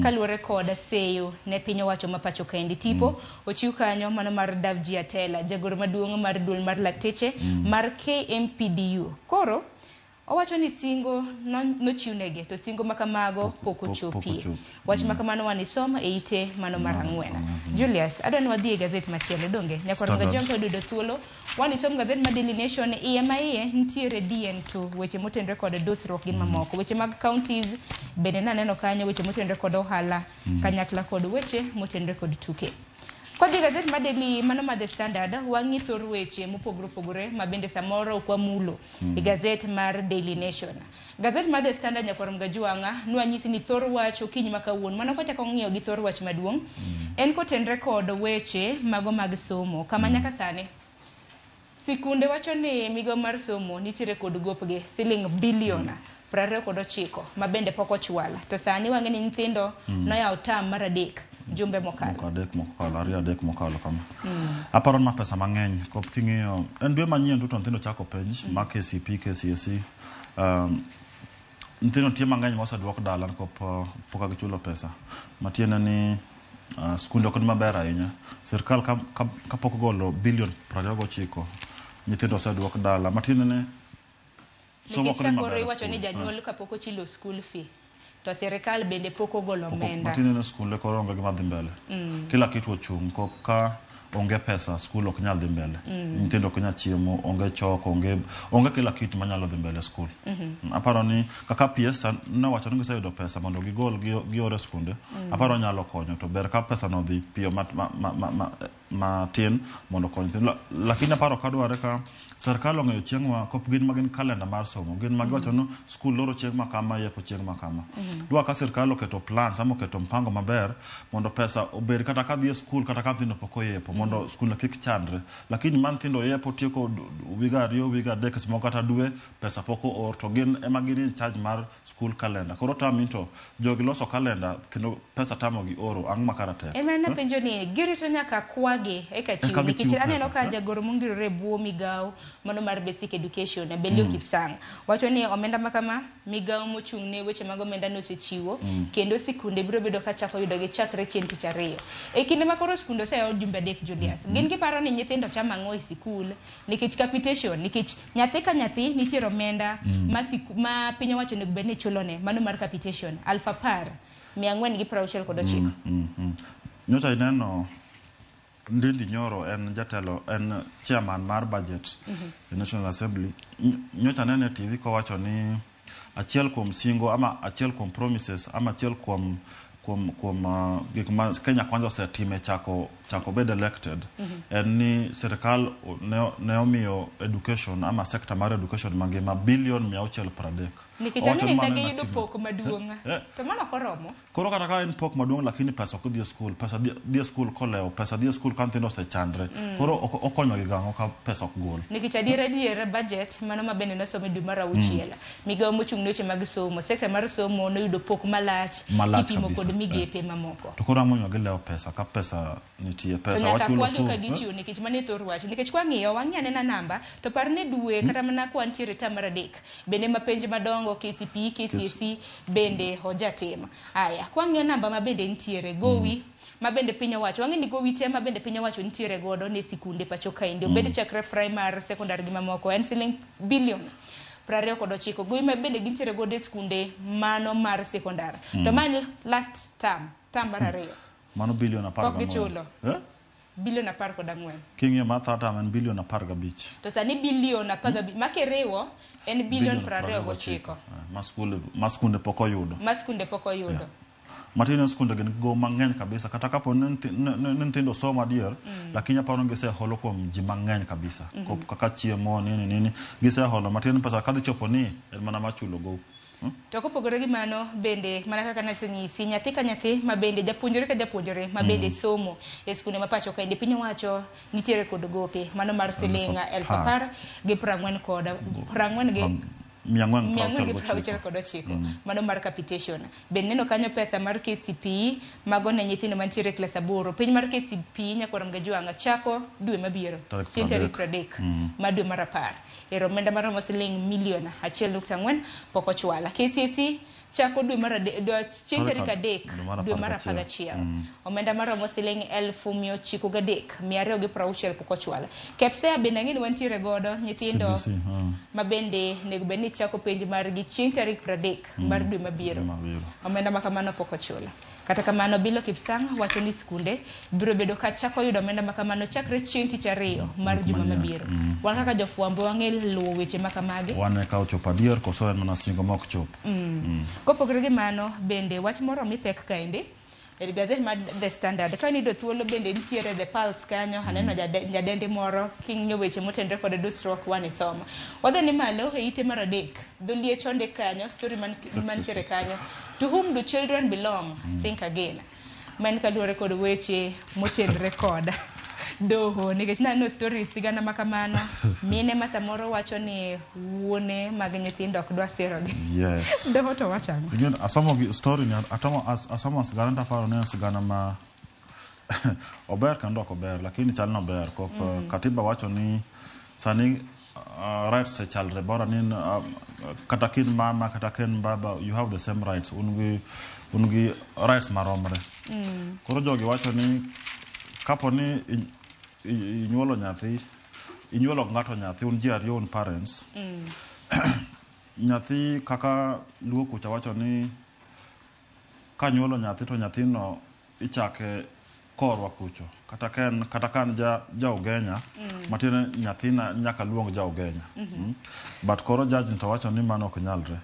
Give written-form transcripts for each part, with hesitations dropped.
Kaluwore kod seyo ne piny owacho ma pacho kaendi. Tipo ochiw kanyo mano mar Davji Atela, jagoro maduong' mar duol mar lakteche mar KMPDU. Koro owacho ni singo nochiwnegi to singo ma kamago pok ochopie. Wach ma kamano wanisom e ite mano mar 4. Julius, adwa ni wadhi e gazet machielo donge? Nyakwar Mgajwang' ka oyudo thuolo, wanisom gazet mar Daily Nation, iye ma iye nitiere DN2, weche motenore kod dusruok gi mamoko. Weche mag counties bende naneno kanyo, weche motenore kod ohala kanyakla kod weche motenore kod tuke. Kodhi gazet mar Daily mano mar The Standard, wang'i thor weche mopogore opogore ma bende samoro ok wamulo e gazet mar Daily Nation. Gazet mar The Standard nyakwar Mgajwang'a nwanyisi ni thor wach okinyi ma kawuono mano kwachako ng'iyo gi thor wach maduong' en kotenre kod weche mago mag somo kama nyaka sani sikunde wacho ni migawo mar somo nitiere kod gopgi siling bilion 29 ma bende pok ochwal to sani wang'e ni nyithindo noyawo tam mar 3 jumbe mokalo. Moko adek mokalo, ariyo adek mokalo kama. Aparo ni ma pesa mang'eny kop king'iyo en dwe manyien to nyithindo chako penj ma KCP, KCSE. Nyithindo nitie mang'eny ma oseduok dala nikop pok gichulo pesa. Matiende ni skunde ok ni maber ahinya. Sirkal kapok ogolo bilion 29 nyithindo oseduok dala. Matiende ni somo Nikech ok ni ka koro maber e iwacho ni skul. janyuol kapok ochilo school fee to sirikal bende pok ogolo omenda. Matiende ni skunde koro onge gima dhi mbele. Kila kitu ochung' kop ka onge pesa skul ok nyal dhi mbele. Nyithindo ok nyal chiemo, onge chok, onge kila kitu manyalo dhi mbele skul. Aparo ni kaka PS nowacho ni giseyudo pesa mondo gigol gior e skunde, aparo nyalo konyo to ber ka pesa no dhi piyo matin mondo okony nyithindo. Lakini aparo ka dwarre ka sirkal ong'eyo chieng' ma kop gin ma gin kalenda mar somo gin ma giwacho ni skul loro chieng' ma kama yepo chieng' ma kama. Dwa ka sirkal oketo plans ama oketo mpango maber mondo pesa obed kata ka dhi e skul kata ka nyithindo pok oyepo mondo skul kik chandre. Lakini ma nyithindo yepo tieko wiga 2 wiga 3 seche moko kata dwe pesa pok oor to gin ema gin in charge mar school calendar. Koro tami to jogi loso calendar kendo pesa tamogi oro ang' ma kara tek. Ema napenjo ni girito nyaka kwagi eka chiw Eka gichiw nikech aneno pesa. ka jagoro mongirore e bwo migawo mano mar basic education Belio Kipsang wacho ni omenda ma kama migawo mochung' ne weche mag omenda nosechiwo kendo sikunde biro bedo ka chako yudogi chakre chieng' tich ariyo. E kinde ma koro skunde oseyaw jumbe 3 Julius, gin giparo ni nyithindo chamo ang'o e sikul nikech capitation nikech nyathi ka nyathi nitiere omenda ma piny owacho onego bed ni chulone mano mar capitation 10,469. Nyocha ineno Ndindi Nyoro en jatelo en chairman mar budget e National Assembly. Nyocha anene e TV kowacho ni achiel kuom singo ama achiel kuom promises ama achiel kuom gik ma Kenya Kwanza osetimo chako bed elected en ni sirkal ne omiyo education ama sector mar education mangima bilion 630. Nikech Owacho ang'e ni ni mano ne en giyudo achievement. pok maduong'. To mano ok oromo. Koro kata ka en pok maduong' lakini pesa ok dhi e skul, pesa dhi e skul kolewo, pesa dhi e skul ka nyithindo osechandre. Koro okonyo gi gang'o ka pesa ok gol. Nikech adier adier budget mano ma bende nosom e dwe mar 6. Migawo mochung' ne weche mag somo, sekta mar somo noyudo pok malach Malach kipimo kabisa. kod migepe mamoko. To koro ang'o momiyo gilewo pesa ka pesa nitie To pesa nyaka wachulo kwagi osuru. ka gichiwo nikech mano e thor wach. Nikech kwang'iyo wang'i anena namba to par ni dwe kata mana kwa nitiere term mar 3 bende ma penj madongo KCPE, KCSE bende ojatim. Aya, kwang'iyo namba ma bende nitiere gowi ma bende piny owacho wang'e ni gowi te ma bende piny owacho nitiere godo ne sikunde pacho kaendi obed chakre primary, secondary gi mamoko en siling bilion 29 gowi ma bende gintiere godo e sikunde mano mar secondary. To ma en last term, term mar 2. Mano bilion 14. Pok gichulo. Bilion 14. King'iyo mar third term en bilion 15. To sani bilion 15 makiriwo en bilion 29. Ma skunde pok oyudo. Ma skunde pok oyudo. Matin skunde gin go mang'eny kabisa kata kapo ni nyithindo somo adier lakini aparo ni giseholo kuom ji mang'eny kabisa. Kaka chiemo nini nini giseholo matin pesa kadhi chopo ni en mana machulo gowi. To kopogore gi mano bende mana kaka nasenyisi nyathi ka nyathi ma bende japuonjre ka japuonjre ma bende somo e skunde ma pacho kaendi piny owacho nitiere kod gope mano mar siling 10,040 kod 40 gi 469 mano mar capitation. Bende neno kanyo pesa mar KCPE mago ne nyithindo mantiere e klas 8. Piny mar KCPE nyakwar Mgajwang'a chako dwe mabiro chieng' tarik 30 mar dwe mar 10. Ero omenda maromo siling milion 1.4 pok ochwal. KCSE Chako dwe mar chieng' Tarik tarik 3 dwe mar dwe mar 11. 11. Omenda maromo siling 903,260 pok ochwal. KPSEA bende ang'e ni wantiere godo nyithindo CBC, ma bende onego bed ni chako penj margi chieng' tarik 30 mar dwe mabiro. Mabiro. Omenda ma kamano pok ochul. Kata kamano, Bilo Kipsang wacho ni skunde biro bedo ka chako yudo omenda ma kamano chakre chieng' tich ariyo mar juma mabiro. Wan kaka jofwambo wang'e luwo weche ma kamagi. Wane ka ochopo adier koso en mana singo ma ok chop. Kopogore gi mano, bende wach moro mi pek kaendi e gazet mar The Standard. Ka niyudo thuolo bende nitiere The Pulse kanyo, aneno nyadendi moro king'iyo weche motenore kod dusruok wan isomo. Wadhi ni malo e ite mar 3, dholiech ondik kanyo, story mantiere kanyo. To whom do children belong? Think again. Ma en kaluwore kod weche motenore kod doho, nikech naneno story sigana ma kamano, mine ma samoro wacho ni wuone mag nyithindo ok dwa sirogi. Yes. Doho to wacho ang'o? Again, asomo gi story ni asomo sigana to aparo ni en sigana ma ober kendo ok ober, lakini chal ni ober. Kop katiba wacho ni sani rights chalre bora ni kata kin mama kata kin baba, you have the same rights, un gi rights maromre. Koro jogi wacho ni kapo ni inyuolo nyathi, inyuolo ng'ato nyathi, un ji ariyo, un parents, nyathi kaka luo kucha wacho ni ka nyuolo nyathi to nyathino ichake korwa kucho, kata ka en kata ka en ja Ugenya, matiende nyathina nyaka luong ja Ugenya. But koro judge to wacho ni mano ok nyalre.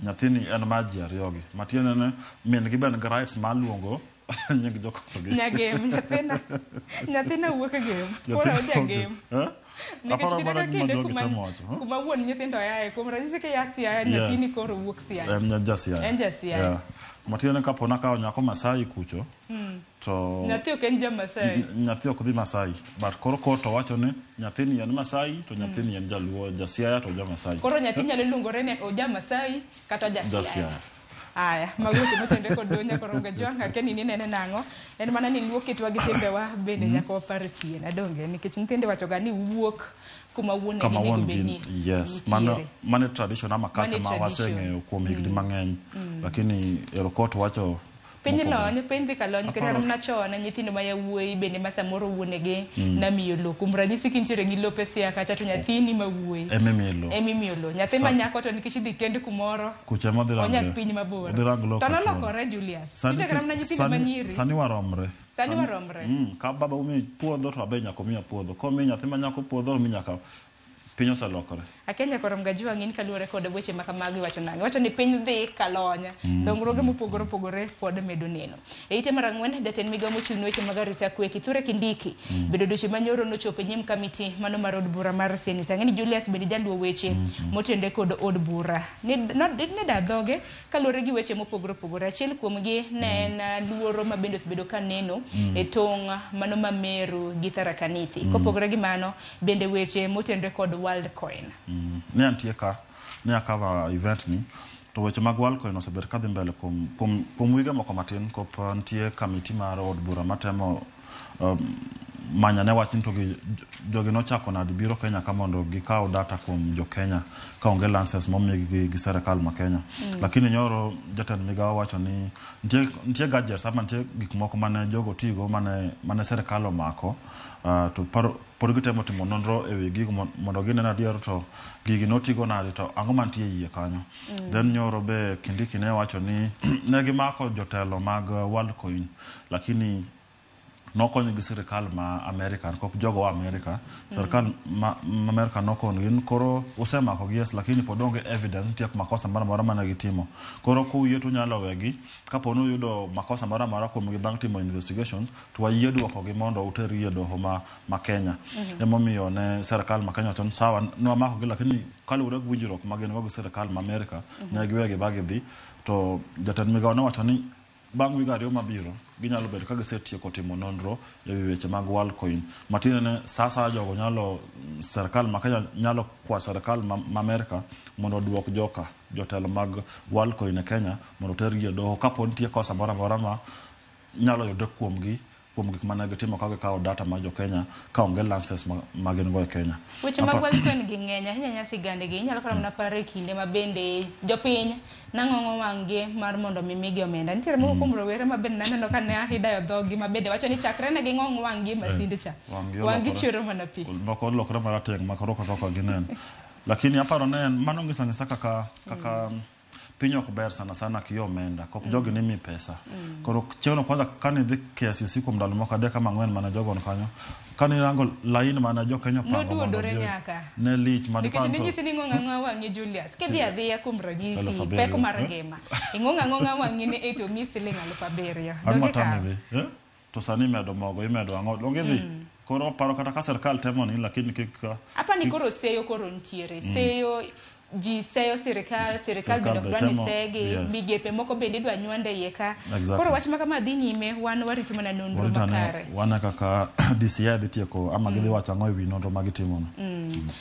Nyathini en mar ji ariyogi, matiende ni min gi be nigi rights mar luongo nying jokorgi. Nyagem, nyathina wuok e gem. Koro ojagem. Eh? Nikech Aparo kinde mana ka gima kinde jogi temo wacho. Huh? kuma wuon nyithindo yae, kuom ranyisi ka ya Siaya, nyathini koro wuok Siaya. En ja Siaya. En ja Siaya. Yeah. Matiende kapo nakawo nyako Masai kucho, to Nyathi ok en ja Masai. Nyathi ok dhi Masai. But koro court to wacho ni nyathini en Masai to nyathini en Jaluo, ja Siaya to ja Masai. Koro nyathi nyalo luongore ni oja Masai kata oja Ja Siaya. Siaya. Aya, mago weche motenore kod doho nyakoro Gajwang', akia ni ninene nang'o. En mana ni luo kitwa gi timbewa bende nyaka wapar chien, adonge, nikech nyithindo iwacho ga ni wuok kuma wuonegi Kama onego wuon bed gi ni yes, mano nitiere. mano tradition ama culture Mano ma tradition. waseng'eyo kuom higni mang'eny. Lakini ero court wacho Piny mopogore. lony, piny dhi ka lony, kata Aparo- mana chon nyithindo ma yawuoyi bende ma samoro wuonegi namiyo lowo. Kuom ranyisi kintiere gi lope Siaya kacha to nyathini ma wuoyi Ema imiyo lowo. ema imiyo lowo. Nyathi ma nyako to nikech idhi kend kumoro, Kucha ema odhi range. onyak piny mabor. Odhi rang lowo To ka chuore. nolokore Julius. Sani Tinde kata mana nyithindo ma nyiri. Sani waromre. Sani waromre. Ka baba omiyi puodho to abe nyaka omiya puodho. Komiyi nyathi ma nyako puodho, omiyi nyaka piny oselokore. Akia nyakoro Mgajwang' in kaluwore kod weche ma kamagi iwacho nang'o? Iwacho ni piny dhi kalony. Dongruoge mopogore opogore pod medo neno. E ite mar 4, jatend migawo mochung' ne weche mag arita kwe Kithure Kindiki bedo odiochieng' manyoro nochopo e nyim kamiti mano mar od bura mar Senate. Ang'e ni Julius bende jaluwo weche motenore kod od bura. Ne da dhoge kaluwore gi weche mopogore opogore. Achiel kuomgi ne en luoro ma bende osebedo ka neno e tong' mano ma Meru gi Tharaka Nithi. Kopogore gi mano, bende weche motenore kod Worldcoin. Ne antie ka, ne akava event ni, to weche mag Worldcoin osebet kadhi mbele kuom wige moko matin kop nitie kamiti mar od bura matemo manya ne wach ni to jogi nochako nadi biro Kenya ka mondo gikaw data kuom jo Kenya ka onge license momigi gi serikal ma Kenya. Lakini nyoro jatend migawo wacho ni nitie gadgets ama nitie gik moko mane jogo tigo mane serikal omako, to pod gitemo timo nonro e wi gigo mondo ginen adier to gigi notigo nade to ang'o mantie e iye kanyo. Then nyoro be Kindiki ne wacho ni ne gimako jotelo mag Worldcoin, lakini nokonyo gi sirikal ma America, kop jogo wa America, sirikal ma America nokonyo gi koro usemako gi yes, lakini pod onge evidence nitie makosa moro amora mane gitimo. Koro kuyie to unyalo wegi, kapo ni uyudo makosa moro amora kuomgi bang' timo investigation, to wayie duokogi mondo utergi e doho ma Kenya. Emomiyo ne sirikal ma Kenya wacho ni sawa, ne wamakogi, lakini kaluwore gi winjruok ma gin go gi sirikal ma America, ne giwegi ba gidhi. To jatend migawo nowacho ni bang' wiga 2 mabiro ginyalo bedo ka gisetieko timo nonro e wi weche mag Worldcoin. Matiende ni sa asaya jogo nyalo, sirikal ma Kenya nyalo kwa sirikal ma Amerika mondo oduok joka jotelo mag Worldcoin e Kenya mondo otergi e doho kapo nitie kosa moro amora ma nyalo yudre kuomgi kuom gik mane gitimo ka gikawo data mar jo Kenya ka onge license ma gin go e Kenya. Weche mag Worldcoin gi ng'eny ahinya ahinya sigandegi. Inyalo kata mana paro e kinde ma bende jopiny nang'ong'o wang'gi mar mondo mi migi omenda. Nitiere moko kuom rowere ma bende naneno ka ne idayo dhoggi ma bende wacho ni chakre ne ging'ong wang'gi e masind cha. Wang'gi chwero mana pi. Moko olokore marateng' ma koro kata ok ginen. Lakini aparo ne en mano ng'iso ang'isa kaka piny ok ber sana sana kiyo omenda. Kok jogi ni mi pesa. Koro chieng'no kwanza kane idhi KICC kuom ndalo moko adek ama ang'wen mane jogo ni kanyo. Kane irango lain mane jo Kenya opango mondo Noduodore odhi nyaka. ne lich Nikech madipar to ninyisi ni ing'ong'o ang'oa wang'i Julius. Kidhi adhiya kuom ranyisi 7,000, pek mar eh? ngima. Ing'ong'o ang'ong'a wang'i ni e to mi siling 7,000. Ang'o Donge matami ikawo? dhi? Eh? To sani imedo mogo, imedo ang'o? Donge idhi? Koro paro kata ka sirkal temo ni lakini kik Apa ni koro seyo koro nitiere. Seyo ji seyo sirikal, sirikal bende ok be dwa ni temo, segi, yes. migepe moko bende idwa nywande iye ka. Exactly. Koro wach ma kama dhi nyime, wan warito mana nonro Warito ane makare. wane kaka DCI dhi tieko ama gidhi wacho ang'o e wi nonro ma gitimono.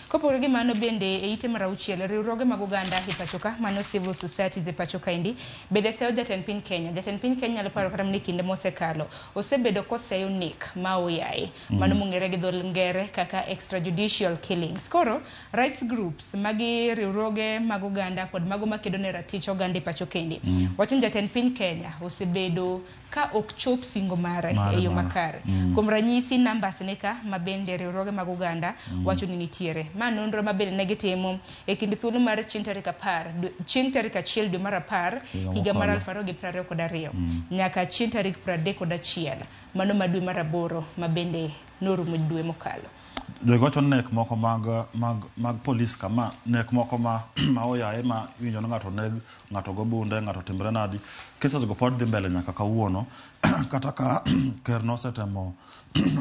Kopogore gi mano bende e ite mar auchiel, riwruoge mag oganda e pacho ka, mano civil societies e pacho kaendi, bende seyo jatend piny Kenya. Jatend piny Kenya nyalo paro kata mana e kinde mosekalo, osebedo koseyo nek ma oyaye, mano mong'ere gi dho ngere kaka extrajudicial killings. Koro, rights groups magi riwruoge mag oganda kod mago makedo ne ratich oganda e pacho kendi, wacho ni jatend piny Kenya osebedo ka ok chop singo mare e yo makare. Kuom ranyisi numbers ni ka ma bende riwruoge mag oganda wacho ni nitiere. Ma nonro ma bende ne gitimo e kind thuolo mar chieng' tarik 10, chieng' tarik 1 dwe mar 10 Higa higa mar mokalo. 2022 nyaka chieng' tarik 31 mano ma dwe mar 8 ma bende norumo dwe mokalo. Jogi wacho ni nek moko mag polis kama, nek moko ma oyaye ma iwinjo ni ng'ato neg, ng'ato go bunde, ng'ato timre nadi. Cases go pod dhi mbele nyaka kawuono. Kata ka ker nosetemo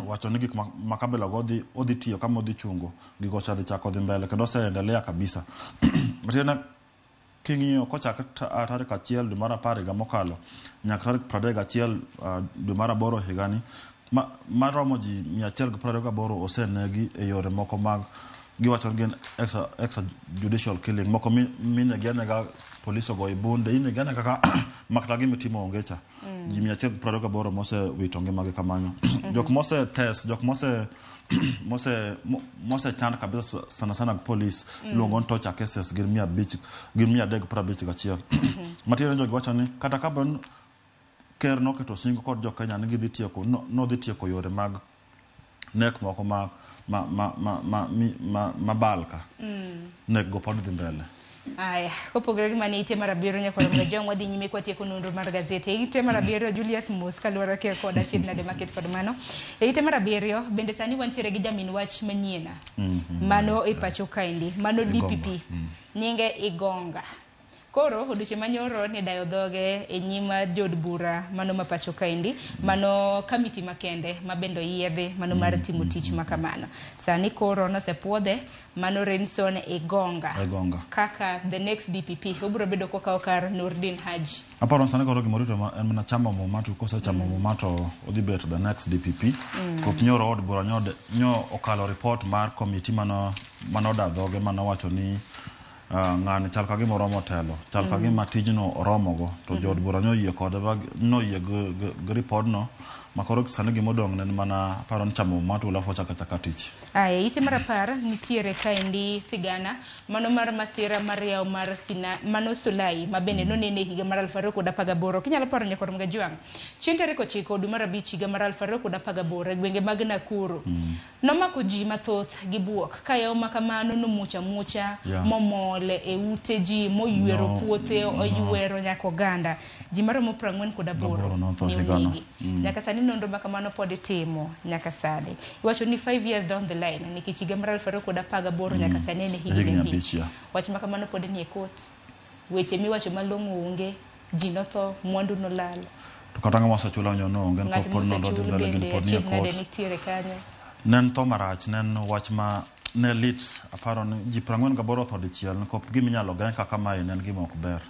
wacho ni gik ma kabila go odhi tiyo kama odhi chungo, gigo osedhi chako dhi mbele kendo oseendelea kabisa. Matiende king'iyo kochak tarik 1 dwe mar 10 higa mokalo nyaka tarik 31 dwe mar 8 higani maromo ji 128 osenegi e yore moko mag giwacho ni gin extrajudicial killing moko minegi anega polis ogoyo bunde inegi anega ka makata gimitimo onge cha. Ji 128 mosewito ngimagi kamano. Jok mose test, jok mose chand kabisa sana sana gi polis iluongo ni torture cases gin 500 gin 351. Matiende ni jogi wacho ni kata ka bon ker noketo singo kod jo Kenya ni gidhi tieko nodhi tieko yore mag nek moko ma balka. Nek go pod dhi mbele. Aya, kopogore gi mano ite mar 7 nyakwar Mrejong wadhi nyime kwatieko nonro mar gazete. Ite mar 7 Julius Mos kaluwore kod achiedh nade maket kod mano. E ite mar 7 bende sani wantiere gi jamin wach manyien. Mano e pacho kaendi, mano DPP. Nyinge Igonga. Koro odiochieng' manyoro ne dayo dhoge e nyim jood bura mano ma pacho kaendi, mano kamiti makende ma bende oyiedhi mano mar timo tich ma kamano. Sani koro nosepuodhe mano Renson Igonga. Igonga. Kaka the next DPP obiro bedo kokawo kar Nurdin Haji. Aparo sani koro gimorito en mana chamo muma to kosechamo muma to odhi bet the next DPP. Kop nyoro od bura nyo okalo report mar committee mano da dhoge mano wacho ni ng'ani chal ka gima oromo telo, chal ka gima tijno oromogo to jood bura nyoyie kode noyie gi report no ma koro sani gimodong' ne en mana aparo ni chamo muma to alafu ochako achaka tich. Aya, ite mar 10 nitiere kaendi sigana mano mar masira mar yawo mar Sina, mano Sulai ma bende nonene higa mar 2018. Kinyalo paro nyakwar Mgajwang', chieng' tarik 9 dwe mar 5 higa mar 2018 e gwenge mag Nakuru. Nomako ji mathoth gi buok ka yawo ma kamano nomuoch amuocha momol e ute ji moywero puothe oywero nyaka oganda. Ji maromo 48 notho ne higano. onegi. Nyaka sani nonro ma kamano pod itimo nyaka sani. Iwacho ni 5 years down the line nikech higa mar 2018 nyaka sani en higni Higni 5. abich, yeah. Wach ma kamano pod nie kot. Weche miwacho malong'o onge, ji notho, mwandu nolal. To kata ng'ama osechulo nyo onge Ng'at pod nonro dhi mosechul mbele gin bende pod nie achiedh nade kot. nitiere kanyo. Ne en tho marach, ne en wach ma ne lit, aparo ni ji 48 otho dichiel nikop gima inyalo geng' kaka mae ne en gima ok ber.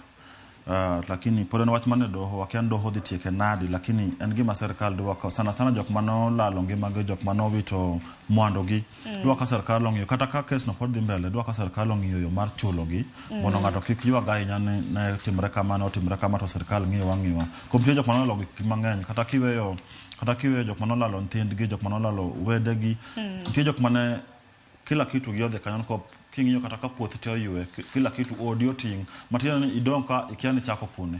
Lakini pod en wach mane doho, wakia ni doho dhi tieke nadi, lakini en gima sirkal dwa ka sana sana jok manolalo ngimagi, jok manowito mwandugi, dwa ka sirkal ong'iyo, kata ka kes no pod dhi mbele, dwa ka sirkal ong'iyo yo mar chulogi, mondo ng'ato kik ywag ahinya ni ne timre kama, ne otimre kama, to sirkal ng'iyowa ng'iwa. Kuom nitie jok manolalo gik mang'eny, kata kiweyo Kata kiweyo jok manolalo nyithindgi, jok manolalo wedegi, nitie jok mane kila kitu gi odhi kanyo ko king'iyo kata ka puothi te oywe, kila kitu odi oting', matiende ni idong' ka ikia ni chako kune.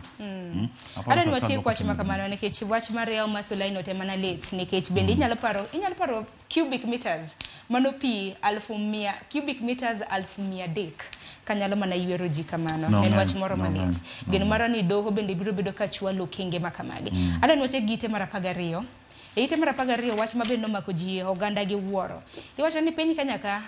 Aparo Adwa ni sirkal watiek dwoko wach chien ma gini. kamano nikech wach mar yawo mar Solaino te mana lit nikech bende inyalo paro cubic meters mano pi 100,000, cubic meters 300,000 kanyalo mana ywero ji kamano. No En wach ng'eny, moro no malit. ng'eny, no Geno ng'eny. mara ni doho bende biro bedo ka chwalo okenge ma kamagi. Adwa ni watiek gi ite mar 12. E ite mar 12, wach ma bende nomako ji oganda gi wuoro. Iwacho ni piny Kenya ka,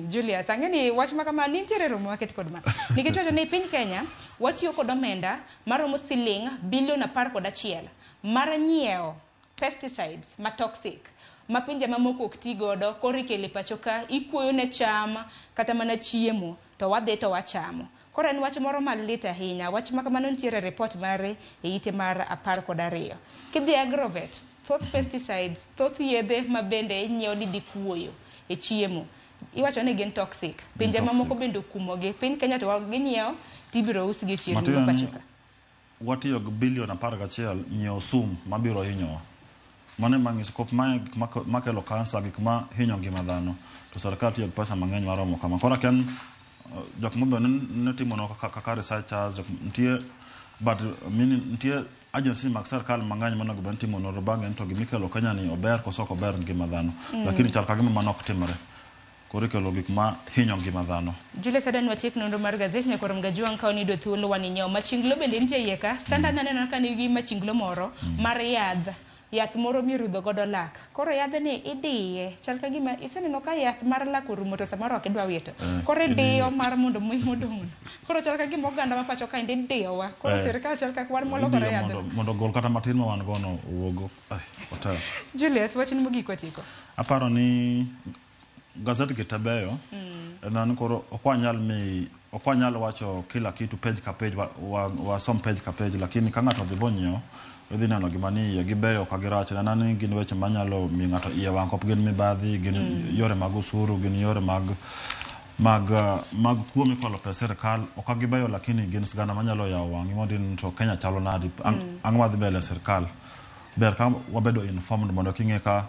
Julius, ang'e ni wach ma kama nitiere romo maket kod ma. Nikech wacho ni piny Kenya watiyo kod omenda maromo siling bilion 11 mar nyiewo pesticides ma toxic ma pinje mamoko ok ti godo, koro ikelo e pacho ka ikuoyo ne cham kata mana chiemo to wadhi to wachamo. Koro en wach moro malit ahinya. Wach ma kamano nitiere report mare e ite mar 12. Kidhi agrovet, thoth pesticides, thoth yedhe ma bende inyiewo ni dhi kuoyo e chiemo iwacho ni gin toxic. Pinje Toxic. mamoko bende okumogi. Piny Kenya to ginyiewo tibiro usgi e chirni Matiende ma ni pacho ka. Watiyo gi bilion 11 nyiewo sum mabiro hinyowa. Mano ema nyiso kop mae gik makelo kansa, gik ma hinyo ngima dhano. To sirkal tiyo gi pesa mang'eny maromo kama. Koro akia ni jok mobedo ni ne timonwa kaka researchers, jok nitie but meaning nitie agency mag sirkal mang'eny monego bed ni timo nonro bang'e ni to gimikelo Kenya ni ober koso ok ober ngima dhano. Lakini chal ka gima mano ok timre. Koro ikelo gik ma hinyo ngima dhano. Julius, adwa ni watiek nonro mar gazet nyakoro Mgajuang' ka oniyudo thuolo wani nyiewo machinglo bende nitie iye ka. Standard naneno ka nigi machinglo moro mar yath yath moro mirudho godo lak. Koro yadhni idiye chal ka gima iseneno ka yath mar lak orumo to samoro ok idwa wito. Koro idiyo mar mondo muyi modong' no. Koro chal ka gima oganda ma pacho kaendi idiyowa. Koro sirkal chal ka wan molokore Idiyo yadhno. mondo gol kata matin ma wan gono owuog otek. Julius, wachni mogik watieko. Aparo ni gazet gi te beyo. En koro ok wanyal wacho kila kitu page ka page, wasom page ka page, lakini ka ng'ato odhi bonyiewo idhi neno gima ni iye gibeyo ka girach. En ni gin weche manyalo miyo ng'ato iye wang' ok gin mibadhi, gin yore mag osuru, gin yore mag kuo mikwalo pes sirkal. Ok gibeyo, lakini gin sigana manyalo yawo wang'i mondo ine to Kenya chalo nadi, ang'o madhi mbele e sirkal. Ber ka wabedo informed mondo king'e ka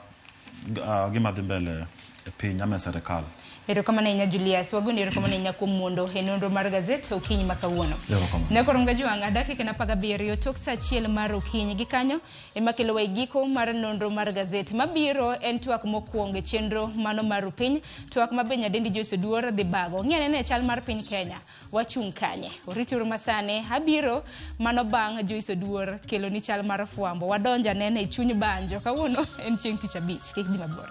gima dhi mbele e piny ama e sirkal. Erokamano ahinya, Julius. Wagoni erokamano ahinya kuom mondo e nonro mar gazet okinyi ma kawuono. Erokamano. Nyakoro Mgajuang' dakika en 17 tok sa 1 mar okinyi. Gi kanyo ema kelowa e giko mar nonro mar gazet. Mabiro en twak mokwongo e chenro mano mar piny, twak ma be nyadendi Joyce Oduor dhi bago. Ng'i anene chal mar piny Kenya. Wachung' kanye? Orituru masane abiro mano bang' Joyce Oduor kelo ni chal mar fwambo. Wadonjo anene e chuny banjo. Kawuono en chieng' tich abich. Kik dhi mabor.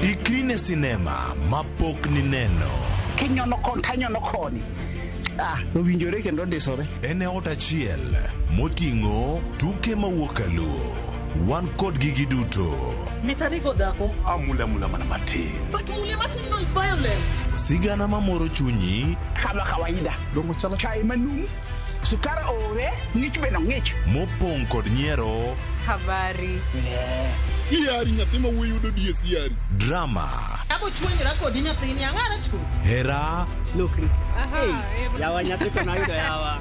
Ikri ne sinema mapok nineno. Kinyono kon tanyono koni, ah, owinjore kendo ondisore. En e ot achiel moting'o tuke mawuok kaluo. Wan kodgi giduto. Mitarigo dhako. Amula mula mana matin. But mule matin no is violence. Sigana mamoro chunyi. Kama kawaida dongo chalo chai manum sukar ore ng'ich bende ng'ich. Mopong' kod nyiero. Habari. Siari nyathi ma wuoyi yudo die siari. Drama. Abo chwenyra kodi nyathini ang'ara chuth. Hera. Lokri. Yawa nyathi to nayudo yawa.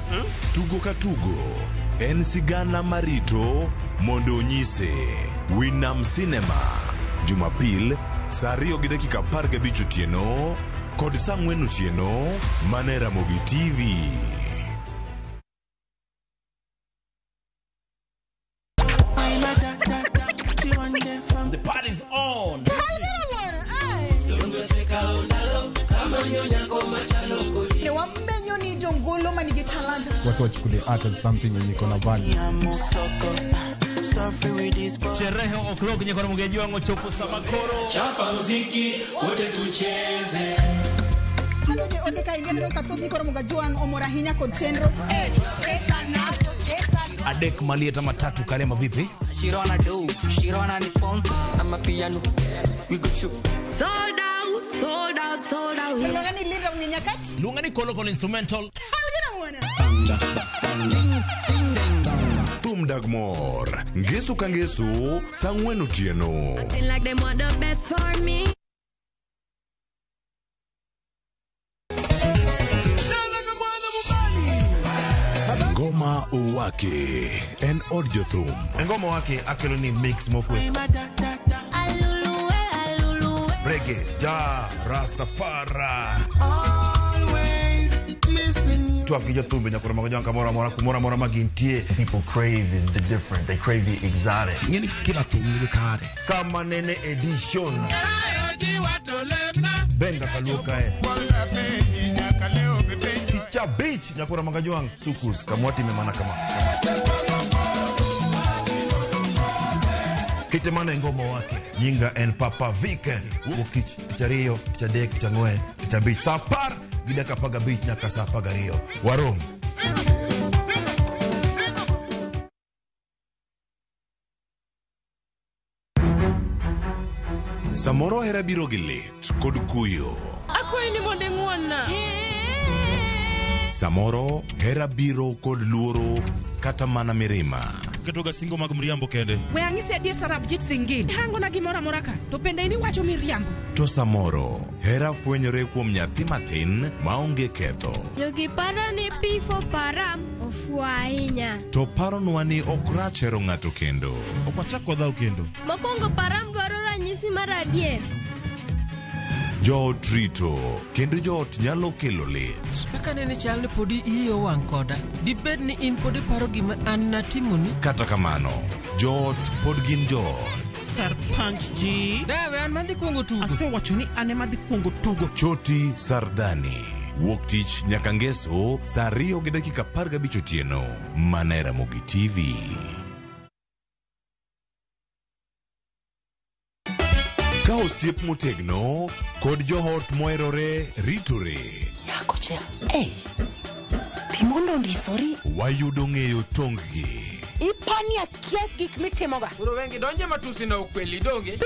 Tugo ka tugo en sigana marito mondo onyise. Winam Cinema Jumapil saa 2:15 otieno kod saa 4 otieno mana e Ramogi TV. The party's on. Ne wamenyo ni jongo. thuolo ma nigi talanta. Watu wachukulie art as something yenye iko na value. Sherehe o'clock nyakoro mugeji wangu chopo samakoro. Chapa muziki wote tucheze. Ano je ote ka ingi aneno ka thoth nyikoro Mugajwang' omor ahinya kod chenro. Adek malieta matatu kalema vipi? Shirona do, Shirona ni sponsor. I'm a piano. We go shoot. Sold out, sold out, sold out. Luonga ni Linda Unyenyakach. Luonga ni Kolo Kolo instrumental. Thum dag mor. Ngeso ka ngeso, saa ang'wen otieno. Acting like they want the best for me. Ngoma Owake en od jothum. Ngoma Owake akelo ni mix mofwes. Reggae, ja, Rastafari. Twak gi jothumbe nyakoro mag jwang' kamoro amora kumoro amora ma gintie. People crave is the different. They crave the exotic. Ing'eni kila thum nigi kare. Kama nene edition. Benga kaluo kae. Picha beach nyakoro mag jwang' sukus kamwatime mana kama. Kite mana e Ngoma Owake. Nyinga en Papa Vic. Wuok tich, tich ariyo, tich adek, tich ang'wen, tich abich. Saa apar gi dakika apar gabich nyaka saa apar gariyo. Warom. Samoro hera biro gi lit kod kuyo. Akwayi ni mondo ing'won-na. Samoro hera biro kod luoro kata mana mirima. Ketoga singo mag mriambo kende. We ang'isi adier Sarabjit Singh. Hangona gimoro amora ka, to bende in iwacho miriambo. To samoro hera fwenyore kuom nyathi matin maonge ketho. Jogi paro ni P for Param ofuwo ahinya. To paronwa ni ok rach hero ng'ato kendo. Ok wachak wadhaw kendo. Mokwongo Param dwaro ranyisi mar adier. Joot rito kendo joot nyalo kelo lit. Kaka nene chal ni podi iyi owang' koda. Dibed ni in pod iparo gima an natimoni? Kata kamano, joot pod gin joot. Sarpanch ji. Dawe an madhi kuongo tugo. Asewacho ni an ema dhi kuongo tugo. Choti Sardani. Wuok tich nyaka ngeso saa 2:15 otieno. Mana e Ramogi TV. Ka osiep motegno kod joot moherore ritore. Nyakocha, hey, timondo ndisori. Wayudo ng'eyo tong-gi. Ipani akia gik mitimoga. Koro wengi donje matusi na ukweli donge.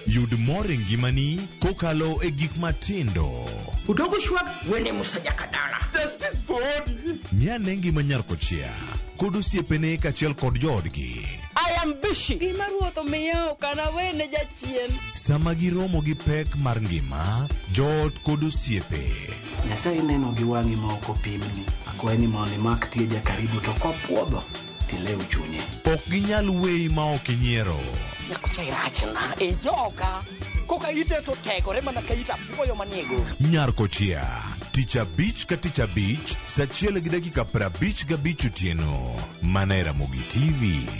Yud mor e ngimani kokalo e gik matindo. Udogo shwag wene musajaka dala. Justice for Odi. Miane ngima nyar kochia kod osiepene kaachiel kod joodgi. I am busy. Gima ruoth omiya ok anawene jachien. Sama giromo gi pek mar ngima, joot kod osiepe. Nyasaye neno gi wang'i ma ok opimni. Akwayi ni mondo imak tieja karibu to kopuodho tilew chunye. Ok ginyal weyi ma ok inyiero. Nyakocha irachna e joka. Koka ite to tegore mana ka ita apuoyo maniego. Nyar kochia, tich abich ka tich abich, saa 1:55 otieno. Mana e Ramogi TV.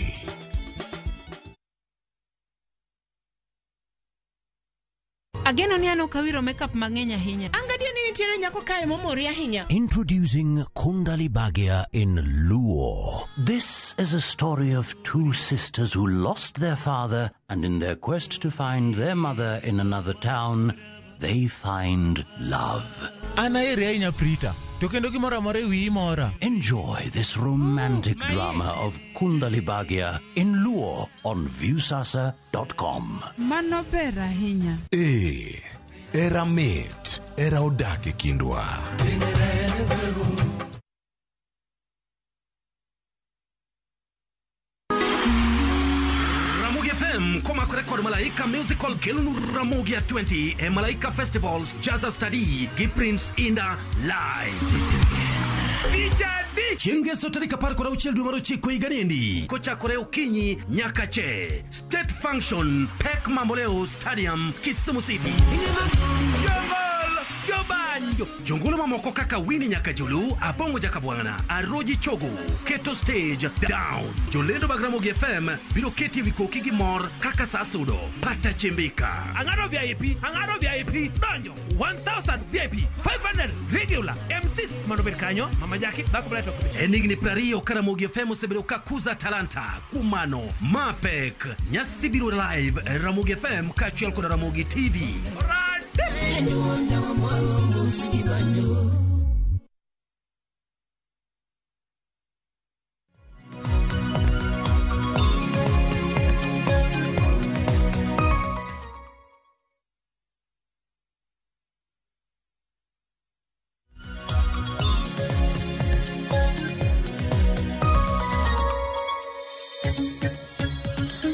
Ageno ni an ok awiro makeup mang'eny ahinya. An gadier ni nitiere nyako kae momori ahinya. Introducing Kundali Bhagya in Luo. This is a story of two sisters who lost their father, and in their quest to find their mother in another town, they find love. An aheri ahinya Prita, to kendo gimoro amora e wiyi mora. Enjoy this romantic drama of Kundali Bhagya in Luo on Viusasa.com. Mano ber ahinya. Ee, era mit, era odak e kindwa. Ramogi FM komakore kod Malaika Musical kelonu Ramogi 20 e Malaika Festivals Jazza Study gi Prince Inda Live. Chieng' Ngeso tarik 16 dwe mar ochiko higa niendi kochakore okinyi nyaka che State Function Pek Mamboleo Stadium, Kisumu City. Jongol, jobany, Banjo. Jongolo mamoko kaka Winnie Nyakajulu, Abongo Jakabwana, Aroji Chogo, keto stage down. Jolendo mag Ramogi FM biro keti ewi koki gi mor kaka sa sudo. Pata chimbika. Ang'ado VIP, ang'ado VIP, donjo 1000 VIP, 500 regular, MCs mondo obed kanyo, Mama Jackie, dhako maler to ok En higni 20 ka Ramogi FM osebedo ka kuza talanta. Kuom mano, mapek nyasi biro live e Ramogi FM kaachiel kod Ramogi TV.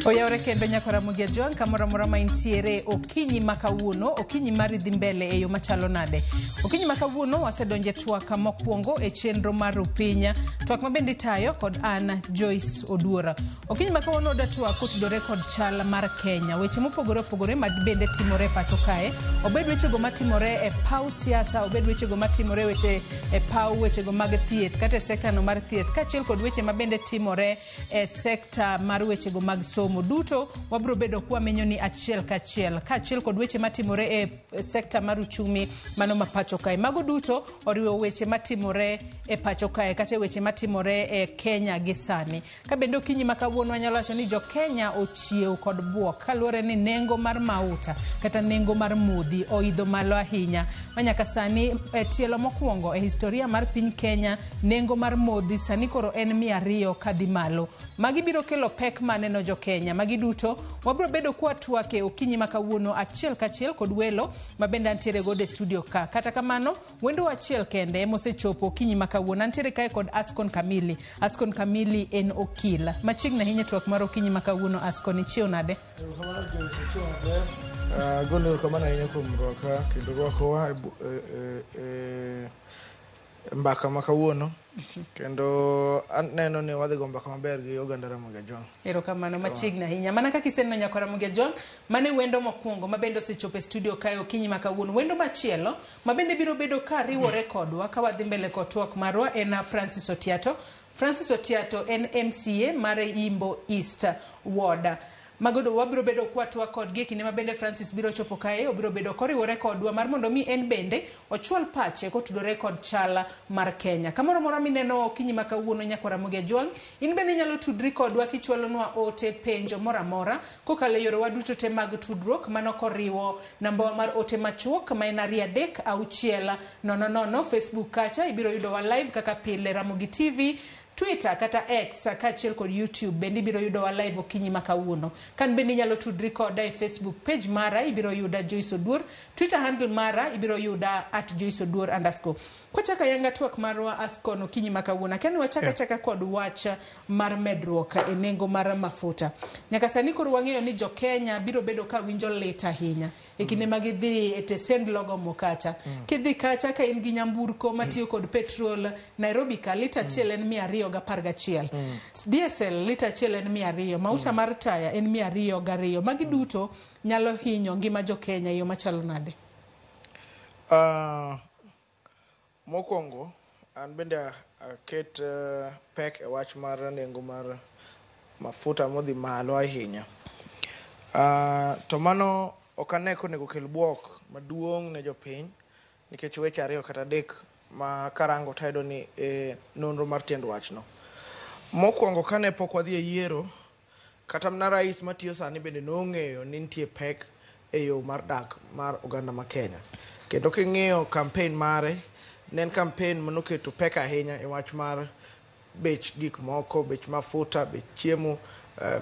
Oyawre kendo nyakora Ramogi Ajwang' kamoro amora ma intiere okinyi ma kawuono, okinyi mari dhi mbele e yo machalo nade? Okinyi ma kawuono wasedonjo e twak mokwongo e chenro mar Rupinya, twak ma bende itayo kod an Joyce Oduora. Okinyi ma kawuono oda twak kotudore kod chal mar Kenya, weche mopogore opogore ma bende timore e pacho kae, obed wechego matimore e paw siasa, obed wechego matimore weche e paw wechego mag thieth kata e sekta no mar thieth, kaachiel kod weche ma bende timore e sekta mar wechego mag somo. Duto wabiro bedo kwamenyo ni achiel kachiel, kaachiel kod weche matimore e sekta mar uchumi mano ma pacho kae. Mago duto oriwo weche matimore e pacho kae kata weche matimore e Kenya gi sani. Ka bende okinyi ma kawuono wanyalo wacho ni jo Kenya ochiew kod buok kaluwore ni nengo mar mauta kata nengo mar modhi oidho malo ahinya. Ma nyaka sani e tielo mokwongo e historia mar piny Kenya, nengo mar modhi sani koro en 200 kadhi malo. Magi biro kelo pek maneno jo Kenya. Magi duto wabiro bedo kwa twake okinyi ma kawuono achiel kachiel kod welo ma bende antiere godo e studio ka. Kata kamano, wendo achiel kende emosechopo okinyi ma kawuono. Antiere kae kod Ascon Kamili. Ascon Kamili en okil. Machiegni ahinya twak mar okinyi ma kawuono. Ascon, ichiew nade? Agone erokamano ahinya kuom rwaka kendo rwakowa e mbaka ma kawuono. Kendo aneno ni wadhi go mbaka maber gi oganda Ramogi Ajwang'. Erokamano machiegni ahinya. Mana kaka iseneno nyakora Ramogi Ajwang', mane wendo mokwongo ma bende osechopo e studio kae okinyi ma kawuono. Wendo machielo ma bende biro bedo ka riwore kodwa ka wadhi mbele kod twak marwa en Francis Otiato. Francis Otiato en MCA mar Imbo East Ward. Magodo wabiro bedo kwa twak kodgi e kinde ma bende Francis biro chopo kae, obiro bedo koriwore kodwa mar mondo mi en bende ochwal pache kotudore kod chal mar Kenya. Kamoro amora mineno okinyi ma kawuono nyakwara Ramogi Ajwang', in bende inyalo tudri kodwa kichwalonwa ote penjo moro amora kokalo e yorewa duto te mag tudruok, mano koriwo nambawa mar ote machuok ma en 2 3 6 0 0. Facebook kacha ibiro yudowa live kaka pile Ramogi TV, Twitter kata X kaachiel kod YouTube bende ibiro yudowa live okinyi ma kawuono. Kan bende inyalo tudri koda e Facebook page mara, ibiro yuda Joyce Oduor. Twitter handle mara ibiro yuda @JoyceOduor_. Kwachako ayanga twak marwa Ascon okinyi ma kawuono, akia ni wachaka chaka kod wach mar medruok e nengo mar mafuta. Nyaka sani koro wang'eyo ni jo Kenya biro bedo ka winjo lit ahinya e kinde ma gidhi e tesend logo mo kacha. Kidhi kacha ka in gi nyamburko matiyo kod petrol Nairobi ka lita achiel en 211. Diesel lita achiel en 200, mauta mar taya en 202. Magi duto nyalo hinyo ngima jo Kenya e yo machalo nade? Mokwongo an bende aket pek e wach mar nengo mar mafuta modhi malo ahinya. To mano ok ane konego kel buok maduong' ne jopiny nikech weche ariyo kata adek ma karango tayudo ni e nonro mar tiend wachno. Mokwongo kane pok wadhi e yiero, kata mana rais matiyo sani bende nong'eyo ni nitie pek e yo mar dak mar oganda ma Kenya. Kendo king'iyo campaign mare, ne en campaign manoketo pek ahinya e wach mar bech gik moko, bech mafuta, bech chiemo,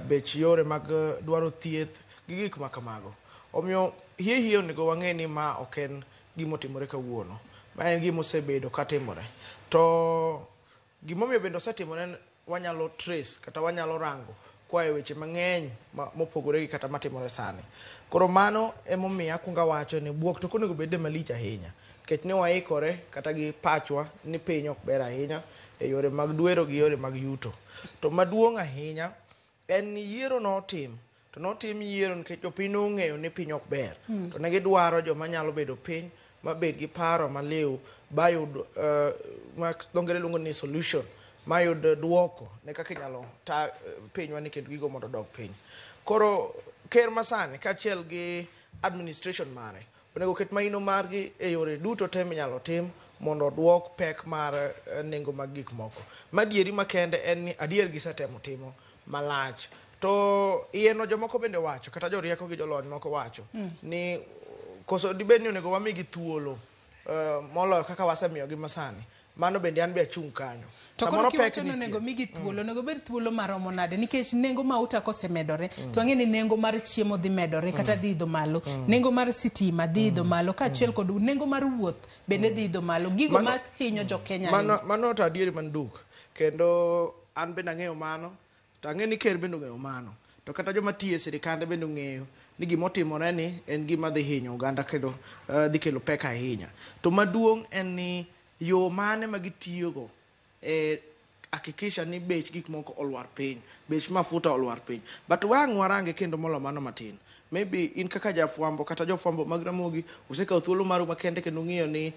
bech yore mag dwaro thieth gi gik ma kamago. Omiyo hie hie onego wang'e ni ma ok en gimotimore kawuono. Ma en gima osebedo katimore. To gimomiyo bende osetimore wanyalo trace kata wanyalo rango koa e weche mang'eny mopogore gi kata matimore sani. Koro mano emomiyo akwongo awacho ni buok to ok onego bed malich ahinya. Nikech ne waikore kata gi pachwa ni piny ok ber ahinya e yore mag dwero gi yore mag yuto. To maduong' ahinya en ni yiero notim. To notim yiero nikech jopiny nong'eyo ni piny ok ber. To ne gidwaro joma nyalo bedo piny mabed gi paro maliw bayud ma dho ngere luongo ni solution, mayud duoko ne kaka inyalo ta pinywa ni kendo gigo mondo odog piny. Koro ker masani kaachiel gi administration mare onego ket maino margi e yore duto te minyalo tim mondo oduok pek mar nengo mag gik moko. Madieri makende en ni adier gisetemo timo malach. To iye no jomoko bende wacho, kata jorieko gi jolony moko wacho ni koso dibed ni onego wamigi thuolo moloyo kaka wasemiyogi masani. Mano bende an be achung' kanyo. To koro Samoro pek kiwacho ni nitie. onego migi thuolo, onego bed thuolo maromo nade? Nikech nengo mauta kosemedore, to wang'e ni nengo mar chiemo dhi medore kata dhi idho malo. Nengo mar sitima dhi idho malo, kaachiel kod nengo mar wuoth bende dhi idho malo. Gigo ma hinyo jo Kenya ahinya. Mano to adieri manduk. Kendo an bende ang'eyo mano, to ang'e ni ker bende ong'eyo mano. To kata joma tiyo e sirikande bende ong'eyo ni gimotimore ni en gima dhi hinyo oganda kendo dhi kelo pek ahinya. To maduong' en ni yo mane ma gitiyogo e hakikisha ni bech gik moko olwar piny, bech mafuta olwar piny. But wang' warange kendo molo mano matin. Maybe in kaka jafwambo kata jofwambo mag Ramogi usekawo thuolo maru makende kendo ng'iyo ni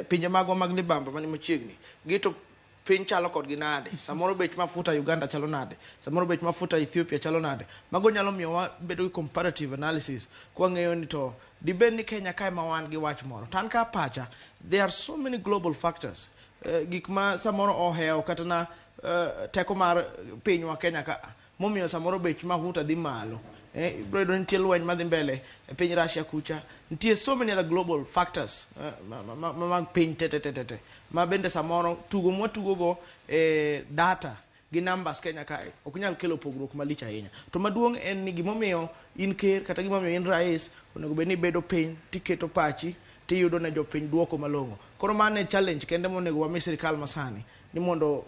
pinje magwa mag libamba mani machiegni gito piny chalo kodgi nade, samoro bech mafuta Uganda chalo nade, samoro bech mafuta Ethiopia chalo nade. Mago nyalo miyo wabedo gi comparative analysis kwang'eyo ni to dibed ni Kenya kae ma wan gi wach moro. To an ka pacha, there are so many global factors, gik ma samoro ohewo kata na teko mar pinywa Kenya ka momiyo samoro bech mafuta dhi malo. Ibiro yudo ni nitie lweny madhi mbele e piny Russia kucha, nitie so many other global factors mag piny te te te te te ma bende samoro tugo mwatugo go data gi numbers Kenya kae ok nyal kelo pogruok malich ahinya. To maduong' en ni gimomiyo in ker kata gimomiyo in rais onego bed ni ibedo piny tiketo pachi tiyudo ne jopiny duoko malong'o. Koro mano e challenge kende monego wami sirikal masani ni mondo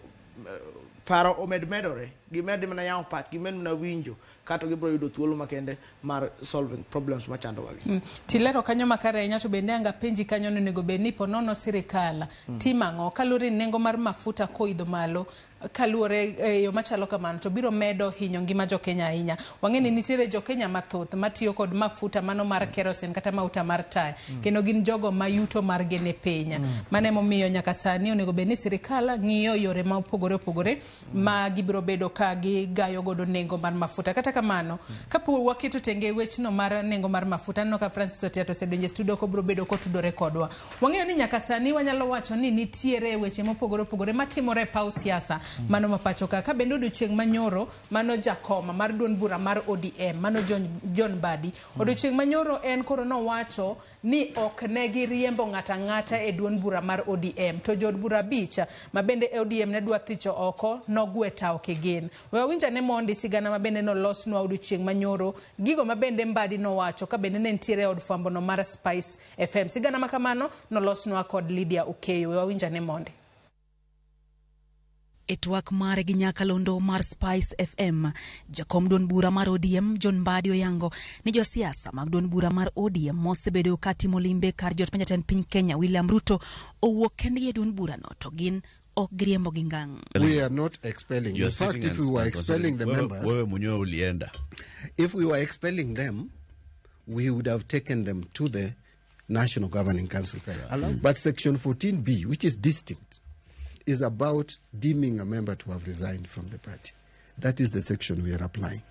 paro omed medore, gimed mana yawo pach, gimed mana winjo kato gibiro yudo thuolo makende mar solving problems machandowa gi. Tilero kanyo makare ahinya, to bende anga penji kanyo ni onego bed ni ponono sirikal timo ang'o kaluwore ni nengo mar mafuta koidho malo kaluwore e yo machalo kamano to biro medo hinyo ngima jo Kenya ahinya. Wang'e ni nitiere jo Kenya mathoth matiyo kod mafuta mano mar kerosene kata mauta mar taya, kendo gin jogo ma yuto margi ni piny. Mano emomiyo nyaka sani onego bed ni sirikal ng'iyo yore ma opogore opogore ma gibiro bedo ka gigayo godo nengo mar mafuta. Kata kamano, kapo waketo tenge wechno mar nengo mar mafuta, aneno ka Francis Otiato osedonjo e studio kobiro bedo kotudore kodwa. Wang'eyo ni nyaka sani wanyalo wacho ni nitiere weche mopogore opogore matimore e paw siasa mano ma pacho ka. Ka bende odiochieng' manyoro mano jakoma mar duond bura mar ODM mano John Mbadi. Odiochieng' manyoro en koro nowacho ni ok ne giriembo ng'ato ang'ata e duond bura mar ODM, to jood bura 5 ma bende ODM ne dwa thicho oko nogwe tawo kigin. We wawinj ane mondi sigana ma bende nolosnwa odiochieng' manyoro, gigo ma bende Mbadi nowacho ka bende ne nitiere e od fwambo no mar Spice FM. Sigana ma kamano nolosnwa kod Lydia Okeyo. We wawinj ane mondi. E twak mare gi nyakalondo mar Spice FM, jakom duond bura mar ODM John Mbadi oyango ni josiasa mag duond bura mar ODM mosebedo ka timo limbe kar jot ma jatend piny Kenya William Ruto owuok kendgi e duond burano to gin ok giriembo gi ngang'. We are not expelling. You In are fact, sitting if we and- were and expelling the considering- members, wewe mwenyewe ulienda. If we were expelling them, we would have taken them to the National Governing Council. But Section 14B, which is distinct, is about deeming a member to have resigned from the party. That is the section we are applying.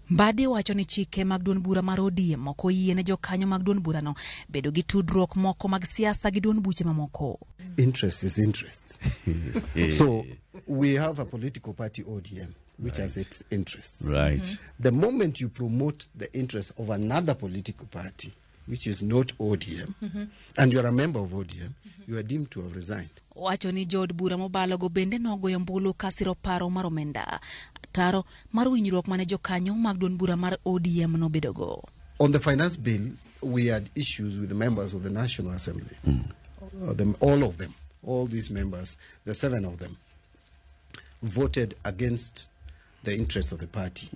Mbadi wacho ni chike mag duond bura mar ODM ok oyie ne jokanyo mag duond burano bedo gi tudruok moko mag siasa gi duond buche mamoko. Interest is interest. So we have a political party, ODM, which has its interests. The moment you promote the interest of another political party, which is not ODM, and you are a member of ODM, you are deemed to have resigned. Owacho ni jood bura mobalogo bende nogoyo ombulu ka siro paro mar omenda ataro mar winjruok mane jokanyo mag duond bura mar ODM nobedogo. On the finance bill, we had issues with the members of the National Assembly. All of them, all these members, the 7 of them, voted against the interests of the party.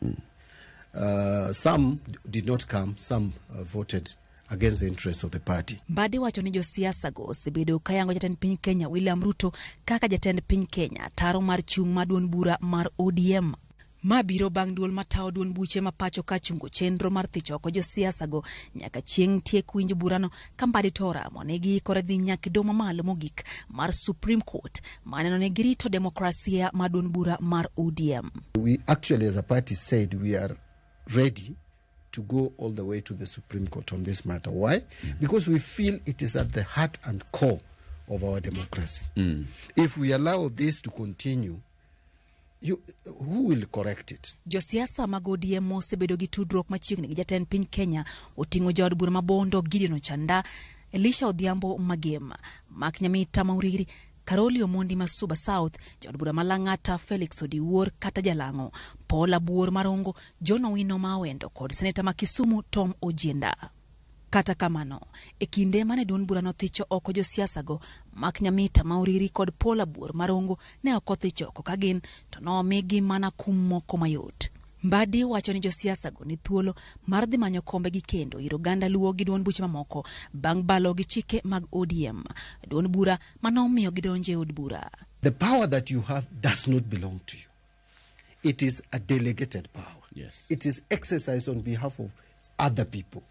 Some did not come, some voted against the interests of the party. Mbadi wacho ni josiasa go osebedo kayango jatend piny Kenya William Ruto kaka jatend piny Kenya taro mar chung' mar duond bura mar ODM. Ma biro bang' duol matayo duond buche ma pacho ka chungo chenro mar thicho oko josiasa go nyaka chieng' tiek winjo burano ka Mbadi to oramo ni giikore dhi nyaka e doho mamalo mogik mar Supreme Court maneno ni girito demokrasia mar duond bura mar ODM. We actually as a party said we are ready to go all the way to the Supreme Court on this matter. Why? Because we feel it is at the heart and core of our democracy. If we allow this to continue, who will correct it? Josiasa mag ODM mosebedo gi tudruok machiegni gi jatend piny Kenya oting'o jaod bura ma Bondo Gideon Ochanda, Elisha Odhiambo Magem, Mark Nyamita Mauriri, Karoli Omondi ma Suba South, jaod bura ma Lang'ata Felix Odiwuor kata Jalang'o, Paul Abuor Marongo, John Owino ma Awendo kod seneta ma Kisumu Tom Ojienda. Kata kamano, e kinde mane duond bura nothicho oko josiasa go, Mark Nyamita Mauriri kod Paul Abuor Marongo ne ok othich oko ka gin to nomigi mana kum moko mayot. Mbadi wacho ni josiasa go ni thuolo mar dhi manyo kombegi kendo ir oganda Luo gi duond buche mamoko bang' balo gi chike mag ODM, duond bura manomiyo gidonjo e od bura. The power that you have does not belong to you. It is a delegated power. It is exercised on behalf of other people.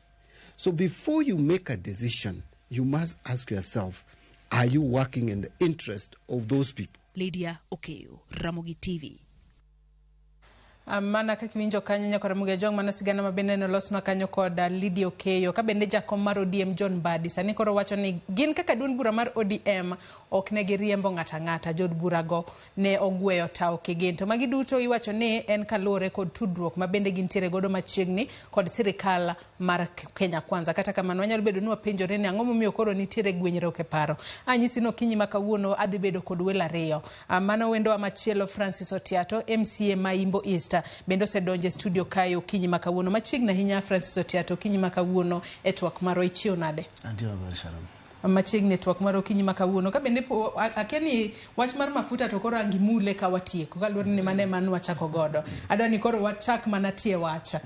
So before you make a decision, you must ask yourself, are you working in the interest of those people? Lydia Okeyo, Ramogi TV. Mana kaka iwinjo kanyo nyakora Ramogi Ajwang', mano sigana ma bende nolosnwa kanyo kod Lydia Okeyo ka bende jakom mar ODM John Mbadi sani koro wacho ni gin kaka duond bura mar ODM ok ne giriembo ng'ato ang'ata, jood burago ne ogweyo tawo kigin. To magi duto iwacho ni en kaluwore kod tudruok ma bende gintiere godo machiegni kod sirikal mar Kenya Kwanza. Kata kamano wanyalo bedo ni wapenjore ni ang'o momiyo koro nitiere gwenyruok e paro. Anyisi ni okinyi ma kawuono adhi bedo kod welo ariyo. Mano wendowa machielo Francis Otiato, MCA ma Imbo East, bende osedonjo e studio kae okinyi ma kawuono. Machiegni ahinya Francis Otiato, okinyi ma kawuono e twak marwa, ichiew nade? Antie maber, Sharon. Machiegni e twak mar okinyi ma kawuono. Ka bende akia ni wach mar mafuta to koro ang' imule ka watieko, kaluwore ni mano ema nwachako godo. Adwa ni koro wachak mana tie wacha.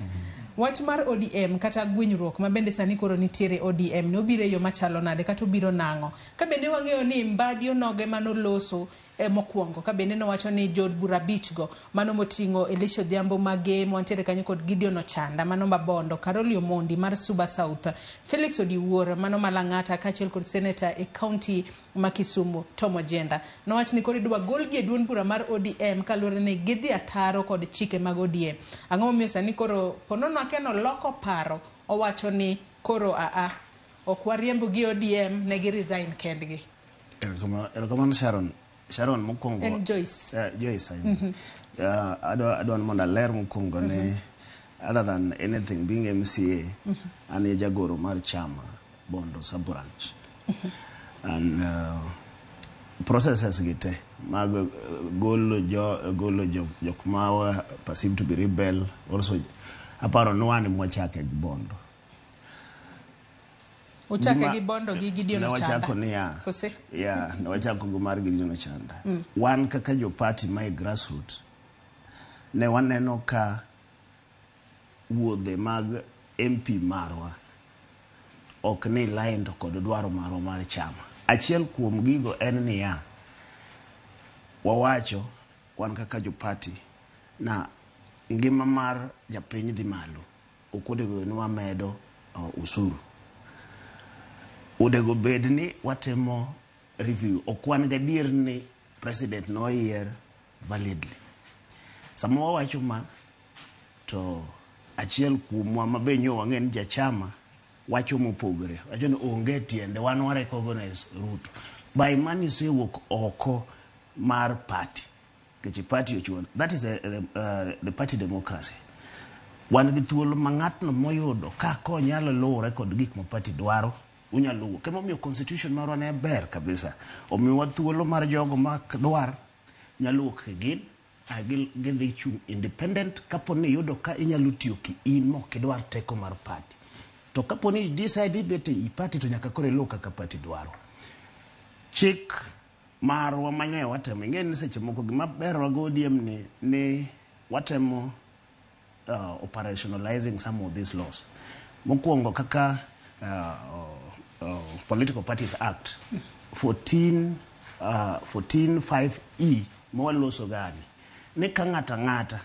Wach mar ODM kata gwenyruok ma bende sani koro nitiere ODM ni obiro e yo machalo nade kata obiro nang'o? Ka bende wang'eyo ni Mbadi onoge manoloso mokwongo, ka bende nowacho ni jood bura abich go mano moting'o Elisha Odhiambo Magem, wantiere kanyo kod Gideon Ochanda mano ma Bondo, Karoli Omondi mar Suba South, Felix Odiwuor mano ma Lang'ata kaachiel kod seneta e kaunti ma Kisumu Tom Ojienda. Nowach ni koro idwa golgi e duond bura mar ODM kaluwore ni gidhi ataro kod chike mag ODM. Ang'o momiyo sani koro ponono akia noloko paro owacho ni koro aa ok wariembo gi ODM ne gi resign kendgi. Erokamano Sharon. Sharon mokwongo En Joyce. Joyce, I mean. Adwa mondo aler mokwongo ni other than anything being MCA, an e jagoro mar chama Bondo sub branch. And processes gi te mag golo jo jok ma were perceived to be rebel also aparo ni wan mwachake gi Bondo. Uchake Gima- gi Bondo gi Gideon ne Ochanda. wachako niya Kose? Yeah, ne wachako gi mar Gideon Ochanda. Wan kaka jo party ma e grassroots ne waneno ka wuodhe mag MP marwa ok ni line to kod dwaro marwa mar chama. Achiel kuom gigo en niya, wawacho wan kaka jo party na ngima mar japiny dhi malo, ok onego bed ni wamedo osuru. Onego bed ni watimo review. Ok wan gadier ni president noyier validly. Sama wawacho ma, to achiel kuomwa ma be nyo wang'e ni jachama wacho mopogore. Wacho ni onge tiende, wan wa recognize Ruto. By mani isewuok oko mar party. Nikech party ochiwo. That is the party democracy. Wan gi thuolo ma ng'atno moyudo ka konyalo luwore kod gik ma party dwaro, unyalo wuok. Emomiyo constitution marwa ne ber kabisa. Omiyowa thuolo mar jogo ma ok dwar nyalo wuok gin gidhi chung' independent kapo ni iyudo ka inyalo tiyo ki in mok idwar teko mar party. To kapo ni decide ibet e party to nyaka koro iluw kaka party dwaro. Chik marwa manye watemo, ing'e ni seche moko gima ber go ODM ni watemo operationalizing some of these laws. Mokwongo kaka Political Parties Act 14.5E mawaloso gani ni ka ng'ato ang'ata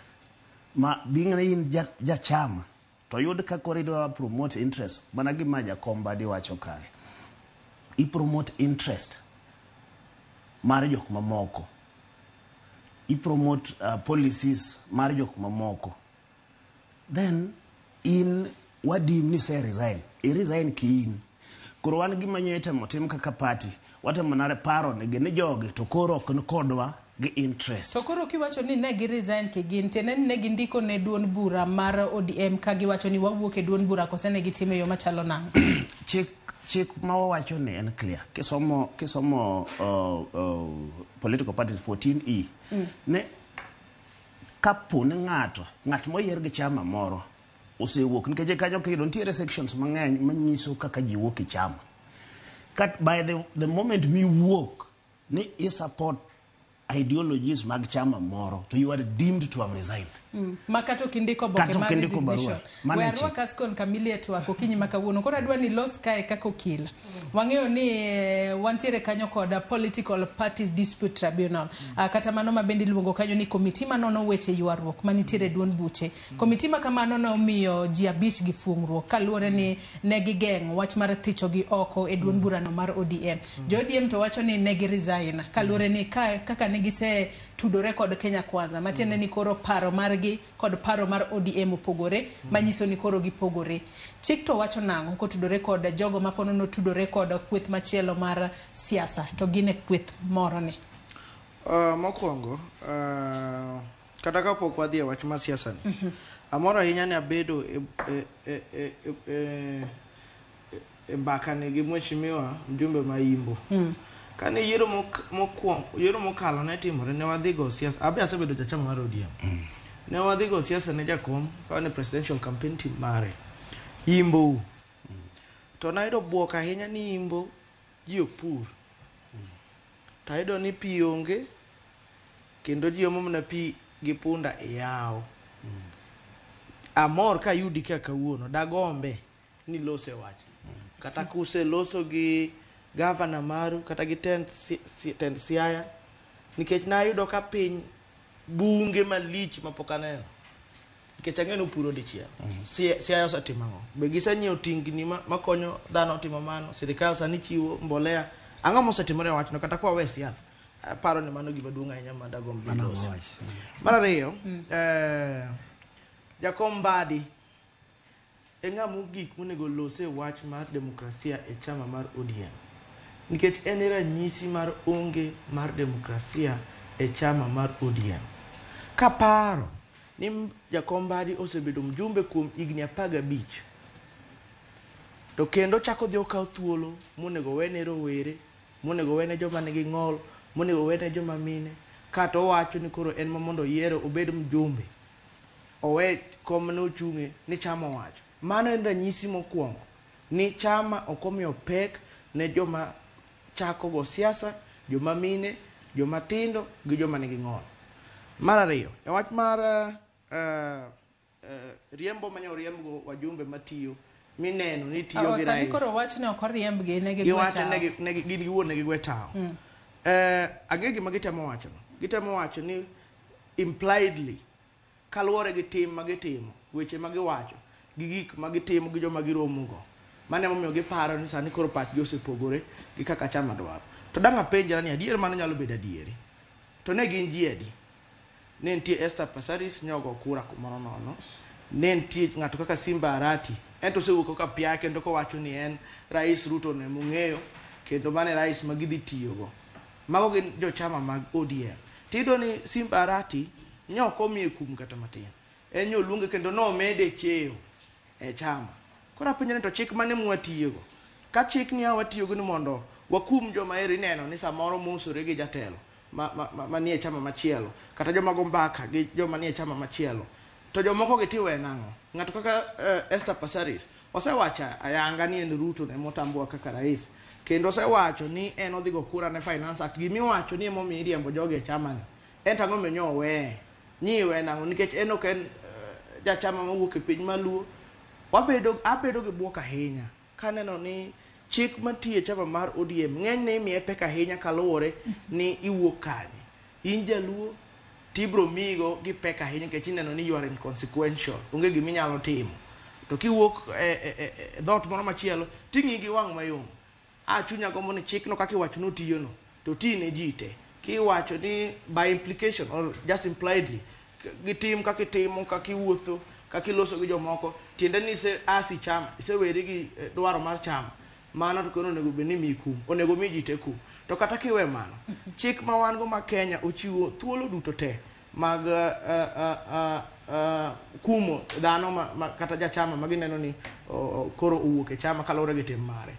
Ma being ni in jachama to yud ka koro idwa promote interest mana gima jakom Mbadi wacho kae. I promote interest mar jok mamoko. I promote policies mar jok mamoko. Then in wadim ni se resign. I resign ki in. Koro wan gima nyo itemo tim kaka party, watemo nare paro negi ni jogi to koro ok ni kodwa gi interest. To koro kiwacho ni ne gi resign kigin, tiende ni ne gindiko ne duond bura mar ODM ka giwacho ni wawuok e duond bura kose ne gitimo e yo machalo nang'o? Chik ma wawacho ni en clear. Kisomo political parties 14E ne kapo ni ng'at moyier gi chama moro osewuok, nikech kanyo kiyudo nitiere sections mang'eny manyiso kaka ji wuok e chama. Kat by the moment miwuok ni i support ideologies mag chama moro, to you are deemed to have resigned. Ma kata ok indiko oboke Kata ok mar indiko barua. resignation. Mano We e chik. arwak Ascon Kamili e twak okinyi ma kawuono. Koro adwa ni los kae kaka okil. Wang'eyo ni wantiere kanyo kod Political Parties Dispute Tribunal. Kata mano ma bende iluongo kanyo ni komiti manono weche ywaruok manitiere e duond buche. Komiti ma kamano nomiyo ji 5 gi fuong'ruok kaluwore ni ne gigeng'o wach mar thicho gi oko e duond burano mar ODM. Jo ODM to wacho ni ne gi resign kaluwore ni kaka ne gise tudore kod Kenya Kwanza, matiende ni koro paro margi kod paro mar ODM opogore, manyiso ni koro gipogore. Chik to wacho nang'o kotudore kod jogo ma pono notudore kod kweth machielo mar siasa to gin e kweth moro ni? Mokwongo, kata kapok wadhi e wach mar siasa ni, amor ahinya ni abedo e mbaka ni gi mheshimiwa mjumbe ma Imbo. Kane yiero mokwongo, yiero mokalo ne timore, ne wadhi go siasa. Abe asebedo jachama mar ODM. Ne wadhi go siasa ne jakom, ka ne presidential campaign team mare. Imbo. To nayudo buok ahinya ni Imbo ji ok pur. To ayudo ni pi onge, kendo ji omo mana pi gi punda e yawo. Amor ka ayudi ka kawuono, dagombe ni lose wach. Kata kuseloso gi gavana maru, kata gi tend Siaya, nikech nayudo ka piny bunge malich mapok aneno. Nikech ang'eyo ni upuro dichiel. Siaya osetimo ang'o? Be gisenyiewo tingni makonyo dhano timo mano? Sirikal sani chiwo mbolea. Ang'o mosetimore e wachno? Kata kwa we siasa, aparo ni mano gima duong' ahinya ma dagomb ni Mano losi. wach. Mar ariyo, Jakom Mbadi e ng'ama mogik monego lose wach mar demokrasia e chama mar ODM. Nikech en e ranyisi mar onge mar demokrasia e chama mar ODM. Kaparo ni Jakom Mbadi osebedo mjumbe kuom higni 15. To kendo chako dhi okaw thuolo monego wene rowere, monego wene joma nigi ng'ol, monego wene joma mine, kato owacho ni koro en ma mondo oyiere obed mjumbe. Owe kom ne ochung'e ni chama owacho. Mano en ranyisi mokwongo ni chama ok omiyo pek ne joma chako go siasa, joma mine, joma tindo gi joma nigi ng'ol. Mar ariyo, e wach mar riembo mane oriembgo wajumbe matiyo mineno ni tiyo gi Sani rais. koro wach ne ok oriembgi, ne gigwe Giwacho tawo. ne gin giwuon ne gigwe tawo. Ang'e gima gitemo wacho no. Gitemo wacho ni impliedly, kaluwore gi tim ma gitimo, weche ma giwacho, gi gik ma gitimo gi joma giromogo. Mano emomiyo giparo ni sani koro pachgi osepogore gi kaka chama dwaro. To dang' apenjra ni adier mano nyalo bedo adieri. To ne gin ji adi? Ne nitie Esther Passaris nyogo kura kumoro nono. Ne nitie ng'ato kaka Simba Arati. En to osewuok kaka pia kendo kowacho ni en Rais Ruto ne mong'eyo kendo mano e rais ma gidhi tiyogo. Mago gin jochama mag ODM. Tiyudo ni Simba Arati ne ok omiye kum kata matin. En noluonge kendo nomede cheo e chama. Koro apenjo ni to chik mane mwatiyogo? Ka chik ni watiyogo ni mondo wakum joma eri ineno ni samoro mosore gi jatelo manie chama machielo, kata joma go mbaka gi joma nie chama machielo, to jomoko gi tiwe nang'o? Ng'ato kaka Esther Passaris osewacho ayanga ni en Ruto ne motambua kaka rais, kendo osewacho ni en odhi go kura ne Finance Act. Gimiwacho ni emomiyo iriembo jogi e chama ni, en to ang'o momiyo nyo oweye? Nyiwe nang'o? Nikech en ok en jachama mowuok e piny maluo. Abedo gi buok ahinya kaneno ni chik mantie e chama mar ODM ng'enyne imiye pek ahinya kaluwore ni iwuok kanye. In jaluo, Tibro migo gi pek ahinya nikech ineno ni you are inconsequential, onge gima inyalo timo. To kiwuok e dhoot moro machielo, ting'i gi wang' mayom. A chunya gombo ni chikno kaka iwacho ni otiyono, to oti ne ji te. Kiwacho ni by implication or just impliedly, gitim kaka itimo, kaka iwuotho, kaka iloso gi jomoko, tiende ni ise asi chama, iseweri gi dwaro mar chama. Mano to koro onego bed ni imiyi kum, onego mi ji te kum. To kata kiwe mano, chik ma wan go ma Kenya ochiwo thuolo duto te mag kumo dhano ma kata jachama ma gineno ni koro owuok e chama kaluwore gi tim mare.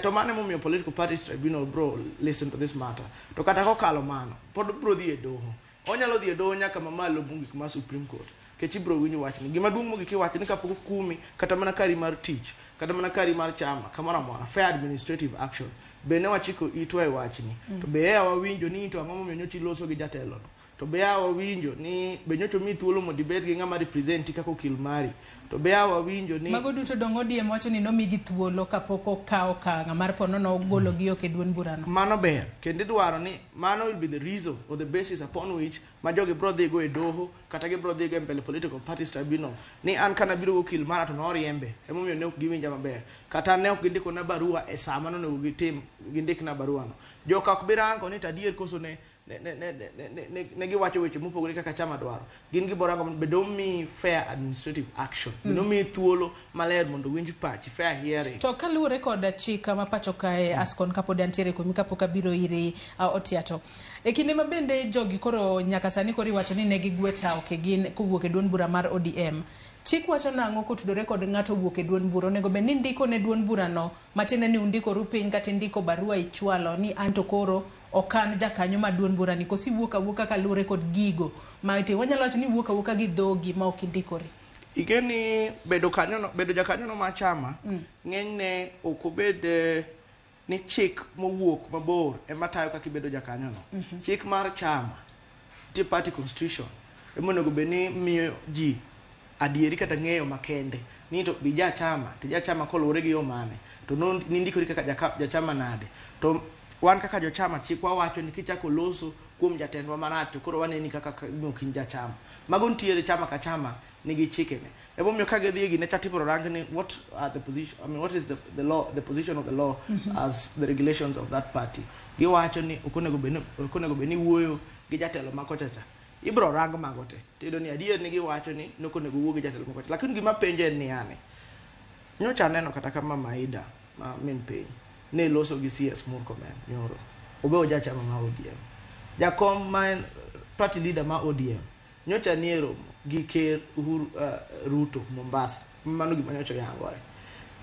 To mano emomiyo Political Parties Tribunal bro listen to this matter. To kata kokalo mano, pod bro dhi e doho. Onyalo dhi e doho nyaka mamalo mogik mar Supreme Court. Kech ibro winj wachni. Gima duong' mogik iwacho ni kapok okumi kata mana kari mar tich, kata mana kari mar chama, kamoro amora, fair administrative action. Be ne wachiko itwa e wachni. To be ea wawinjo ni to ang'o momiyo nyocha iloso gi jatelo no. To be ea wawinjo ni be nyocha omiyi thuolo mondo ibed gi ng'ama representi kaka okil mari. To be ea wawinjo ni Mago duto dong' ODM wacho ni nomigi thuolo kapok okaw okang' mar po nono ogologi oko e duond burano. Mano ber. Kendo idwaro ni mano will be the reason or the basis upon which ma jogi bro dhigo e doho kata gibro dhigo e mbele Political Parties Tribunal ni an kana biro gokil mara to noriembe, emomiyo ne ok giwinja maber, kata ne ok gindikona barua e saa mane onego gitim gindikna barua no. Joka ok bi rango ni to adier koso ne ne ne ne ne ne ne giwacho weche mopogore kaka chama dwaro. Gin gibro rango bende omiyi fair administrative action, bende omiyi thuolo maler mondo winj pachi, fair hearing. To kaluwore kod chik ma pacho kae Ascon kapod antiere kuomi kapok abiro iri Otiato. E kinde ma bende jogi koro nyaka sani koro iwacho ni ne gigwe tawo ke gin kowuok e duond bura mar ODM. Chik wacho nang'o kotudore kod ng'ato wuok e duond bura? Onego bed ni ndiko ne duond burano, matiende ni undikoru piny kata indiko barua ichwalo ni anto koro ok an jakanyo mar duond burani, koso iwuok awuoka kaluwore kod gigo ma ite wanyalo wacho ni iwuok awuoka gi dhogi ma ok indikori. Ing'e ni bedo kanyono, bedo jakanyono mar chama ng'enyne ok obed ni chik mowuok mabor ema tayo kaka ibedo jakanyono. Chik mar chama, nitie party constitution, ema onego bed ni miyo ji adieri kata ng'eyo makende ni to bi jachama, to jachama koluwore gi yo mane, to nindikori kaka jachama nade. To wan kaka jochama chikwa wacho ni kichako loso kuom jatendwa marach to koro waneni kaka ok in jachama. Mago nitiere chama ka chama nigi chikene. Emomiyo ka gidhi e gine cha tibiro rang ni what are the position, I mean, what is the law, the position of the law as the regulations of that party. Giwacho ni ok onego bed ni wuoyo gi jatelo ma kocha cha. Ibiro rang mago te. Tiyudo ni adier ni giwacho ni nok onego wuo gi jatelo ma kocha. Lakini gima penjo en niya ni, nyocha aneno kata ka Mama Aida ma min piny ne loso gi CS Murkomen nyoro. Obe oja chama ma ODM. Jakom ma en party leader ma ODM nyocha nie romo gi Ker Uhuru Ruto Mombasa. Mano gima nyocha oyangore.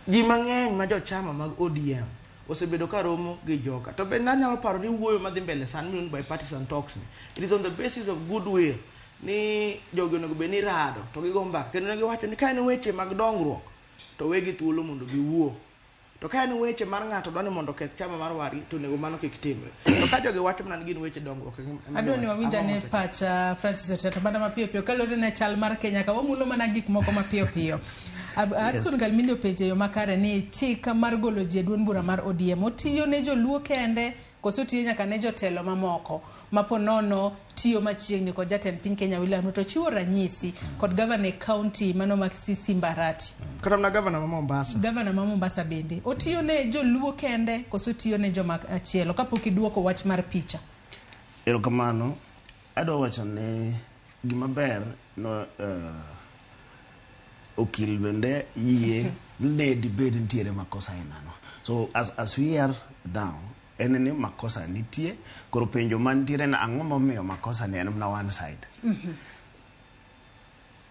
Ji mang'eny ma jochama mag ODM osebedo ka romo gi joka. To bende anyalo paro ni wuoyo madhi mbele sani miluongo ni bipartisan talks ni. It is on the basis of goodwill ni jogi onego bed ni rado to gigo mbaka. Kendo ne giwacho ni ka en weche mag dongruok to wegi thuolo mondo giwuo. To ka en weche mar ng'ato dwa ni mondo oketh chama mar wadgi to onego mano kik timre. To ka jogi wacho mana ni gin weche dongruok, ema Adwa ni giwacho. wawinj Ang'o ane mosetimore? pacha Francis Otiato mana mapiyo piyo kaluwore ne chal mar Kenya ka wamulo mana gik moko mapiyo piyo. Ascon Galmindi openjo e yo makare ni chik mar golo ji e duond bura mar ODM otiyo ne joluo kende koso otiyo nyaka ne jotelo mamoko ma po nono tiyo machiegni kod jatend piny Kenya William Ruto. Chiwo ranyisi kod gavana e county mano ma Simbarati. Kata mana gavana ma Mombasa. Gavana ma Mombasa bende otiyo ne joluo kende koso otiyo ne joma achielo kapok iduoko wach mar picha. Erokamano. Adwa wacho ni gima ber no okil bende yie ne dibed nitiere makosa ainano. So as we are now, en ni makosa nitie, koro penjo mantiere na ang'o momiyo makosa ni en mana one side.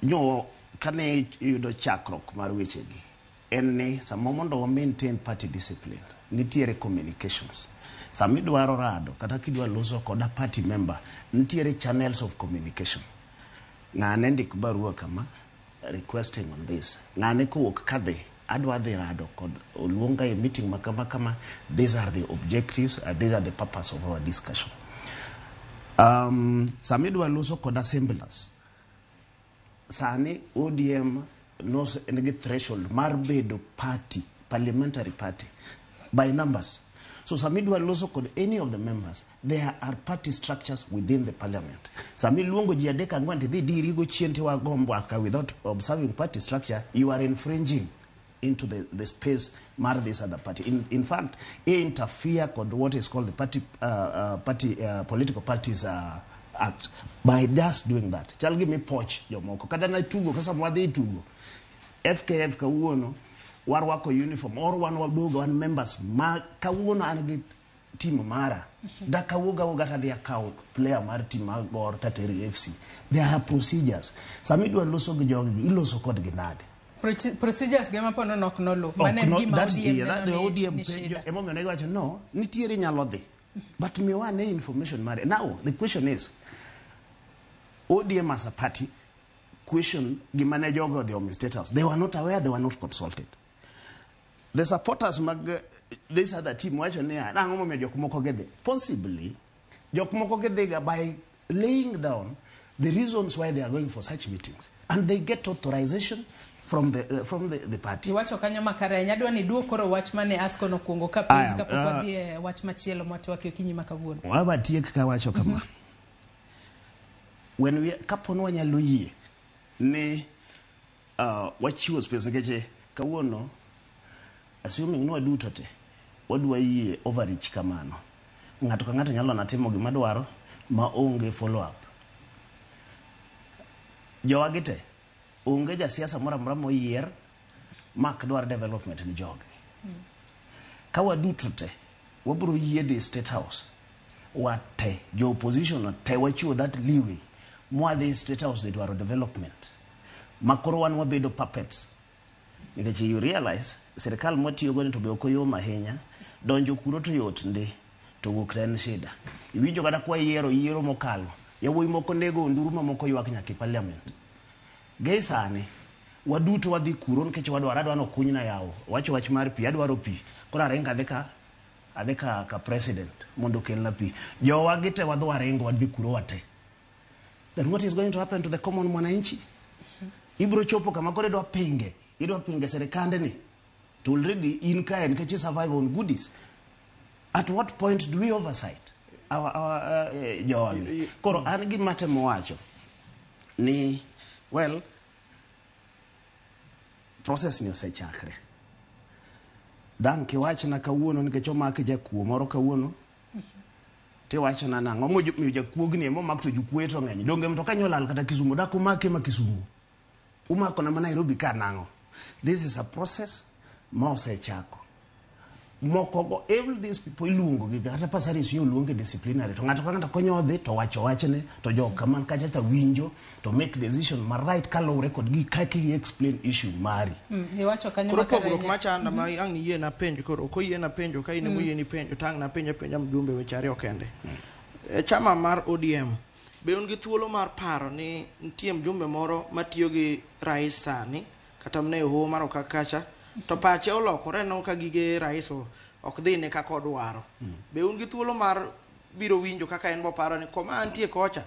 Nyo kane iyudo chakruok mar wechegi, en ni sama mondo wa maintain party discipline, nitiere communications. Sama idwaro rado kata kidwa loso kod a party member, nitiere channels of communication. Ng'ane ndik barua kama requesting on this. Ng'ane kowuok kadhi, adwa dhi rado kod oluonga e meeting ma kama kama, these are the objectives and these are the purpose of our discussion. Sama idwa loso kod assemblers, sani ODM nigi threshold mar bedo party, parliamentary party by numbers. So sama idwa loso kod any of the members, there are party structures within the parliament. Sama iluongo ji adek ang'wen tidhi diri go chien tiwago mbaka without observing party structure, you are infringing into the space mar this other party. In fact, i interfere kod what is called the party political parties act by just doing that. Chal gi mipoch jomoko. Kata na tugo, kasa mwadhi tugo. FKF kawuono warwako uniform or wan waduogo wan members ma kawuono an gi team mara. Da kawuoga wuoga tadhi akawo player mar team mar Gor tateri FC. There are procedures. Sama idwa loso gi jogi, iloso kodgi nade? Procedures gema po nono ok nolu. Mano en gima ODM neno ODM ni shida. Emomiyo ne giwacho no, nitiere nyalo dhi. But miwa ne information mare. Now, the question is, ODM as a party question gima ne jogo odhi omi State House. They were not aware, they were not consulted. The supporters mag this other team wacho niya, nang'o momiyo jok moko gidhi? Possibly, jok moko gidhiga by laying down the reasons why they are going for such meetings. And they get authorization from the party. Iwacho kanyo makare ahinya. Adwa ni duok koro wach mane Asko nokwongo ka penj kapok wadhi e wach machielo mwatwake okinyi ma kawuono. Wabatiek kawacho kama. When we kapo ni wanyalo yie ni wachiwo space nikech kawuono assuming ni waduto te wadwa yie overreach kamano. Ng'ato ka ng'ato nyalo na timo gima dwaro ma onge follow up. Jowagi te onge jasiasa moro amora moyier mak dwar development ni jogi. Ka waduto te wabiro yie dhi State House wate jo opposition te wachiwo that leeway mwadhi State House dhi dwaro development makoro wan wabedo puppets. Nikech you realize sirikal mwatiyogo ni to be ok oyom ahinya, donjo kuro to yot ndi to wuok to en shida. Iwinjo kata kwa yiero mokalo yawuoyi moko nego onduru mamoko ywak nyaka e parliament. Gie sani waduto wadhi kuro nikech wadwaro adwa nokunyna yawo wacho wach mar pi adwaro pi koro aringo adhi ka president mondo okelna pi. Jowa gi te wadhi waringo wadhi kuro wate. Then what is going to happen to the common mwananchi? Ibro chopo kama koro idwa pinge sirikande ni to already in kae nikech survive on goodies. At what point do we oversight our jowagi? Koro an gima temo wacho ni well process ni osechakre. Dang' kiwachna kawuono nikech omak jakuo moro kawuono tiwachona nang'o momiyo jakuogni emomak to jokuoye to ng'eny. Donge mtoka nyolal kata Kisumu dak umake ma Kisumu. Umako na ma Nairobi ka nang'o. This is a process ma osechako. Moko go all these people iluongo gi kata Passaris yo luonge disciplinary to ng'ato ka ng'ato konyo dhi to wacho wachne to jok man kacha ta winjo to make decision ma right kaluwore kod gi kaka i explain issue mari. Iwacho kanyo koro makare pogruok ahinya. Machanda ma ang' ni yie na penjo koro ok oyie na penjo ka in ema oyie ni penjo to ang' na penjo apenja mjumbe weche ariyo kende. E chama mar ODM be un gi thuolo mar paro ni nitie mjumbe moro matiyo gi rais sani kata mana e hoho mar Okak kacha to pache olokore no ka gige rais ok dhi ne kaka odwaro. Be un gi thuolo mar biro winjo kaka en boparo ni koma antie kocha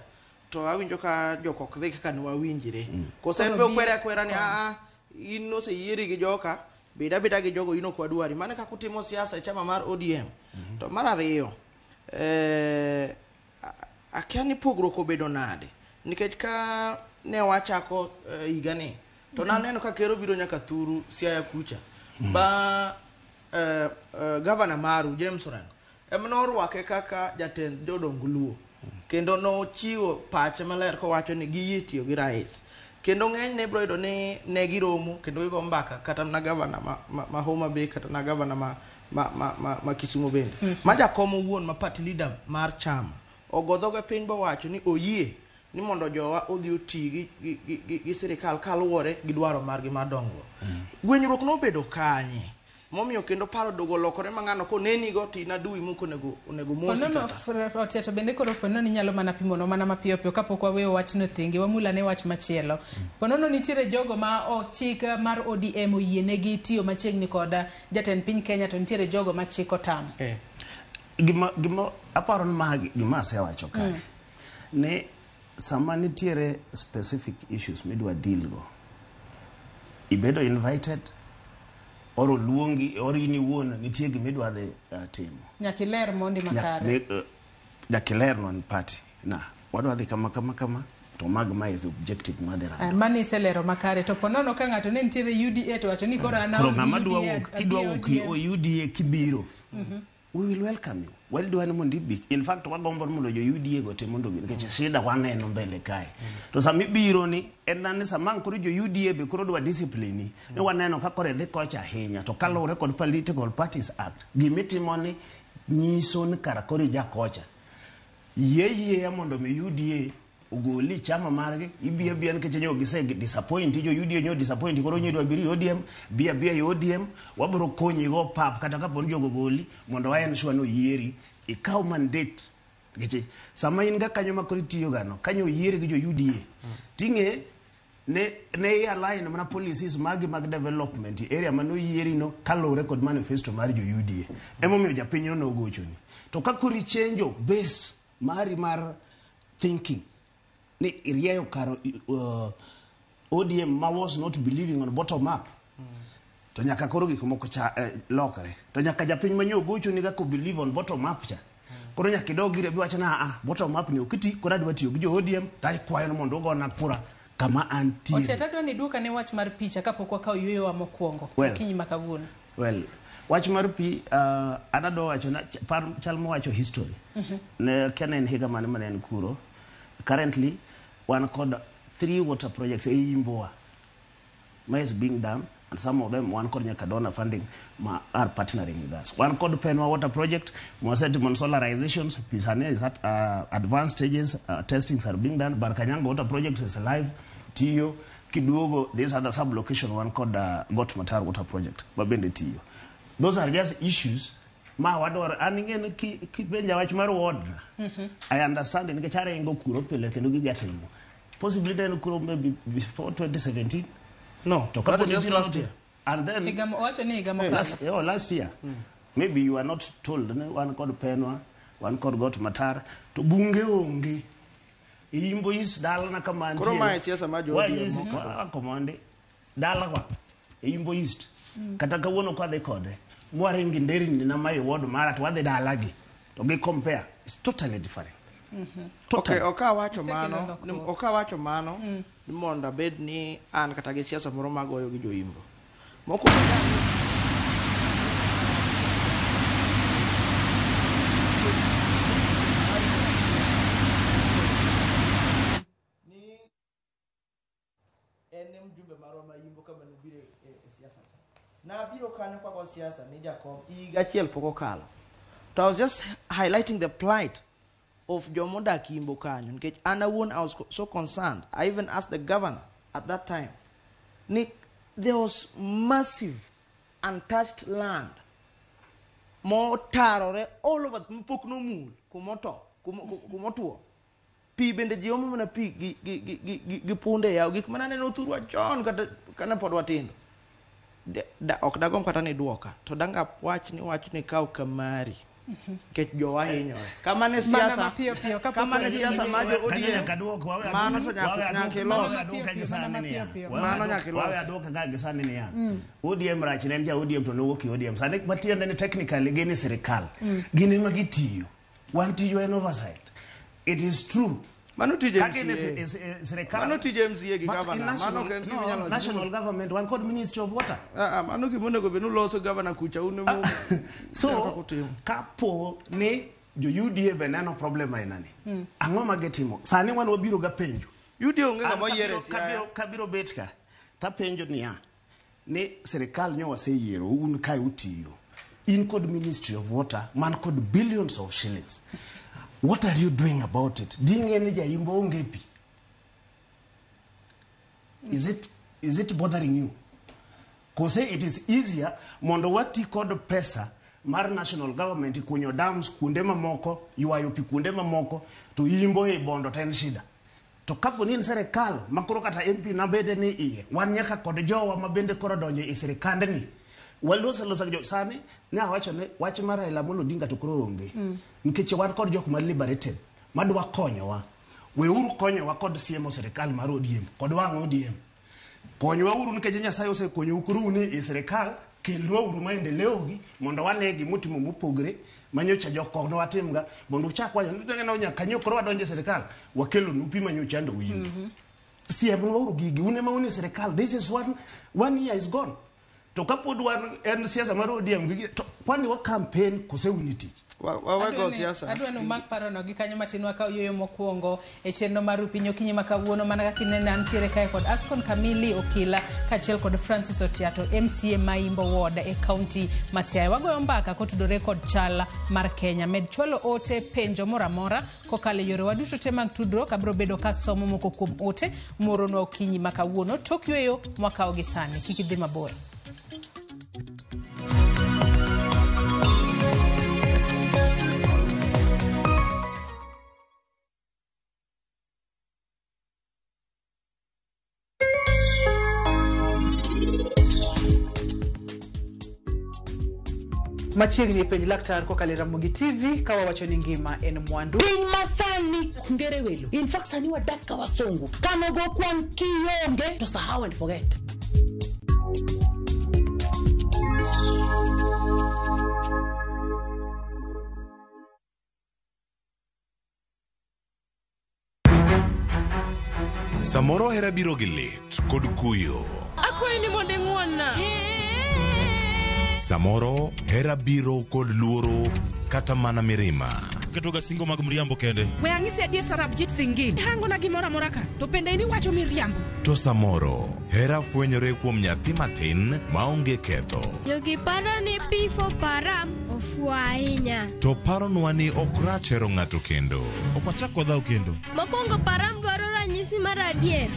to awinjo ka jok ok dhi kaka ne wawinjre. Koso en be okwere akwera ni a in noseyieri gi joka bed abeda gi jogo in ok wadwari. Mano kaka utimo siasa e chama mar ODM. To mar ariyo akia ni pogruok obedo nade nikech ka ne wachako higani to naneno ka ker obiro nyaka thuru Siaya kucha ba gavana maru James Orengo ema norwake kaka jatend jodong Luo kendo nochiwo pache maler kowacho ni giyie tiyo gi rais kendo ng'enyne ibiro yudo ni ne giromo kendo gigo mbaka kata na gavana ma Homa Bay kata na gavana ma Kisumu bende. Ma jakom owuon ma party leader mar chama ogo dhoge piny bowacho ni oyie ni mondo jowa odhi oti gi sirikal kaluwore gi dwaro margi mar dongruok. Gwenyruok nobedo kanye momiyo kendo paro dogo lokore ma ng'ano konenigo to in adui moko onego mosi kata. Otiato bende koro ponono inyalo mana pimono mana mapiyo piyo kapok waweyo wachno thenge wamul ane wach machielo. Ponono nitiere jogo ma chik mar ODM oyienegi tiyo machiegni kod jatend piny Kenya to nitiere jogo ma chik otamo. Gima aparo ni ma gima asewacho kae ni sama nitiere specific issues midwa deal go ibedo invited Or oluongi or in iwuon nitie gima idwa dhi timo. Nyaka iler mondi makare. Nyaka iler non party. Na wadwa dhi kama kama kama to mag ma is the objective madhi rando. Mano iselero makare to ponono ka ng'ato ne nitiere UDA to wacho ni koro an Koro aol gi ng'ama dwa UDA, wuok kidwa abi wuok ODM. UDA kibiro we will welcome you. Wadwa ni mondo ibi. In fact wagombo ni mondo jo UDA go te mondo obi nikech shida waneno mbele kae. To sama ibiro ni en na ni sama ang' koro jo UDA be koro dwa discipline ni ni waneno ka koro idhi kocha ahinya to kaluwore kod Political Parties Act gimitimo ni nyiso ni kara koro ija kocha. Yie yieya mondo mi UDA ogoli chama margi ibi abiya nikech nyo gise disappoint jo UDA nyo disappoint koro nyo idwa biro ODM bi abiya e ODM wabiro konyi go pap kata kapo ni jogo goli mondo wa ensure ni oyieri ikaw mandate nikech sama in ga kanyo ma koro itiyo gano kanyo oyieri gi jo UDA ting'e ne i align mana policies magi mag development e area mane oyieri no kaluwore kod manifesto mar jo UDA emomiyo japinyno nogochoni to ka koro ichenjo base mari mar thinking ni irieyo kar ODM ma was not believing on bottom up to nyaka koro gik moko cha lokre to nyaka japiny manyo ogochoni kaka believe on bottom up cha koro nyaka idog ire biwacho na ah bottom up ni ok ti koro adwa tiyo gi jo ODM to akwayo ni mondo ugona kura kama antiere. Otiet adwa ni iduoka ne wach mar picha kapok wakawo yueyowa mokwongo Well. okinyi ma kawuono. Well, wach mar pi an adwa wacho na par chal mowacho history. Ne kia ne en higa mane mane en kuro. Currently wan kod 3 water projects e Imboa ma is being done and some of them wan kod nyaka donor funding ma are partnering with us. Wan kod Penwa water project mwasetimo solarizations Pisane is at advanced stages, testings are being done. Barkanyanga water project is live tiyo kiduogo this other sub location wan kod Got Matar water project mabende tiyo. Those are just issues ma wadwaro an ing'e ni kipenja wach mar ward I understand nikech aringo kuro pile kendo giga timo possibly then kuro maybe before 2017 No, to that kapo is ni just biro last year. And then Higa owacho ni higa mokalo. Last year. Maybe you are not told ne wan kod Penwa, wan kod Got Matar to bunge onge. Imbo is dalana kama antie. Koro mae siasa ma jo Wa ODM is- mokalo. komande. Dala kwa. Imbo East. Kata kawuono kwadhi kode. Mwaringi nderini na mae ward mara to wadhi dalagi. To gi compare. It's totally different. Okay, okawacho Osekelo mano, lokruok. okawacho mano ni mondo abed ni an kata gi siasa moro magoyo gi joimbo. Mokwongo ni en e mjumbe marwa ma Imbo kama nobiro e siasa cha. Nabiro kanyo kwago siasa ni jakom higa achiel pok okalo. To I was just highlighting the plight of jomodak Imbo kanyo nikech an awuon I was so concerned. I even asked the governor at that time ni there was massive untouched land motarore all over pok nomul kumoto kumotuo pi bende ji omo mana pi gi punde e yawo gik mana neno thurwa chon kata kane pod watindo. Ok dagomb kata ni duoka to danga wach ni kaw kamari nikech jowa hinyore. Kama ne Mana siasa mapiyo piyo kapok kama ne wadhi siasa nyime. ma jo Kanyo ODM nyaka duok, wawe mano to wawe nyaka aduok- ilos. wawe aduoke gi sani niya. Wawe Mano nyaka ilos. Wawe aduoke ka gi sani niya. ODM rach ne en ja ODM to nowuok e ODM. Sani matiende ni technically gin e sirikal. Gin ema gitiyo. Wan tijwa en oversight. It is true. Mano tij Ka gin e MCA. sirikal. Mano tij MCA gi But in governor. Mano national, ok en gima no, inyalo national government, wan kod Ministry of Water. Ah, mano gima onego bed ni uloso governor kucha un ema So, kapo ni jo UDA be neno problem aina ni, ang'o ma gitimo? Sani wan wabiro ga penjo. UDA onge An ng'ama oyiero e Siaya. kabiro bet ka, tapenjo niya, ni sirikal nyo waseyiero, un kae utiyo. In kod Ministry of Water, man kod billions of shillings. What are you doing about it? Ding'e ni jaimbo onge pi. Is it bothering you? Kose it is easier mondo wati kod pesa mar national government kunyo dams kuonde mamoko, ywayo pi kuonde mamoko, to imbo e bondo to en shida. To kapo ni en sirikal ma koro kata MP na bende ni iye, wan nyaka kod jowa ma bende koro donjo e sirikandni. Waloso alosa gi jo sani ne awacho ni wach mar Raila Amolo Odinga to koro onge. Nikech wan kod jok ma liberated madwa konyowa. Weuru konyowa kod siemo sirikal mar ODM kod wang' ODM. Konywa uru nikech Nyasaye osekonyou koro un e sirikal. Kelnwa uru maendeleo gi mondo wane gimotimo mopogre manyocha jokok nowatimga mondo uchak wacho ni nyaka nyo koro wadonjo e sirikal wakelonu pi manyocha ando uyudo. Siemnwa uru gigi un ema un e sirikal. This is one year is gone. To kapod wan en siasa mar ODM gi to kwani wa campaign kose un e tich. Adwa ni umak parono gi kanyo matin wakaw yueyo mokwongo e chenro mar Rupiny okinyi ma kawuono mana kaka inene antiere kae kod Ascon Kamili Okila kaachiel kod Francis Otiato MCA Maimbo Ward e kaunti ma Siaya. Wagoyo mbaka kotudore kod chal mar Kenya. Med chwalo ote penjo moro amora kokalo e yorewa duto te mag tudruok. Abiro bedo kasomo moko kuom ote moronwa okinyi ma kawuono tok yueyo mwakawo gi sani. Kik idhi mabor. Machiegni penj laktar kokalo e Ramogi TV ka wawacho ni ngima en mwandu. Piny masani ngere welo. In fact sani wadak ka wasungu. Kanogo kwan kionge to sahau and forget. Samoro hera biro gi lit kod kuyo. Akwayi ni mondo ing'won-na. Samoro hera biro kod luoro kata mana mirima. Ketoga singo mag mriambo kende. We ang'isi adier Sarabjit Singh. Hangona gimoro amora ka to bende in iwacho miriambo. To samoro hera fwenyore kuom nyathi matin maonge ketho. Jogi paro ni P for Param ofuwo ahinya. To paronwa ni ok rach hero ng'ato kendo. Ok wachak wadhaw kendo. Mokwongo Param dwaro ranyisi mar adier.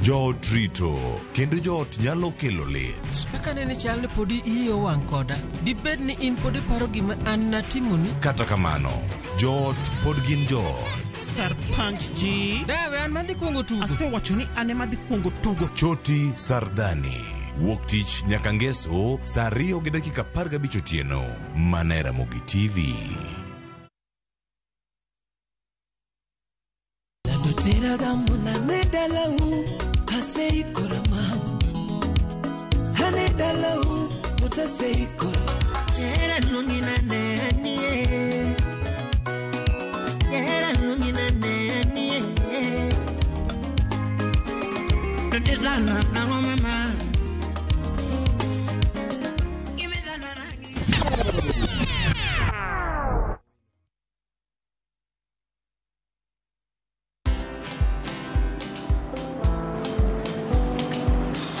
Joot rito kendo joot nyalo kelo lit. Kaka nene chal ni podi iyi owang' koda. Dibed ni in pod iparo gima an natimoni? Kata kamano, joot pod gin joot. Sarpanch ji. Dawe an madhi kuongo tugo. Asewacho ni an ema adhi kuongo tugo. Choti Sardani. Wuok tich nyaka ngeso saa 2:15 otieno. Mana e Ramogi TV.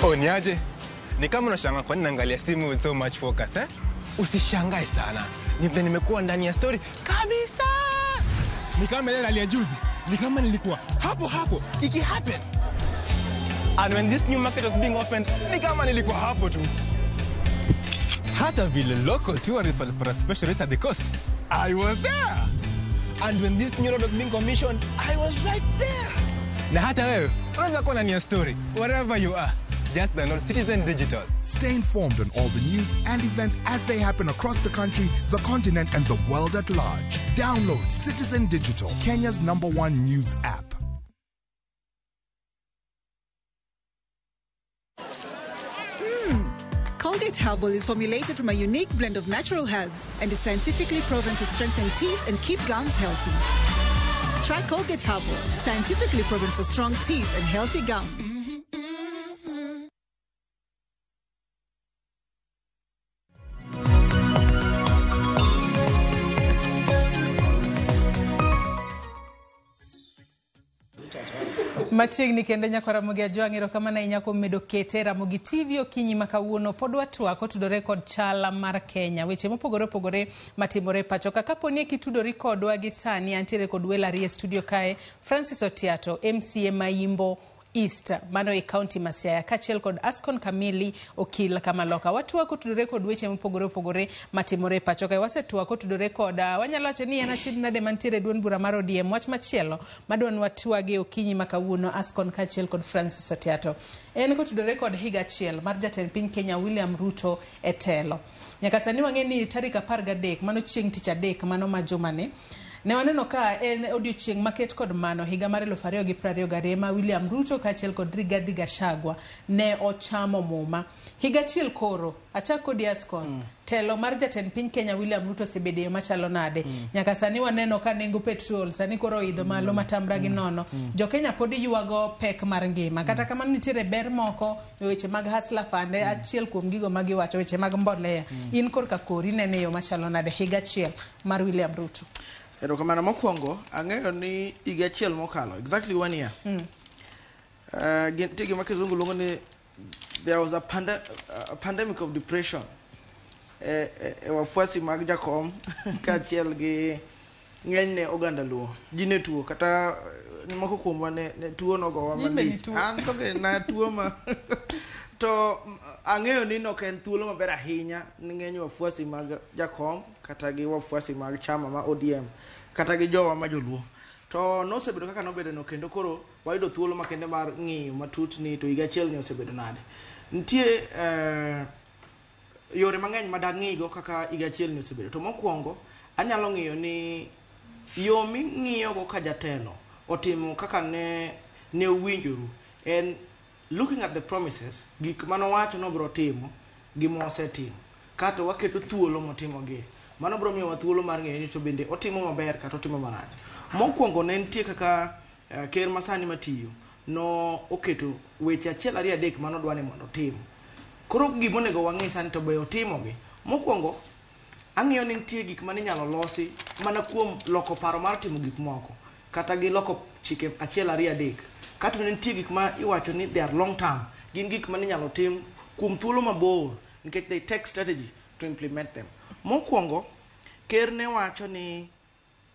Oh, niaje? Ni kama unashangaa kwa nini naangalia simu with so much focus, eh? Usishangae sana. Ni vile nimekuwa ndani ya story kabisa. Ni kama ile rally ya juzi. Ni kama nilikuwa hapo hapo iki happen. And when this new market was being opened, ni kama nilikuwa hapo tu. Hata vile local tourists walipata special rate at the coast, I was there. And when this new road was being commissioned, I was right there. Na hata wewe unaweza kuwa ndani ya story wherever you are. Just download Citizen Digital. Stay informed on all the news and events as they happen across the country, the continent, and the world at large. Download Citizen Digital, Kenya's #1 news app. Colgate Herbal is formulated from a unique blend of natural herbs and is scientifically proven to strengthen teeth and keep gums healthy. Try Colgate Herbal, scientifically proven for strong teeth and healthy gums. Machiegni kendo nyakwa Ramogi Ajwang', erokamano ahinya kuom medo kete Ramogi TV okinyi ma kawuono. Pod watwak otudore kod chal mar Kenya, weche mopogore opogore matimore pacho ka. Kapo ni kitudori kodwa gi sani, antiere kod welo ariyo e studio kae, Francis Otiato, MCA Maimbo East, mano e kaunti ma Siaya, kaachiel kod Ascon Kamili Okil Kamaloka. Watwak otudore kod weche mopogore opogore matimore pacho kae. Wasetwak otudore kod wanyalo wacho ni en achiedh nade mantiere e duond bura mar ODM. Wach machielo madwa ni watwage okinyi ma kawuono, Ascon kaachiel kod Francis Otiato, en kotudore kod higa achiel mar jatend piny Kenya William Ruto e telo. Nyaka sani wang'e ni tarik 13, mano chieng' tich adek, mano ma jumani, Ne waneno ka en odiochieng' maket kod mano higa mar 2022 ma William Ruto kaachiel kod Rigathi Gachagua ne ochamo muma. Higa achiel koro, achak kodi Ascon. Telo mar jatend piny Kenya William Ruto osebedo e yo machalo nade? Nyaka sani waneno ka nengo petrol sani koro oidho malo matamra gi nono. Jo Kenya pod ywago pek mar ngima. Kata kamano nitiere ber moko e weche mag Hustler Fund, achiel kuom gigo ma giwacho weche mag mbolea. In korka kori inene e yo machalo nade higa achiel mar William Ruto? Erokamano. Mokwongo, ang'eyo ni higa achiel mokalo, exactly one year, nitie gima kizungu luongo ni there was a pandemic of depression e wafuasi mag Jakom kaachiel gi ng'enyne oganda Luo. Ji ne tuo kata moko kuomwa ne tuo nogowa In be malich. nituo. An to be natuo ma to ang'eyo ni nok en thuolo maber ahinya ni ng'eny wafuasi mag Jakom kata gi wafuasi mag chama ma ODM kata gi jowa ma joluo. To nosebedo kaka nobedo no, kendo koro wayudo thuolo makende mar ng'iyo matut ni to higa achiel ni osebedo nade. Nitie yore mang'eny ma dang'igo kaka higa achiel ni osebedo. To mokwongo, anyalo ng'iyo ni yo ming'iyogo ka jatelo otimo kaka ne owinjoru en looking at the promises, gik manowacho nobiro timo gi mosetimo, kato waketo thuolo motimogie. Mano biro miyowa thuolo mar ng'eyo ni to bende otimo maber kata otimo marach. Mokwongo ne nitie kaka ker masani matiyo no oketo weche achiel ariyo adek manodwa ni mondo otim. Koro gimonego wang'i sani to be otimogi. Mokwongo, ang'iyo ni nitie gik mane inyalo losi mana kuom loko paro mar timo gik moko kata gi loko chike achiel ariyo adek. Kato ne nitie gik ma iwacho ni they are long term, gin gik mane inyalo tim kuom thuolo mabor nikech they take strategy to implement them. Mokwongo, ker ne wacho ni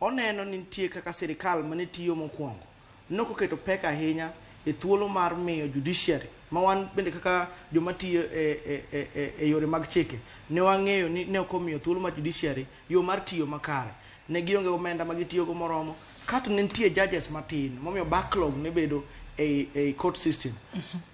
oneno ni nitie kaka sirikal mane tiyo mokwongo nokoketo pek ahinya e thuolo mar miyo judiciary ma wan bende kaka joma tiyo e yore mag chike ne wang'eyo ni ne ok omiyo thuolo mar judiciary yo mar tiyo makare. Ne gionge omenda ma gitiyogo moromo, kato ne nitie judges matin momiyo backlog ne bedo ei court system.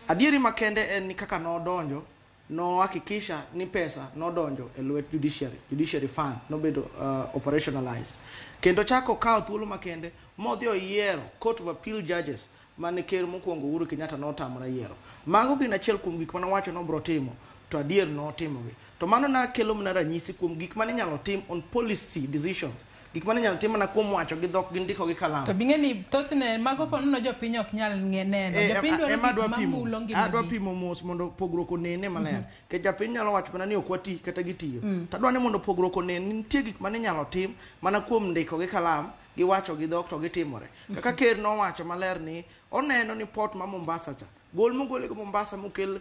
Adieri makende en ni kaka nodonjo no hakikisha ni pesa nodonjo e lwet judiciary, judiciary fund nobedo operationalized, kendo chako kawo thuolo makende modhi oyiero court of appeal judges mane ker mokwongo Uhuru Kenyatta notamore yiero. Mago gin achiel kuom gik mane owacho nobiro timo, to adier notimogi. To mano nakelo mana ranyisi kuom gik mane inyalo tim on policy decisions, gik mane inyalo tim mana kuom wacho gi dhok gi ndiko gi kalam. To bing'e ni thothne mago ponono jopiny ok nyal neno. Jopiny dwaro Ema gik adwa pimo. mamulo Adwa ngimagi. pimo mos mondo pogruok onene maler. Nikech japiny nyalo wacho mana ni ok wati kata gitiyo. To adwa ni mondo pogruok onen ni nitie gik mane inyalo tim mana kuom ndiko gi kalam gi wacho gi dhok to gitimore. Kaka ker nowacho maler ni oneno ni port ma Mombasa cha gol mogol go Mombasa mokel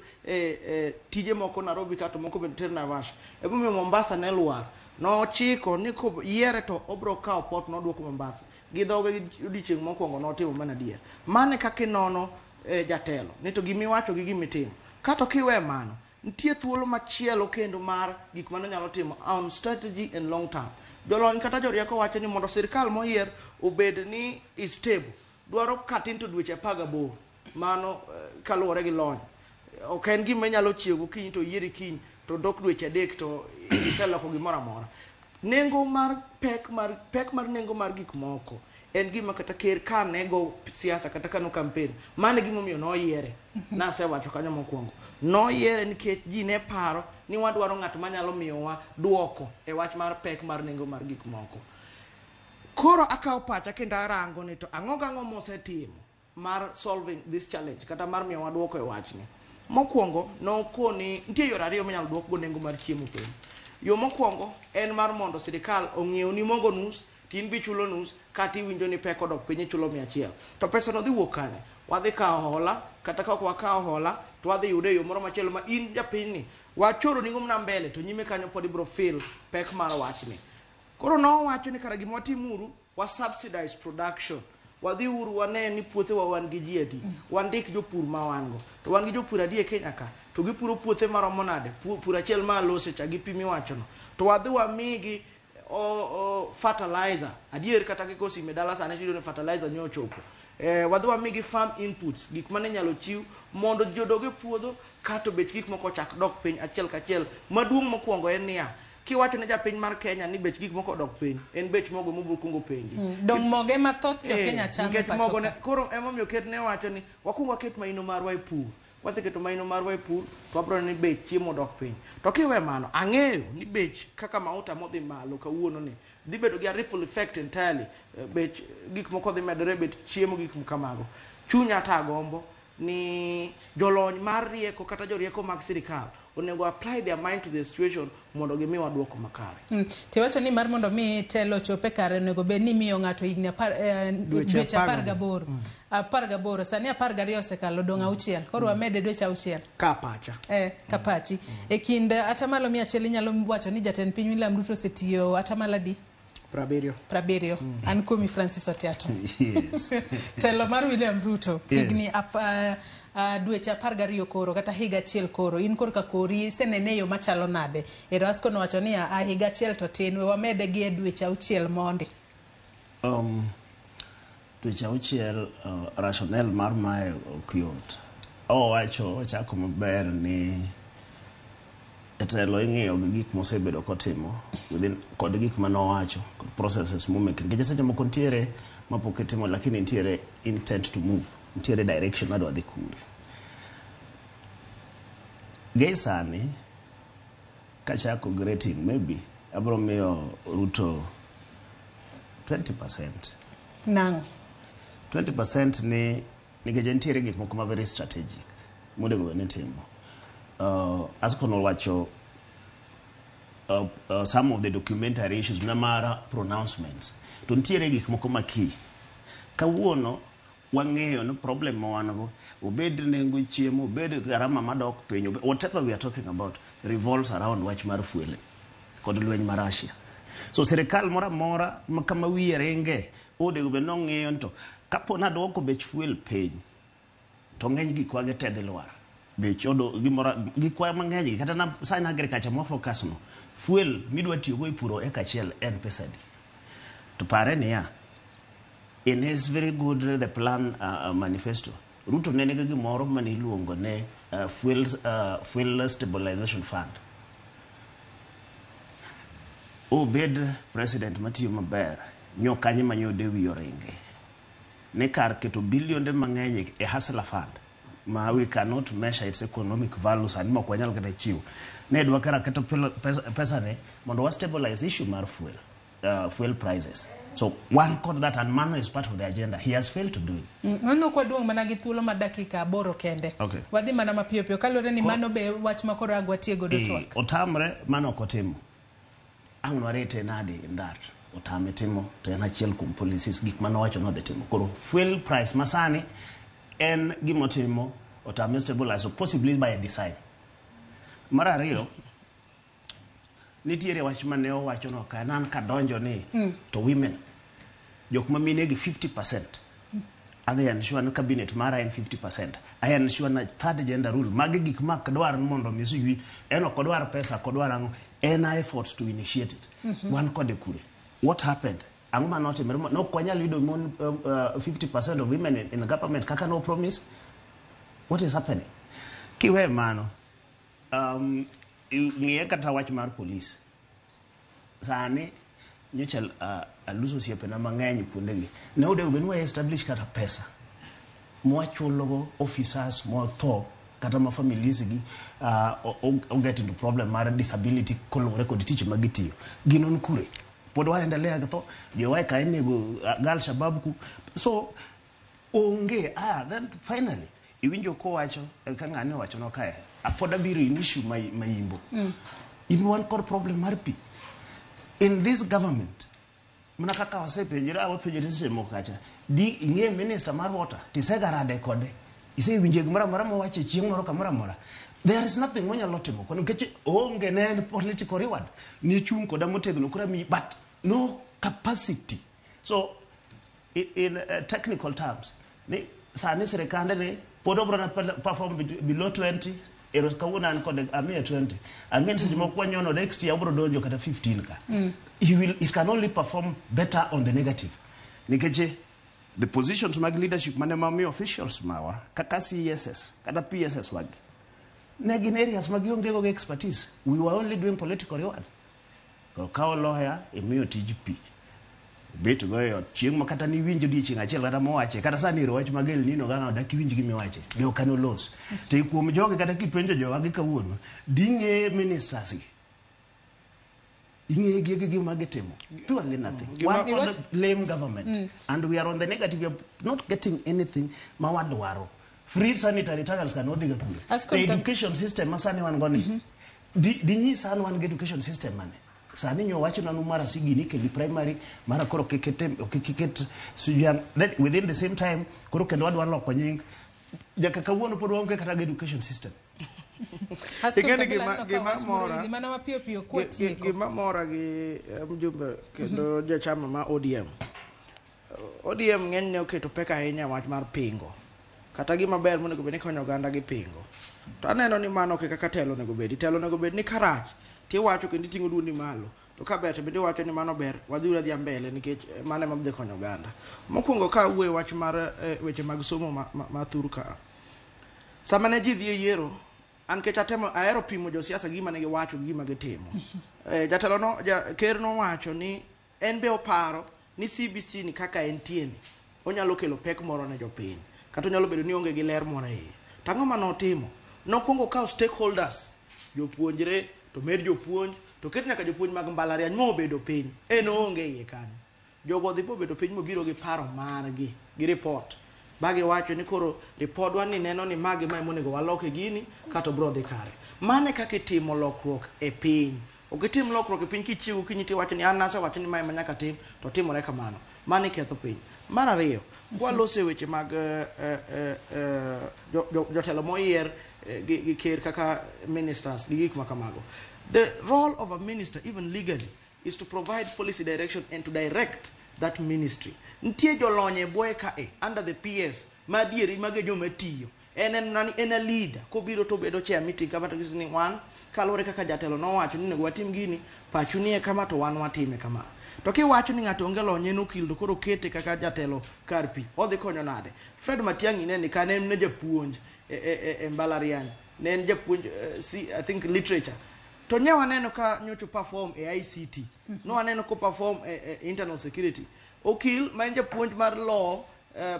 tije moko Nairobi kato moko bende ter Naivasha. Emomiyo Mombasa ne lwar. Nochiko ni koyiere to obro kawo port noduoko Mombasa. Gi dhoge gi odiochieng' mokwongo notimo mana adier. Mano e kaka inono jatelo ni to gimiwacho gi gimitimo. Kato kiwe mano, nitie thuolo machielo kendo mar gik mane onyalo timo on strategy and long term. Jolony kata jorieko wacho ni mondo sirikal moyier obed ni is stable, dwaro katin to dweche 18. Mano kaluwore gi lony. Ok en gima inyalo chiew gokinyi to yieri kiny to dok dweche 3 to iseloko gimoro amora. Nengo mar pek mar nengo mar gik moko en gima kata ker ka ne go siasa kata ka no campaign, mano e gimomiyo noyiere. Nasewacho kanyo mokwongo. Noyiere nikech ji ne paro ni wadwaro ng'at manyalo miyowa duoko e wach mar pek mar nengo mar gik moko. Koro akawo pacha kendo arango ni to ang'o gang'o mosetimo mar solving this challenge kata mar miyowa duoko e wachni. Mokwongo nokoni nitie yore ariyo minyalo duok go nengo mar chiemo piny. Yo mokwongo en mar mondo sirikal ong'iewni mogo nus to in be ichulo nus kata iwinjo ni pek odok piny ichulo 100. To pesa no dhi wuok kanye? Wadhi kawo hola kata ka ok wakawo hola to wadhi yude e yo moro machielo ma in japinyni wachoro ningo mana mbele to nyime kanyo pod ibiro feel pek mar wachni. Koro nowacho ni kara gima watimuru, wa subsidize production. Wadhi uru wane ni puothewa wan gi ji adi, wandik jopur ma wan go. To wan gi jopur adi e Kenya ka? To gipuro puothe maromo nade? Pur achiel ma alose cha gi pi miwachono. To wadhi wamigi fertilizer. Adier kata kikosim e dala sani tiyudo ni fertilizer nyo ochopo. Wadhi wamigi farm inputs, gik mane inyalo chiw mondo ji odog e puodho kato bech gik moko ochak dok piny achiel kachiel. Maduong' mokwongo en niya, Kiwacho ne japiny mar Kenya ni bech gik moko odok piny, en bech mogo mobiro kuongo penji. Dong moge mathoth jo Kenya chamo e Nikech pacho mogo ne, ka. koro emomiyo ker ne wacho ni wakuong waket maino marwa e pur. Waseketo maino marwa e pur, to wabiro neno ni bech chiemo odok piny. To kiwe mano, ang'eyo ni bech kaka mauta modhi malo kawuono ni dhi bedo gi a ripple effect entirely. Bech gik moko dhi medore, bech chiemo gik kamago. Chunya to agombo ni jolony mar rieko kata jorieko mag sirikal onego apply their mind to the situation mondo gimiwa duoko makare. Tiwacho ni mar mondo mi telo ochope kare onego bed ni imiyo ng'ato higni apar, dweche 18. 18, sani 12 osekalo, odong' 6. Koro wamede dweche 6. Ka pacha. Ka pachi. E kind atamalo 100 inyalo wacho ni jatend piny William Ruto osetiyo atamalo adi? 70. 70. An kuomi Francis Otiato. Yes. Telo mar William Ruto Yes. higni dweche 12 koro kata higa achiel koro in korka kori isenene e yo machalo nade? Erasco nowacho ni a higa achiel to tin, we wamede gi e dweche 6 mondi. Dweche 6, rationale mar mae ok yot. Owacho ochako maber ni jatelo ing'iyo gi gik mosebedo kotimo within kod gik manowacho kod processes momake, nikech seche moko nitiere mapok itimo lakini nitiere intent to move, nitiere direction madwa dhi kure. Gie sani kachako gi rating maybe abro miyo Ruto 20%. Nang'o? 20% ni nikech nitiere gik moko ma very strategic monego bed ni itimo. Ascon owacho some of the documentary issues na mar pronouncements to nitiere gik moko ma key. Kawuono wang'eyo ni problem ma wan go, obed nengo chiemo, obed gharama madok piny, whatever we are talking about revolves around wach mar fuel kod lweny mar Russia. So sirikal moro amora ma kama wiye ringe onego bed ni ong'iyo ni to kapo ni aduoko bech fuel piny to ng'eny gikwa gi te dhi lwar. Bech odo gimoro gikwa mang'eny gi kata na sani agriculture mwa focus no fuel midwa tiyogo e puro eka achiel en pesa adi. To pare niya, in his very good the plan manifesto, Ruto ne nigi gimoro mane iluongo ne fuel stabilization fund. Obed president matiyo maber, nyo kanye manyode wiye oringe. Ni kar keto bilionde mang'eny e Hustler Fund, ma we cannot measure its economic value sani mok wanyal kata chiwo. Ne dwa kara keto pesa ne mondo wa stabilize issue mar fuel prices. So one kod that, and mano is part of the agenda. He has failed to do it. Mano ok waduong' mana gi thuolo mar dakika 8 kende. Okay. Wadhi mana mapiyo piyo kaluwore ni mano be wach ma koro ang' watiek godo twak. Otamre mano ok otimo. Ang' nwarete nade in that? Otame timo to en achiel kuom policies gik mane owacho ni odhi timo. Koro fuel price masani en gimotimo otame stabilize, so possibly by a design. Mar ariyo, nitiere wach mane owacho no ka nan kadonjo ni to women jok ma mine gi 50%. Adhi ensure ni cabinet mara en 50%. I ensure na third gender rule. Magi gik ma ok dwar ni mondo mi sijui en ok odwar pesa, ok odwar ang'o. En a effort to initiate it. Wan kode kure. What happened? Ang'o mane otimore? Ne ok wanyal yudo mon, 50% of women in government kaka no promise. What is happening? Kiwe mano, ng'iye kata wach mar police. Sani nyocha aluso osiepena mang'eny kuondegi. Ne onego bed ni wa establish kata pesa mwachulogo officers motho kata ma families gi o get into problem mar disability koluwore kod tich ma gitiyo. Gino ni kure? Pod waendelea gi tho, jowa ka inego gal Shabab ku. So onge, then finally iwinjo kowacho, ka ng'ane owacho no kae, pod abiro in issue maimbo. In wan kod problem mar pi. In this government, mana kaka wasepenjore, wapenjore seche moko kacha, di ing'e minister mar water, tisegarade kode, isewinje gimoro amora mowacho e chieng' moro kamoro amora. There is nothing monyalo timo kode, nikech oonge ne en political reward. Ni chung' koda motegno koro mi, but no capacity. So, in technical terms, ni sani sirikande ni pod obro na perform below 20, ero kawuono an kode amiye 20. Ang'e ni seche moko wanyono next year obro donjo kata 15 ka. It can only perform better on the negative. Nikech the positions mag leadership mane mamiyo officials mawa, kaka CSS, kata PSS wagi, ne gin areas ma gionge go gi expertise. We were only doing political reward. Koro kawo lawyer imiyo tij pi. Bet go e ot chieng' ma kata niwinj odiechieng' achiel kata mowache kata sani ero wach mag El Nino gang'o dak iwinj gimiwache be ok anolos. To kuom jogi kata kipenjo jowagi kawuono ding'e ministers gi ing'e gi gima gitimo purely nothing. Wan on the lame government and we are on the negative, we are not getting anything ma wadwaro. Free sanitary towels kan odhi ga kure. The education system ma sani wan go ni dinyisa an wan gi education system mane? Sani nyo wacho nanu mara sigini kendi primary mara koro kikete okiket sujan then within the same time koro kendo wadwa loko nying jaka kawuono pod waonge kata gi education system. Gima mora gi mjumbe kendo jachama ma ODM. ODM ng'enyne oketo pek ahinya wach mar pingo. Kata gima ber monego bed ni konyo oganda gi pingo. To aneno ni mano ok e kaka telo onego bedi. Telo onego bed ni karach tiwacho kendo iting'o duondi malo. To ka ber to bende iwacho ni mano ber, wadhi adhiya mbele nikech mano ema dhi konyo oganda. Mokwongo ka awuoyo wach mar weche mag somo ma thur ka. Sama ne ji dhi e yiero, an kech atemo ahero pimo josiasa gi gima ne giwacho gi gima gitimo. Jatelo no, ker nowacho ni en be oparo ni CBC ni kaka entie ni onyalo kelo pek moro ne jopiny. Kata onyalo bedo ni onge gi ler moro e iye. To ang'o mane otimo? Nokwongo okawo stakeholders, jopuonjre, to med jopuonj, to ket nyaka jopuonj mag mbalariany mobedo piny. En oonge iye kanyo. Jogo odhi mobedo piny mobiro gi paro margi, gi report. Ba giwacho ni koro ripodwa ni neno ni magi ma emonego walok e gini, kato bro dhi kare. Mano e kaka itimo lokruok e piny. Ok itim lokruok e piny kichiewo okinyi tiwacho ni an nasewacho ni mae ema nyaka tim, to timore kamano. Mano iketho piny. Mar ariyo, kwaloso e weche mag jotelo moyier gi ker kaka ministers gi gik makamago. The role of a minister, even legally, is to provide policy direction and to direct that ministry. Nitie jolony e bwoye kae, under the PS, ma adieri mago e joma tiyo. En en a leader, kobiro to obedo chair meeting kama to giwacho ni wan, kaluwore kaka jatelo nowacho ni onego watim gini, pachu nie kama to wan watime kama. To kiwacho ni ng'ato onge lony en okil to koro kete kaka jatelo kar pi, odhi konyo nade? Fred Matiang'i ne ni ka ne en japuonj e mbalariany, ne en japuonj I think literature. To nya waneno ka nyocha perform e ICT, no waneno ko perform e internal security. Okil ma en japuonj mar law,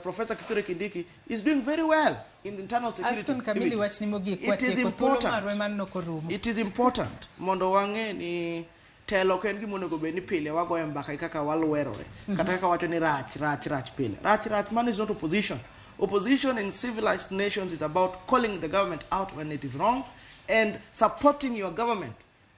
Professor Kithure Kindiki is doing very well in the internal security. Aston Kamili wachni mogik watieko thuolo marwa mano korumo. It is important mondo wang'e ni telo ok en gima onego bed ni pile wagoyo mbaka kaka walwerore. Kata kaka wacho ni rach, rach, rach pile. Rach, rach, mano is not opposition. Opposition in civilized nations is about calling the government out when it is wrong and supporting your government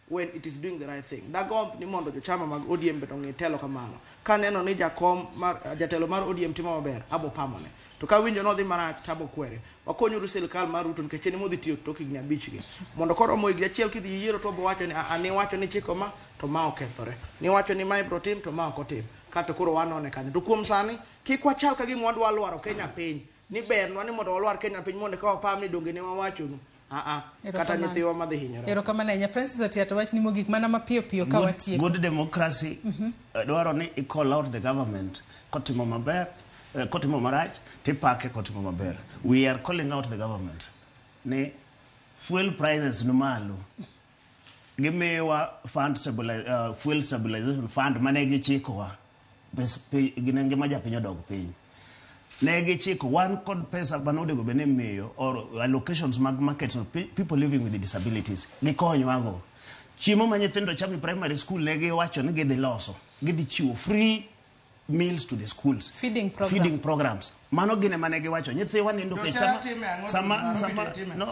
when it is doing the right thing. Dagomb ni mondo jochama mag ODM bende ong'e telo kamano. Kaneno ni jakom mar jatelo mar ODM timo maber, abo pamone. To ka winjo nodhi marach to abo kwere. Wakonyuru sirkal mar Ruto nikech en emodhi tiyo tok higni 5 gi. Mondo koromo higni 1 kidhi yiero to obo wacho ni a ni wacho ni chiko ma to ma okethore. Ni wacho ni ma ibro tim to ma ok otim. Kato koro wanone kanyo. To kuom sani kik wachal ka gima wadwa lwaro Kenya piny. Ni bernwa ni mondo walwar Kenya piny mondo ka wapam ni donge ne wawachonu. Kata nyithiwa madhi hinyore. Erokamano ahinya Francis Otiato, wachni mogik mana mapiyo piyo ka watieko. Good democracy dwaro ni i call out the government kotimo maber, kotimo marach tipake kotimo maber. We are calling out the government ni fuel prices ni malo. Gimiyowa fund fuel stabilization fund mane gichikowa. Gine ngima japiny odog piny. Ne gichiko wan kod pesa mane onego bed ni imiyo or allocations mag markets of people living with disabilities gikonywago. Chiemo ma nyithindo chamo e primary school ne giwacho ni gidhi loso, gidhi chiwo free meals to the schools. Feeding program. Feeding programs. Mano gine mane giwacho. Nyithiwa nindo kech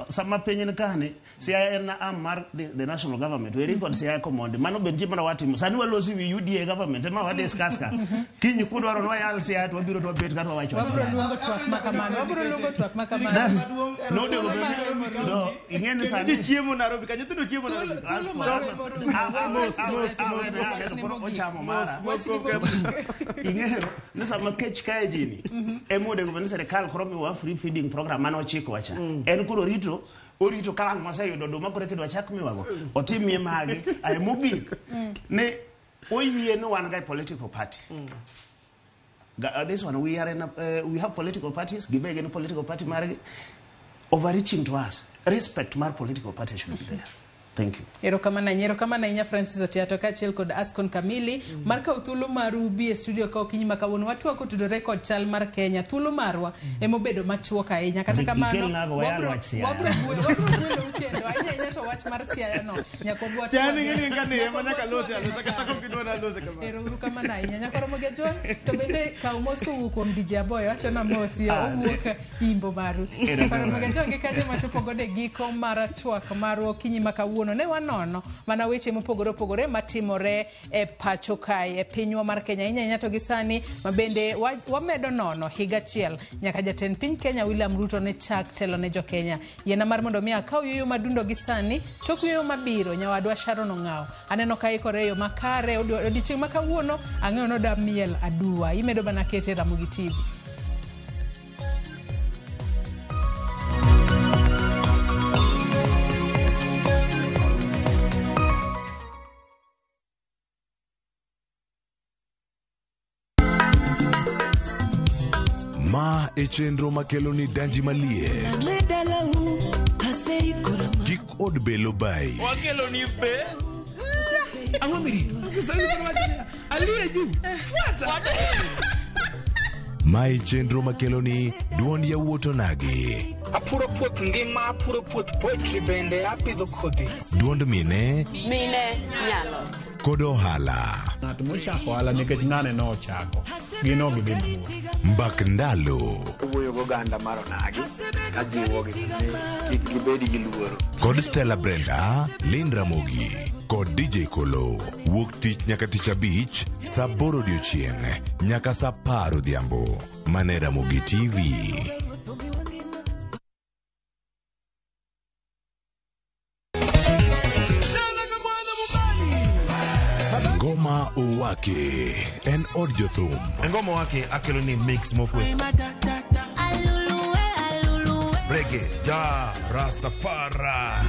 sama piny ni kani, Siaya en arm mar the national government. We record Siaya Komondi. Mano be nitie mana watimo. Sani walosi wi UDA government ema wa discuss ka. Kiny kudwaro ni wayal Siaya to wabiro to wabet kata wawacho. Wabiro luongo twak makamano. Wabiro luongo twak makamano. No, no, ing'e ni sani chiemo Nairobi ka nyithindo chiemo Nairobi. Ochamo mara. Ing'eyo ni sama kech kae jini ema onego bed ni sirikal koro miyowa free feeding program mane ochiko wacha. En koro orito ka ang' waseyudo oduma koro eka idwa chak miwago. Otimie magi. Ae mogik ne oyie ni wan ga e political party. This one we are in a, we have political parties. Gibe gin political party margi overreaching to us. Respect mar political party should be there. Thank you. Erokamano ahinya, erokamano ahinya Francis Otiato kaachiel kod Ascon Kamili mar kawo thuolo maru bi e studio ka okinyi ma kawuono watwak otudore kod chal mar Kenya. Thuolo marwa emobedo machuok ahinya. Kata kamano Ikelnago wayal wabro wach Siaya. wabro gwelou kendo ahinya ahinya to wach mar Siaya no nyaka wabwa Siaya ni ng'eni ka ni ema nyaka lose alosa kata ka ok idwa nalose kamano. Ero uru kamano ahinya. Nyakoro Mogejwang to bende kaw mos kowuok kuom DJ Aboyo wacho na mosi owuok imbo maru. Ero Nyakoro kamano. Mogejwang gi kanyo machopo godo e giko mar twak marwa okinyi ma kawuono ne wanono mana weche mopogore opogore matimore e pacho kae e pinywa mar Kenya ahinya ahinya to gi sani ma bende wamedo nono higa achiel nyaka jatend piny Kenya William Ruto ne chak telo ne jokenya. Yiena mar mondo mi akaw yueyo madundo gi sani tok yueyo mabiro nyawadwa Sharon Ong'awo aneno ka ikore e yo makare odiochieng' ma kawuono ang'eyo noda miel aduwa imedo mana kete Ramogi TV. Ma e chenro makelo ni danji maliet. Kik od belo bai. Wakelo ni be. Ang'o mirito? Kiswahili koro wacho niya, aliye juu. Fuata. Ma e chenro makelo ni duond yawuot onagi. Apuro puoth ngima, apuro puoth poetry bende apidho kodhi. Duond mine Mine nyalo. kod ohala. Ng'at mochako ohala nikech ng'ane nochako, gin ok gidhi mabor. Mbak ndalo Owuoyo goganda mar onagi kajiwogi ni kik gibed gi luoro. kod Stella Brenda, Lynn Ramogi kod DJ Kolo. Wuok tich nyaka tich abich saa aboro odiochieng' nyaka saa apar odhiambo. Mane Ramogi TV. Ngoma Owake en od jothum. Ngoma Owake akelo ni mix mokwe. Reggae, ja, Rastafari.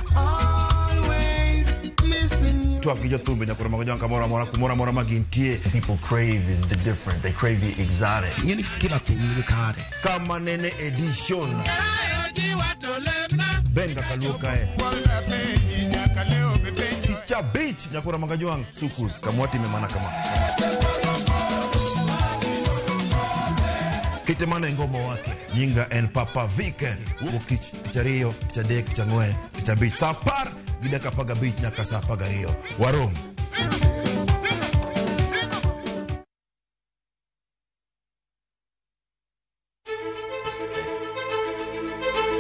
Twak gi jothumbe nyaka romo gi kamoro amora kumoro amora ma gintie. People crave is the different. They crave the exotic. Ing'e ni kila thum nigi kare. Kama nene edition. Ben kaka luo kae. Tich abich nyaka romo gi jwang' sukus kamwatime mana kama. Kete mana e ngoma wake. Nyinga en Papa Vic. Wuok tich, tich ariyo, tich adek, tich ang'wen, tich abich. Saa apar gi dakika apar gabich nyaka saa apar gariyo. Warom.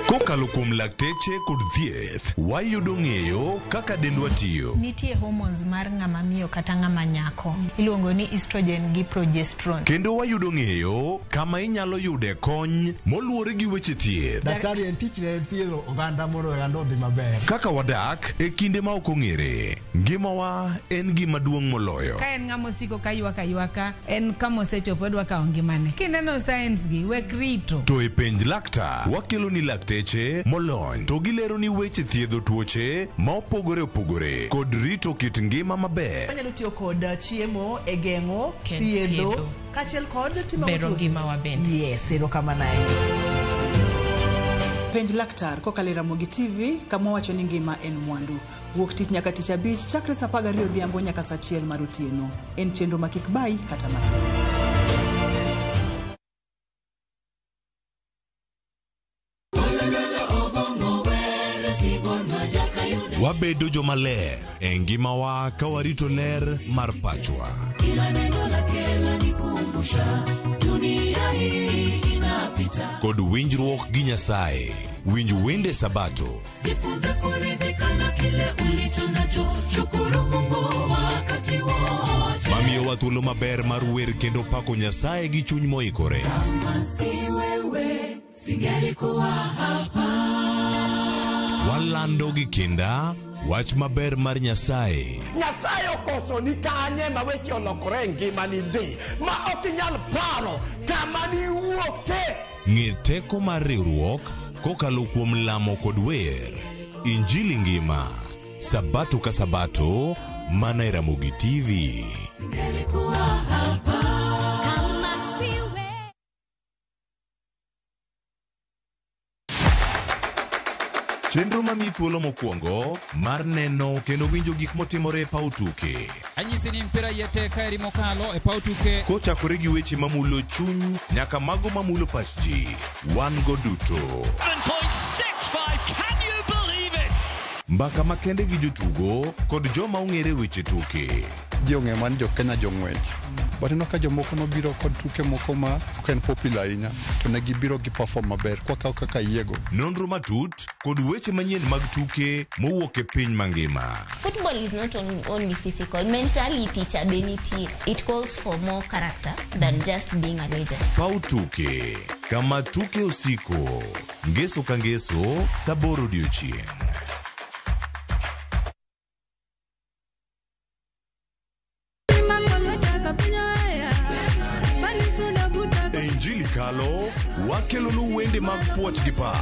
Kokalo kuom lakteche kod thieth, wayudo ng'eyo kaka dendwa tiyo. Nitie hormones mar ng'ama miyo kata ng'ama nyako iluongo ni estrogen gi progesterone. Kendo wayudo ng'eyo kama inyalo yude kony moluwore gi weche thieth. Daktari en tich ne thiedho oganda mondo oganda odhi maber. Kaka wadak e kinde ma ok ong'ere, ngimawa en gima duong' moloyo. Ka en ng'ama osiko ka ywak aywaka, en kama osechopo odwa kawo ngimane. Kineno signs gi, wek rito. To e penj laktar, wakelo ni lakteche molony to gilero ni weche thiedho tuoche ma opogore opogore kod rito kit ngima maber. Wanyalo tiyo kod chiemo e geng'o, thiedho, thiedho. kaachiel kod timo Bero tuoche. ngimawa bende. Yes, erokamano ahinya. Penj laktar kokalo e Ramogi TV kama wacho ni ngima en mwandu. Wuok tich nyaka tich abich chakre saa 12 odhiambo nyaka saa 1 mar otieno. En chenro ma kik bayi kata matin. Wabedo jomaler e ngimawa ka warito ler mar pachwa. Kila neno lake lanikumbusha dunia hii inapita. Kod winjruok gi Nyasaye. Winj wende Sabato. Jifunze kuridhika na kile ulicho nacho, shukuru Mungu wakati wote. Mamiyowa thuolo maber mar wer kendo pako Nyasaye gi chuny moikore. Kama si wewe singelikuwa hapa. Walando gi kinda wach maber mar Nyasaye. Nyasaye okoso ni kanye ma weche olokore e ngimani ndi ma ok inyal paro kama niwuoke. Ng'e teko mar riwruok kokalo kuom lamo kod wer. Injili ngima. Sabato ka Sabato, mana e Ramogi TV. Singelikuwa hapa. Kama si wewe. Chenro mamiyi thuolo mokwongo mar neno kendo winjo gik motimore e paw tuke. Anyisi ni mpira iye tek kaeri mokalo e paw tuke. Kochakore gi weche mamulo chuny nyaka mago mamulo pach ji. Wan go duto. 7.65, can you believe it? Mbaka makende gi jotugo kod joma ong'ere weche tuke. Ji ong'eyo mar ni jo Kenya jong'wech. But ineno ka jomoko nobiro kod tuke moko ma ok en popular ahinya to ne gibiro gi perform maber kwakawo kaka yiego. Nonro matut kod weche manyien mag tuke mowuok e piny mangima. Football is not only physical, mentality cha be nitie. It calls for more character than just being a legend. Paw tuke kama tuke osiko. Ngeso ka ngeso sa aboro odiochieng'. E Injili Kalo wakelonu wende mag puoch gi pak.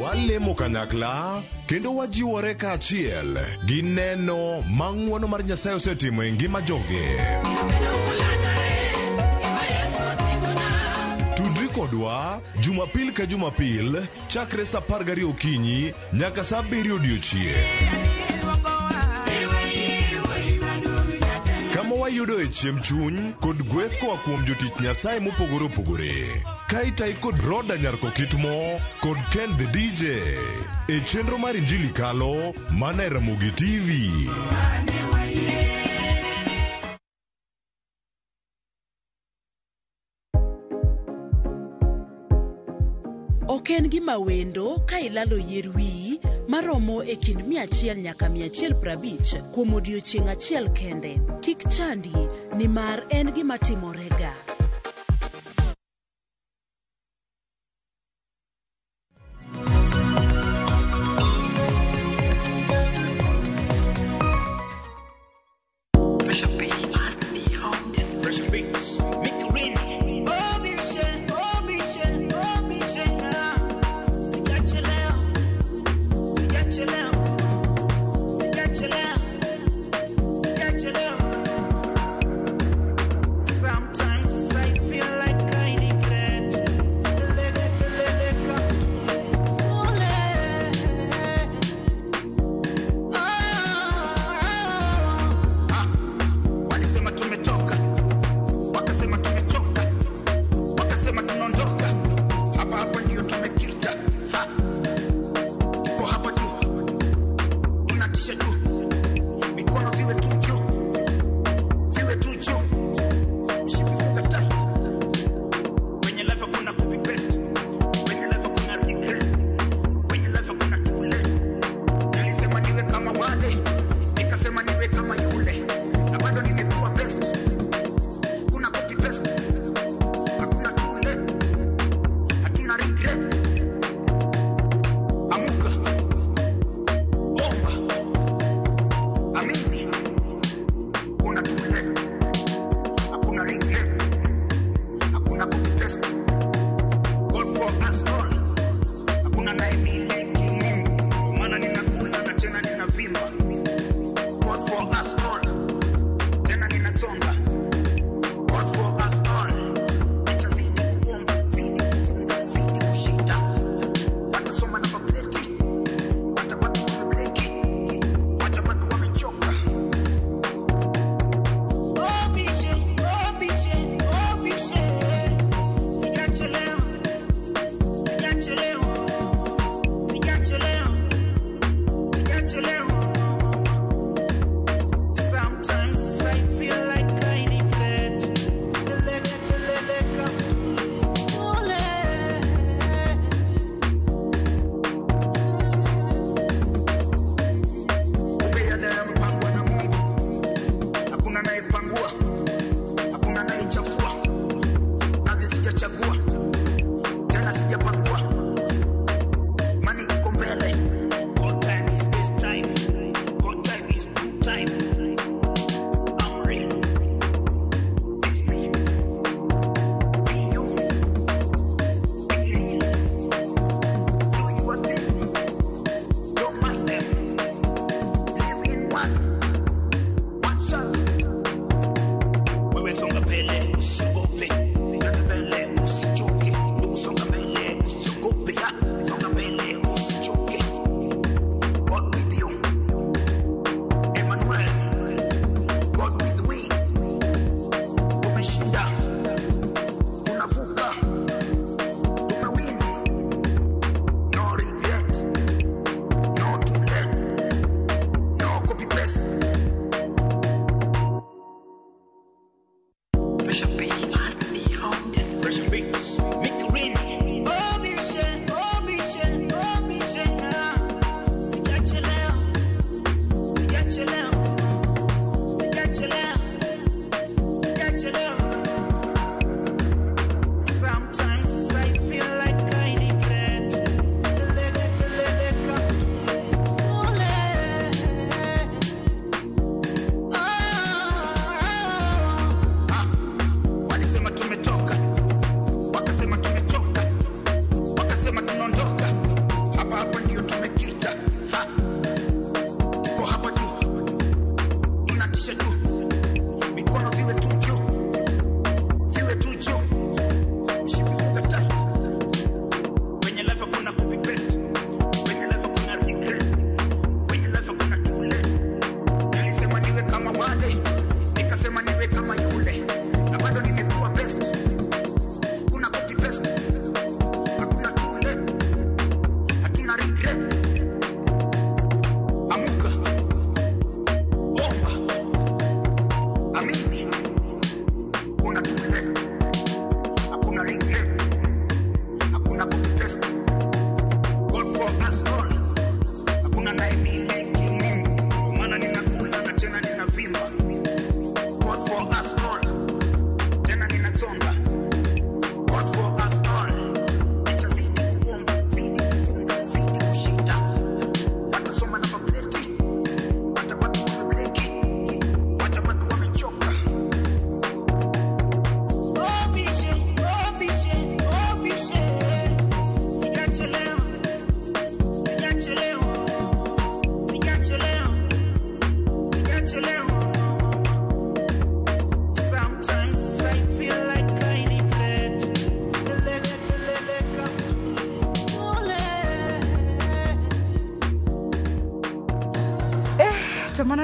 Walemo kanyakla kendo wajiwore kaachiel gi neno ma ng'wono mar Nyasaye osetimo e ngima joge. Tudri kodwa Jumapil ka Jumapil chakre sa 12 okinyi nyaka sa 7 odiochieng'. Kama wayudoe chiemb chuny kod gweth koa kuom jotich Nyasaye mopogore opogore. Ka itayi kod Roda Nyarkokitmo kod Ken the DJ e chenro mar Injili Kalo mana e Ramogi TV. Ok en gima wendo ka ilalo yier wiyi maromo e kind 100 nyaka 150 kuom odiechieng' achiel kende. Kik chandi nimar en gima timorega. Fresh beats, Mick Rini. Sometimes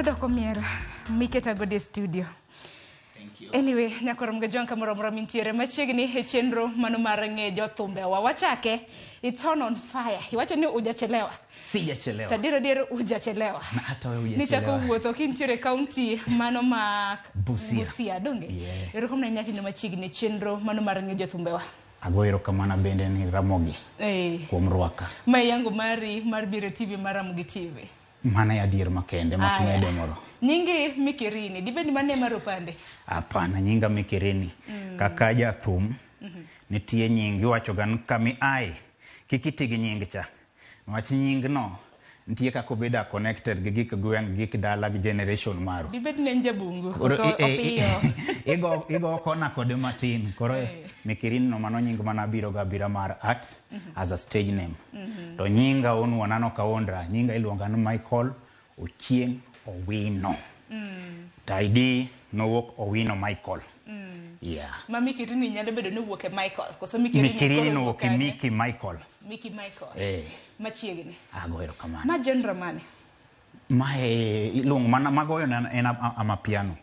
Mano doko miel miketa godo e studio. Anyway, nyakoro Mgajwang' kamoro amora mintiere machiegni e chenro mano mar ng'e jothumbewa. Wachake, it's on fire. Iwacho ni hujachelewa. Sijachelewa. To adier adier hujachelewa. Na hata wewe Nichako hujachelewa. wuotho kintiere kaunti mano ma Busia. Busia, donge? Yeah. Erokamano ahinya kendo machiegni e chenro mano mar ng'e jothumbewa. Ago erokamano bende ni Ramogi kuom rwaka. Ma e yango mari mar biro e TV mar Ramogi TV. Mano e adier makende mak Aya. mede moro. Nyingi Mikirini, dibed ni mano e mar opande? Hapana, nyinga Mikirini. Kaka jathum, nitie nying iwacho ga ni kama iaye kik iti gi nying cha. Niwach nying no nitie kaka obedo connected gi gik gweng', gik dala gi generation maru. Dibed ni en jabungu, Koro koso opiyo? Igo kona kode matin. Koro Mikirini no mano nying mana biro ga abira mar art as a stage name. To nyinga wuon an ok awuondra, nyinga iluonga ni Michael Ochieng' Owino. To ID nowuok Owino Michael. Yeah. Ma Mikirini nyalo bedo ni owuok e Michael, koso Mikirini Mikirini koro nowuok e kanye? Mickey Michael. Mickey Michael. Machiegni. Ago erokamano. Ma genre mane? Mae iluongo mana magoyo na en amapiano.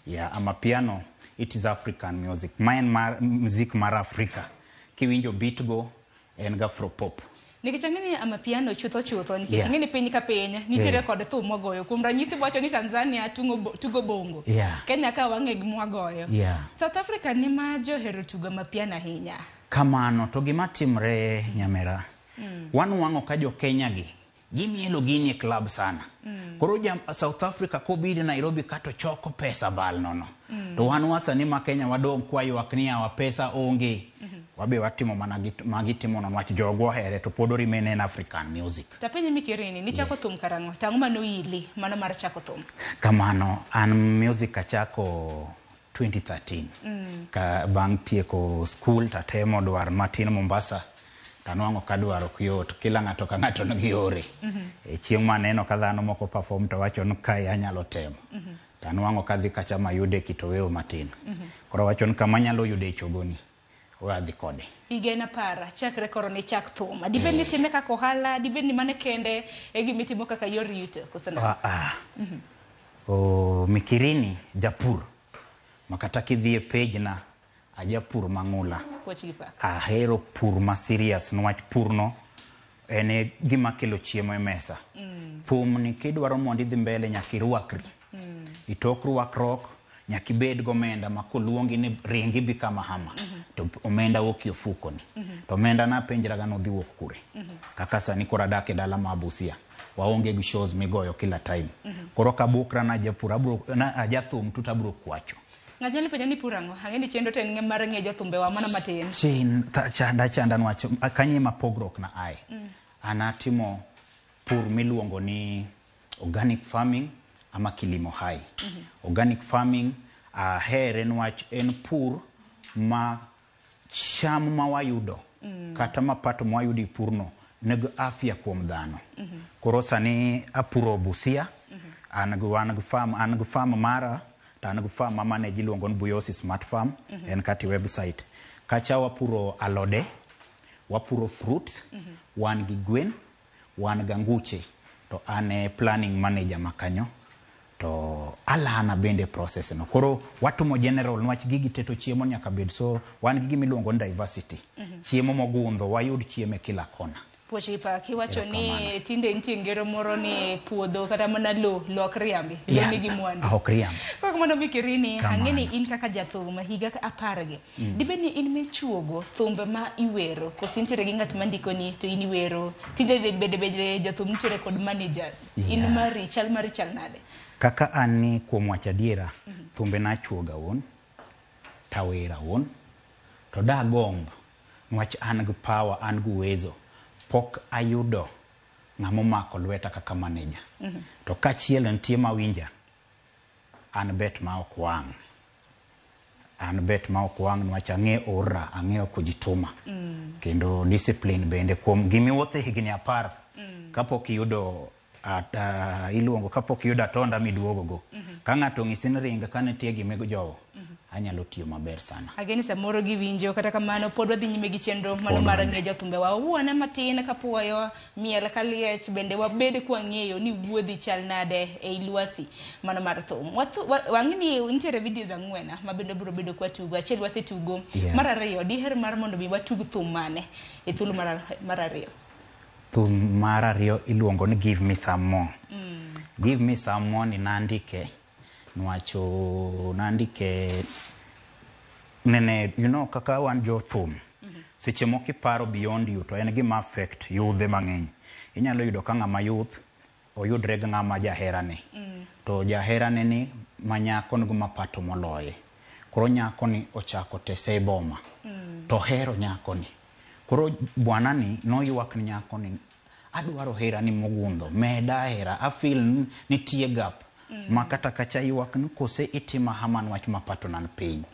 Yeah, amapiano it is African music. Ma en mar music mar Afrika. Kiwinjo beat go en ga afro pop. Nikech ang'e ni amapiano chutho chutho, nikech ang'e ni piny ka piny nitiere kod thum mwagoyo. Kuom ranyisi wacho ni Tanzania tugo bongo. Kenya ka wang'e gi mwagoyo. South Africa ni ma johero tugo amapiano ahinya. Kamano to gima timre nyamera. Wanwang'o ka jo Kenya gi gimielo gini e club sana. Koro ja South Africa kobiro Nairobi kato choko pesa bal nono. To wan wasani ma Kenya wadong' kwa ywak ni yawa pesa onge. Wabe watimo mana magitimo no niwach jogo ohere to pod remain en African music. Tapenji Mikirini, nichako thum karang'o? Tang'o manoili mano mar chako thum? Kamano, an music achako 2013. Ka bang' tieko school tatemo dwar matin Mombasa. Tanwang'o ka dwaro ok yot, kila ng'ato ka ng'ato nigi yore. E chieng' maneno ka dhano moko perform to wacho ni kae anyalo temo. Tanwang'o kadhi kacha mayude kitoweo matin. Koro wacho ni kama anyalo yude e chogoni, we adhi kode. Higa en apar, chakre koro nichak thum. Dibed ni itime kaka ohala, dibed ni mano kende e gima itimo kaka yor yuto, koso nade? Mikirini japur. Makata kidhi e page na, ajapur mang'ula. Puoch gi pak. Ahero pur ma serious niwach purno en e gima kelo chiemo e mesa. Thum ni kidwaro mondo idhi mbele nyaka irwakri. Itok rwakruok nyaka ibed gomenda ma koluongi ni ringi bi kama hama to omenda wuok e ofukoni. To omenda napenjraga nodhi wuok kure. Kaka sani koro adak e dala ma Busia. Waonge gi shows migoyo kila time. Koro kabukra na japur abro na ajathum to abro kwacho. Ng'ato nyalo penjo ni pur ang'o? Ang'e ni chenro to en mar ng'e jothumbewa mana matin. Chin chanda chanda niwach kanye ma pogruok na ae. An atimo pur miluongo ni organic farming ama kilimo hai. Organic farming ahere niwach en pur ma cham ma wayudo kata mapato ma wayudo e purno nigi afya kuom dhano. Koro sani apuro Busia, an gi wan gi farm, an gi farm mara to an gi farm ma manage iluongo ni Buyosi Smart Farm, en kata e website. Kacha wapuro alode, wapuro fruit, wan gi gwen, wan gi anguche, to an e planning manager ma kanyo. To alana bende process no. Koro watimo general niwach gigi te to chiemo nyaka bed. So wan gi gima iluongo ni diversity. Chiemo mogundho, wayud chiemo e kila kona. Puoch gi pak, iwacho ni Erokamano. tinde nitie ngero moro ni puodho kata mana lo, lo ok riambi, lo nigi mwandu. Ok riambi. Kok mano Mikirini, Kamano. ang'e ni in kaka jathum higa 10 gi. Dibed ni in michuogo thumbe ma iwero, koso intiere gi ng'at mandikoni to in iwero. Tinde bende bende jathum nitiere kod managers. In mari, chal mari chal nade? Kaka an ni kuom wacho adiera, thumbe nachuoga wuon, tawera wuon, to dagomb niwach an gi power, an gi uwezo, pok ayudo ng'ama omako lweta kaka manager. To kachiel nitie mawinja, an bet ma ok wang'. An bet ma ok wang' niwach ang'e ora, ang'eyo kujituma. Kendo discipline bende kuom gimiwuothe higni 10 kapok iyudo iluongo kapok iyudo atonda miduogo go. Ka ng'ato onyisi ni ring ka nitie gima ijowo, Anyalo tiyo maber sana. Ageni samoro giwinjo, kata kamano pod wadhi nyime gi chenro mano mar ng'eyo jothumbe wa. Wuone matin kapuoyo, miel kaliech, bende wabed kwang'eyo ni wuodhi chal nade ei lwasi mano mar thum. Wang'e ni nitiere videos 4 ma bende biro bedo kwatugo. Achiel wasetugo. Yeah. Mar ariyo, diher mar mondo mi watug thum mane e thuolo mar ariyo? Thum mar ariyo iluongo ni Give Me Some More. Give Me Some More ni nandike nwacho nandike nene, you know, kaka wan jothum seche moko iparo beyond you to en gima affect yudhe mang'eny. Inyalo yudo ka ng'ama youth oyudre gi ng'ama jaherane. To jaherane ni ma nyako nigo mapato moloye. Koro nyako ni ochako tese e boma. To hero nyako ni. Koro bwana ni noywak ni nyako ni adwaro herani mogundho, meda hera, I feel nitie gap. Ma kata kacha ywak ni kose itima haman wach mapato nan piny.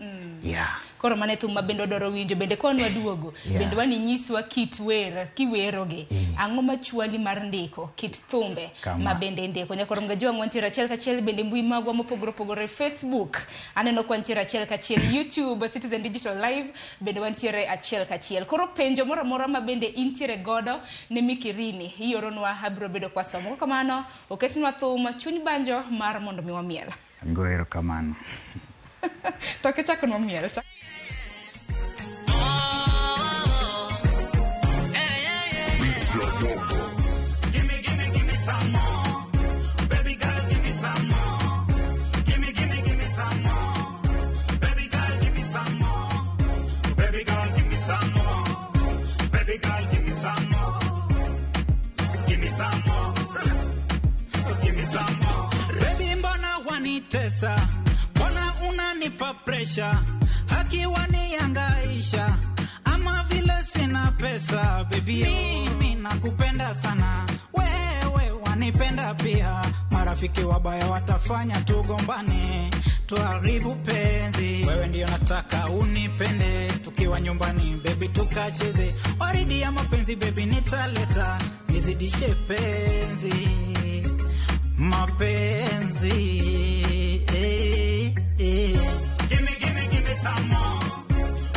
Yeah. Koro mane thum ma bende wadwaro winjo, bende ka wadwogo, bende waninyiswa kit wer kiwerogi. Ang'o machwali mar ndiko kit thumbe ma bende indiko. Nyakoro Mgajwang' wantiere achiel kachiel bende mbui magwa mopogore opogore, Facebook aneno ka wantiere achiel kachiel, YouTube Citizen Digital Live bende wantiere achiel kachiel. Koro penjo moro amora ma bende intiere godo ne Mikirini ioronwa, abiro bedo kwa somo. Kamano oketnwa thum chuny banjo mar mondo mi wamiel. Ago erokamano. To kichako nwamiel. Gimme, gimme, gimme some more. Baby girl, give me some more. Gimme, gimme, gimme some more. Baby girl, give me some more. Baby girl, give me some more. Baby girl, give me some more. Give me some more. Give me some more. Baby, mbona wanitesa? Mbona unanipa pressure? Haki wanihangaisha. Ama vile sina pesa, baby. Mimi nakupenda sana, wewe wanipenda pia. Marafiki wabaya watafanya tugombane, tuharibu penzi. Wewe ndio nataka unipende, tukiwa nyumbani baby tukacheze. Waridi ya mapenzi baby nitaleta, nizidishe penzi, mapenzi. Eh, eh. Gimme, gimme, gimme some more.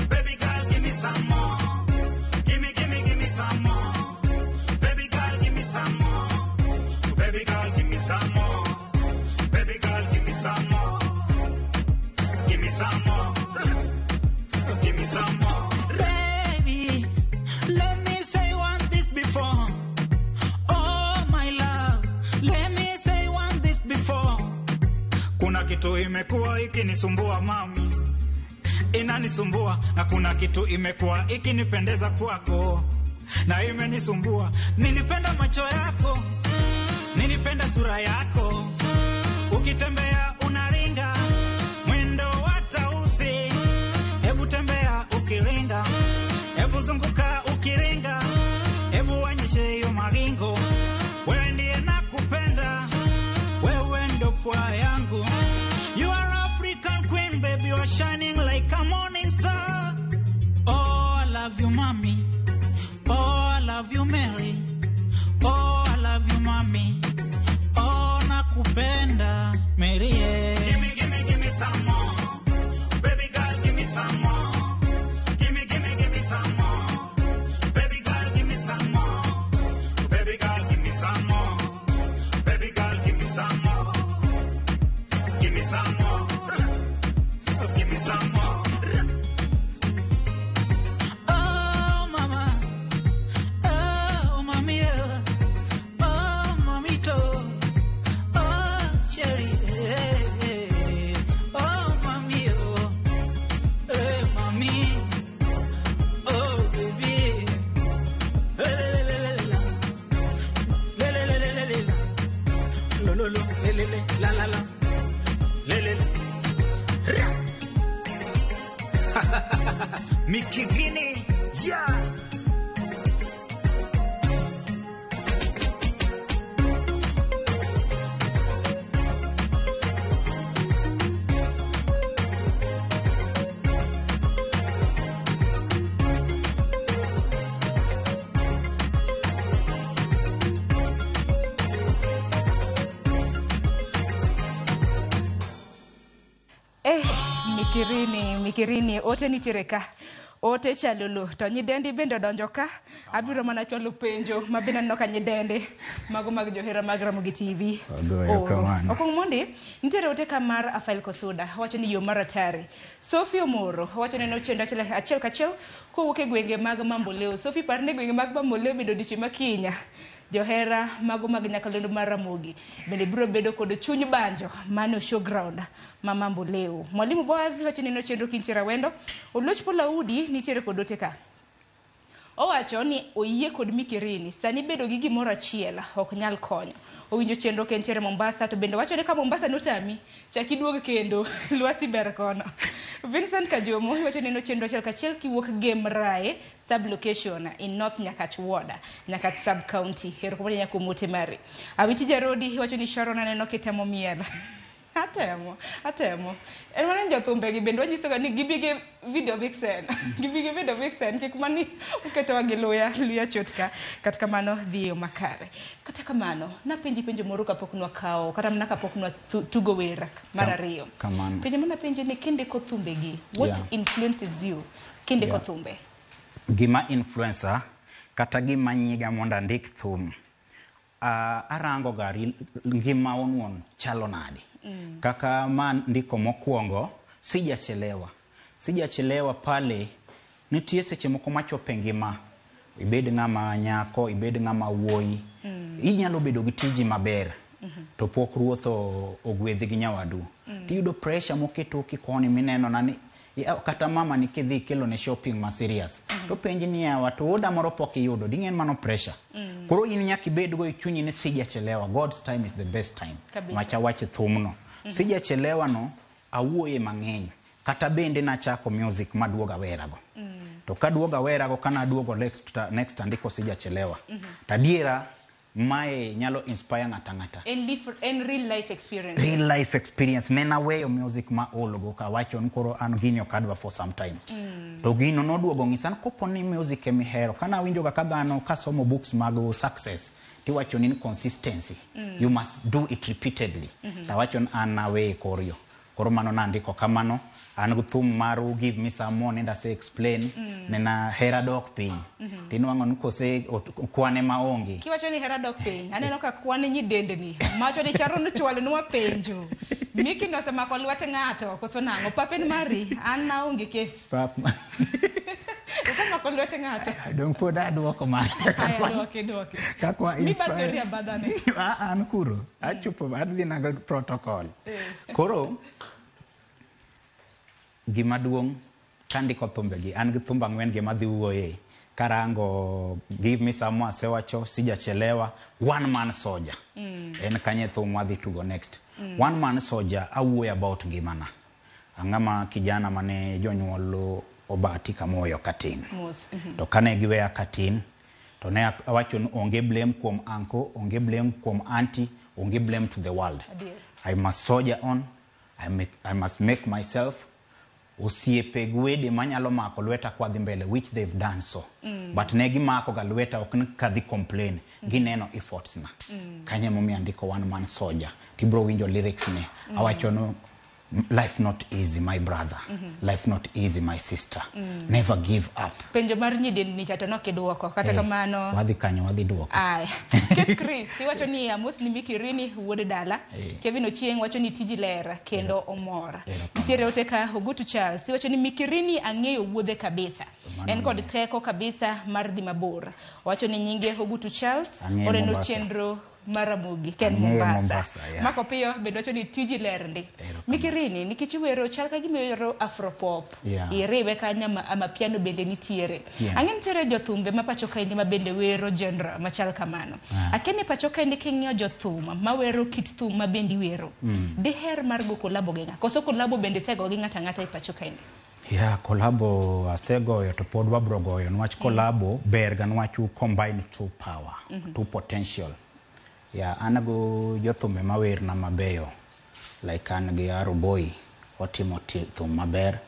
Baby girl, give me some more. Gimme, gimme, gimme some more. Baby girl, give me some more. Baby girl, give me some more. Baby girl, give me some more. Give me some more. Give me some more. Baby, let me say one this before. Oh my love, let me say one this before. Kuna kitu imekuwa ikinisumbua mami, inanisumbua, na kuna kitu imekuwa ikinipendeza kwako na imenisumbua. Nilipenda macho yako, nilipenda sura yako, ukitembea unaringa mwendo wa tausi. Hebu tembea ukiringa, hebu zunguka ukiringa, hebu onyeshe hiyo maringo. Wewe ndiye nakupenda, wewe ndo furaha yangu. You are African queen baby, you are shining like a morning star. Oh I love you mommy, oh I love you Mary, oh I love you mommy, oh nakupenda Mary. Yeah. Gimme, gimme, gimme some more. Baby girl, give me some more. Gimme, gimme, gimme some more. Baby girl, give me some more. Baby girl, give me some more. Baby girl, give me some more. Give me some more. Give me some more. Oh mama, oh mami, oh mamito, oh cherry, oh mami, oh, eh mami, oh baby, le le le le le le le le le le, lo lo lo le le le la la la, le le le. Mikirini, yeah. Mikirini, Mikirini, ote nitiere ka. Ote chalolo to nyidendi bende odonjo ka. Abiro mana chwalo penjo ma bende aneno ka nyidendi mago mag johera mag Ramogi TV. Ogoyo kamano. Okuong mondi, nitiere ote ka mar Afael Kosuda, owacho ni yo mar atari. Sophie Omoro, owacho ni nochenro achiel achiel kachiel kowuok e gwenge mag Mamboleo. Sophie par ni gwenge mag Mamboleo bende odiochieng' ma kinya. Johera mago mag nyakalondo mar Ramogi bende biro bedo kod chuny banjo mano showground ma Mamboleo. Mwalimu Boaz wacho ni nochenro kintiere Awendo. Oluoch Polaudi nitiere kod ote ka. Owacho ni oyie kod Mikirini sani bedo gi gimoro achiel ok nyal konyo. Owinjo chenro ka entiere Mombasa to bende wacho ni ka Mombasa notami chak iduog kendo lwasi ber kono. Vincent Kajomo wacho ni nochenro achiel kachiel kiwuok Gem Rae sub location in North Nyakach Ward, Nyakach sub county. Erokamano ahinya kuom ote mari. Awiti Jarodi wacho ni Sharon aneno kitemo miel. Atemo, atemo. En mana ni jothumbe gi bende wanyisoga ni gibi gi video vixen. Gibi gi video vixen kik mani uketowa gi luya, luya chot ka. Kata kamano dhi e yo makare. Kata kamano, napenji penjo moro kapok nwakawo, kata mana kapok nwa tugo wer mar ariyo. Kamano. Penjo mana penjo ni kindiko thumbe gi, what influences you kindiko thumbe? Gima influencer kata gima nyiga mondo andik thum, arango ga ngima owuon chalo nade. Kaka ma ndiko mokwongo, sijachelewa. Sijachelewa pale, nitie seche moko machopo e ngima, ibed ng'ama nyako, ibed ng'ama wuoyi, inyalo bedo gi tiji maber, to pok ruoth ogwedhi gi nyawadu. Tiyudo pressure moketo kikoni mineno na ni kata mama ni kidhi kelo ne shopping ma serious. To penji ni yawa to oda moro pok iyudo, ding'en mano pressure. Koro in nyaka ibed go e chunyi ni sijachelewa, God's time is the best time. Kabisa. Macha wache thumno. Sijachelewa no, awuoye mang'eny. Kata bende nachako music maduogo awerago. To kaduogo awerago, kana aduogo next andiko sijachelewa. Tadiera, mae nyalo inspire ng'ata ng'ata. En en real life experience. Real life experience. Nena weyo music ma ologo ka wacho ni koro an gini ok adwa for some time. To gino noduogo ng'isa ni kopo ni music ema ihero. Kana awinjo ga ka dhano kasomo books mag success, tiwacho ni consistency. You must do it repeatedly. Tawacho ni an naweye kor yo. Koro mano nandiko kamano. An gi thum maru give me some more nenda se explain. Nena hera dok piny. Tinwang'o ni kose kwane maonge. Kiwacho ni hera dok piny, aneno ka kwan nyidendni. Macho ni Sharon chwalo nwa penjo. Miki nosemako lwet ng'ato, koso nang'o? Papen mari, an naonge kes. Pap. Osemako lwet ng'ato. Dong pod aduoko mana. Aya, duoke, duoke. Kakwa Mi inspire. badhori abadhane. Ah, an kuro. Achopo, adhi nago protocol. Koro, gima duong' kandiko thumbegi, an gi thumbe ang'wen gi madhi wuoye. Karango give me some more asewacho, sijachelewa, one man soldier. En kanye thum wadhi tugo next. One man soldier awuoyo about ngimana. Ang'ama kijana mane jonyuol obati kamoyo katin. Mos. To kane giweya katin, to ne awacho ni onge blame kuom uncle, onge blame kuom auntie, onge blame to the world. Adier. I must soldier on, I must make myself osiepe gi wede manyalo mako lweta kwadhi mbele, which they've done so. But ne gimako ga lweta, ok ni kadhi complain. Gineno efforts na. Kanyo emomiyo andiko one man soldier. Tibro winjo lyrics ne. Awacho no, life not easy my brother. Life not easy my sister. Never give up. Penjo mar nyidendni cha to nok iduoko. Kata kamano, Wadhi kanyo, wadhi duoko. Aya. Kate Chris, iwacho ni amos ni Mikirini wuod dala. Kevin Ochieng wacho ni tiji ler kendo omor. Nitiere ote ka Ogutu Charles iwacho ni Mikirini ang'eyo wuodhe kabisa. Mano En kod teko kabisa mar dhi mabor. Owacho ni nyinge Ogutu Charles Ang'eyo oreno Mombasa. chenro mar Ramogi ken Ang'eyo Mombasa. Mombasa, yeah. Mako piyo bende wacho ni tiji ler ndi. Mikirini nikech iwero chal ka gima iwero afropop. Iriwe kanyo ama piano bende nitiere. Ang'e nitiere jothumbe ma pacho kaendi ma bende wero genre machal kamano. Akia ni pacho kaendi king'iyo jothum mawero kit thum ma bende iwero. Diher mar go kolabo gi ng'a? Koso kolabo bende isego gi ng'ato ang'ata e pacho kaendi? Yeah, kolabo asegoyo to pod wabro goyo. Niwach kolabo ber ga niwach u combine two power, two potential. Yeah, an go jothumbe mawerna mabeyo. Like an gi Arrow Boy, watimo thum maber.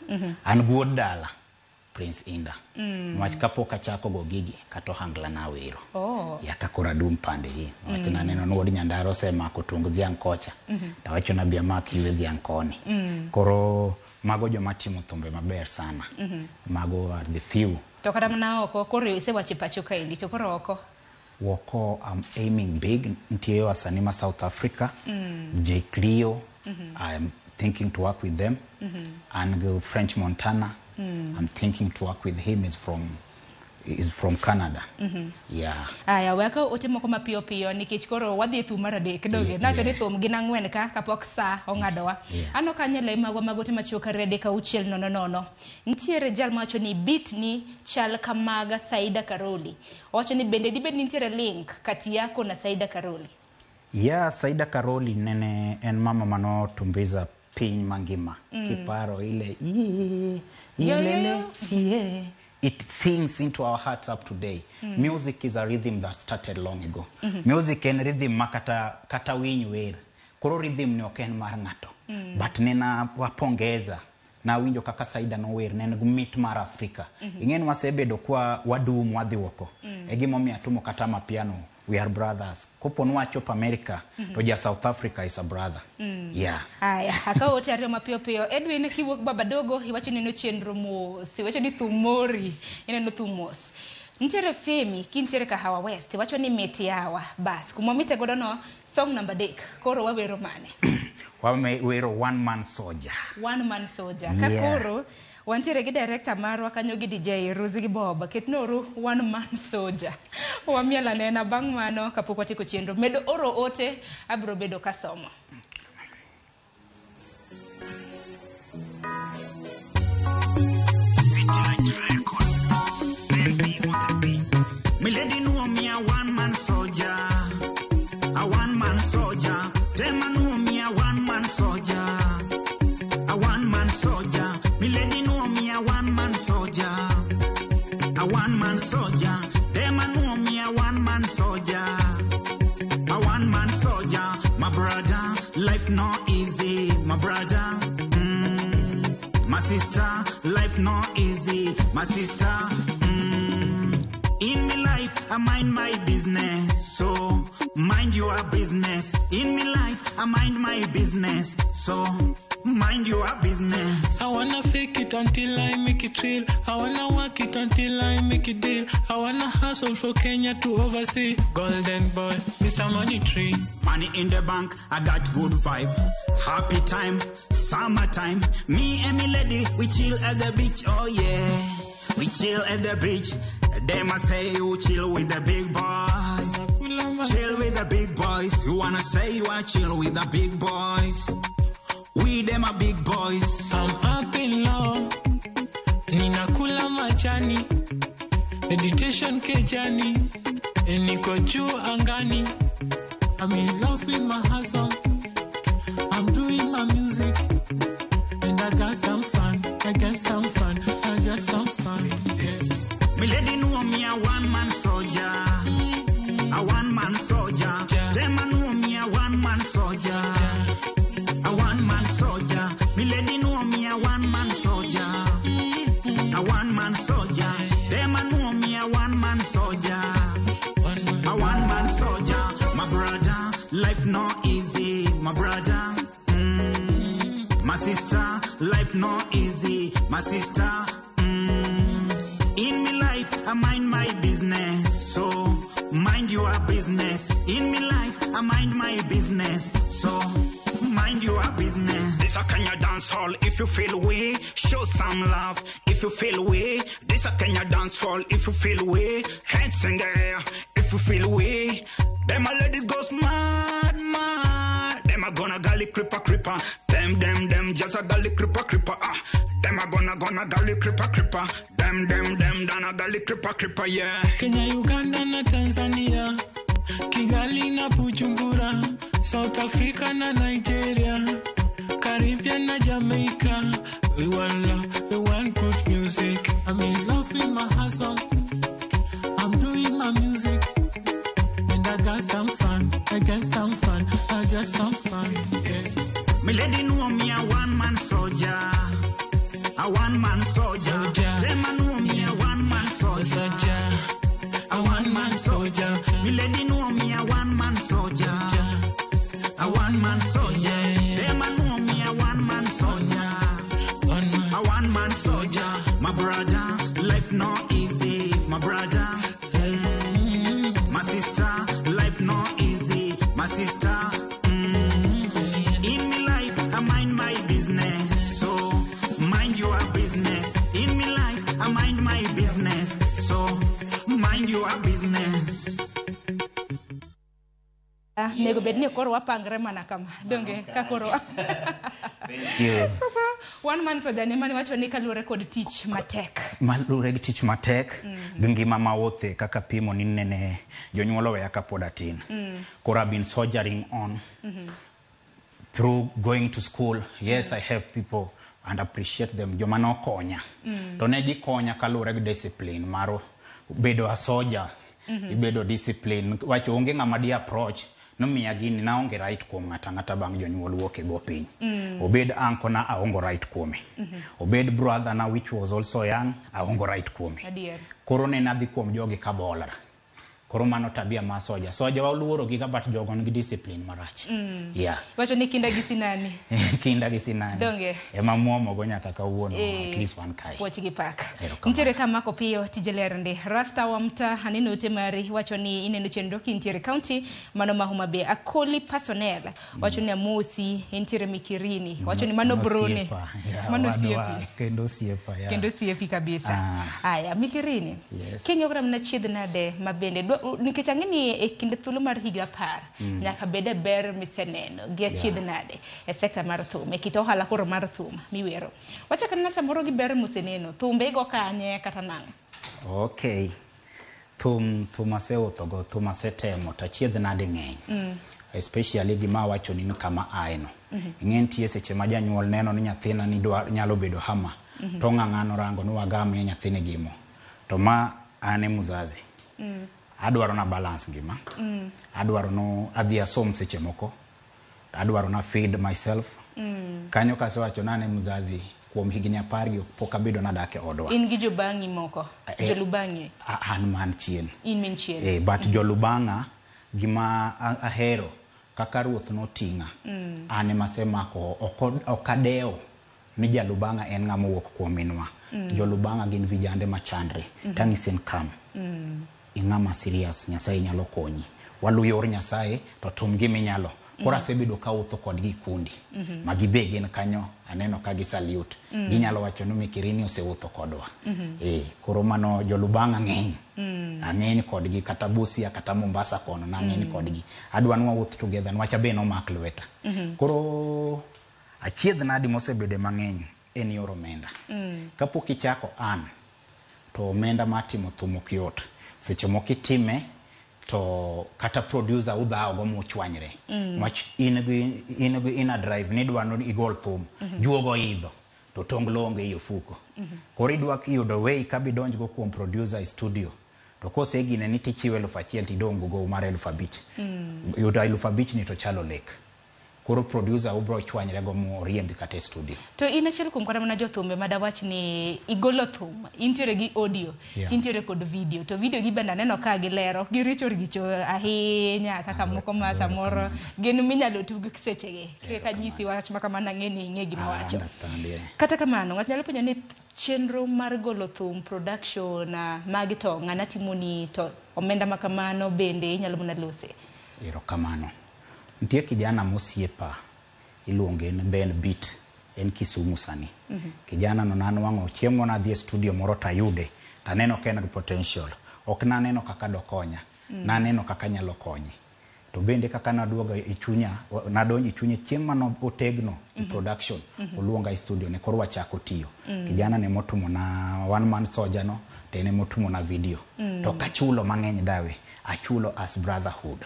An gi wuod dala, Prince Indah. Niwach kapok achako go gigi, kata ohangla nawero. Ya ka koro adum pande gi. Niwach naneno ni wuod Nyandara osemako tung dhiang' kocha. Tawacho ni abi amak ywe dhiang' koni. Koro Mago joma timo thumbe maber sana. Mago are the few. To kata mana oko koro isewacho e pacho kaendi to koro oko. Woko I'm aiming big. Nitie wasanii ma South Africa. J Cleo. I'm thinking to work with them. And French Montana. I'm thinking to work with him. Is from Canada. Yeah. Aya, weka ote moko mapiyo piyo nikech koro wadhi e thum mar adek donge. Nacho ni thum gin ang'wen ka kapok sa ong'adowa. Ano kanyo lai magwa mag ote machuok 2 3 6 0 0. Nitiere jal mawacho ni beat ni chal kamaga Saida Karoli. Owacho ni bende dibed ni nitiere link kati yako na Saida Karoli. Yeah, Saida Karoli nene en mama manotumbiza piny mangima. Kiparo ile ilele iye. It sings into our hearts up today. Music is a rhythm that started long ago. Music en rhythm ma kata winy wer. Koro rhythm ni ok en mar ng'ato. But nena wapongeza na winjo kaka Saida nower ne en gi mit mar Afrika. Ing'eni wasebedo kwa wadum wadhi oko. E gimomiyo atumo kata mapiano. We are brothers. Kopo nwachopo America, to ja South Africa is a brother. Yeah. Aya, akawo ote ariyo mapiyo piyo. Edwin kiwuok Baba Dogo iwacho ni ineno chenro mos, iwacho ni thum mori, ineno thum mos. Nitiere Femi kintiere Kahawa West, iwacho ni mit yawa. Bas, kuma wamite godo no, song namba 3. Koro wawero mane? Wawero One Man Soldier. One Man Soldier. Ka koro wantiere gi director marwa kanyo gi DJ Rosie gi Bob. Ketnoru One Man Soldier. Wamiel anena bang' mano kapok watieko chenro. Medo oro ote abiro bedo kasomo. Me lady know me a one man soldier. A one man soldier. Them a know me a one man soldier. A one man soldier. Me lady know me a one man soldier. A one man soldier. Them a know me a one man soldier. A one man soldier. My brother, life no easy. My brother, my sister, life no easy. My sister, In me life, I mind my business. So mind your business. In me life, I mind my business. So mind your business. I wanna fake it until I make it real. I wanna work it until I make it deal. I wanna hustle for Kenya to oversee. Golden boy, Mr. Money Tree. Money in the bank, I got good vibe. Happy time, summertime. Me and me lady, we chill at the beach, oh yeah. We chill at the beach. Them I say you chill with the big boys. Chill with the big boys. You wanna say you are chill with the big boys. We them are big boys. I'm up in love. Ninakula majani. Meditation kejani. Niko juu angani. I'm in love with my hustle. I'm doing my music. And I got some fun. I got some fun. I got some fun. Yeah. Me lady know me a one man soldier. A one man soldier. Them a know me a one man soldier. A one man soldier. Me lady know me a one man soldier. A one man soldier. Them a know me a one man soldier. A one man soldier. My brother, life no easy. My brother, my sister, life no easy. My sister, In me life, I mind my business. So mind your business. In me life, I mind my business. So mind your business. This a Kenya dance hall. If you feel way, show some love. If you feel way, this a Kenya dance hall. If you feel way, hands in the air. If you feel way, them a ladies goes mad, mad. Them a gonna gully creeper, creeper. Them, them, them, just a gully creeper, creeper. Ah, them a gonna, gonna gully creeper, creeper. Them, them, them, down a gully creeper, creeper, yeah. Kenya, Uganda, na Tanzania. Kigali na Bujumbura, South Africa na Nigeria, Caribbean na Jamaica. We want love, we want good music. I'm in love with my hustle. I'm doing my music. And I got some fun, I got some fun, I got some fun, yeah. Me lady know me a one man soldier. A one man soldier. Them a know me a one man soldier. A one man soldier. Me lady know me a one man soldier. A one man soldier. Them a know me a one man soldier. life no easy. My brother, my sister, life no easy. My sister, in me life, I mind my business. So mind your business. In me life, I mind my business. So mind your business. Nego bed ni koro wapangre mana kama. Donge ka koro. Thank you. Sasa one man soja ne mane wacho ni kaluwore kod tich matek. Maluwore gi tich matek gi ngima mawuothe kaka pimo ni nene jonyuol oweya kapod atin. Koro I've been soldiering on through going to school. Yes, I have people and appreciate them. Joma nokonya. To ne gikonya kaluwore gi discipline mar bedo a soldier. Ibedo discipline. Wacho onge ng'ama di approach nomiya gini naonge right kuom ng'ata ang'ata bang' jonyuol wuok e go piny. Obed uncle na aongo right kuome. Obed brother na which was also young aongo right kuome. Adier. Koro ne nadhi kuom jogi kabolra. Koro mano tabia mar soja. Soja waluoro gi ga but jogo nigi discipline marach. Yeah. Wacho ni kinda gi sinani. Kinda gi sinani. Donge. Ema muomo go nyaka kawuono at least one kai. Puoch gi pak. Erokamano. Nitiere ka mako piyo tije ler ndi. Rasta wa mta aneno ote mari wacho ni ineno chenro kintiere county mano ma Homa Bay. Akoli personnel wacho ni amosi entiere Mikirini. Wacho ni mano brone. Osiepa. Yeah, Mano wadwa, osiepi. Kendo osiepa. Yeah. Kendo osiepi kabisa. Aya Mikirini. Yes. King'iyo kata mana chiedh nade mabende nikech ang'e ni e kinde thuolo mar higa 10 nyaka bed e ber miseneno gi achiedh nade e sekta mar thum e kit ohala koro mar thum miwero. Wachak anena samoro gi ber moseneno thumbe igo kanye kata nang'o? Okay. Thum asewuothogo, thum asetemo to achiedh nade ng'eny. Especially gima awacho ni kama aeno. Ing'e nitie seche ma janyuol neno ni nyathina ni nyalo bedo hama. To ng'ang'ano rango ni wagamne nyathini gimo. To ma an e muzazi. Adwaro na balance ngima. Adwaro no adhi asom seche moko. Adwaro na feed myself. Kanyo kasewacho na an e muzazi kuom higni 10 gi pok abedo nadak e odwa. In gi jobang'i moko, jolubang'i. An man chien. In min chien. But jolubang'a gima ahero kaka ruoth noting'a. An ema asemako ok adewo ni jalubang'a en ng'ama owuok kuom minwa. Jolubang'a gin vijande machandre. Tang'isi ni kam. Ing'ama serious, Nyasaye nyalo konyi. Walu yor Nyasaye to tum giminyalo. Koro asebedo kawuotho kodgi kundi. Ma gibe gin kanyo aneno ka gi salute. Ginyalo wacho ni Mikirini osewuotho kodwa. Koro mano jolubang'a ng'eny. Ang'eny kodgi kata Busia kata Mombasa kono nang'eny kodgi. Adwa ni wawuoth together niwach abe nomak lweta. Koro achiedh nadi mosebede mang'eny en yor omenda. Kapok ichako an to omenda mar timo thum ok yot. Seche moko itime to kata producer udhawo go muchwanyre. Wach in gi inner drive ni idwa ni igol thum. Juogo idho to tonglo onge ei ofuko. Koro idwa yudo way kabidonj go kuom producer e studio. To kosegine ni tichiwe 1000 tidong' go mar 5000. Yudo 5000 ni to chalo lek. Koro producer ubro chwanyre go moriembi kata e studio. To in achiel kuom kata mana jothumbe madawach ni igolo thum, intiere gi audio, tintiere kod video. To video gi bende aneno ka gilero, giricho richo ahinya kaka moko ma samoro gin minyalo tug sechegi. Kaka nyisi wach ma kamano ang'e ni ing'e gima wacho. Kata kamano, ng'ato nyalo penjo ni chenro mar golo thum, production, magi to ng'ana timoni to omenda ma kamano bende inyalo mana lose. Erokamano. Nitie kijana mosiepa iluonge ni Ben Beat, en Kisumu sani. Kijana no nanwang'o chieng' moro nadhi e studio moro tayude taneno ka en gi potential. Ok naneno kaka dokonya, naneno kaka nyalo konye. To bende kaka naduogo e chunya, nadonjo e chunye chieng' mane otegno e production, oluonga e studio ne koro wachako tiyo. Kijana ne motumo na one man soldier no, to en emotumo na video. To kachulo mang'eny dawe, achulo as brotherhood.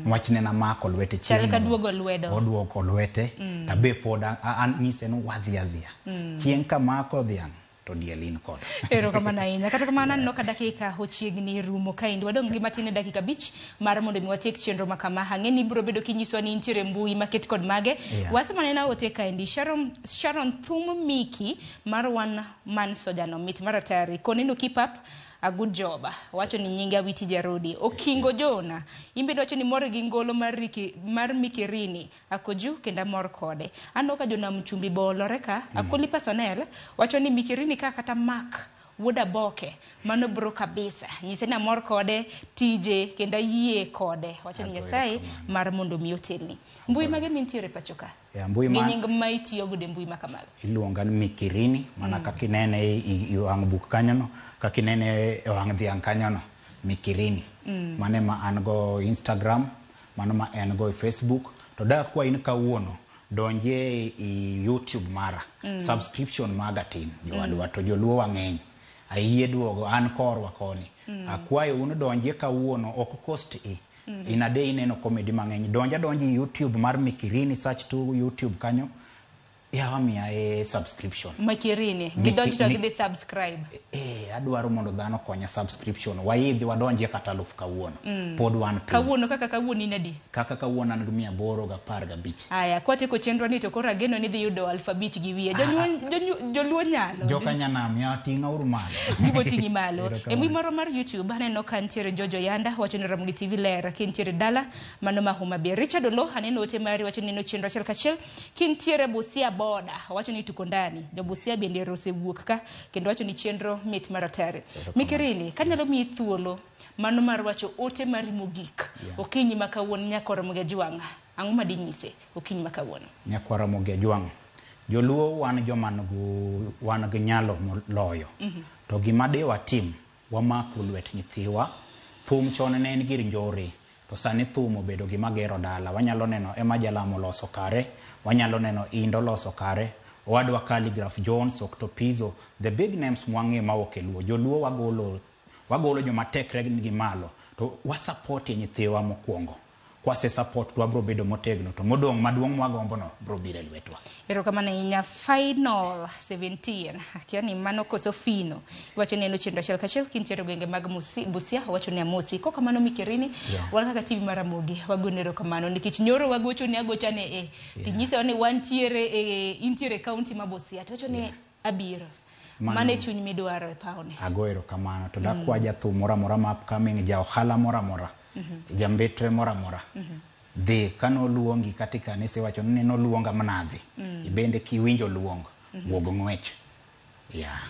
Wach ne namako lwete chieng' Chal ka duogo lwedo. Oduoko lwete, tabe pod anyise ni wadhi adhiya. Chieng' kamako dhiang' to diel in koda. Erokamano ahinya. Kata kamano aneno ka dakika ochiegni rumo kaendi. Wadong' gi matin e dakika 5 mar mondo mi watiek chenro ma kama. Ang'e ni ibiro bedo kinyiswa ni intiere mbui maket kod mage. Wasomo nena ote kaendi. Sharon Thum Miki mar one man soldier no mit mar atari. Koneno keep up a good job. Wacho ni nyinga Witi Jarodi. Okingo Jona. Imbe wacho ni mor gi ngolo mar Riki, mar Mikirini. Akoju kendo amor kode. Aneno ka Jona Mchumbi bo olore ka. Akoli personnel wacho ni Mikirini ka kata Mark Wuod Aboke, mano bro kabisa. Nyise ni amor kode tije kendo ayie kode. Wacho ni Nyasaye mar mondo mi otelni. Mbui mage mintiere pacho ka? Ya, mbui Gi ma nying ma itiyo godo e mbui ma kamago. Iluonga ni Mikirini, mana kaka inene e wang' buk kanyono, kaka inene e wang' dhiang' kanyono, Mikirini. Mano ema an go Instagram, mano ma en go e Facebook. To dakwa in kawuono, donjie e YouTube mara. Subscription maga tin, jowadwa, to joluo wang'eny. Ayie duogo, an korwa koni. Akwayo un donjie kawuono, ok cost i. In a day ineno comedy mang'eny. Donja donji e YouTube mar Mikirini, search to YouTube kanyo. Yawa miya e subscription. Mikirini, gidonj to gidhi subscribe. Adwaro mondo dhano konya subscription. Waidhi wadonjie kata 1000 kawuono. Pod wan piny. Kawuono kaka kawuono in adi? Kaka kawuono an gi 815. Aya, kwatieko chenro ni to koro ageno ni dhi yudo 5000 gi wiye. Joluo nyalo. Joka nyanam, ya ting'a uru malo. Gibo ting'i malo. E mbui moro mar YouTube aneno ka nitiere Jojo Yanda wacho ni Ramogi TV ler kintiere dala mano ma Homa Bay. Richard Olo aneno ote mari wacho ni neno chenro achiel kachiel kintiere Busia boda wacho ni tuko ndani. Jo Busia bende osewuok ka kendo wacho ni chenro mit maratari. Mikirini, kanyalo miyi thuolo mano mar wacho ote mari mogik okinyi ma kawuono nyakwar Ramogi Ajwang', ang'o ma dinyise okinyi ma kawuono? Nyakwar Ramogi Ajwang', joluo wan joma wan gi nyalo moloyo. To gima de watim, wamaku lwet nyithiwa. Thum chon ne en gir njore, to sani thum obedo gima gero dala. Wanyalo neno Emma Jalamo loso kare, wanyalo neno Indo loso kare, owadwa Khaligraph Jones, Octopizzo, the big names mwang'e mawuok e Luo. Joluo wagolo joma tekre gi malo, to wasupport nyithiwa mokwongo. Kwase support to wabro bedo motegno, to modong' maduong' mwagombo no bro biro e lwetwa. Erokamano ahinya. Final 17, akia ni mano koso fino. Iwacho ni en chenro achiel kachiel kintiere gwenge mag Busia, wacho ni amosi. Kokamano Mikirini, wan kaka TV mar Ramogi wagoni erokamano nikech nyoro wagocho ni agocha ni e tinyiso ni wantiere e intiere county ma Busia, to wacho ni abiro. Mane chuny midwaro e pawne. Ago erokamano to dakwa jathum moro amora ma upcoming, ja ohala moro amora, jambetre moro amora. Dhi kanoluongi kata kanisa iwacho ni noluonga manadhi. Ibende kiwinjo luong, wuog ng'wech.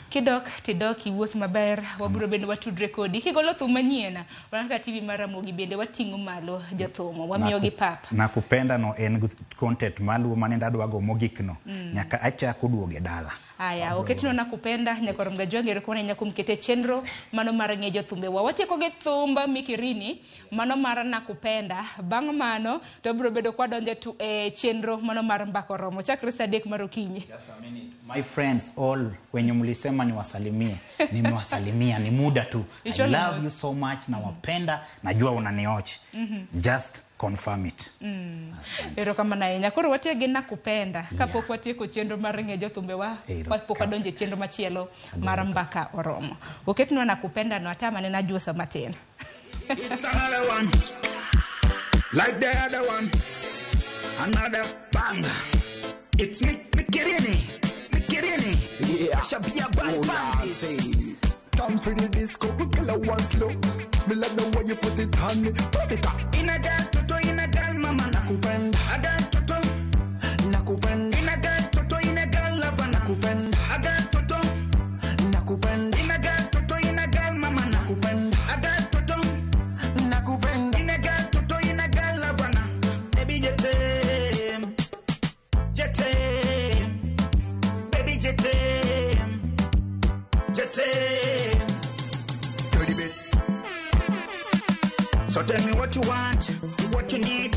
Kidok tidok iwuoth maber, wabiro bende watudre kodi. Kigolo thum manyien, wan kaka TV mar Ramogi bende wating'o malo jothum, wamiyogi pap. Nakupenda no en content maluwo mane adwa go mogik no. Nyaka achak oduoge dala. Aya, oketno Nakupenda, nyakwar Ramogi Ajwang', erokamano ahinya kuom kete chenro mano mar ng'e jothumbe wa. Watieko gi thumba Mikirini, mano mar Nakupenda. Bang' mano to wabiro bedo kwadonjo e chenro mano mar mbaka oromo. Chakre saa 3 mar okinyi. Just a minute. My friends all, wenye mlisema niwasalimie, nimewasalimia, ni muda tu. I love you so much, nawapenda, najua unanioch. Just confirm it. Erokamano ahinya. Koro watiyo gi Nakupenda kapok watieko chenro mar ng'e jothumbe wa, kapok wadonjo e chenro machielo mar mbaka oromo. Oketnwa Nakupenda no atama ne najuosa matin. It's another one, like the other one, another bang. It's Mikirini, Mikirini. Yeah. Shabia bang bang. Time for the disco, kill a one slow. Me like the way you put it on me, put it up. In a girl toto, in a girl mama nakupenda. A girl toto, nakupenda. In a girl toto, in a girl lover nakupenda. A girl toto, nakupenda. In a girl toto, in a girl mama nakupenda. A girl toto, nakupenda. In a girl toto, in a girl lover na. Baby jete, jete, baby jete, jete. So tell me what you want, what you need,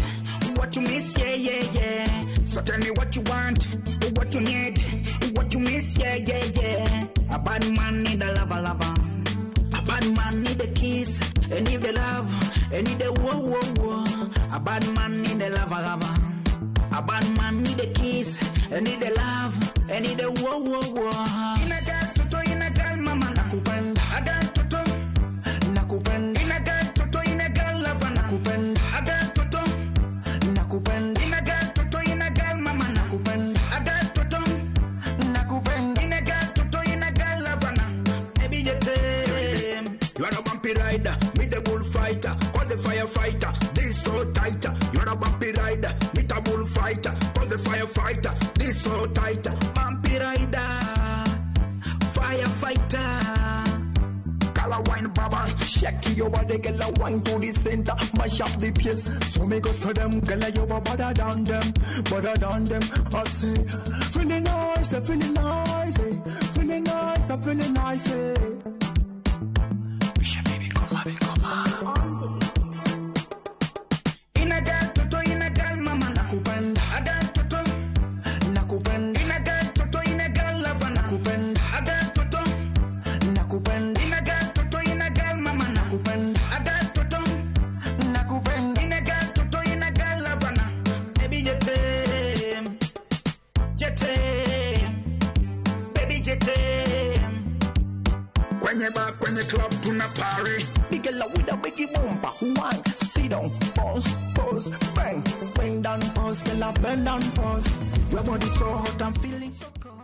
what you miss, yeah, yeah, yeah. So tell me what you want, what you need, what you miss, yeah, yeah, yeah. A bad man need a lover, lover. A bad man need a kiss, and need the love, and need the whoa, whoa, whoa. A bad man need a lover, lover. A bad man need a kiss, and need the love, and need the whoa, whoa, whoa. In a girl, toto, in a girl, mama, nakupenda. A girl, toto, nakupenda. In a girl, toto, in a girl, lover, nakupenda. A girl, toto, nakupenda. In a girl, toto, in a girl, mama, nakupenda. A girl, toto, nakupenda. In a girl, toto, in a girl, lover, baby, jete. You are a bumpy rider, me the bullfighter, call the firefighter, this so tighter. You are a bumpy rider, me the bullfighter, call the firefighter, this so tighter. Bumpy rider, firefighter. Shake your body, girl, I wine to the center. Mash up the place. So me go so them, girl, you are better than them, better than them. I say, feeling nice, feeling nice, feeling nice, feeling nice. Baby, come on, come on. In a girl, toto, in a girl, mama, nakupenda. A girl, toto, nakupenda. In a girl, toto, in a girl, lover, nakupenda. A girl, toto, nakupenda. In a girl, toto, in a girl, mama, nakupenda. A girl, toto, nakupenda. In a girl, toto, in a girl, lover, na. Baby, jete, jete, baby, jete. Kwenye bar, kwenye club, tuna party. Big girl with a biggie bumper, one, sit down, pause, pause, bang, bend down, pause, girl, bend down, pause. Your body so hot, I'm feeling so cold.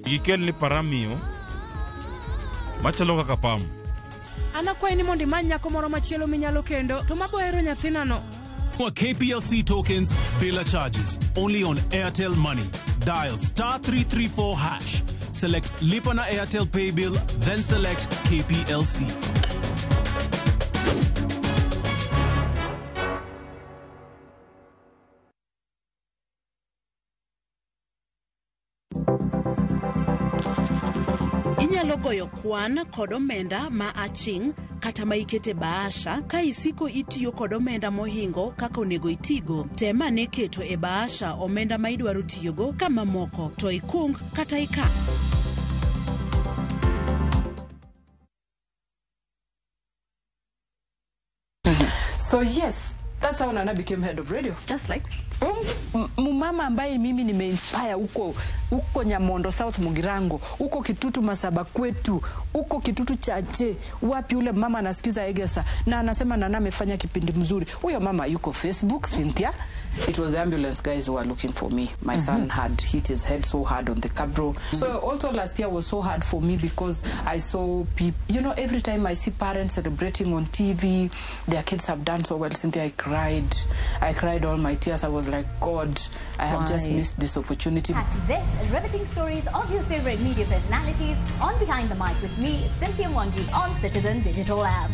Gikel ni paramio machalo kaka pam. An akwayi ni mondo imany nyako moro machielo minyalo kendo to mabo hero nyathinano. For KPLC tokens, bila charges, only on Airtel Money. Dial *334#. Select Lipa na Airtel Pay Bill, then select KPLC. Inyalo goyo kwan kod omenda ma aching' kata ma ikete bahasha ka isiko itiyo kod omenda mohingo kaka onego itigo. Tem ane keto e bahasha omenda ma idwaro tiyogo ka mamoko to ikung kata ika. So yes, that's how Nana became head of radio. Just like boom. Mumama ambaye mimi nimeinspire huko huko Nyamondo South Mugirango, huko Kitutu Masaba kwetu, huko Kitutu Chache, wapi ule mama anasikiza Egesa na anasema Nana amefanya kipindi mzuri. Huyo mama yuko Facebook, Cynthia. It was the ambulance guys who were looking for me. My son had hit his head so hard on the cabro. So also last year was so hard for me because I saw people, you know, every time I see parents celebrating on TV, their kids have done so well. Cynthia, I cried. I cried all my tears. I was like, God, I have just missed this opportunity. Catch this riveting stories of your favorite media personalities on Behind the Mic with me, Cynthia Mwangi, on Citizen Digital App.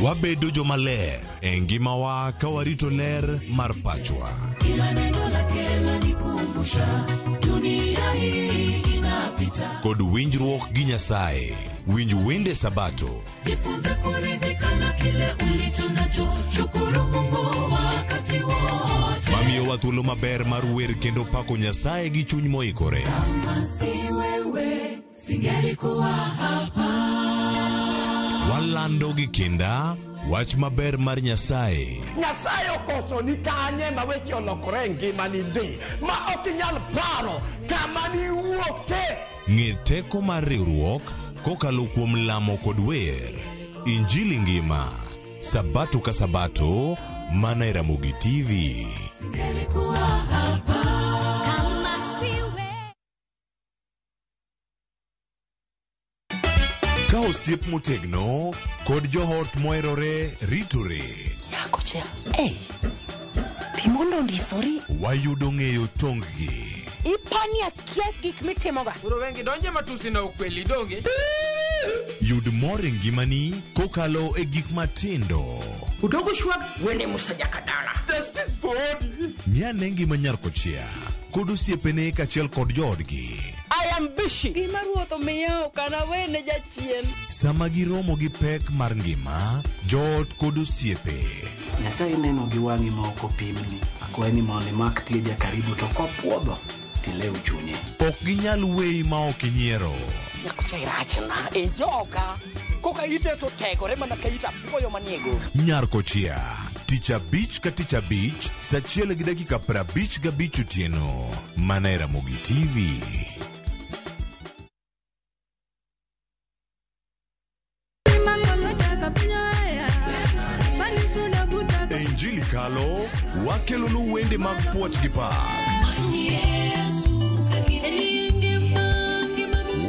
Wabedo jomaler e ngimawa ka warito ler mar pachwa. Kila neno lake lanikumbusha dunia hii inapita. Kod winjruok gi Nyasaye, winj wende Sabato. Jifunze kuridhika na kile ulicho nacho, shukuru Mungu wakati wote. Mamiyowa thuolo maber mar wer kendo pako Nyasaye gi chuny moikore. Kama si wewe, singelikuwa hapa. Walando gi kinda wach maber mar Nyasaye. Nyasaye okoso ni kanye ma weche olokore e ngimani ndi ma ok inyal paro kama niwuoke. Ng'e teko mar riwruok kokalo kuom lamo kod wer. Injili ngima, Sabato ka Sabato, mana e Ramogi TV. Singelikuwa hapa. Kama si wewe. Ka osiep motegno kod joot moherore ritore. Nyakocha, hey, Timondo ondisori. Wayudo ng'eyo tong-gi. Ipani akia gik mitimoga. Koro wengi donje matusi na ukweli donge. Yud mor e ngimani kokalo e gik matindo. Udogo shwag wene Musa Jakadala. Justice for Odi. Ng'i ane ngima nyar kochia kod osiepene kaachiel kod joodgi. I am Marambishi. Gima ruoth omiya ok anawene jachien. Sama giromo gi pek mar ngima, joot kod osiepe. Nyasaye neno gi wang'i ma ok opimni. Akwayi ni mondo imak tija karibu to kopuodho tilew chunye. Ok ginyal weyi ma ok inyiero. Nyakocha irachna e joka. Koka ite to tegore mana ka it apuoyo manie go. Nyar Kochia, tich abich ka tich abich, saa achiel gi dakika 55 otieno, mana e Ramogi TV. E Injili Kalo, wakelonu wende mag puoch gi pak.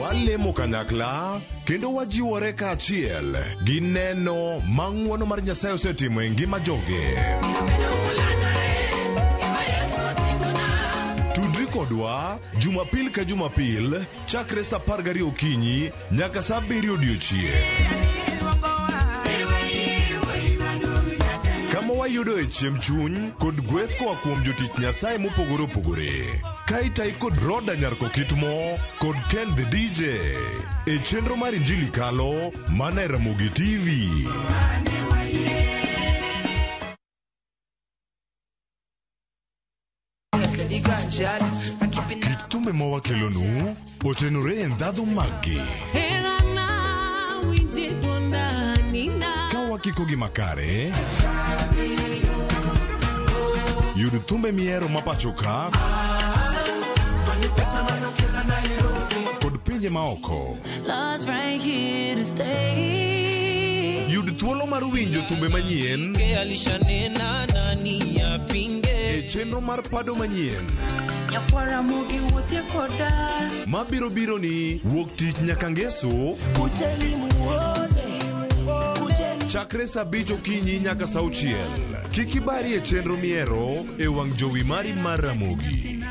Walemo kanyakla kendo wajiwore kaachiel gi neno ma ng'wono mar Nyasaye osetimo e ngima joge. Tudri kodwa Jumapil ka Jumapil chakre saa 12 okinyi nyaka saa 7 odiochieng'. Kama wayudoe chiemb chuny kod gweth koa kuom jotich Nyasaye mopogore opogore. Ka itayi kod Roda Nyarkokitmo kod Ken the DJ e chenro mar Injili Kalo mana e Ramogi TV. Kit thumbe ma wakelonu otenore e ndhadhu maggi. Ka wakikogi makare, yud thumbe mihero ma pacho ka kod pinje maoko. Yud thuolo mar winjo thumbe manyien e chenro mar pado manyien mabiro biro ni wuok tich nyaka ngeso chakre saa 5 okinyi nyaka saa 6. Kik ibari e chenro mihero e wang' jowi mari mar Ramogi.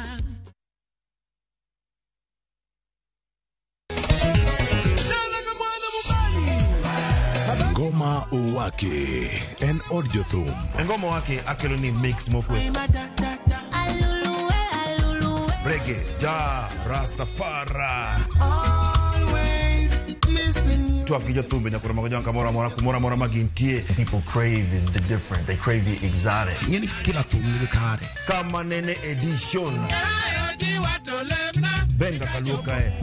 Ngoma Owake en od jothum. Ngoma Owake akelo ni mix mofwes. Reggae, ja, Rastafari. Twak gi jothumbe nyaka romo gi kamoro amora kumoro amora ma gintie. People crave is the different. They crave the exotic. Ng'eni kila thum nigi kare. Kama nene edition. Benga kaluo kae.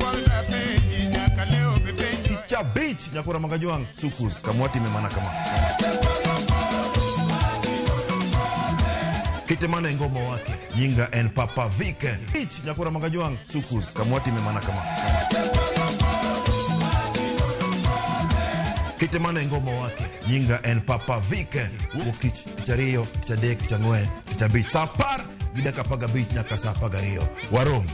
Cha beach nyakura magajuang sukus kamwati memana kama. Kitemana ngoma wake Nyinga en Papa Vic. Beach nyakura magajuang sukus kamwati memana kama. Kitemana ngoma wake Nyinga en Papa Vic. Wuok tich tich ariyo tich adek tich ang'wen tich abich saa 10 gi dakika 15 nyaka saa 12. Warom.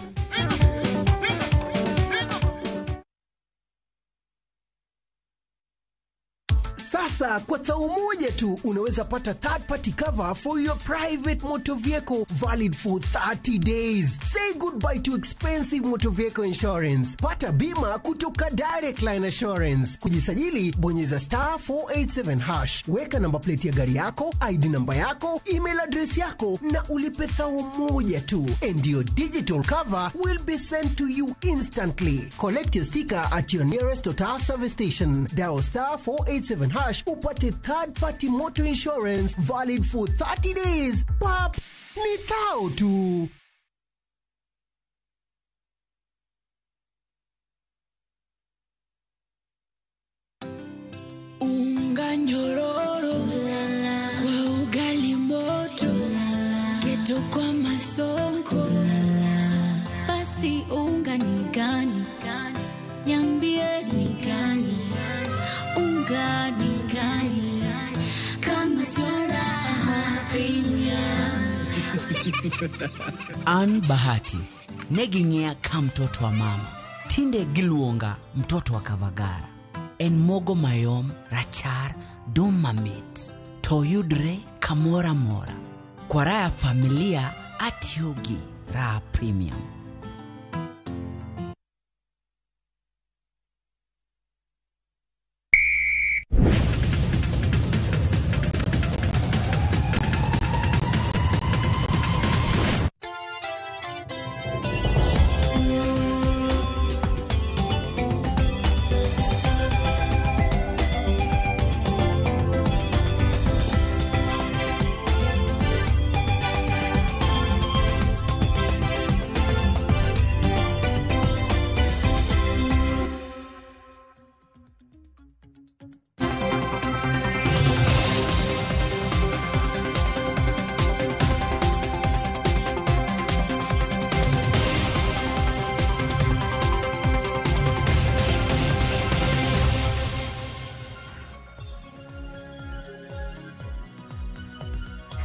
Sasa kwa tao moja tu unaweza pata third party cover for your private motor vehicle valid for 30 days. Say goodbye to expensive motor vehicle insurance. Pata bima kutoka Direct Line Assurance. Kujisajili bonyeza star 487 hash. Weka namba plate ya gari yako, ID namba yako, email address yako na ulipe thao moja tu. And your digital cover will be sent to you instantly. Collect your sticker at your nearest Total service station. Dial star 487 hash upate third party motor insurance valid for 30 days. Pap, ni thao tu. Unga nyororo kwa ugali moto, keto kwa masonko. Basi unga ni gani? Niambie ni gani? Unga ni gani? Kama sio Raha Premium. An Bahati neging'eya ka mtoto wa mama, tinde giluonga mtoto wa Kavagara. En mogo mayom, rachar, dum mamit, to yudre kamoro amora. Kwa raha ya familia atiyogi Raha Premium.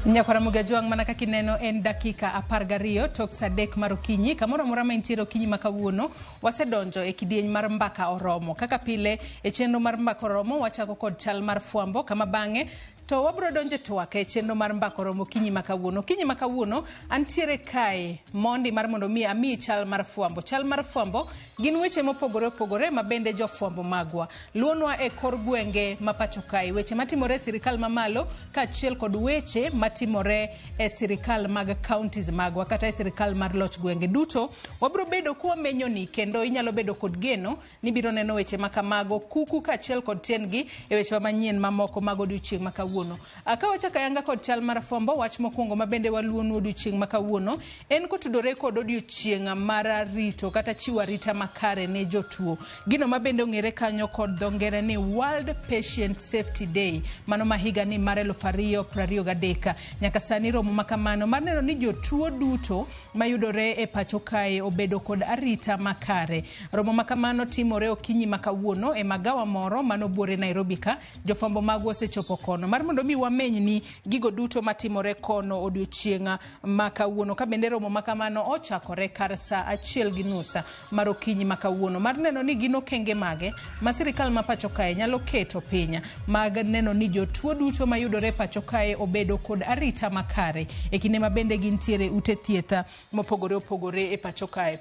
Nyakwara Mugajwang' mana kaka ineno en dakika 12 tok saa 3 mar okinyi. Kamoro amora ma intiere okinyi ma kawuono, wasedonjo e kidieny mar mbaka oromo. Kaka pile e chenro mar mbaka oromo, wachako kod chal mar fwambo kama bang'e to wabro donjo e twak e chenro mar mbaka oromo okinyi ma kawuono. Okinyi ma kawuono antiere kae mondi mar mondo mi amiyi chal mar fwambo. Chal mar fwambo gin weche mopogore opogore ma bende jofwambo magwa luonwa e kor gwenge ma pacho kae, weche matimore e sirikal mamalo kaachiel kod weche matimore e sirikal mag counties magwa kata e sirikal mar loch gwenge duto. Wabro bedo kwamenyoni kendo inyalo bedo kod geno ni ibiro neno weche ma kamago kuku kaachiel kod tiendgi e wechewa manyien mamoko mag odiochieng' ma kawuono. Ka wachako ayanga kod chal mar fwambo, wach mokwongo ma bende waluonu odiochieng' ma kawuono en kotudore kod odiochieng' mar rito kata chiwo arita makare ne jotuo. Gino ma bende ong'ere kanyo kod dho ngere ni World Patient Safety Day, mano ma higa ni mar 2023. Nyaka sani romo ma kamano mar neno ni jotuo duto mayudore e pacho kae obedo kod arita makare. Romo ma kamano timore okinyi ma kawuono e magawa moro manobuore Nairobi ka. Jofwambo magwa osechopo kono mar mondo mi wamenyni gigo duto matimore kono odiochieng' ma kawuono. Ka bende romo ma kamano ochakore kar saa 1:30 mar okinyi ma kawuono mar neno ni gin okenge mage ma sirikal ma pacho kae nyalo keto piny mag neno ni jotuo duto mayudore e pacho kae obedo kod arita makare e kinde ma bende gintiere ute thieth mopogore opogore e pacho kae.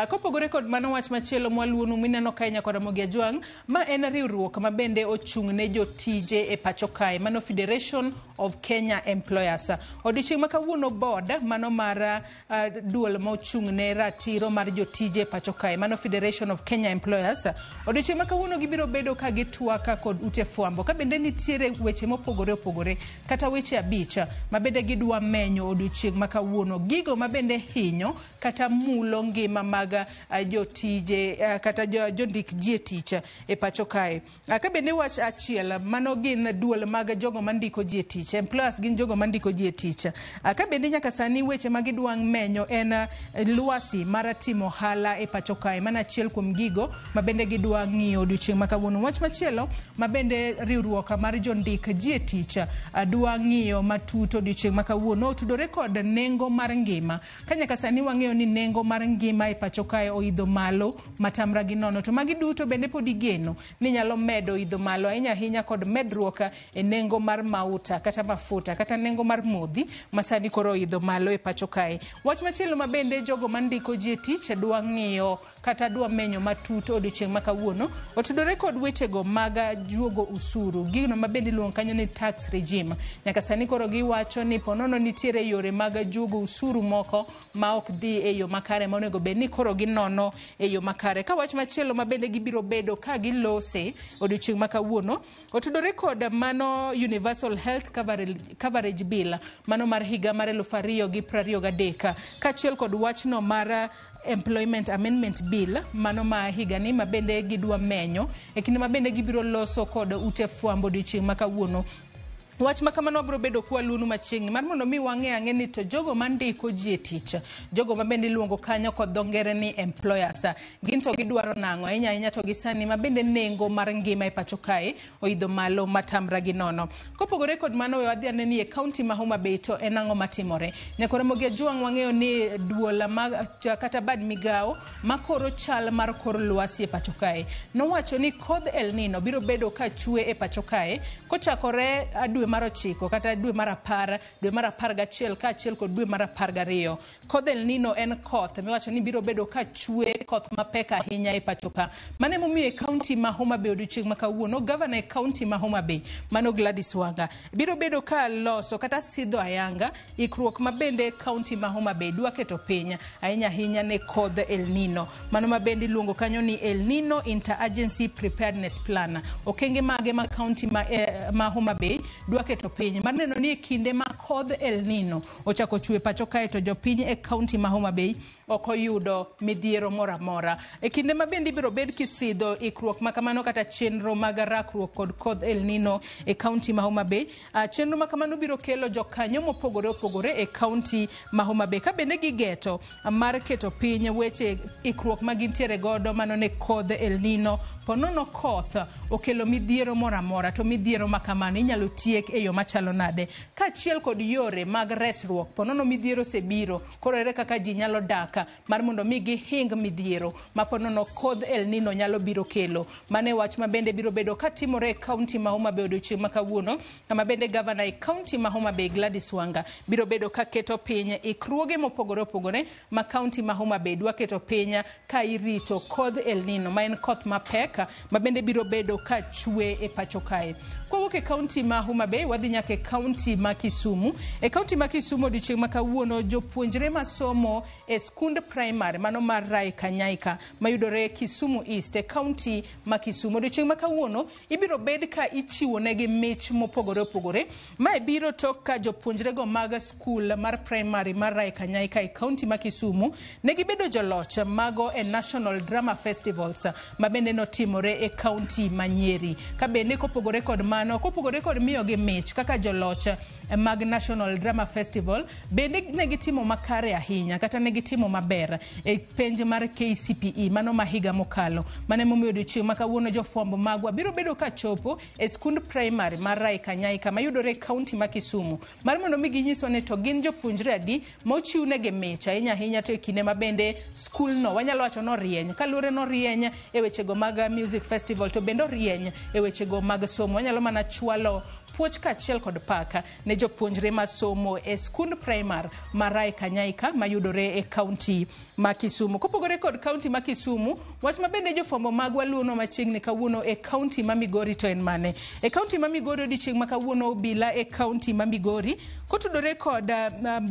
Kopogore kod mano, wach machielo mwaluonu mineno kae nyaka Ramogi Ajwang', ma en riwruok ma bende ochung' ne jotije e pacho kae, mano Federation of Kenya Employers. Odiochieng' ma kawuono board mano mar duol ma ochung' ne ratiro mar jotije e pacho kae, mano Federation of Kenya Employers. Odiochieng' ma kawuono gibiro bedo ka gitwak kod ute fwambo ka bende nitiere weche mopogore opogore kata weche 5 ma bende gidwa menyo odiochieng' ma kawuono, gigo ma bende hinyo kata mulo ngima mag jotije kata jondik ji e tich e pacho kae. Ka bende wach achiel, mano gin duol mag jogo mandiko ji e tich. Employers gin jogo mandiko ji e tich. Ka bende nyaka sani weche ma gidwa menyo en lwasi mar timo ohala e pacho kae. Mano achiel kuom gigo ma bende gidwa ng'iyo odiochieng' ma kawuono. Wach machielo ma bende riwruok mar jondik ji e tich dwa ng'iyo matut odiochieng' ma kawuono otudore kod nengo mar ngima. Ka nyaka sani wang'eyo ni nengo mar ngima e pacho kae oidho malo matamra gi nono, to magi duto bende pod igeno ni nyalo medo idho malo ahinya ahinya kod medruok e nengo mar mauta kata mafuta kata nengo mar modhi ma sani koro oidho malo e pacho kae. Wach machielo ma bende jogo mandiko ji e tich dwa ng'iyo kata dwa menyo matut odiochieng' ma kawuono otudore kod wechego mag juogo usuru, gino ma bende iluongo kanyo ni tax regime. Nyaka sani koro giwacho ni ponono nitiere yore mag juogo usuru moko ma ok dhi e yo makare ma onego bed ni koro ginono e yo makare. Ka wach machielo ma bende gibiro bedo ka gilose odiochieng' ma kawuono otudore kod mano Universal Health Coverage Bill mano mar higa mar 2023 kaachiel kod wachno mar Employment Amendment Bill mano ma higani ma bende gidwa menyo e kinde ma bende gibiro loso kod ute fwambo odiochieng' ma kawuono. Wach ma kamano wabiro bedo kwaluonu machiegni mar mondo mi wang'e ang'e ni to jogo mandiko ji e tich, jogo ma bende iluongo kanyo kod dho ngere ni employers, gin to gidwaro nang'o ahinya ahinya to gi sani ma bende nengo mar ngima e pacho kae oidho malo matamra gi nono. Kopogore kod mano, we wadhi ane ni e kaunti ma Homa Bay to en ang'o matimore. Nyakwar Ramogi Ajwang' wang'eyo ni duol ma kata bad migawo makoro chal mar kor lwasi e pacho kae nowacho ni kodh El Nino biro bedo ka chwe e pacho kae kochakore dwe mar 9 kata dwe mar 10, dwe mar 11 kaachiel kod dwe mar 12. Kodh El Nino en koth miwacho ni biro bedo ka chwe koth mapek ahinya e pacho ka. Mano emomiyo e kaunti ma Homa Bay odiochieng' ma kawuono, gavana e kaunti ma Homa Bay mano Gladys Wanga biro bedo ka loso kata sidho ayanga ikruok ma bende kaunti ma Homa Bay dwa keto piny ahinya ahinya ne kodh El Nino. Mano ma bende iluongo kanyo ni El Nino Interagency Preparedness Plan. Okenge mage ma kaunti ma Homa Bay dwa keto piny mar neno ni e kinde ma kodh El Nino ochako chwe pacho kae to jopiny e kaunti ma Homa Bay ok oyudo midhiero moro amora. E kinde ma bende ibiro bed kisidho ikruok ma kamano kata chenro mag rakruok kod kodh El Nino e kaunti ma Homa Bay, chenro ma kamano biro kelo jokanyo mopogore opogore e kaunti ma Homa Bay ka bende gigeto mar keto piny weche ikruok ma gintiere godo mano ne kodh El Nino. Ponono koth okelo midhiero moro amora, to midhiero ma kamano inyalo tiek tiek e yo machalo nade, kaachiel kod yore mag resruok ponono midhiero osebiro. Koro ere kaka ji nyalo dak mar mondo mi gihing midhiero ma ponono kodh El Nino nyalo biro kelo. Mano e wach ma bende biro bedo katimore e kaunti ma Homa Bay odiochieng' ma kawuono, kama bende gavana e kaunti ma Homa Bay Gladys Wanga biro bedo ka keto piny ikruoge mopogore opogore ma kaunti ma Homa Bay dwa keto piny ka irito kodh El Nino ma en koth mapek ma bende biro bedo ka chwe e pacho kae. Kwawuok e kaunti ma Homa Bay wadhi nyaka e kaunti ma Kisumu. E kaunti ma Kisumu odiochieng' ma kawuono jopuonjre masomo e skund primary mano mar Rai Kanyaika mayudore Kisumu East e kaunti ma Kisumu. Odiochieng' ma kawuono ibiro bed ka ichiwo negi mich mopogore opogore. Mae biro tok ka jopuonjrego mag skul mar primary mar Rai Kanyaika e kaunti ma Kisumu ne gibedo joloch mago e National Drama Festivals ma bende notimore e kaunti ma Nyeri. Ka bende kopogore kod mano, kopogore kod miyogi mich kaka joloch mag National Drama Festival, bende ne gitimo makare ahinya kata ne gitimo maber e penj mar KCPE mano ma higa mokalo. Mano emomiyo odiochieng' ma kawuono jofwambo magwa biro bedo ka chopo e skund primary mar Rai Kanyaika mayudore e kaunti ma Kisumu mar mondo mi ginyiswa ni to gin jopuonjre adi ma ochiwnegi mich ahinya ahinya to e kinde ma bende skulno wanyalo wacho norieny kaluwore norieny e wechego mag music festival to bende orieny e wechego mag somo. Wanyalo mana chwalo puoch kaachiel kod paka ne jopuonjre masomo e skund primar ma Rai Kanyaika mayudore e kaunti ma Kisumu. Kopogore kod kaunti ma Kisumu, wach ma bende jofwambo magwa luwono machiegni kawuono e kaunti ma Migori to en mane? E kaunti ma Migori odiochieng' ma kawuono obila e kaunti ma Migori kotudore kod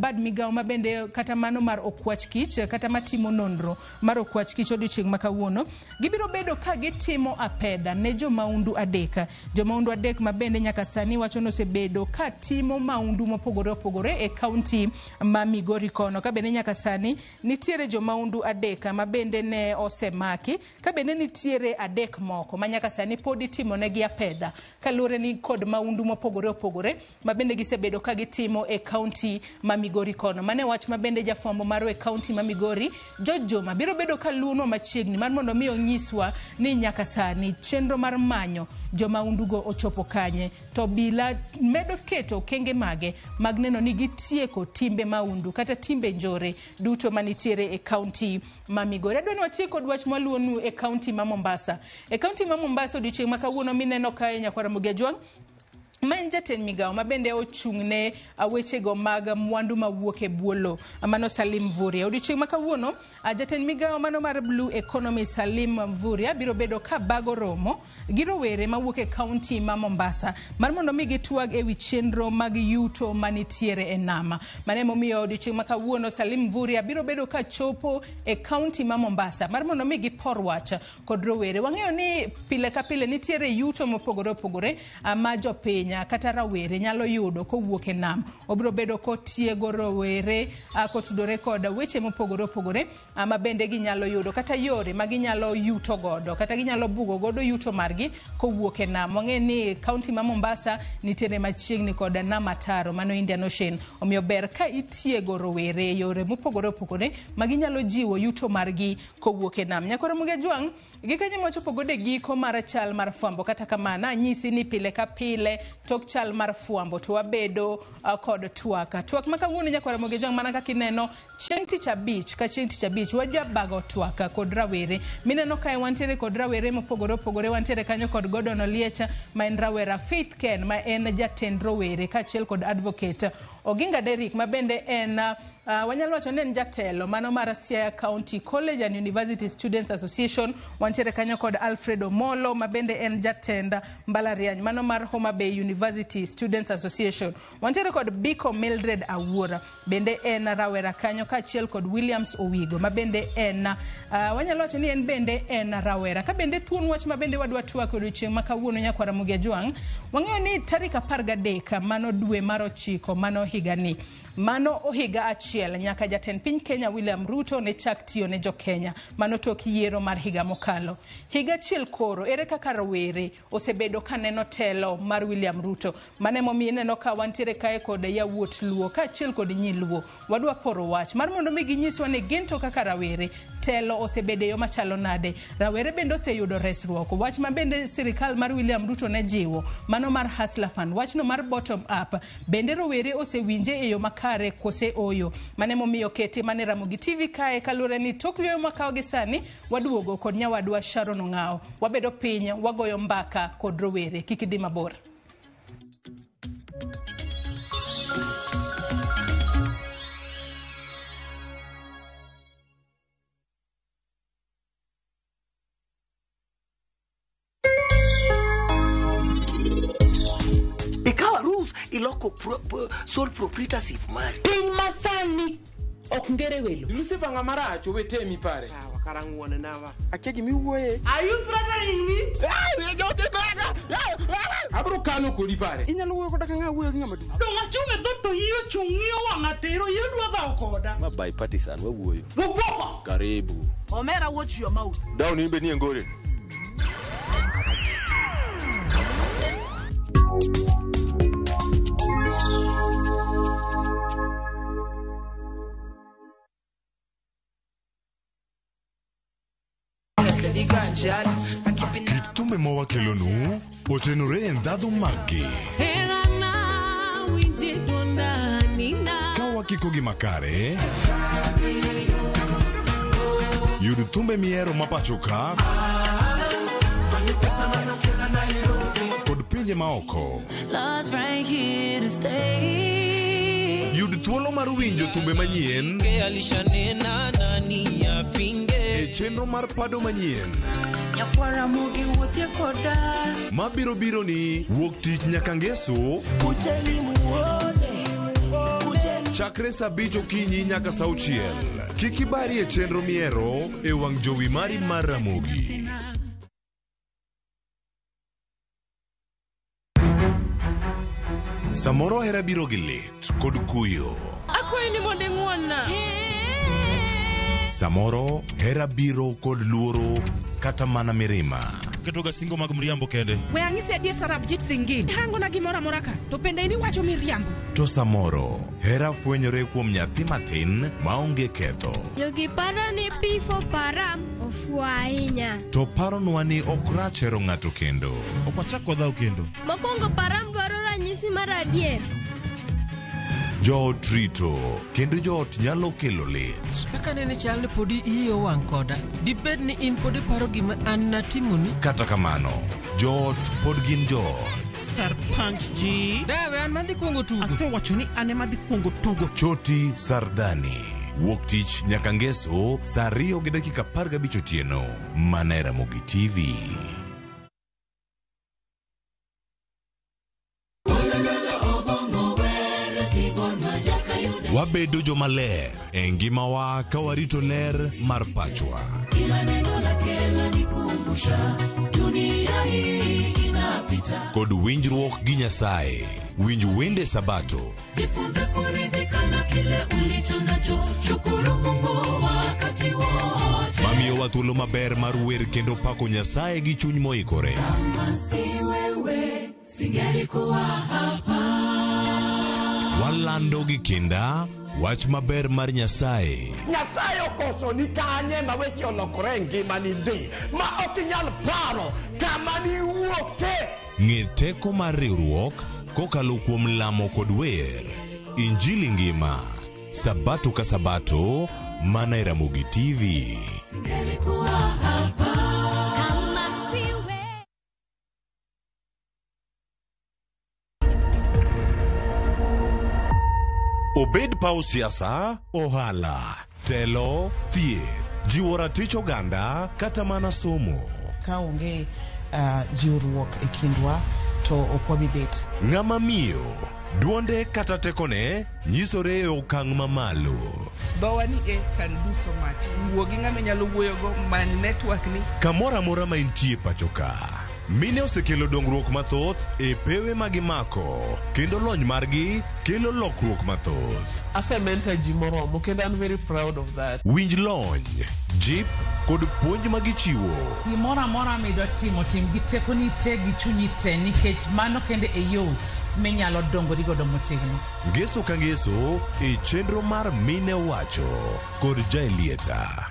bad migawo ma bende kata mano mar okwach kich kata matimo nonro mar okwach kich odiochieng' ma kawuono gibiro bedo ka gitimo apedha ne jomaundu adek. Jomaundu adek ma bende nyaka sani wacho ni osebedo ka timo maundu mopogore opogore e kaunti ma Migori kono. Ka bende nyaka sani nitiere jomaundu adek ma bende ne osemaki, ka bende nitiere adek moko ma nyaka sani pod itimonegi apedha kaluwore ni kod maundu mopogore opogore ma bende gisebedo ka gitimo e kaunti ma Migori kono. Mano e wach ma bende jafwambo marwa e kaunti ma Migori George Joma biro bedo ka luwonwa machiegni mar mondo mi onyiswa ni nyaka sani chenro mar manyo jomaundugo ochopo kanye, to obila medo keto okenge mage mag neno ni gitieko timbe maundu kata timbe njore duto manitiere e kaunti ma Migori. Adwa ni watiek kod wach mwaluwonu e kaunti ma Mombasa. E kaunti ma Mombasa odiochieng' ma kawuono mineno kae nyakwar Ramogi Ajwang' ma en jatend migawo ma bende ochung' ne wechego mag mwandu mawuok e bwo lowo mano Salim Mvurya. Odiochieng' ma kawuono jatend migawo mano mar Blue Economy Salim Mvurya biro bedo ka bago romo gi rowere mawuok e kaunti ma Mombasa mar mondo mi gitwag ewi chenro mag yuto manitiere e nama. Mano emomiyo odiochieng' ma kawuono Salim Mvurya biro bedo ka chopo e kaunti ma Mombasa mar mondo mi gipor wach kod rowere. Wang'eyo ni pile ka pile nitiere yuto mopogore opogore ma jopiny kata rawere nyalo yudo kowuok e nam. Obiro bedo kotiego rowere kotudore kod weche mopogore opogore ma bende ginyalo yudo kata yore ma ginyalo yuto godo kata ginyalo bugo godo yuto margi kowuok e nam. Wang'eyo ni kaunti ma Mombasa nitiere machiegni kod nam ataro mano Indian Ocean. Omiyo ber ka itiego rowere e yore mopogore opogore ma ginyalo jiwo yuto margi kowuok e nam. Nyakwar Ramogi Ajwang', gikanyo mwachopo godo e giko mar chal mar fwambo. Kata kamano anyisi ni pile ka pile tok chal mar fwambo to wabedo kod twak. Twak ma kawuono nyakwar Ramogi Ajwang' mana kaka ineno chieng' tich abich ka chieng' tich abich wajabago twak kod rawere. Mineno kae wantiere kod rawere mopogore opogore, wantiere kanyo kod Gordon Oliech ma en rawera, Faith Ken ma en jatend rowere kaachiel kod advocate Oginga Derrick ma bende en wanyalo wacho ni en jatelo mano mar Siaya County College and University Students Association. Wantiere kanyo kod Alfred Omolo ma bende en jatend mbalariany mano mar Homa Bay University Students Association. Wantiere kod Biko Mildred Awuora bende en rawera kanyo kaachiel kod Williams Owigo ma bende en wanyalo wacho ni en bende en rawera. Ka bende thuon wach ma bende wadwa twak odiochieng' ma kawuono nyakwar Ramogi Ajwang', wang'eyo ni tarik 13 mano dwe mar 9 mano higani mano higa achiel nyaka jatend piny Kenya William Ruto ne chak tiyo ne jo-Kenya mano tok yiero mar higa mokalo. Higa achiel koro ere kaka rowere osebedo ka neno telo mar William Ruto? Mano emomiyo ineno ka wantiere kae kod yawuot Luo kaachiel kod nyi Luo. Wadwa poro wach mar mondo mi ginyiswa ni gin to kaka rawere Telo osebedo e yo machalo nade? Rawere bende oseyudo resruok. Wach ma bende sirikal mar William Ruto ne jiwo, mano mar Hustler Fund, wachno mar bottom up, bende rowere osewinje e yo makare kose oyo? Mano emomiyo kete mane Ramogi TV kae kaluwore ni tok yueyo mwakawo gi sani, waduogo kod nyawadwa Sharon Ong'awo. Wabedo piny, wagoyo mbaka kod rowere. Kik idhi mabor. Ikawa rules iloko sole proprietorship mari. Piny masani ok ngere welo. Lucifer ng'ama rach owetemi pare. Sawa, kara ng'uon nawa. Akia gima iwuoye. Are you threatening me? Abro kalo kodi pare. Inyalo wuoyo koda ka ng'a wuoyo gi ng'ama duong'. Dong' achung' e dhoot to iyi ochung' ng'iyo wang'a tir, oyie dwa dhawo koda. Ma bipartisan wawuoyo. Wuok Karibu. Omera watch your mouth. Down in be nie ngore. Kit thumbe ma wakelonu otenore e ndhadhu maggi. Ka wakikogi makare, yud thumbe mihero ma pacho ka kod pinje maoko. Love's right here to stay. Yud thuolo mar winjo thumbe manyien Alishanena nani apinge e chenro mar pado manyien nyakwara mogi wuothie koda mabiro biro ni wuok tich nyaka ngeso chakre saa abich okinyi nyaka saa auchiel. Kik ibari e chenro mihero e wang' jowi mari mar Ramogi. Samoro hera biro gi lit kod kuyo. Akwayi ni mondo ing'won-na. Samoro hera biro kod luoro kata mana mirima. Ketoga singo mag mriambo kende. We ang'isi adier Sarabjit Singh. Hangona gimoro amora ka, to bende in iwacho miriambo. To samoro hera fwenyore kuom nyathi matin maonge ketho. Jogi paro ni P for Param ofuwo ahinya. To paronwa ni ok rach hero ng'ato kendo. Ok wachak wadhaw kendo. Mokwongo Param dwaro ranyisi mar adier. Joot rito kendo joot nyalo kelo lit. Kaka nene chal ni podi iyi owang' koda. Dibed ni in pod iparo gima an natimoni? Kata kamano, joot pod gin joot. Sarpanch ji. Dawe an madhi kuongo tugo. Asewacho ni an ema dhi kuongo tugo. Choti Sardani. Wuok tich nyaka ngeso saa 2:15 otieno. Mana e Ramogi TV. Wabedo jomaler e ngimawa ka warito ler mar pachwa. Kila neno lake lanikumbusha dunia hii inapita. Kod winjruok gi Nyasaye. Winj wende Sabato. Jifunze kuridhika na kile ulicho nacho, shukuru Mungu wakati wote. Mamiyowa thuolo maber mar wer kendo pako Nyasaye gi chuny moikore. Kama si wewe, singelikuwa hapa. Walando gi kinda wach maber mar Nyasaye. Nyasaye okoso ni kanye ma weche olokore e ngimani ndi ma ok inyal paro kama niwuoke. Ng'e teko mar riwruok kokalo kuom lamo kod wer. Injili ngima. Sabato ka Sabato mana e Ramogi TV. Singelikuwa hapa. Kama si wewe. Obed paw siasa, ohala, telo, thieth, jiwo ratich oganda kata mana somo. Ka onge jiwruok e kindwa to ok wabi bet. Ng'ama miyo, duonde kata tekone nyisore e okang' mamalo. Dhowa ni e can do so much. Wuo gi ng'ama inyalo wuoyogo, many network ni. Kamoro amora ma intie pacho ka. Mine osekelo dongruok mathoth e pewe ma gimako kendo lony margi kelo lokruok mathoth. Asementa ji moromo kendo an very proud of that. Winj lony, jip kod puonj ma gichiwo. Gimoro amora midwa timo, tim gi tekoni te gi chunyi te nikech mano kende e yo minyalo dongori godo motegno. Ngeso ka ngeso e chenro mar Mine Wacho kod Jaelieta.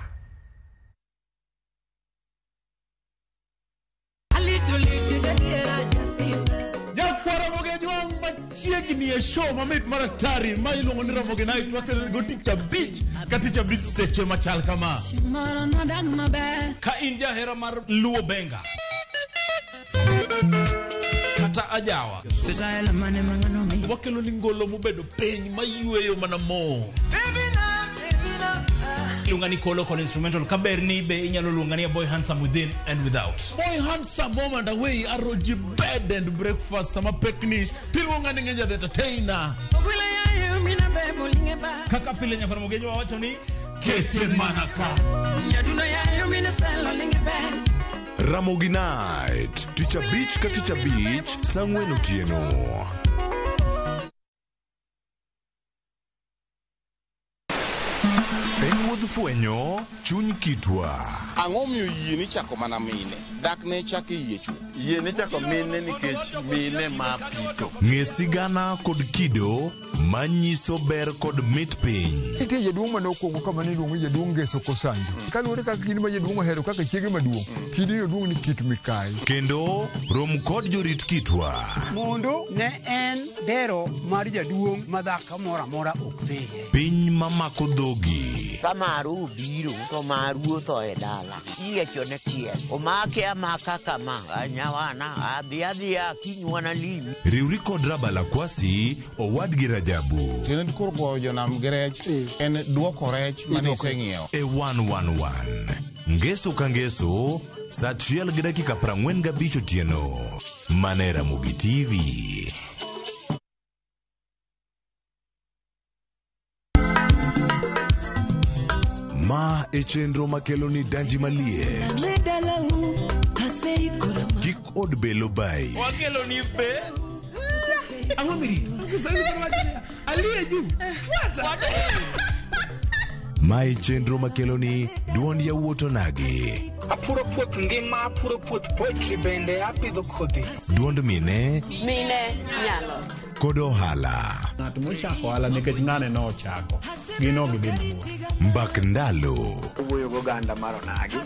Machiegni e show mamit mar atari ma iluongo ni Ramogi Night wakelo go tich abich ka tich abich seche machal kama. Ka in jahera mar Luo Benga kata ajawa, wakelo ni ngolo mobedo piny mayweyo mana mo. Iluonga ni Kolo kod instrumental kaber ni be inyalo luonga ni a boy handsome within and without. Boy handsome home and away aroji bed and breakfast sama pekni tiluonga ni Ngenja the entertainer. Kaka pile nyakwar Mogejo wawacho ni kete mana ka. Ramogi Night, tich abich ka tich abich, saa ang'wen otieno. En wuodh fwenyo chuny kitwa. Ang'o miyo yie ni chako mana mine? Dak ne chak e yie chuth. Yie ni chako mine nikech mine ma pito. Ng'e sigana kod kido manyiso ber kod mit piny. Nitie jaduong' mane okwongo kama ne iluongo ni jaduong' Ngeso Kosanjo. Kaluwore kaka kidi ma jaduong' ohero kaka chiege maduong', kidino duong' ni kit Mikayi. Kendo rom kod jorit kitwa. Mondo ne en dero mar jaduong' ma dhako moro amora ok dhiye. Piny mamako dhogi. Ka maru obiro to maru otho e dala. Iyiecho ne tiel. Omake amaka kama. Nyawana adhi adhiya kinywana limi. Riwri kod Rabala Kwasi, owadgi Rajabu. Tiende koro goyo jonam gi rech en duoko rech mane iseng'iewo. E 111. Ngeso ka ngeso, saa 1:45 otieno. Mana e Ramogi TV. Ma e chenro makelo ni danji maliet. Kik od belo bai. Wakelo ni be. Ang'o mirito? Kiswahili koro wacho niya, aliye juu fuata. Ma e chenro makelo ni duond yawuot onagi. Apuro puoth ngima, apuro puoth poetry bende apidho kodhi. Duond mine Mine nyalo. kod ohala. Ng'at mochako ohala nikech ng'ane nochako, gin ok gidhi mabor. Mbak ndalo. Wuoyo goganda mar onagi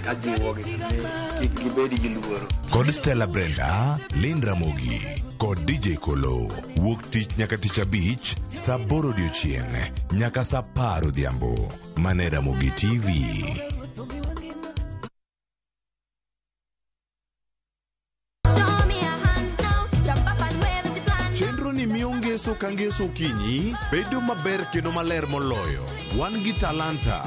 kajiwogi ni kik gibed gi luoro. Kod Stella Brenda, Lynn Ramogi kod DJ Kolo. Wuok tich nyaka tich abich, saa aboro odiochieng' nyaka saa apar odhiambo. Mana e Ramogi TV. Chenro ni miyo ngeso ka ngeso okinyi bedo maber kendo maler moloyo. Wan gi talanta.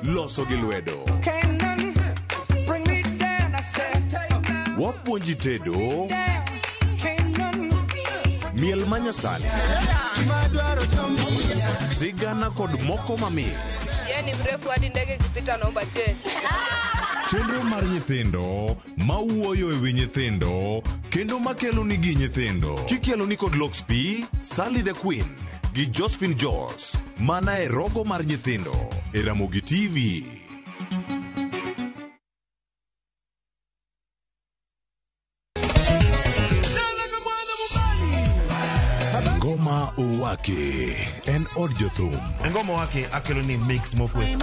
Loso gi lwedo. Wapuonji tedo. Miel manyasani. Sigana kod moko mamit. Yeye ni mrefu hadi ndege ikipita naomba change. Chenro mar nyithindo mawuoyo e wi nyithindo kendo makelo nigi nyithindo. Kikelo ni kod Lox P, Sally the Queen gi Josephine Jos. Mana e rogo mar nyithindo e Ramogi TV. Ngoma Owake en od jothum. Ngoma Owake akelo ni mix mokwe.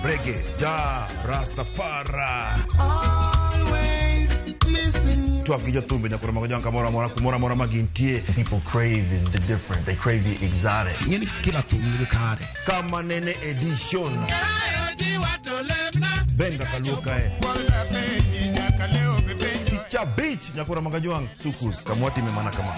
Reggae, ja, Rastafari. Twak gi jothumbe nyaka romo gi kamoro amora kumoro amora ma gintie. People crave is the different. They crave the exotic. Ing'eni kila thum nigi kare. Kama nene edition. Benga kaluo kae. Tich abich nyakora magajwang' sukus kamwatime mana kama.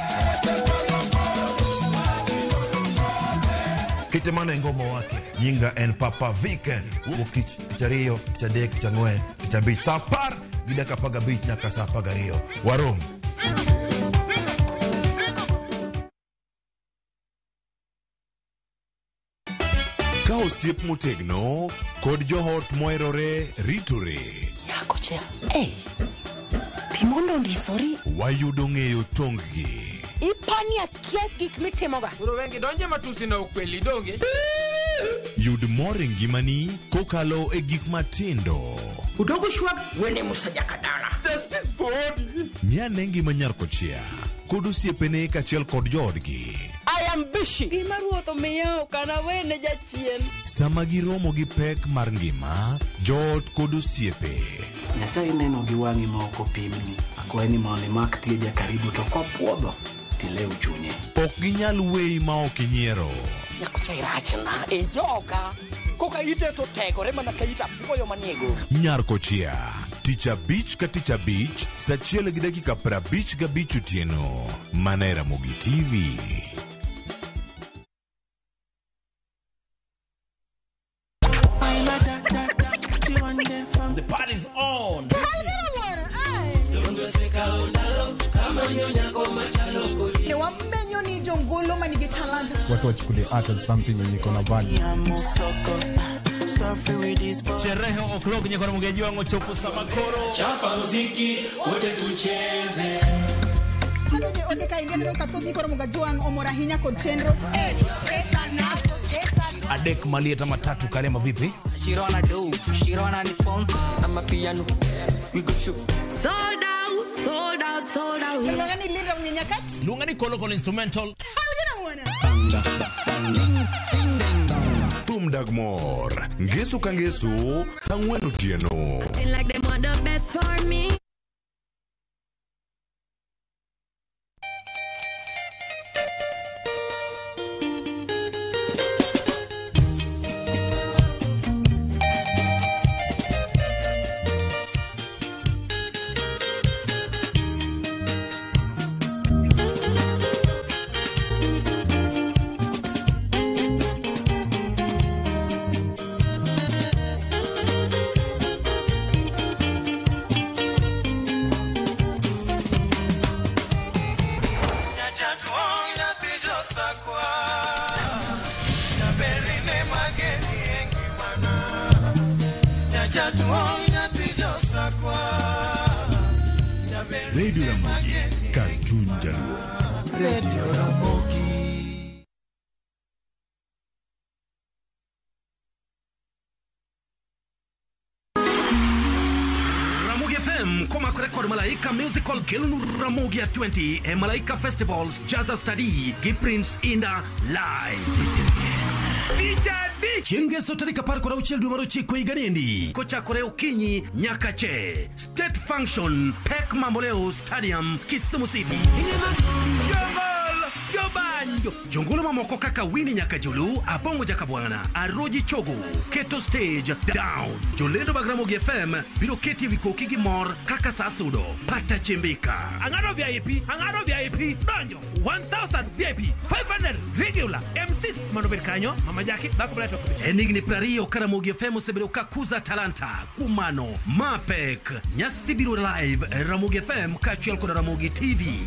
Kite mana e ngoma wake. Nyinga en Papa Vic. Wuok tich, tich ariyo, tich adek, tich ang'wen, tich abich. Saa apar gi dakika apar gabich nyaka saa apar gariyo. Warom. Ka osiep motegno kod joot moherore ritore. Nyako cha. Hey. Timondo ndisori. Wayudo ng'eyo tong-gi. Ipani akia gik mitimoga. Koro wengi donje matusi na ukweli donge. Yud mor e ngimani kokalo e gik matindo. Udogo shwag wene Musa Jakadala. Justice for Odi. Ng'i ane ngima nyar kochia kod osiepene kaachiel kod joodgi. I ambishi. Gima ruoth omiya ok anawene jachien. Sama giromo gi pek mar ngima, joot kod osiepe. Nyasaye neno gi wang'i ma ok opimni. Akwayi ni mondo imak tieja karibu to kopuodho tilew chunye. Ok ginyal weyi ma ok inyiero. Nyakocha irachna ijoga koka ite to tegore mana ka it apuoyo manie go. Nyar Kochia, tich abich ka tich abich, saa achiel gi dakika 55 otieno, mana e Ramogi TV. The party's on. Ne wamenyo ni jongolo manigi talanta. Watu wachukulie art as something yenye iko na value. Sherehe o'clock nyakora mugeji wangu chopo samakoro. Chapa muziki wote tucheze. Adonje ote ka ingia neno kathoth ni koro Mugajwang' omor ahinya kod chenro. Adek malieta matatu kalema vipi? Shirona do, Shirona ni sponsor. I'm a piano. We go shoot. Sold out, sold out, sold out. Luonga ni Linda Mnyenyakach. Luonga ni Kolo Kolo instrumental. Thum dag mor, ngeso ka ngeso, saa ang'wen otieno. Like them want the best for me. Radio Ramogi, Cartoon Jaluo. Radio Ramogi. Ramogi FM komakore kod Malaika Musical kelonu Ramogi at 20 e Malaika Festivals Jazza Study gi Prince Inda Live. Chieng' Ngeso tarik 16 dwe mar ochiko higa niendi kochakore okinyi nyaka che State Function Pek Mamboleo Stadium Kisumu City. Jongol Jobanjo jongolo mamoko kaka Winnie Nyakajulu, Abongo Jakabwana, Aroji Chogo, Keto Stage Down. Jolendo mag Ramogi FM biro keti ewi koki gi mor kaka sa sudo pata chimbika. Ang'ado VIP, ang'ado VIP, donjo 1000 VIP, 500 regular, MCs mondo obed kanyo, Mama Jackie, dhako maler to En higni 20 ka Ramogi FM osebedo ka kuza talanta kumano mapek nyasi biro live e Ramogi FM kaachiel kod Ramogi TV.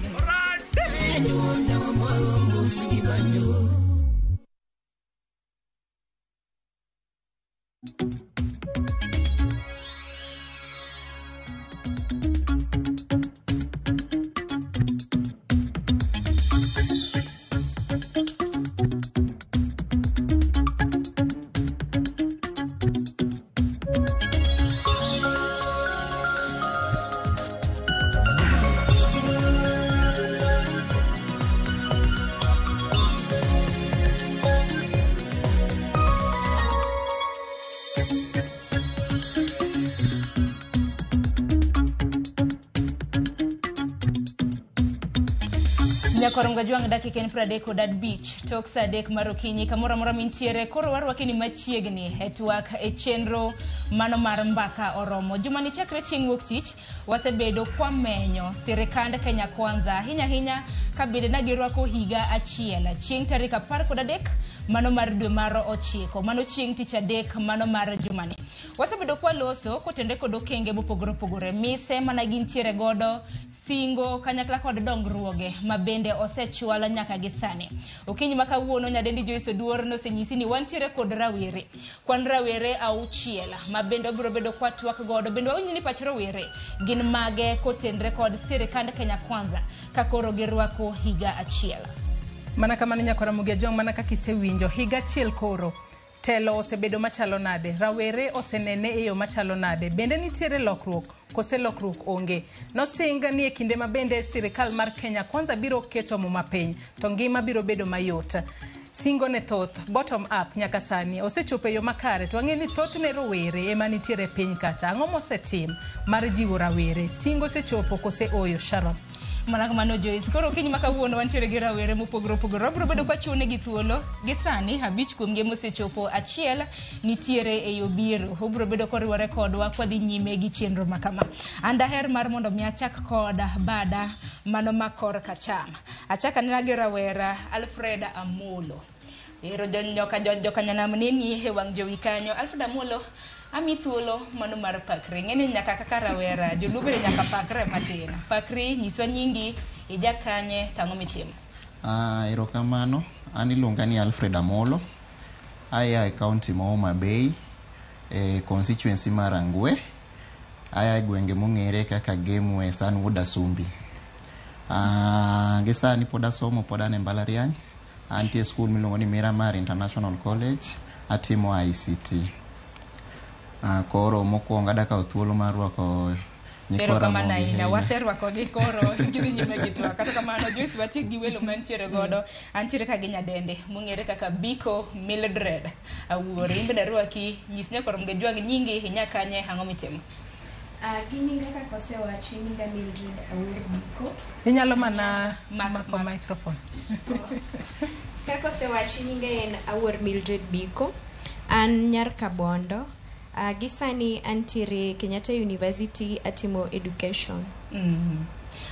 Nyakwar Mugajwang' dakika en 35 tok saa 3 mar okinyi kamoro amora mintiere koro warwaki ni machiegni e twak e chenro mano mar mbaka oromo. Juma ni chakre chieng' wuok tich wasebedo kwamenyo sirikand Kenya Kwanza ahinya ahinya ka bende na girwako higa achiel chieng' tarik 13 mano mar dwe mar 9 mano chieng' tich adek mano mar jumani. Wasebedo kwaloso kotende kod okenge mopogore opogore mise mana gintiere godo singo kanyakla kod dongruoge ma bende osechwal nyaka gi sani. Okinyi ma kawuono nyadendi Joyce Oduor nosenyisi ni wantiere kod rawere. Kwan rawere 6 ma bende obiro bedo kwa twak godo bende wawinj ni pach rowere gin mage kotenre kod sirikand Kenya Kwanza ka koro girwako higa achiel. Mana kamano nyakwar Ramogi Ajwang', mana kaka isewinjo higa achiel koro Telo osebedo machalo nade? Rawere osenene e yo machalo nade? Bende nitiere lokruok kose lokruok onge? Nosing ni e kinde ma bende sirikal mar Kenya Kwanza biro keto muma piny to ngima biro bedo mayot. Singo ne thoth, bottom up nyaka sani osechopo e yo makare to wang'e ni thothne rowere ema nitiere piny kacha. Ang'o mosetim mar jiwo rawere? Singo osechopo kose oyo, Sharon? Mana kamano Joyce. Koro okinyi ma kawuono wantiere gi rawere mopogore opogore. Wabiro bedo kwa chiwonegi thuolo. Gi sani 5 kuomgi ema osechopo, 1 nitiere e yo biro. Obiro bedo koriwore kodwa kwadhi nyime gi chenro ma kama. An daher mar mondo mi achak kod bada mano ma kor kacham. Achak anena gi rawera Alfred Amolo. Ero jonyoka jokanyanam neni e wang' jowi kanyo. Alfred Amolo, ami thuolo mano mar pakri. Ng'eni nyaka kaka rawera, joluo bende nyaka pakre matin. Pakri, nyiswa nyingi, ija kanye, tang'o mitimo. Erokamano, an iluonga ni Alfred Amolo. Aya e county ma Homa Bay, e constituency mar Rangwe. Aya e gwenge mong'ere kaka Gem West, an wuod Asumbi. Gi sani pod asomo, pod an e mbalariany. Antie school miluongo ni Miramar International College, atimo ICT. Koro mokwongo adwa kawo thuolo mar rwako nyikwa Erokamano Ramogi ahinya. ahinya. Waserwakogi koro gidhi nyime gi twak. Kata kamano Joyce watiek gi welo mantiere godo. Antiere ka gi nyadende mong'ere kaka Biko Mildred Awuor. In bende arwaki, nyis nyakor Mgejwang' nyingi, inya kanye, ang'o mitimo? Gi nyinga kaka osewachi, nyinga Mildred Awuor Biko. Inyalo mana mako microphone. Kaka osewachi, nyinga en Awuor Mildred Biko. An nyar Kabondo. Gi sani antiere Kenyatta University atimo education.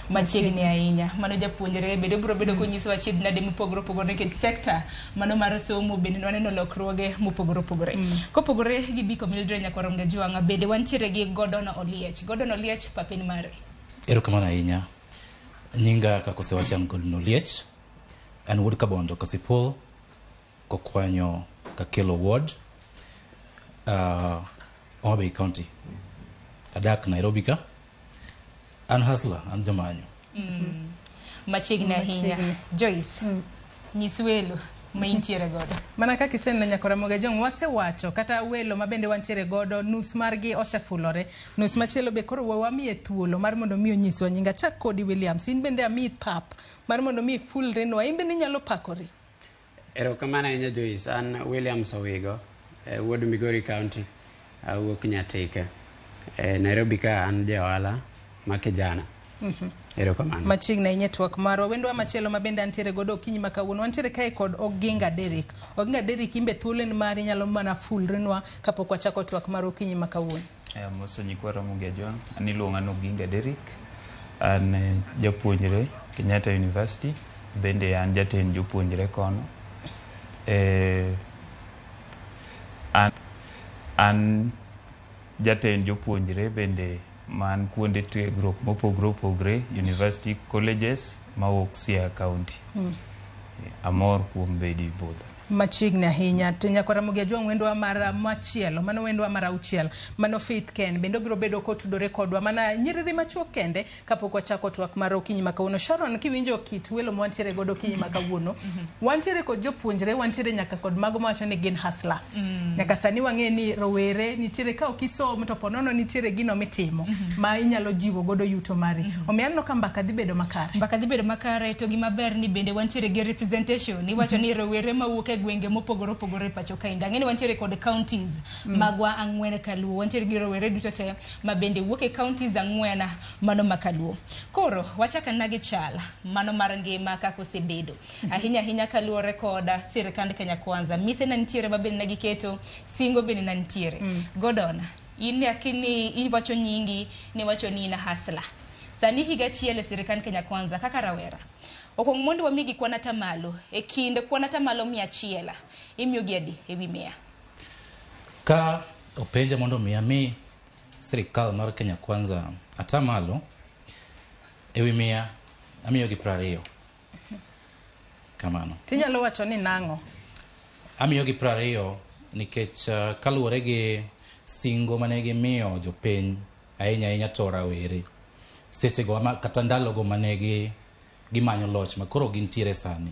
Machiegni ahinya. Mano japuonjre bende obiro bedo konyisowa achiedh nade mopogore opogore nikech sekta mano mar somo bende waneno lokruoge mopogore opogore. Kopogore gi Biko Mildred Nyakwar Mgejwang', bende wantiere gi Gordon Oliech. Gordon Oliech, papin mare. Erokamano ahinya. Nyinga kaka osewachi an Gordon Oliech. An wuod Kabondo Kasipul, Kokwanyo Kakelo Ward, Homa Bay County. Adak Nairobi ka. An hustler, an jamanyo. Machiegni ahinya. Joyce, nyis welo ma intiere godo. Mana kaka iseneno Nyakor Ramogi Ajwang', wasewacho kata welo ma bende wantiere godo, nus margi osefulore. Nus machielo be koro wamiye thuolo mar mondo mi onyiswa nying. Achak kodi Williams, in bende amiyi pap mar mondo mi ifulrenwa, in bende inyalo pakori. Erokamano ahinya Joyce, an Williams Owigo, wuod Migori County, awuok Nyatike. Nairobi ka an ja ohala ma kijana. Erokamano. Machiegni ahinya e twak marwa. Wendwa machielo ma bende antiere godo okinyi ma kawuono, wantiere kae kod Oginga Derrick. Oginga Derrick, in be thuolo en mari, inyalo mana fulrenwa kapok wachako twak mar okinyi ma kawuono. Amoso nyikwa Ramogi Ajwang', an iluonga ni Oginga Derrick. An japuonjre Kenyatta University, bende an jatend jopuonjre kono. An jatend jopuonjre bende man kuonde tiegruok mopogore opogore, university colleges mawuok Siaya County. Amor kuom bedo e budho. Machiegni ahinya. To Nyakwar Ramogi Ajwang' wendwa mar machielo, mano wendwa mar 6, mano Faith Ken, bende obiro bedo kotudore kodwa mana nyiriri machuok kende kapok wachako twak mar okinyi ma kawuono. Sharon, kiwinjo kit welo mwantiere godo okinyi ma kawuono, wantiere kod jopuonjre, wantiere nyaka kod mago mawacho ni gin hustlers. Nyaka sani wang'e ni rowere nitiere ka ok isom to ponono nitiere gino mitimo ma inyalo jiwo godo yuto mari. Omiyo aneno ka mbaka dhi bedo makare. Mbaka dhi bedo makare, to gima ber ni bende wantiere gi representation. Iwacho ni rowere mawuok e gwenge mopogore opogore e pacho kaendi. Ang'e ni wantiere kod counties magwa 4 kaluo. Wantiere gi rowere duto te ma bende wuok e counties 4 mano ma kaluo. Koro wachak anena gi chal mano mar ngima kaka osebedo. Ahinya ahinya kaluwore kod sirikand Kenya Kwanza. Mise na nitiere ma bende ne giketo, singo bende na nitiere. Gordon, in akini iwacho nyingi, niwacho ni in hustler. Sani higa achiel e sirikand Kenya Kwanza kaka rawera. Okuong mondo wamigi kwan atamalo, e kind kwan atamalo 100, imiyogi adi ewi 100? Ka openja mondo mi ami sirikal mar Kenya Kwanza atamalo ewi 100, amiyogi 20. Kamano. Tinyalo wacho ni nang'o? Amiyogi 20 nikech kaluwore gi singo mane gimiyo jopiny ahinya ahinya to rawere sechego kata ndalogo mane gimanyo loch ma koro gintiere sani,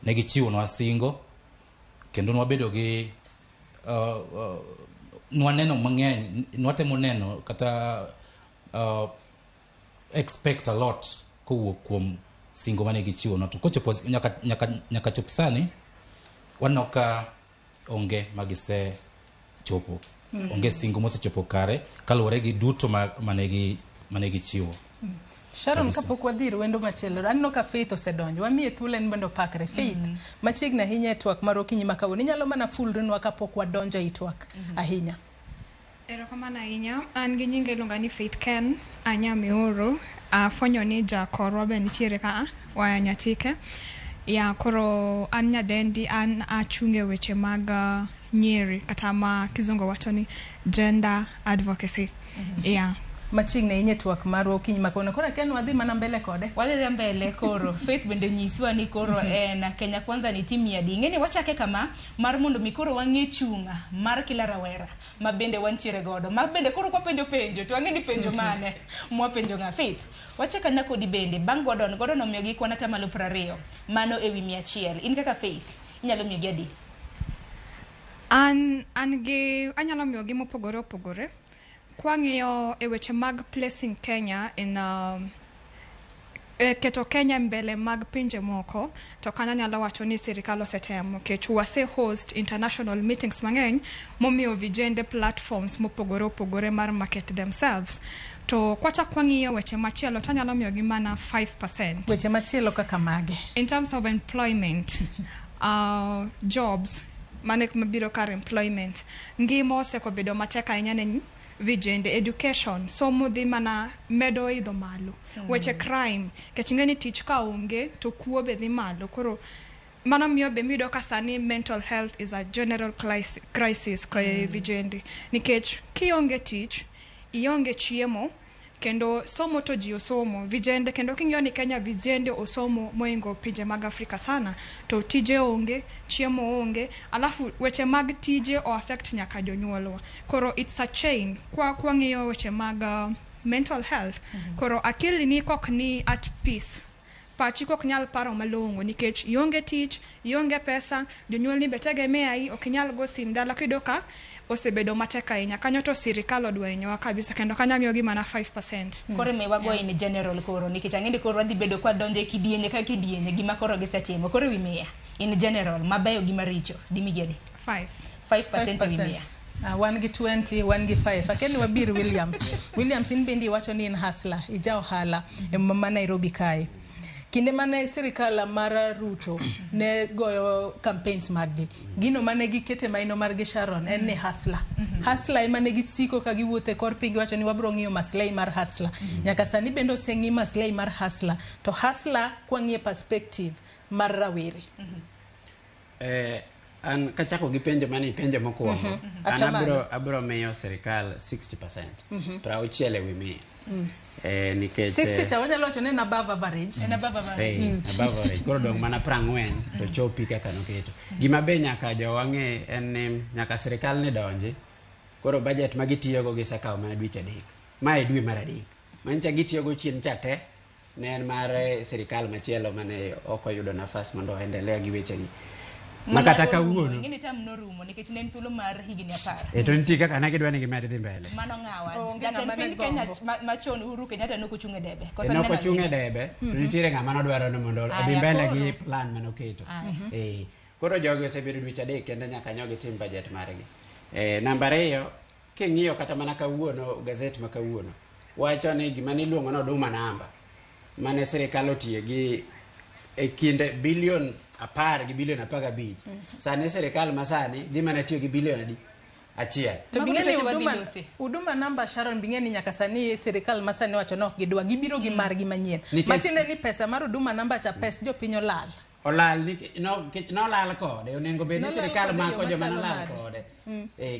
ne gichiwonwa singo kendo nwabedo gi nwaneno mang'eny, nwatemo neno kata expect a lot kowuok kuom singo mane gichiwo no, to kochopo nyaka chop sani waneno ka onge magise chopo. Onge singo mosechopo kare kaluwore gi duto mane gichiwo. Sharon, kapok wadhi ir wendo machielo, aneno ka Faith osedonjo. Wamiye thuolo en bende opakre. Faith, machiegni ahinya e twak mar okinyi ma kawuono. Inyalo mana fulrinwa kapok wadonjo e twak ahinya. Erokamano ahinya. An gi nyinga iluonga ni Faith Ken Anyamiuru. Afwenyo ni jakorwa be nitiere ka wa Nyatike. Ya koro an nyadendi, an achung' e weche mag nyiri kata ma kizungu wacho ni gender advocacy. Yeah. Machiegni ahinya e twak marwa okinyi ma kawuono. Koro akia ni wadhi mana mbele kode. Wadhi mbele koro. Faith bende nyiswa ni koro en Kenya Kwanza ni tim adi. Ing'eni wachake kama mar mondo mi koro wang'e chung' mar kila rawera ma bende wantiere godo. Ma bende koro kwapenjo penjo to wang'e ni penjo mane mwapenjo ng'a. Faith, wachaka na kodi bende bang' Gordon, Gordon omiyogi kwan atamalo 20 mano ewi 100. In kaka Faith, inyalo miyogi adi? An gi anyalo miyogi mopogore opogore. Kwang'iyo e weche mag placing Kenya in keto Kenya mbele mag pinje moko, to kanyo anyalo wacho ni sirikal osetemo nikech wase host international meetings mang'eny momiyo vijende platforms mopogore opogore mar market themselves. To kwachak wang'iyo weche machielo to anyalo miyogi mana 5%. Weche machielo kaka mage? In terms of employment, jobs, mane mabiro kar employment, ngima osekobedo matek ahinya ne vijende. Education, somo dhi mana medo idho malo. Weche crime, nikech ing'e ni tich ka onge to kuo be dhi malo. Koro mano miyo be miyudo ka sani mental health is a general crisis kwa vijende. Nikech kionge tich, ionge chiemo, kendo somo to ji osomo vijende, kendo king'iyo ni Kenya vijende osomo moingo pinje mag Afrika sana, to tije onge, chiemo onge, alafu weche mag tije o affect nyaka jonyuolwa. Koro it's a chain. Kwa kwang'iyo weche mag mental health, koro akili ni kok ni at peace, pachi kok nyal paro malong'o nikech ionge tich, ionge pesa, jonyuolni be tegemeai, ok inyal go sim dala, kiyudo ka osebedo matek ahinya. Kanyo to sirikal odwa hinyowa kabisa, kendo kanyo miyogi mana 5%. Koro miwago in general koro nikech ang'e ni koro wadhi bedo kwa donjo e kidienye ka kidienye gima koro gisetimo. Koro wi miya in general mabeyo gi maricho dimigi adi? 5. 5% wi miya. 1 gi 20, 1 gi 5. Akeni wabir Williams. Williams, in bende iwacho ni in hustler, ija ohala e ma Nairobi kae. Kinde mane sirikal mar Ruto ne goyo campaigns maggi, gino mane gikete maino margi Sharon en ni hustler. Hustler ema ne gisiko ka giwuotho e kor piny giwacho ni wabiro ng'iyo maslahi mar hustler. Nyaka sani bende oseng'i maslahi mar hustler. To hustler kwang'iye perspective mar rawere. An kachako gi penjo mane ipenjo mokwongo, an abiro miyo sirikal 60%. 60 ewi 100. Nikech 60 cha wanyalo wacho ni en above average. En above average. Above average. Koro dong' mana 40 to chopi kaka noketo. Gima be nyaka jowa ng'e en ni nyaka sirikal ni donji. Koro budget ma gitiyogo gisekawo mana dweche 3. Ma e dwe mar 3. Manyicha gitiyogo chien cha te ne en mar sirikal machielo mane ok oyudo nafas mondo oendelea gi wechegi. Makata kawuono. Ing'e ni tam norumo nikech ne en thuolo mar higni 10. To nitie kaka ne gidwa ni gimed dhi mbele. Mano ng'awa. Jatend piny Kenya machon Uhuru Kenyatta ne ok ochung' e debe. Ne ok ochung' e debe, to nitiere ng'ama nodwaro ni mondo odhi mbele gi plan manoketo. Koro jogi osebedo dweche 3 kendo nyaka nyo gitim budget margi. Namba 2, king'iyo kata mana kawuono, gazet ma kawuono wacho ni gima niluongo ni Huduma Namba mane sirikal otiyo gi e kinde bilion 10 gi bilion 15. Sani sirikal masani dhi mana tiyo gi bilion adi? 1. To bing'e ni Huduma Namba Sharon, bing'e ni nyaka sani sirikal masani wacho ni ok gidwa, gibiro gi margi manyien. Matiende ni pesa mar Huduma Namba cha pes jopiny olal. Olal nolal kode, onego bed ni sirikal mako joma nolal kode.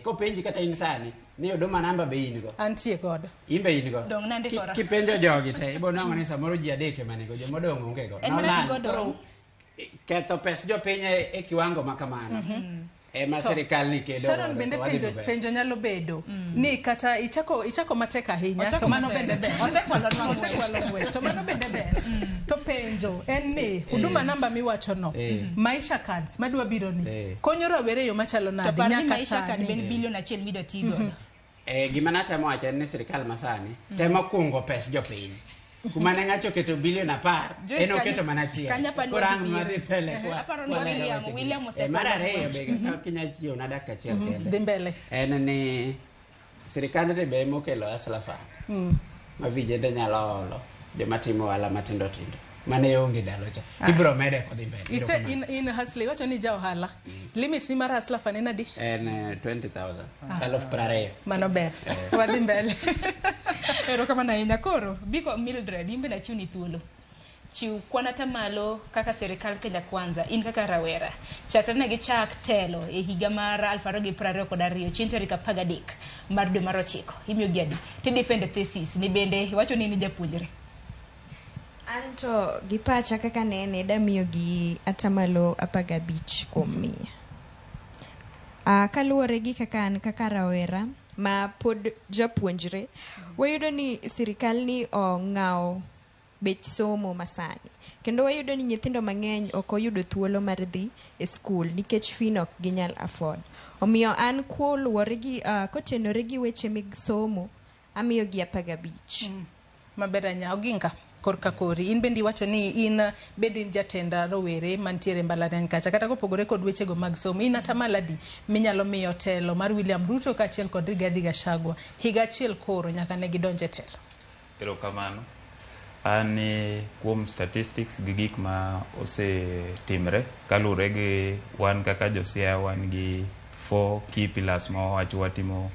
Kopenji kata in sani ni Huduma Namba be in go? Antie godo. In be in go? Kipenjo jogi te, ibo nwang'o ni samoro ji 3 ema nigo, jomodong' onge go. Nolal. Ketho pes jopiny e kiwango ma kamano. Ema sirikal ni kedo. Sharon bende penjo nyalo bedo ni kata ichako matek ahinya, to mano bende ber. Osekwalo ng'wech, to mano bende ber. To penjo Penjo en ni huduma namba miwachono maisha cards madwa biro ni konyo rawere e yo machalo To nade par ni nyaka maisha card sani. ben bilion achiel midwa ti godo. Gima natemo wacho en ni sirikal masani temo kungo pes jopiny. Kuma ne ng'ato oketo bilion 10, Joyce, en oketo kanyo- mana achiel. kanyo apani Koro ang' wadhi madhi biro. mbele kwa- Aparo ni kwa lero William- wechegi. William osekalo Mar ariyo wach. be ka kinya chiewo na dakika achiel kende. Dhi mbele. En ni sirikandni be emokelo Hustler Fund ma vijende nyalo holo joma timo ohala matindo tindo mane onge ndalo cha. Ibiro mede kodhi mbele. Ise in in Hustler iwacho ni ja ohala. Limit ni mar Hustler Fund en adi? En 20,000. Ah. 20,000. Mano ber. Wadhi mbele. Erokamano ahinya. Koro, Biko Mildred, in bende achiwni thuolo. Chiw kwan atamalo kaka sirikal Kenya Kwanza, in kaka rawera. Chakre ne gichak telo e higa mar 2022, chieng' tarik 13 mar dwe mar ochiko. Imiyogi adi? Ti defend thesis ni bende iwacho ni in japuonjre. An to gi pacha kaka nene damiyogi atamalo 15 kuom 100. Kaluwore gi kaka an kaka rawera ma pod japuonjre, wayudo ni sirikal ni ong'awo bech somo masani. Kendo wayudo ni nyithindo mang'eny ok oyudo thuolo mar dhi e skul nikech fee no ok ginyal afford. Omiyo an koluwore gi kotenore gi weche meg somo, amiyogi 15. Maber ahinya. Oginga, korka kori. In bende iwacho ni in bende in jatend rowere mantiere mbalariany kacha. Kata kopogore kod wechego mag somo, in atamalo adi minyalo miyo telo mar William Ruto kaachiel kod Rigathi Gachagua higa achiel koro nyaka ne gidonj e telo? Erokamano. An kuom statistics gi gik ma osetimre kaluwore gi wan kaka jo Siaya wan gi 4 key pillars ma wawacho watimo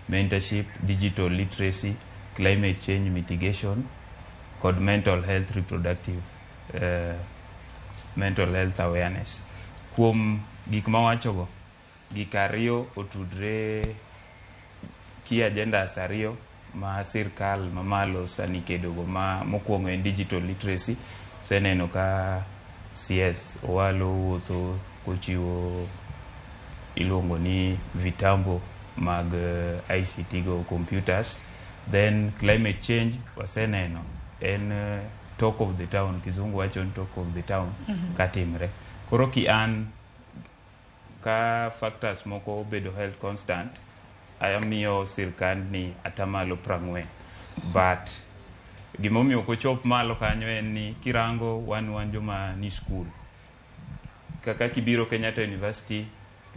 mentorship, digital literacy, climate change mitigation kod mental health reproductive mental health awareness. Kuom gik mawachogo, gik ariyo otudre key agendas ariyo ma sirkal mamalo sani kedogo ma mokwongo en digital literacy. Oseneno ka CS Owalo wuotho kochiwo iluongo ni vitambo mag ICT go computers. Then climate change waseneno en talk of the town, kizungu wacho ni talk of the town katimre. Koro ki an ka factors moko obedo held constant, amiyo sirkandni atamalo 40. But gimomiyo ok ochop malo kanyo en ni kirango wan joma ni school. Kaka kibiro Kenyatta University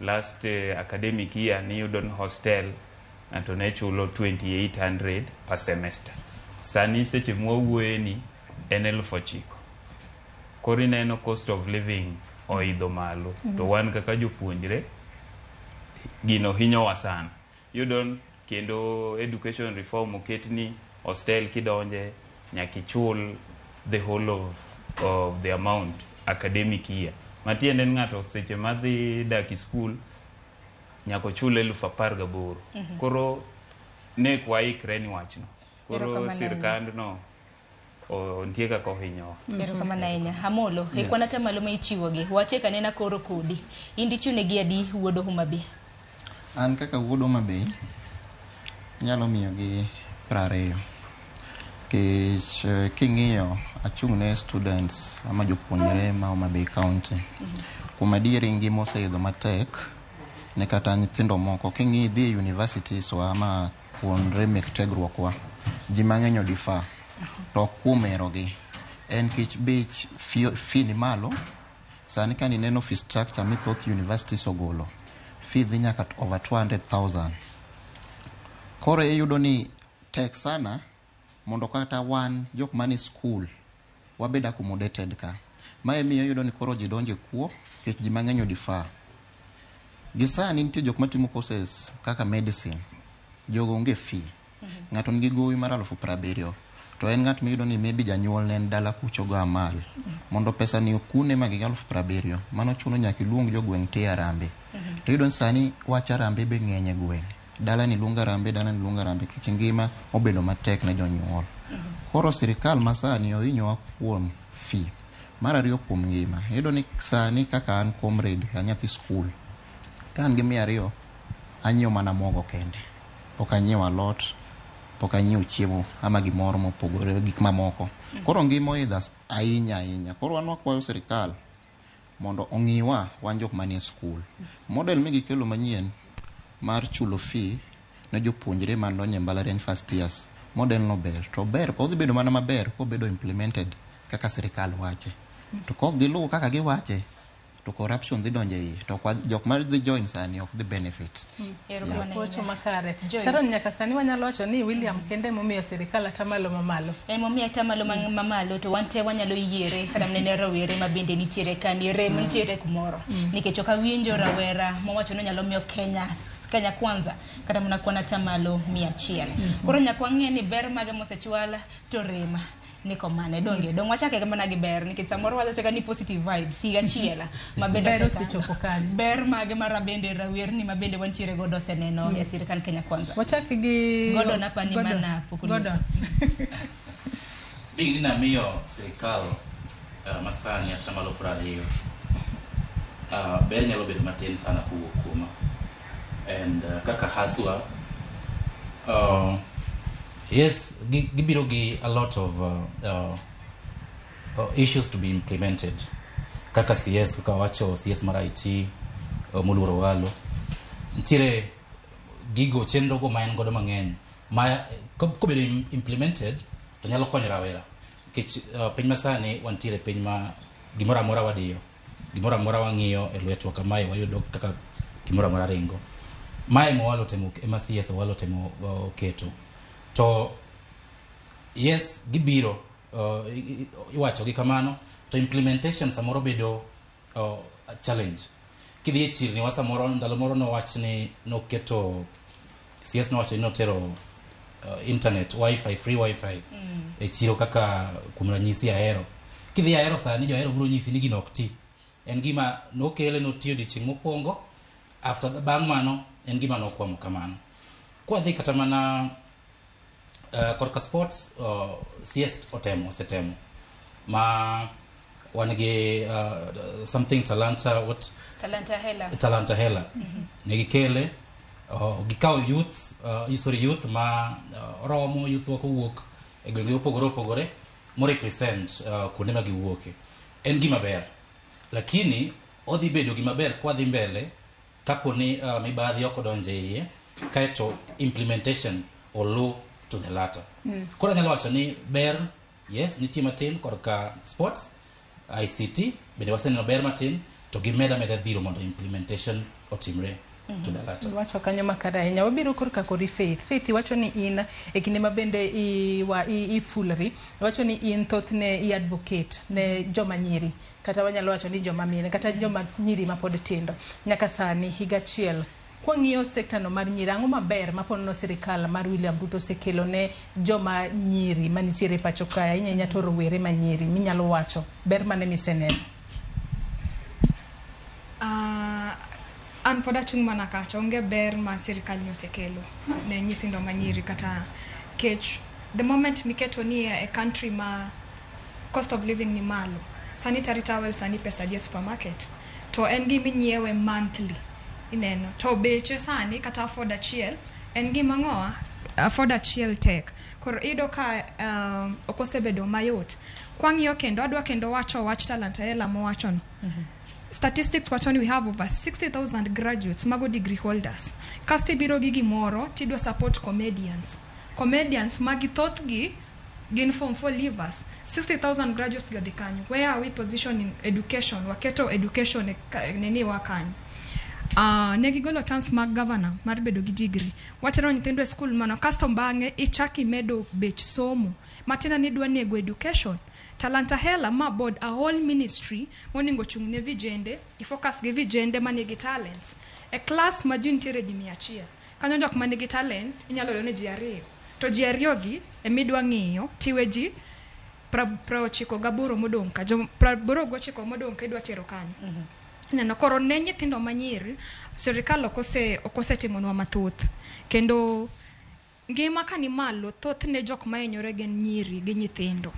last academic year niyudo ni hostel ng'ato ne chulo 2800 per semester. Sani seche mwawuoye ni en 9,000. Koro ineno cost of living oidho malo. To wan kaka jopuonjre gino hinyowa sana. Iyudo kendo education reform oket ni hostel kidonje nyaka ichul the whole of the amount academic year. Matiende ni ng'ato seche madhi dak e school nyaka ochul 18,000. Koro ne ok waikre ni wachno. Koro Erokamano ahinya. sirkandno nitie kaka ohinyowa. Erokamano ahinya. Amolo, e Yes. kwan atamalo ma ichiwogi, watiek anena koro kodi. In dichiwnegi adi wuod Homa Bay? An kaka wuod Homa Bay, anyalo miyogi 20. Nikech king'iyo achung' ne students ama jopuonjre ma Homa Bay County. Kuom adieri ngima oseidho matek ne kata nyithindo moko. King'iyo idhi e universities wa ama kuonde mek tiegruok wa, ji mang'eny o defer. To ok kuom herogi. En nikech bech fee ni malo. Sani ka nineno fee structure mi thoth universities ogolo, fee dhi nyaka over 200,000. Koro iyudo ni tek sana mondo kata wan jok mane school wabed accommodated ka. Mae miyo iyudo ni koro ji donjo e kuo nikech ji mang'eny o defer. Gi sani nitie jok matimo courses kaka medicine. Jogo onge fee. Ng'ato nigi gowi mar 70,000 to en ng'at miyudo ni maybe janyuol ne en dala kucho go amal. Mondo pesa ni okune ma gik 70,000, mano chuno nyaka iluong jogweng' te arambe. To iyudo ni sani wach arambe be ng'eny e gweng'. Dala ni luongo arambe, dala ni luongo arambe, nikech ngima obedo matek ne jonyuol. Koro sirikal masani ohinyowa kuom fee. Mar ariyo kuom ngima. Iyudo ni sani kaka an comrade, a nyathi school, ka an gi 200, anyiewo mana mogo kende. Ok anyiew alot, Pok anyiewo chiemo ama gimoro mopogore gik mamoko. Koro ngima oidho ahinya ahinya. Koro wan wakwayo sirikal mondo ong'iwa wan jok manie skul. Model migikelo manyien mar chulo fee ne jopuonjre mandonjo e mbalariany first years, model no ber. To ber, odhi bedo mana maber kobedo implemented kaka sirikal wache. To kok giluwo kaka giwache, to corruption dhi donjo e iye. To jok ma dhi join sani ok dhi benefit. Wacho makare. Joyce. Sharon, nyaka sani wanyalo wacho ni William kende momiyo sirikal atamalo mamalo. En momiyo atamalo mamalo to wan te wanyalo yiere kata mana ne rawere ma bende nitiere kani rem nitiere kumoro nikech ok awinjo rawera mowacho ni onyalo miyo Kenya Kenya Kwanza kata mana kwan atamalo 100. Koro nyaka wang'e ni ber mage mosechwal to rem ni komane donge dong wachake mana gi ber nikech samoro wachachaka ni positive vibes higa achiel ma bende Ber osekalo. osechopo kanyo. Ber mage ma bende rawerni ma bende wantiere godo oseneno e sirikand Kenya Kwanza. Wachak gi Gordon apani Gordon. mana pok Gordon. onyiso. Big ni namiyo sirikal masani atamalo 20. Ber nyalo bedo matin sana kowuok kuoma. And kaka hustler, yes, gibiro gi a lot of issues to be implemented. Kaka CS, kaka wacho CS mar IT, moluoro Owalo. Nitiere gigo chenro go ma en godo mang'eny ma kobedo implemented to nyalo konyo rawera nikech piny masani wantiere piny ma gimoro amora wadiyo, gimoro amora wang'iyo e lwetwa kamae, wayudo kaka gimoro amora ringo. Mae ema Owalo temo, ema CS Owalo temo keto. To yes, gibiro iwacho gi kamano, to implementation samoro bedo challenge. Kidhi e chirni wa samoro ndalo moro nowach ni noketo CS nowacho ni notero internet wifi, free wifi e chiro kaka kuom ranyisi Ahero. Kidhi Ahero sani, jo Ahero biro nyisi ni gino ok ti. En gima nokele, notiyo odiochieng' mokwongo, after bang' mano en gima nokwamo kamano. Kwadhi kata mana korka sports, CS otemo, osetemo ma wan gi something Talanta, what Talanta Hela. Talanta Hela. Negikele, gikawo youths, sorry, youth ma romo youth wa kowuok e gwenge mopogore opogore mo represent kuonde ma giwuoke. En gima ber, lakini odhi bedo gima ber kwadhi mbele kapo ni mibadhi ok odonjo e iye, kaeto implementation olu to the latter. Koro anyalo wacho ni ber, yes, nitie matin korka sports, ICT bende waseneno ber matin, to gimeda meda dhiro mondo implementation otimre to the latter. Iwacho kanyo makare ahinya. Wabiro korka kodi Faith. Faith, iwacho ni in e kinde ma bende ifulri, iwacho ni in thothne i advocate ne joma nyiri, kata wanyalo wacho ni joma mine, kata joma nyiri mapod tindo. Nyaka sani higa achiel, kwang'iyo sekta no mar nyiri, ang'o maber ma ponono sirikal mar William Ruto osekelo ne joma nyiri manitiere e pacho kae, ahinya ahinya to rowere ma nyiri, minyalo wacho ber mane miseneno? An pod achung' mana kacha, onge ber ma sirikal ni osekelo ne nyithindo manyiri kata kech. The moment miketo ni e country ma cost of living ni malo, sanitary towel sani pesa adi e supermarket, to en gima inyiewe monthly, ineno to beche sani kata afford achiel en gima ng'owa afford achiel tek. Koro iyudo ka ok osebedo mayot. Kwang'iyo kendo adwa kendo wacho wach Talanta Hela mowachono. Statistics wacho ni we have over 60,000 graduates, mago degree holders. Kasto ibiro gi gimoro tidwa support comedians. Comedians magi thothgi gin form 4 leavers. 60,000 graduates gi odhi kanyo. Where are we positioning education? Waketo education e nini wa kanyo. Ne gigolo terms mag governor mar bedo gi degree. Watero nyithindo e school mano kasto bang'e ichak imedo bech somo. Matiende ni idwa nego education. Talanta Hela ma board a whole ministry monego ochung' ne vijende, ifocus gi vijende manigi talents. E class ma ji nitiere ji 100. Kanyo jok manigi talent inyalo yudo ni ji 2. To ji 2 gi emidwa ng'iyo tiwe ji 98 modong' ka, jo 89 modong' ka idwa tero kanyo. Ineno koro ne nyithindo manyiri sirikal ok osetimonwa mathoth. Kendo Ngima ka ni malo, thothne jok mahinyore gin nyiri gi nyithindo.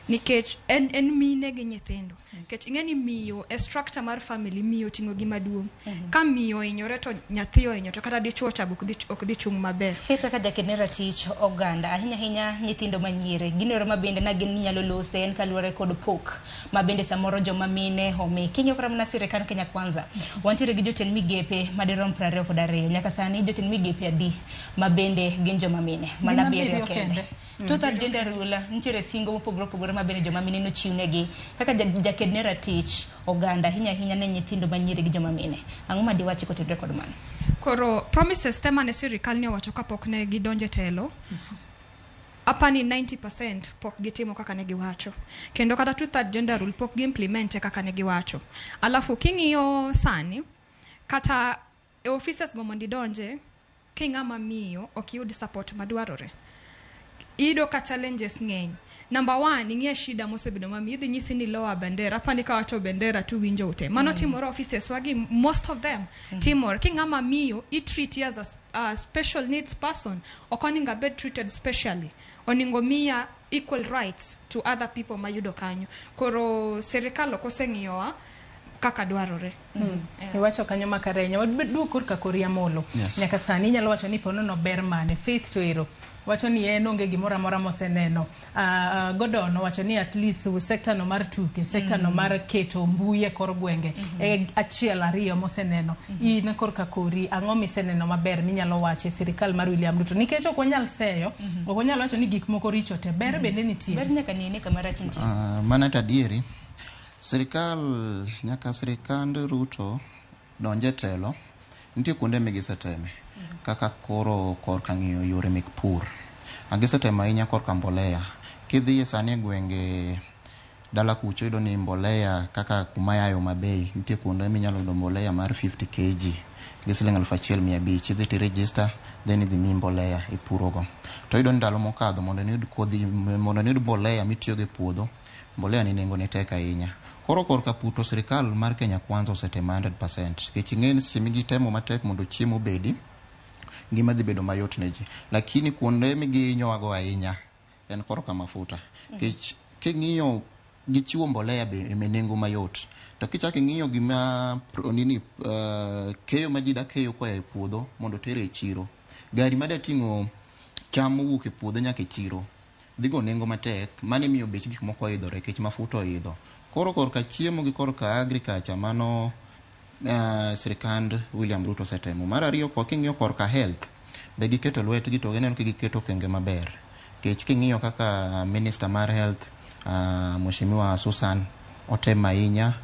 Nikech en mine gi nyithindo. Nikech ing'e ni miyo e structure mar family, miyo ting'o gima duong'. Ka miyo ohinyore to nyathi ohinyore, to kata dichuo cha be ok dhi chung' maber. Faith kaka jaked ne ratich oganda, ahinya ahinya nyithindo manyiri, gino ero ma bende na gin minyalo lose en kaluwore kod pok ma bende samoro joma mine omi. King'iyo kata mana sirikand Kenya Kwanza, wantiere gi jotend migepe madirom 22. Nyaka sani jotend migepe adi ma bende gin joma mine? Mana Gin abiriyo abiriyo kende. kende. Two-third gender rule, nitiere singo mopogore opogore ma bende joma mine nochiwnegi kaka jaked ne ratich oganda, ahinya ahinya ne nyithindo manyiri gi joma mine. Ang'o ma diwachi kotenore kod mano? Koro promises te mane sirikal ne owacho kapok ne gidonjo e telo, apani 90% pok gitimo kaka ne giwacho. Kendo kata two-third gender rule pok gi-implement kaka ne giwacho. Alafu king'iyo sani, kata e offices go mondo idonje, king'ama miyo ok iyud support madwarore. Iyudo ka challenges ng'eny. Number one, ing'e shida mosebedo mami, idhi nyisi ni lower bendera, apani kawacho bendera tuwinjo ute. Mano timore offices wagi, most of them timore. King'ama miyo, i treat as a special needs person. Ok oningo abed treated specially. Oningo miya equal rights to other people mayudo kanyo. Koro sirikal ok oseng'iyowa kaka dwarore. Iwacho kanyo makare ahinya. Waduog korka kori Amolo. Yes. Nyaka sani inyalo wacho ni ponono ber mane? Faith to ero wacho ni en onge gimoro amora moseneno. Gordon owacho ni at least sekta no mar tuke, sekta no mar keto mbui e kor gwenge, e achiel ariyo moseneno. In korka kori, ang'o miseneno maber minyalo wacho e sirikal mar William Ruto? Nikech ok wanyal seyo, ok wanyal wacho ni gik moko richo te, ber bende nitie. Ber nyaka nene kama rach nitie. Mano to adieri, sirikal nyaka sirikand Ruto donje telo, nitie kuonde migiseteme kaka koro korka ng'iyo yore mek pur. Gisetemo ahinya korka mbolea. Kidhiye sani e gwenge dala kucho iyudo ni mbolea kaka kuma yaye Homa Bay nitie kuonde minyalo yudo mbolea mar 50 kg gi siling 1500. Idhi ti register then idhi miyi mbolea ipurogo. To iyudo ni ndalo mokadho mondo niyud kodhi, mondo niyud mbolea mitiyogo e puodho, mbolea ni nengone tek ahinya. Koro korka pur to sirikal mar Kenya Kwanza osetemo 100%. Nikech ing'e ni seche migitemo matek mondo chiemo obedi, ngima dhi bedo mayot ne ji. Lakini kuonde migihinyowago ahinya en korka mafuta. Nikech king'iyo gichiwo mbolea be e nengo mayot. To kichako ing'iyo gima nini, keyo ma ji da keyo koa e puodho mondo oter e chiro. Gari mada ting'o cham mowuok e puodho nyaka e chiro dhi go nengo matek, mano imiyo bech gik moko oidhore nikech mafuta oidho. Koro korka chiemo gi korka agriculture mano sirikand William Ruto osetemo. Mar ariyo kwa king'iyo korka health be giketo lwetgi to gineno ka giketo okenge maber. Nikech king'iyo kaka minister mar health, Mheshimiwa Susan otemo ahinya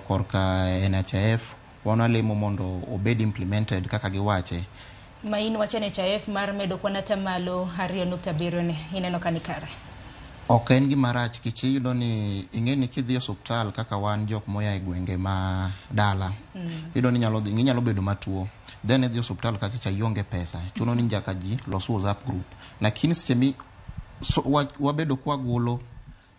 korka NHIF, wan walemo mondo obed implemented kaka giwache. Ma in wach NHIF mar medo kwan atamalo 2.7 ni ineno ka ni kare? Ok en gima rach nikech iyudo ni ing'e ni kidhi e osuptal kaka wan jok moya e gwenge ma dala, iyudo ni inyalo bedo matuo, then idhi e osuptal kacha cha ionge pesa, chuno ni nyaka ji los WhatsApp group. Lakini seche mi wabedo kwagolo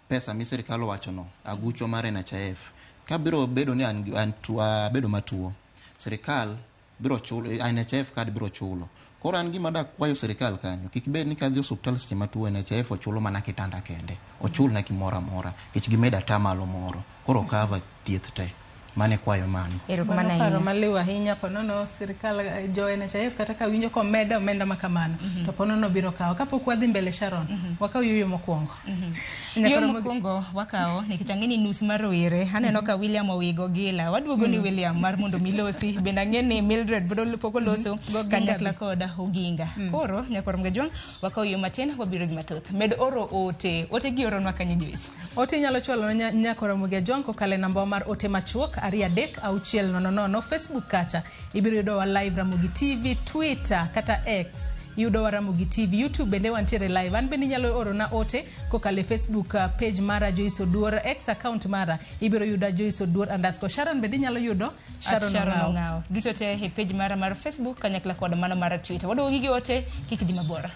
pesa mi sirikal owachono aguchwa mar NHIF, kabiro bedo ni an abedo matuo, sirikal biro chulo, NHIF card biro chulo. Koro an gima dak kwayo sirikal kanyo, kik bed ni kadhi osuptal seche matuo NHIF ochulo mana kitanda kende, ochulna gimoro amora, nikech gimedo atamalo moro, koro cover thieth te. Mane kwayo mano. Erokamano Mano paro ahinya. maliw ahinya, ponono sirikal jo NHIF kata ka winjo komeda omenda ma kamano, to ponono biro kawo. Kapok wadhi mbele Sharon, wakaw yueyo mokwongo. Yo mokwongo wakawo nikech ang'e ni nus mar rowere aneno ka William owigo gila waduogo ni William mar mondo milosi bende ang'e ni Mildred biro pok oloso kanyakla kod Oginga. Koro nyakwar Mgajwang' wakawo yo matin wabiro gi mathoth. Med oro ote ote gi oronwa kanye Joyce. Ote inyalo chwalo ne nyakwar Mgajwang' kokalo e namba mar ote machuok 2 3 6 0 0. Facebook kacha ibiro yudowa live Ramogi TV, Twitter kata X yudowa Ramogi TV, YouTube bende wantiere live. An bende inyalo orona ote kokalo e Facebook page mara Joyce Oduor, X account mara ibiro yuda Joyce Oduor _ Sharon bende inyalo yudo Sharon Sharon Ong'awo. Ong'awo. Duto te e page mara mar Facebook kanyakla kod mano mar Twitter. Waduogo gi ote kik idhi mabor.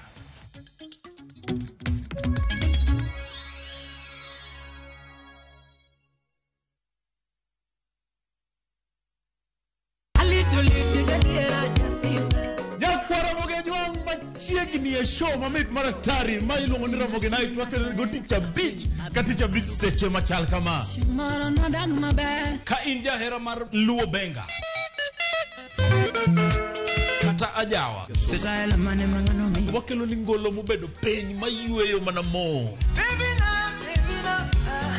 Nyakwara Mogejwang' Machiegni e show mamit mar atari ma iluongo ni Ramogi Night wakelo go tich abich ka tich abich seche machal kama. Ka in jahera mar Luo Benga kata ajawa, wakelo ni ngolo mobedo piny mayweyo mana mo.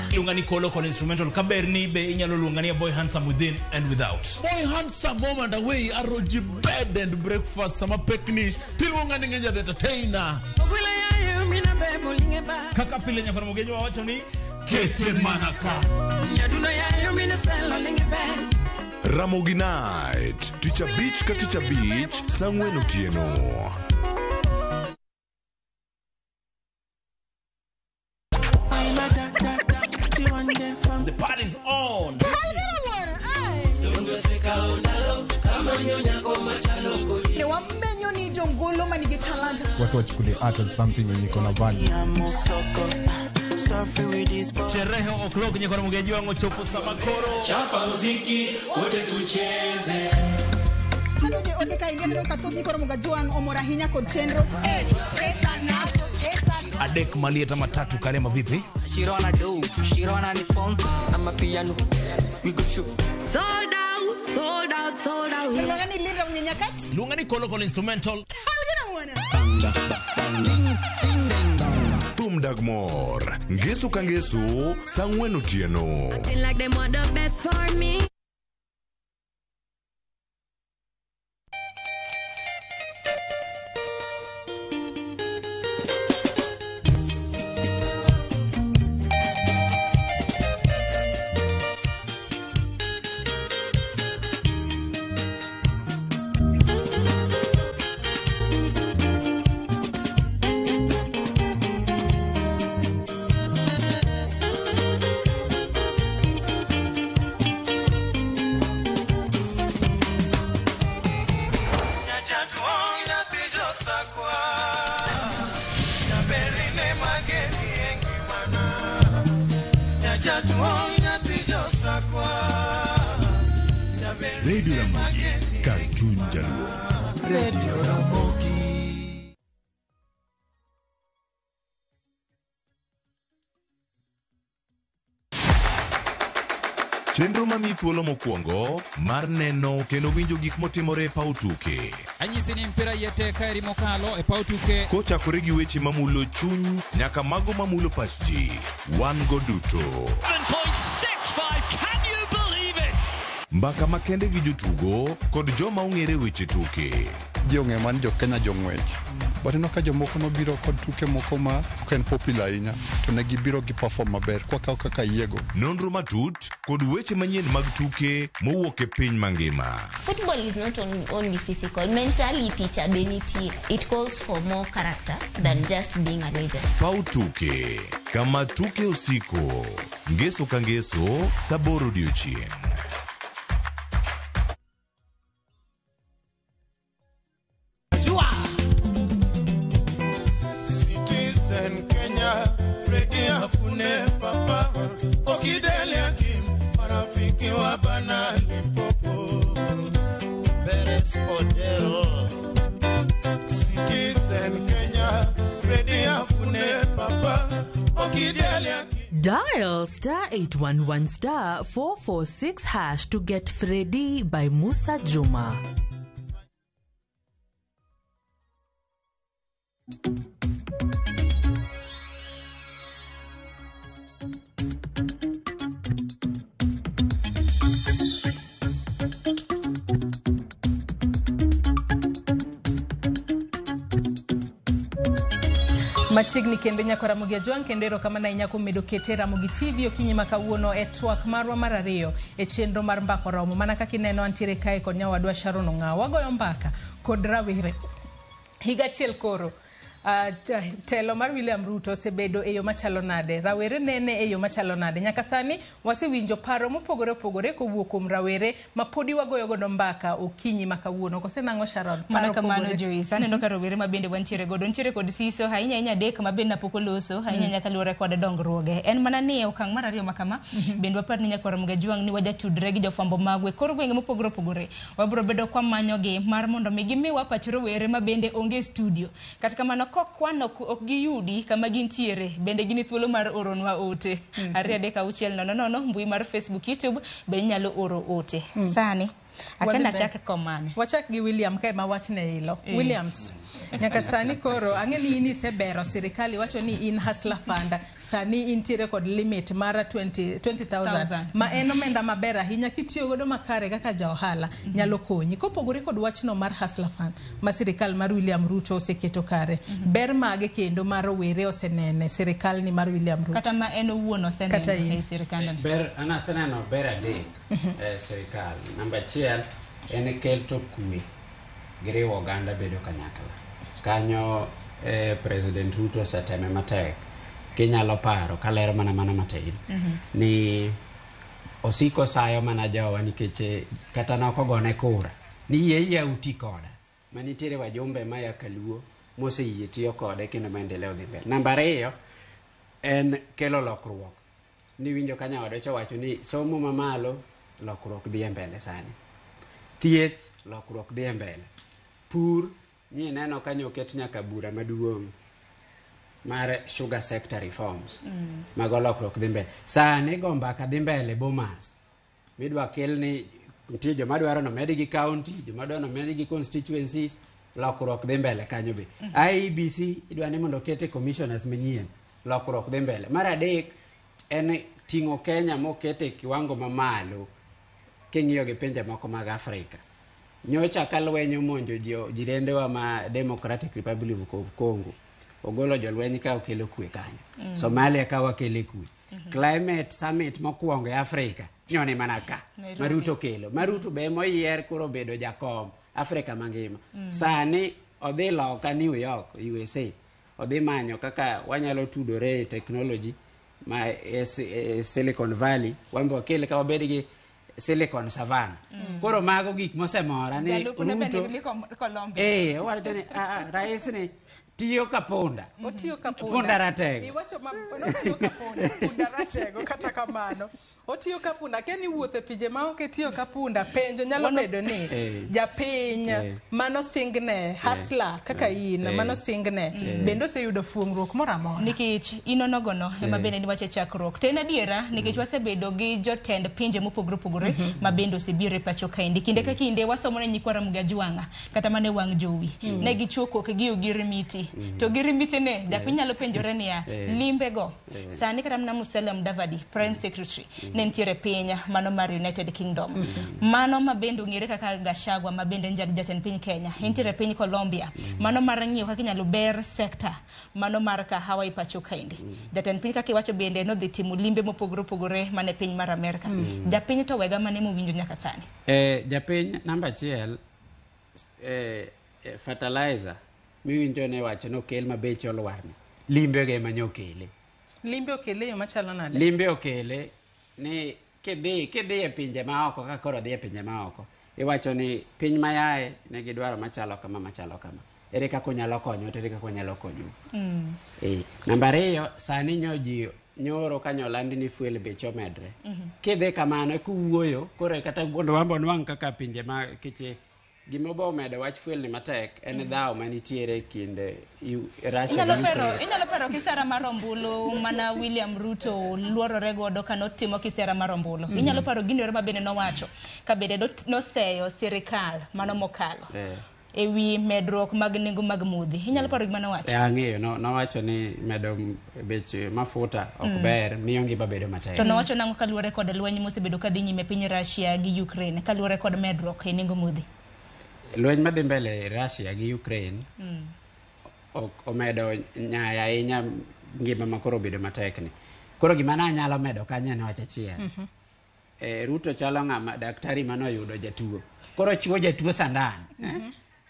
Iluonga ni Kolo kod instrumental kaber ni be inyalo luonga ni a boy handsome within and without. Boy handsome home and away aroji bed and breakfast sama pekni tiluonga ni ng'enya the entertainer. Kaka pile nyakoro mogenyo wawacho ni kete mana ka. Ramogi Night, tich abich ka tich abich, saa ang'wen otieno. The party's on. Ne wamenyo ni jongolo manigi talanta. Watu wachukulie art as something yenye iko na value. Sherehe o'clock nyakoro mogenyo wang'o chopo sama koro. Chapa muziki wote tucheze. Kanoje ote ka ineno ka thoth nyikoro Mogajwang' omor ahinya kod chenro. Adek malieta matatu karema vipi? Shirona do, Shirona ni sponsor. I'm a piano. We go show. Sold out, sold out, sold out. Luonga ni Linda Mnyenyakach. Luonga ni Kolo kod instrumental. Thum dag mor, ngeso ka ngeso, saa ang'wen otieno. Acting like they want the best for me. Radio Ramogi, kar chuny Jaluo. Radio Ramogi. Chenro mamiyi thuolo mokwongo mar neno kendo winjo gik motimore e paw tuke. Anyisi ni mpira yete kaeri mokalo e paw tuke. Kochakore gi weche mamulo chuny nyaka mago mamulo pach ji, wan go duto. 7.65, can you believe it? Mbaka makende gi jotugo kod joma ong'ere weche tuke. Ji ong'eyo mana ni jo Kenya jong'wech. But ineno ka jomoko nobiro kod tuke moko ma ok en popular ahinya to ne gibiro gi perform maber kwakawo kaka yiego. Nonro matut kod weche manyien mag tuke mowuok e piny mangima. Football is not only physical. Mentality cha be nitie. It calls for more character than just being a legend. Paw tuke, kama tuke osiko. Ngeso ka ngeso, saa aboro odiochieng'. Citizen Kenya, Freddy Afune Papa, Okidele Akim, marafiki wa Bana Limpopo, Beres Odero. Citizen Kenya, Freddy Afune Papa, Okidele Akim. Dial star 811 star 446 hash to get Freddy by Musa Juma. Machiegni kendo nyako Ramogi Ajwang' kendo erokamano ahinya kuom medo kete Ramogi TV okinyi ma kawuono e twak marwa mar ariyo e chenro mar Mbaka Oromo. Mana kaka ineno antiere kae kod nyawadwa Sharon Ong'awo. Wagoyo mbaka kod rawere. Higa achiel koro. Telo mar William Ruto osebedo e yo machalo nade? Rawere nene e yo machalo nade? Nyaka sani wasewinjo paro mopogore opogore kowuok kuom rawere ma podi wagoyo godo mbaka okinyi ma kawuono. Kose nang'o Sharon? Mano Paro kamano opogore. Joyce, aneno ka rowere ma bende wantiere godo nitiere kod siso ahinya ahinya adek ma bende napok oloso ahinya ahinya kaluwore kod dongruoge. En mana ni e okang' mar ariyo ma kama bende wapar ni nyakwar Mgajwang' ni wajatudre gi jofwambo magwa e kor gwenge mopogore opogore. Wabiro bedo kwamanyogi mar mondo mi gimiwa pach rowere ma bende onge e studio. Kata kamano kokwan ok giyudi kama gintiere bende gin thuolo mar oronwa ote. 2 3 6 0 0 mbui mar Facebook, YouTube be inyalo oro ote. Sani akenda chak komane. Wachak gi William kae ma wachne ilo. Williams, nyaka sani koro ang'e ni in isebero sirikal iwacho ni in hustler fund sani intiere kod limit mar 20,000 ma en omenda maber ahinya kitiyo godo makare kaka ja ohala nyalo konyi. Kopogore kod wachno mar hustler fund ma sirikal mar William Ruto oseketo kare, ber mage kendo ma rowere osenene sirikal ni mar William Ruto? Kata ma en owuon Kata oseneno in. e sirikandno. Ber, an aseneno ber adek e sirikal. Namba achiel en keto kwe gi riwo oganda bedo kanyakla. Kanyo President Ruto oseteme matek. Kinyalo paro kalero mana matin ni osiko sayo mana jowa nikech kata nokogone kura ni yie yie uti koda. Manitiere wajumbe maya Kaluo moseyie tiyo kode kendo maendeleo dhi mbele. Namba ariyo en kelo lokruok. Niwinjo ka nyawadwa owacho ni somo mamalo lokruok dhi e mbele sani. Thieth lokruok dhi e mbele. Pur ni neno kanyo oket nyaka bura maduong' mar sugar sector reforms. Mago lokruok dhi mbele. Sani go mbaka dhi mbele Bomas. Midwa kel ni nitie joma dwaro nomedgi county, joma dwaro nomedgi constituencies, lokruok dhi mbele kanyo be. IEBC idwa ni mondo okete commissioners manyien, lokruok dhi mbele. Mar adek en ting'o Kenya mokete kiwango mamalo king'iyo gi pinje moko mag Afrika. Nyocha ka lweny omonjo jirendewa ma Democratic Republic of Congo, ogolo jolweny ka okelo kwe kanyo. Somalia ka wakele kwe. Climate Summit mokwongo e Afrika nyone mana ka Nairobi. Maruto kelo. Maruto be moyier koro bedo jakom Afrika mangima. Sani odhi loka New York, USA. Odhi manyo kaka wanyalo tudore e technology ma Silicon Valley, wan be wakel ka wabed gi Silicon Savannah. Koro mago gik mosemora ni Jalupne bende Ruto ni Colombia. Owacho ni rais ni tiyo ka punda. Otiyo ka punda. Punda ratego. Iwacho ma otiyo ka punda, punda ratego kata kamano. Otiyo ka punda, akia ni wuotho e pinje ma ok itiyo ka punda, penjo nyalo bedo ni japiny mano singne, hustler kaka in, mano singne, bende oseyudo fuong'ruok moro amora. Nikech inonogono ema bende niwacho e chakruok. To en adiera nikech wasebedo gi jotend pinje mopogore opogore ma bende osebiro e pacho kaendi. Kinde ka kinde wasomo ne nyikwa Ramogi Ajwang'a kata mana e wang' jowi. Ne gichuo kokgi ogirimiti. To girimiti ne japiny nyalo penjore niya, limbego. Sani kata mana Musalia Mudavadi, Prime Secretary, ne nitiere piny mano mar United Kingdom. Mano ma bende ong'ere kaka Gachagua ma bende en jatend piny Kenya. Entiere piny Colombia. Mano mar ng'iyo kaka inyalo ber sector mano mar kahawa e pacho kaendi. Jatend piny kaka iwacho bende nodhi timo limbe mopogore opogore mane piny mar Amerka. Japiny to wega mane mowinjo nyaka sani. Japiny namba achiel fertilizer miwinjo ne wacho nokel ma beche olwarni. Limbe ge ema nyokele. Limbe okele yo machalo nade? Limbe okele ni kidhi e pinje maoko kaka koro dhi e pinje maoko iwacho ni piny mayae nigi dwaro machalo kama machalo kama. Ere kaka unyalo konyo to ere kaka unyalo konyou. Namba ariyo sani nyo ji nyoro kanyo olandi ni fuel beche omedre. Kidhi kamano kuwuoyo koro kata mondo wambo nwang' kaka pinje ma keche gima bo omedo wach fuel ni matek en dhawo manitiere kind Russia gi Ukraine. Inyalo paro kisera mar ombulu mana William Ruto luorore godo kanotimo kisera mar ombulu. Inyalo paro gino ero ma bende nowacho ka bende noseyo sirikal mano mokalo e wi medruok mag nengo mag modhi. Inyalo paro gima nowacho? Ang'eyo, nowacho ni medo bech mafuta ok ber, miyo ngima bedo matek. To nowacho nang'o kaluwore kod lweny mosebedo kadhi nyime piny Russia gi Ukraine kaluwore kod medruok e nengo modhi? Lweny madhi mbele Russia gi Ukraine omedo nyaya ahinya ngima ma koro obedo matek ni. Koro gima nanyalo medo kanyo en wach achiel. Ruto chalo ng'ama daktari manoyudo jatuo. Koro chiwo jatuo sandan.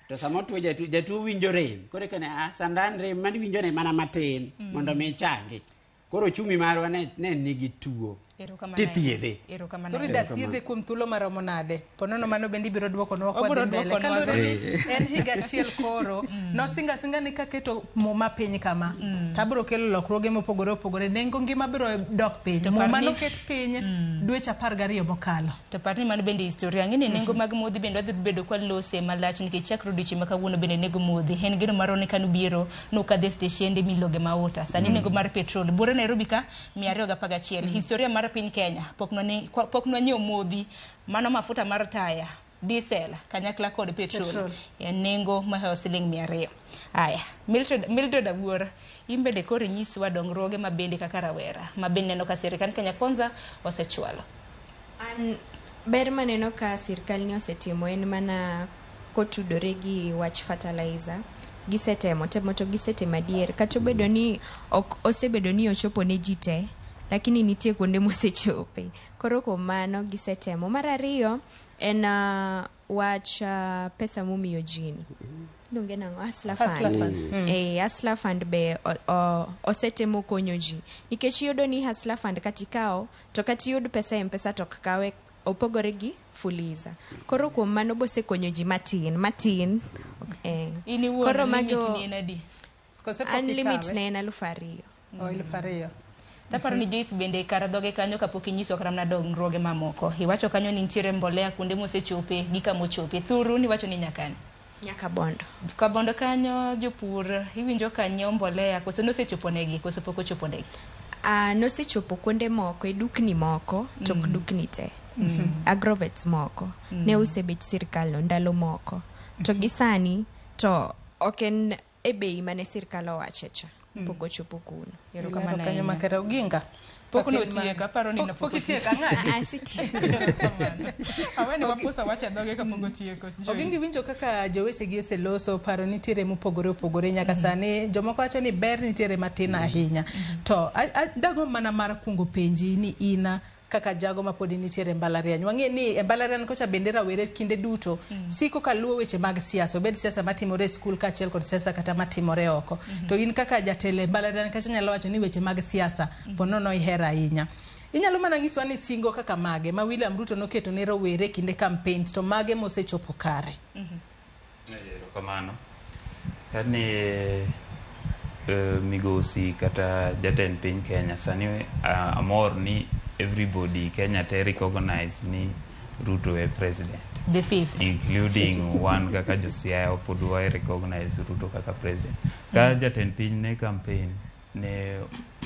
To sama otuo jatuo, jatuo winjo rem. Koro ikone, ah, sandan rem mani winjo ne mana matin mondo mi ichangi. Koro ochumi marwa ne nigi tuo. Erokamano Tithiedhe. Erokamano. Koro ida thiedhe kuom thuolo maromo nade? Ponono mano bende ibiro duokonwa kwa Obiro dhi mbele. duokonwa. Kaluwore ni en higa achiel koro, nosinga singa ni kaketo muma piny kama, to abiro kelo lokruoge mopogore opogore, nengo ngima biro dok piny. To par Muma ni- noket piny dweche 12 mokalo. To par ni mano bende historia. Ang'e ni nengo mag modhi bende wadhi bedo kwalose malach nikech chakre odiochieng' ma kawuono bende nengo modhi. En geno marwa ni kanubiro nukadhe steshende miluonge mauta. Sani nengo mar petrol buore Nairobi ka 211. Historia mar piny Kenya pok nwanyiewo modhi mano mafuta mar taya, diesel kanyakla kod petrol. Petrol. E nengo mahewo siling 200. Aya, Mildred Awuor, in bende koro inyiswa dongruoge ma bende kaka rawera ma bende neno ka sirikand Kenya Kwanza osechwalo. An ber maneno ka sirkal ni osetimo en mana kotudore gi wach fertilizer. Gisetemo temo to gisetemo adier. Kata obedo ni ok osebedo ni ochopo ne ji te, lakini nitie kuonde mosechope. Koro kuom mano gisetemo. Mar ariyo en wach pesa momiyo ji ni. Iluonge nang'o? Hustler Hustler Fund. Fund. Hustler Fund be osetemo konyo ji. Nikech iyudo ni Hustler Fund kata ikawo, to kata iyud pesa e M-Pesa to ok kawe, opogore gi Fuliza. Koro kuom mano bosekonyo ji matin, matin. In iwuon Koro limit mago ni en adi? Kose pok An limit ikawe? ne en 2,000. Oh, 2,000. Taparo ni Joyce bende kar dhoge kanyo kapok inyiso kata mana dongruoge mamoko. Iwacho kanyo ni nitiere mbolea kuonde mosechope gi kamochope. Thuru niwacho ni nyaka ni? Nyaka Bondo. Ka Bondo kanyo jopur iwinjo ka nyiewo mbolea koso nosechopo negi koso pok ochopo negi? Nosechopo kuonde moko e dukni moko to ok dukni te. Agrovets moko ne use bech sirkal no ndalo moko. To gi sani to ok en e bei mane sirkal owache cha. Pok ochopo kuno. Erokamano Kanyo ahinya. makare Oginga. Pok notieko, aparo ni Pok itieko, ang'adi? Asetieko. Awene wapusa wach e dhoge kapok otieko. Joyce. Ogingi winjo kaka jowechegi oseloso, paro nitiere mopogore opogore nyaka sani. Jomoko wacho ni ber nitiere matin ahinya. To dago mana mar kuongo penji ni ina kaka jago ma pod nitiere e mbalariany. Wang'e ni e mbalariany kocha bende rawere kinde duto siko ka luwo weche mag siasa, obed siasa matimore e skul kaachiel kod siasa kata matimore oko. To in kaka jatelo e mbalariany kacha nyalo wacho ni weche mag siasa ponono ihero ahinya. Inyalo mana nyiswa ni singo kaka mage ma William Ruto noketo ne rowere kinde campaigns to mage mosechopo kare? Erokamano. Kane migosi kata jatend piny Kenya sani amor ni everybody Kenya te recognize ni Ruto e president. The fifth. Including one kaka jo Siaya pod wa recognize Ruto kaka president. Ka jatend piny ne campaign ne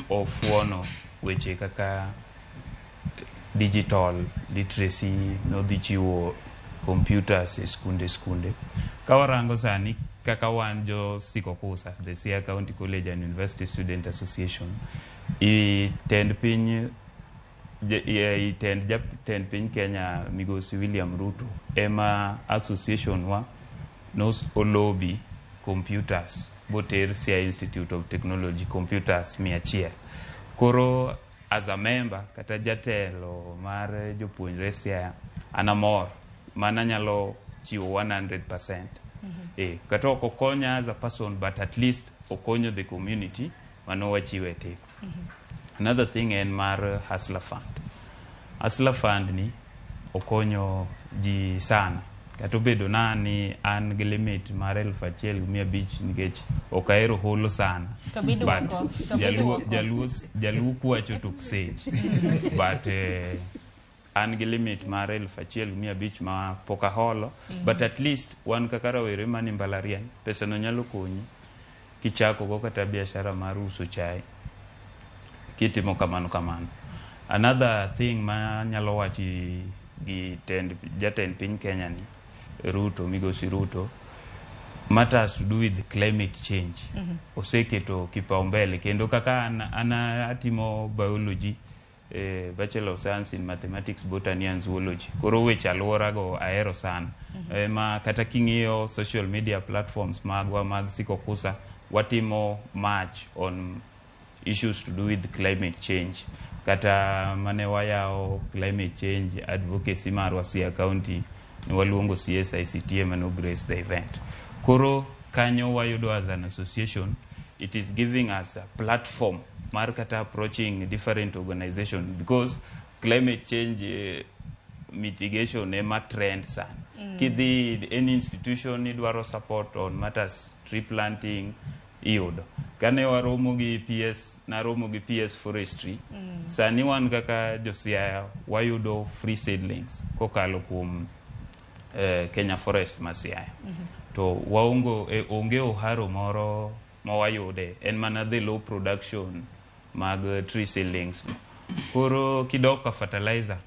ofuono weche kaka digital literacy, nodhi chiwo computers e skunde. Ka warango sani kaka wan jo Sikokusa, the Siaya County College and University Student Association, itend piny jatend piny Kenya migosi William Ruto ema association wa nos olobi computers boter Siaya Institute of Technology computers 100. Koro as a member kata jatelo mar jopuonjre Siaya an amor mana nyalo chiwo 100%. Kata ok okonya as a person but at least okonyo the community mano wachiwe teko. Another thing en mar Hustler Fund. Hustler Fund ni okonyo ji sana. Kata obedo na ni an gi limit mar 1,500 nikech ok ahero holo sana. To biduoko, to biduoko. Jaluo kwacho tok sech. But an gi limit mar 1,500 ma pok aholo. But at least wan kaka rawere mani mbalariany, pesa no nyalo konyi kichako go kata biashara mar uso chai. Kitimo kamano kamano. Another thing ma nyalo wachi gi jatend piny Kenya ni Ruto, migosi Ruto, matters to do with climate change. Oseketo kipaumbele kendo kaka an atimo biology, Bachelor of Science in Mathematics, Botany and Zoology. Koro weche alwora go ahero sana. Ma kata king'iyo social media platforms magwa mag Sikokusa, watimo much on issues to do with climate change. Kata mane wayawo climate change advocacy marwa Siaya County, ne waluongo CSICT ema no grace the event. Koro kanyo wayudo as an association, it is giving us a platform mar kata approaching different organization, because climate change mitigation ema trend sani. Kidhi any institution idwaro support on matters tree planting, iyudo. Kane waromo gi PS, naromo gi PS Forestry. Sani wan kaka josiaya wayudo free seedlings kokalo kuom Kenya Forest ma Siaya. To waongo onge oharo moro ma wayude, en mana the low production mag tree seedlings go. Koro kidok ka fertilizer,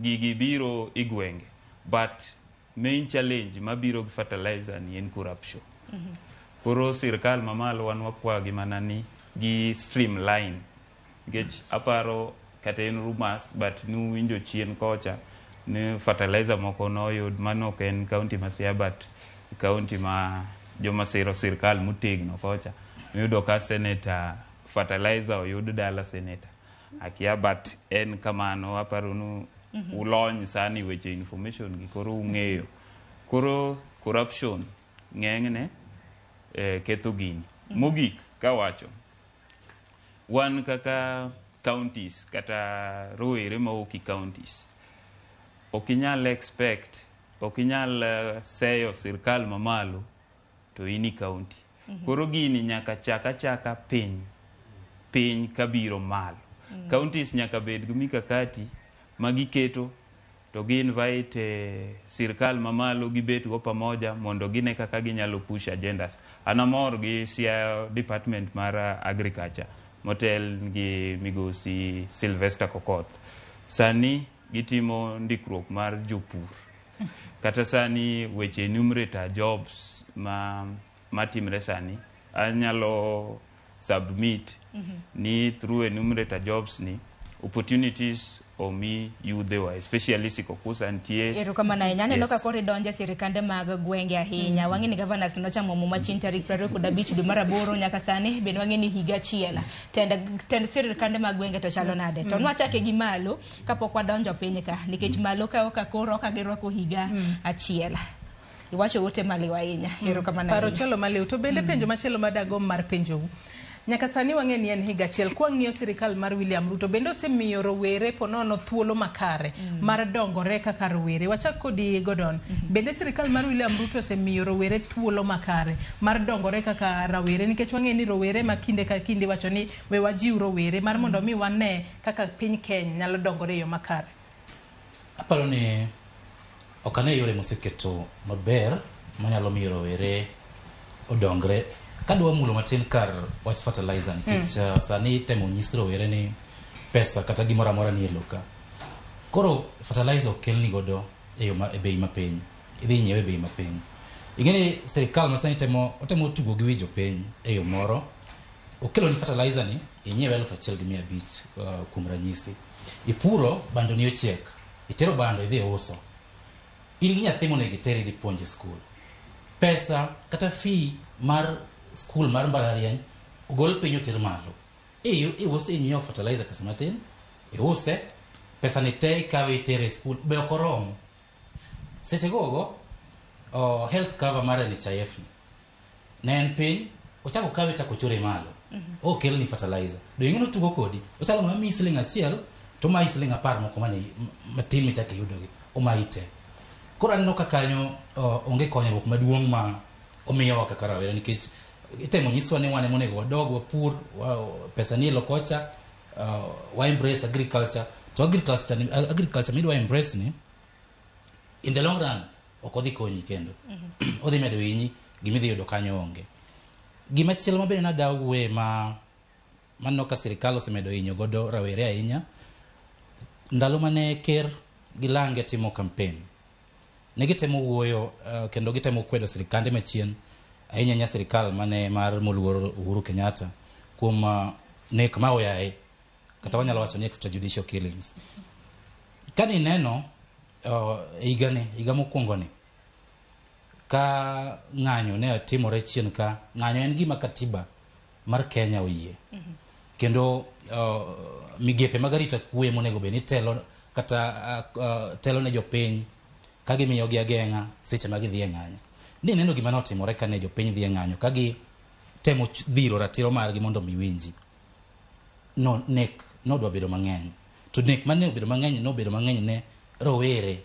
gigi biro i gwenge, but main challenge mabiro gi fertilizer ni en corruption. Koro sirkal mamalo wan wakwagi mana ni gi streamline, nikech aparo kata en rumors, but nuwinjo chien kocha ni fertilizer moko noyud mano ok en county ma Siaya, but county ma joma siro sirkal motegno kocha miyudo ka senator fertilizer oyud dala senator akia, but en kamano aparo nu ulony sani weche information gi, koro ung'eyo. Koro corruption ng'enyne ketho gini. Mogik kawacho, wan kaka counties kata rowere mawuok i counties, ok inyal expect, ok inyal seyo sirkal mamalo to in i county. Koro gini nyaka chak achaka piny piny kabiro malo. Counties nyaka bed gi mikakati ma giketo to gi invite sirkal mamalo gibet go pamoja mondo gine kaka ginyalo push agendas. An amor gi Siaya department mar agriculture motel gi migosi Sylvester Kokoth. Sani gitimo ndikruok mar jopur. Kata sani weche enumerator jobs ma matimre sani anyalo submit ni through enumerator jobs ni opportunities omi yudhewa, especially Sikokusa nitie. Erokamano ahinya. Aneno Yes. ka koro idonjo e sirikande mag gwenge ahinya. Wang'e ni governors nochamo muma chien tarik 25 dwe mar aboro nyaka sani bende wang'e ni higa achiel. Tend sirikande mag gwenge to chalo nade? To nwachake gi malo kapok wadonjo piny ka, nikech malo ka ok koro ka girwako higa achiel. Iwacho ote maliw ahinya. Erokamano Paro ahinya. chalo maliw. To bende penjo machielo madagom mar penjou. Nyaka sani wang'e ni en higa achiel. Kwang'iyo sirikal mar William Ruto, bende osemiyo rowere ponono thuolo makare mar dongore kaka rowere. Wachak kodi Gordon. Bende sirikal mar William Ruto osemiyo rowere thuolo makare mar dongore kaka rawere, nikech wang'e ni rowere ma kinde ka kinde wacho ni we wajiw rowere mar mondo mi wane kaka piny Kenya nyalo dongore e yo makare. Aparo ni ok ane yore moseketo maber manyalo miyo rowere odongre. Kadwa mulo matin kar wach fertilizer nikech sani itemo nyis rowere ni pesa kata gimoro amora nie lowo ka. Koro fertilizer okelni godo e yo ma, e bei mapiny. Idhi nyiewe e bei mapiny. Ing'e ni sirikal ma sani temo otemo tugo gi wi jopiny e yo moro. Okelo ni fertilizer ni inyiewe 1500 kuom ranyisi. Ipuro bando ni ochiek. Itero bando idhi uso. In gi nyathi monego iter idhi puonj e skul. Pesa kata fee mar skul mar mbalariany ogol piny oter malo. Iuso inyiewo fertilizer pesa matin, iuse, pesa ni te ikawe itere e skul, be ok oromo. Seche gogo, health cover mar NHIF ni ne en piny, ochako kawe chako chore malo. Okelni fertilizer. Do ing'e notugo kodi? Ochalo ng'ama miyi siling 1 to omayi siling 10 moko mane matin michako iyudogi, omayi te. Koro aneno ka kanyo onge konyruok maduong' ma omiyowa kaka rawere nikech itemo nyiswa ni wan ema onego wadog wapur, pesa nie lowo kocha, wa embrace agriculture. To agriculture midwa embrace ni in the long run ok odhi konyi kendo. Odhi medo hinyi, gimidhi yudo kanyo onge. Gimachielo ma bende nadaw wuoye ma maneno ka sirikal osemedo hinyo godo rawere ahinya, ndalo mane ker gi lange timo campaign, ne gitemo wuoyo kendo gitemo kwedo sirikande machien, ahinya ahinya sirikal mane mar moluor Uhuru Kenyatta kuom nek ma oyaye, kata wanyalo wacho ni extrajudicial killings. Kane ineno higani, higa mokwongo ni, ka ng'anyo ne timore chien ka, ng'anyo en gima katiba mar Kenya oyie. Kendo migepe mag arita kwe monego bed ni telo kata telo ne jopiny ka gimiyogi ageng'a seche ma gidhi e ng'anyo. Ni neno gima notimore kane jopiny dhi e ng'anyo ka gi temo dhiro ratiro margi mondo mi winji. No nek nodwa bedo mang'eny. To nek mane obedo mang'eny nobedo mang'eny ne rowere.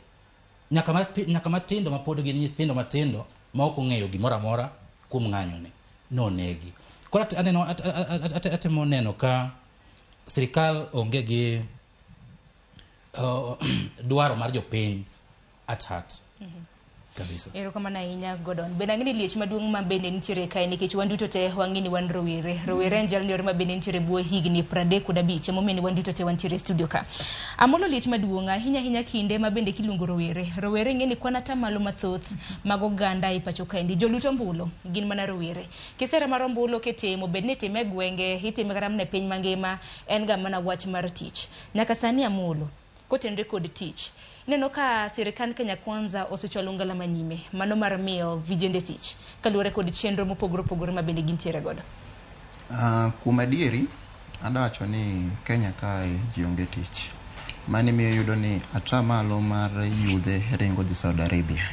Nyaka matindo ma pod gin nyithindo matindo ma ok ong'eyo gimoro amora kuom ng'anyoni nonegi. Koro aneno atemo neno ka sirikal onge gi dwaro mar jopiny at heart. Kabisa. Erokamano ahinya Gordon. Bende ang'e ni liech maduong' ma bende nitiere kae nikech wan duto te wang'e ni wan rowere. Rowere en jalno ma bende nitiere bwo higni 35 emomiyo ni wan duto te wantiere e studio ka. Amolo liech maduong' ahinya ahinya kinde ma bende kiluongo rowere. Rowere ing'e ni kwan atamalo mathoth mag oganda e pacho kaendi. Jolut ombulu gin mana rowere. Kisera mar ombulu kitimo bed ni itime e gwenge, itime kata mana e piny mangima en ga mana wach mar tich. Nyaka sani Amolo kotenore kod tich. Ineno ka sirikand Kenya Kwanza osechwalo ngala manyime mano mar miyo vijende tich kaluwore kod chenro mopogore opogore ma bende gintiere godo. Kuom adieri adawacho ni Kenya kae ji onge tich. Mani miyo iyudo ni atamalo mar yudhe ringo dhi Saudi Arabia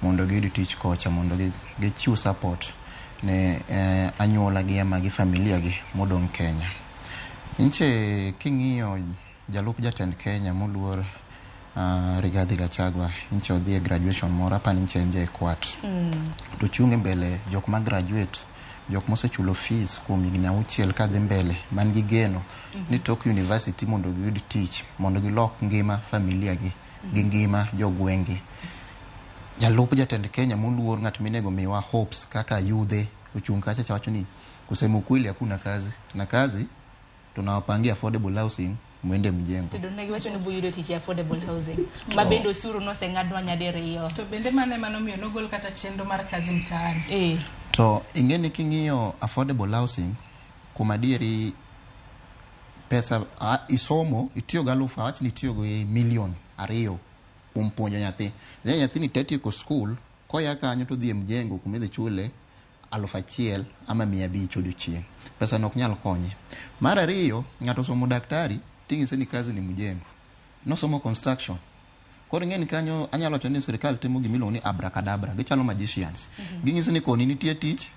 mondo giyud tich kocha mondo gichiw support ne anyuola gi ama gi familia gi modong' Kenya. Nche king'iyo jalup jatend Kenya moluor Rigathi Gachagua nche odhi e graduation moro apani nche en ja JKUAT. To chung' e mbele jok ma graduate jok mosechulo fees kuom higni 6 kadhi mbele man gi geno ni tok university mondo giyud tich mondo gilok ngima familia gi gi ngima jogweng'gi. Jalup jatend Kenya moluor ng'at minego miwa hopes kaka yudhe ochung' kacha cha wacho ni kusema ukweli hakuna kazi na kazi tunawapangia affordable housing mwende mjengo. To donge giwacho ni buyudo tich e affordable housing ma bende osuru noseng'adnwa nyadiriyo. To bende mano ema nomiyo nogol kata chenro mar kazi mtaani. To ing'e ni king'iyo affordable housing kuom adieri pesa isomo itiyo gi alufu awach ni itiyo gi milion 2 kuom puonjo nyathi. Then nyathini tetieko school koya kanyo to dhi e mjengo kuma idhi chule 1000 ama 500 odiochieng'. Pesa no ok nyal konye. Mar ariyo, ng'ato osomo daktari ting'ise ni kazi ni mjengo. Nosomo construction. Koro ing'e ni kanyo anyalo wacho ni sirikal timo gimiluongo ni abracadabra. Gichalo magicians. Ging'isi ni koni nitie tich,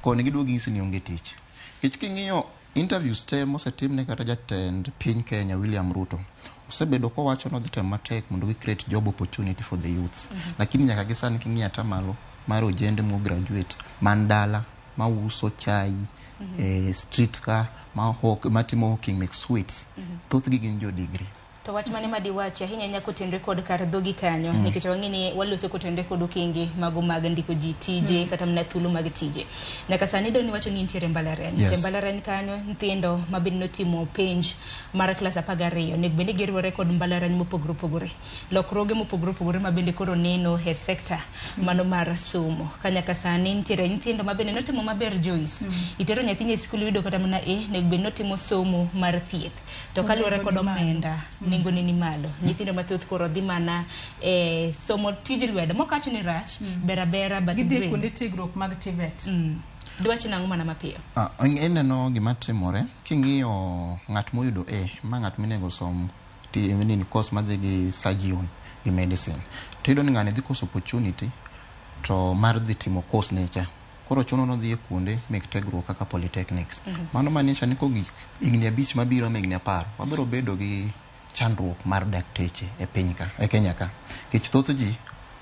koni giduogo ging'isi ni onge tich. Nikech king'iyo interviews te mosetimne kata jatend piny Kenya William Ruto, osebedo kowacho ni odhi temo matek mondo gi create job opportunity for the youths. Lakini nyaka gi sani king'iyo atamalo mar ojende mo graduate man dala mauso chai street ka matimo hawking mek sweets thothgi gin jo degree. To wach mane madiwachi ahinya ahinya kotenore kod kar dhogi kanyo nikech wang'e ni waloso kotenore kod okenge mago mag ndiko ji tije kata mana thuolo mag tije. Nyaka sani doni wacho ni nitiere mbalariany. Yes. E mbalariany kanyo nyithindo ma bende notimo penj mar klas 12 onego bed ni giriwore kod mbalariany mopogore opogore. Lokruoge mopogore opogore ma bende koro neno e sekta mano mar somo. Ka nyaka sani nitiere nyithindo ma bende notimo maber Joyce. Itero nyathini e skul yudo kata mana A onego bed notimo somo mar thieth. To kaluwore kod omenda nengo ne ni malo. Nyithindo mathoth koro dhi mana e somo tij lwedo. Mok awach ni rach, ber abera but Gidhi e grade. kuonde tiegruok mag TVET. Dwach nang'o mana mapiyo? Ineno gima timore king'iyo ng'at moyudo A ma ng'at minego som nini course madhi gi surgeon gi medicine to iyudo ni ng'ani dhi koso opportunity to mar dhi timo course ne cha. Koro chuno nodhi e kuonde mek tiegruok kaka polytechnics. Mano maanisha ni kogik higni 5 mabiro ama higni 10 wabiro bedo gi chandruok mar dakteche e piny ka, e Kenya ka. Nikech thoth ji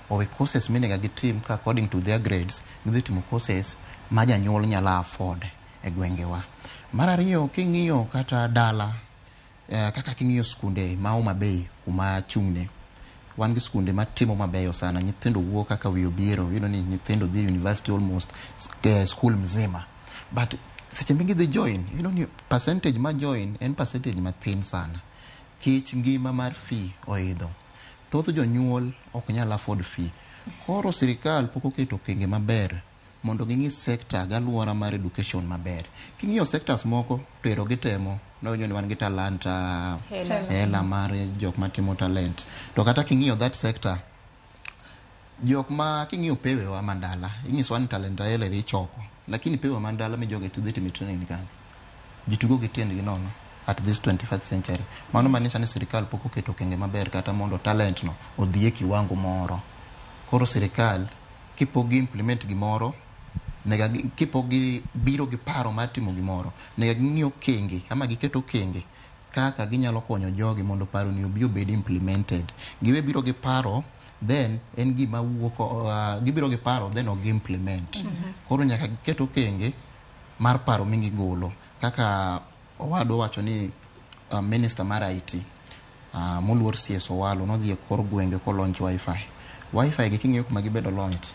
owe courses minego gitim ka according to their grades, gidhi timo courses ma janyuol nyalo afford e gwengewa. Mar ariyo, king'iyo kata dala, kaka king'iyo skunde ma Homa Bay kuma achung'ne, wan gi skunde matimo mabeyo sana. Nyithindo wuok kaka wi obiero, iyudo ni nyithindo dhi university almost school mzima. But seche ma gidhi join, iyudo ni percentage ma join en percentage mathin sana. Kech ngima mar fee oidho. Thoth jonyuol ok nyal afford fee. Koro sirikal pok oketo okenge maber mondo ging'i sector gi alwora mar education maber. King'iyo sectors moko to ero gitemo, nawinjo ni wan gi talanta, Hela. hela mar jok matimo talent. To kata king'iyo that sector, jok ma king'iyo pewewa mandala, inyisowa ni talenta hela eri ichoko. Lakini pewe mandala mijoge to dhi timo training ni kanyo. Ji tugo gi tiendgi nono at this 21st century. Mano maanisha ni sirikal pok oketo okenge maber kata mondo talent no odhi e kiwango moro. Koro sirikal Kipok gi implement gimoro, nega kipok gi biro gi paro mar timo gimoro, nega ging'i okenge ama giket okenge kaka ginyalo konyo jogi mondo paro ni obi obed implemented. Giwe biro gi paro, then en gima wuok, gibiro gi paro then ok gi implement. Koro nyaka giket okenge mar paro migigolo. Kaka owadwa wacho ni minister mar IT, moluor CS Owalo, nodhi e kor gwenge kolaunch wifi. Wifi gi king'iyo kuma gibedo launched,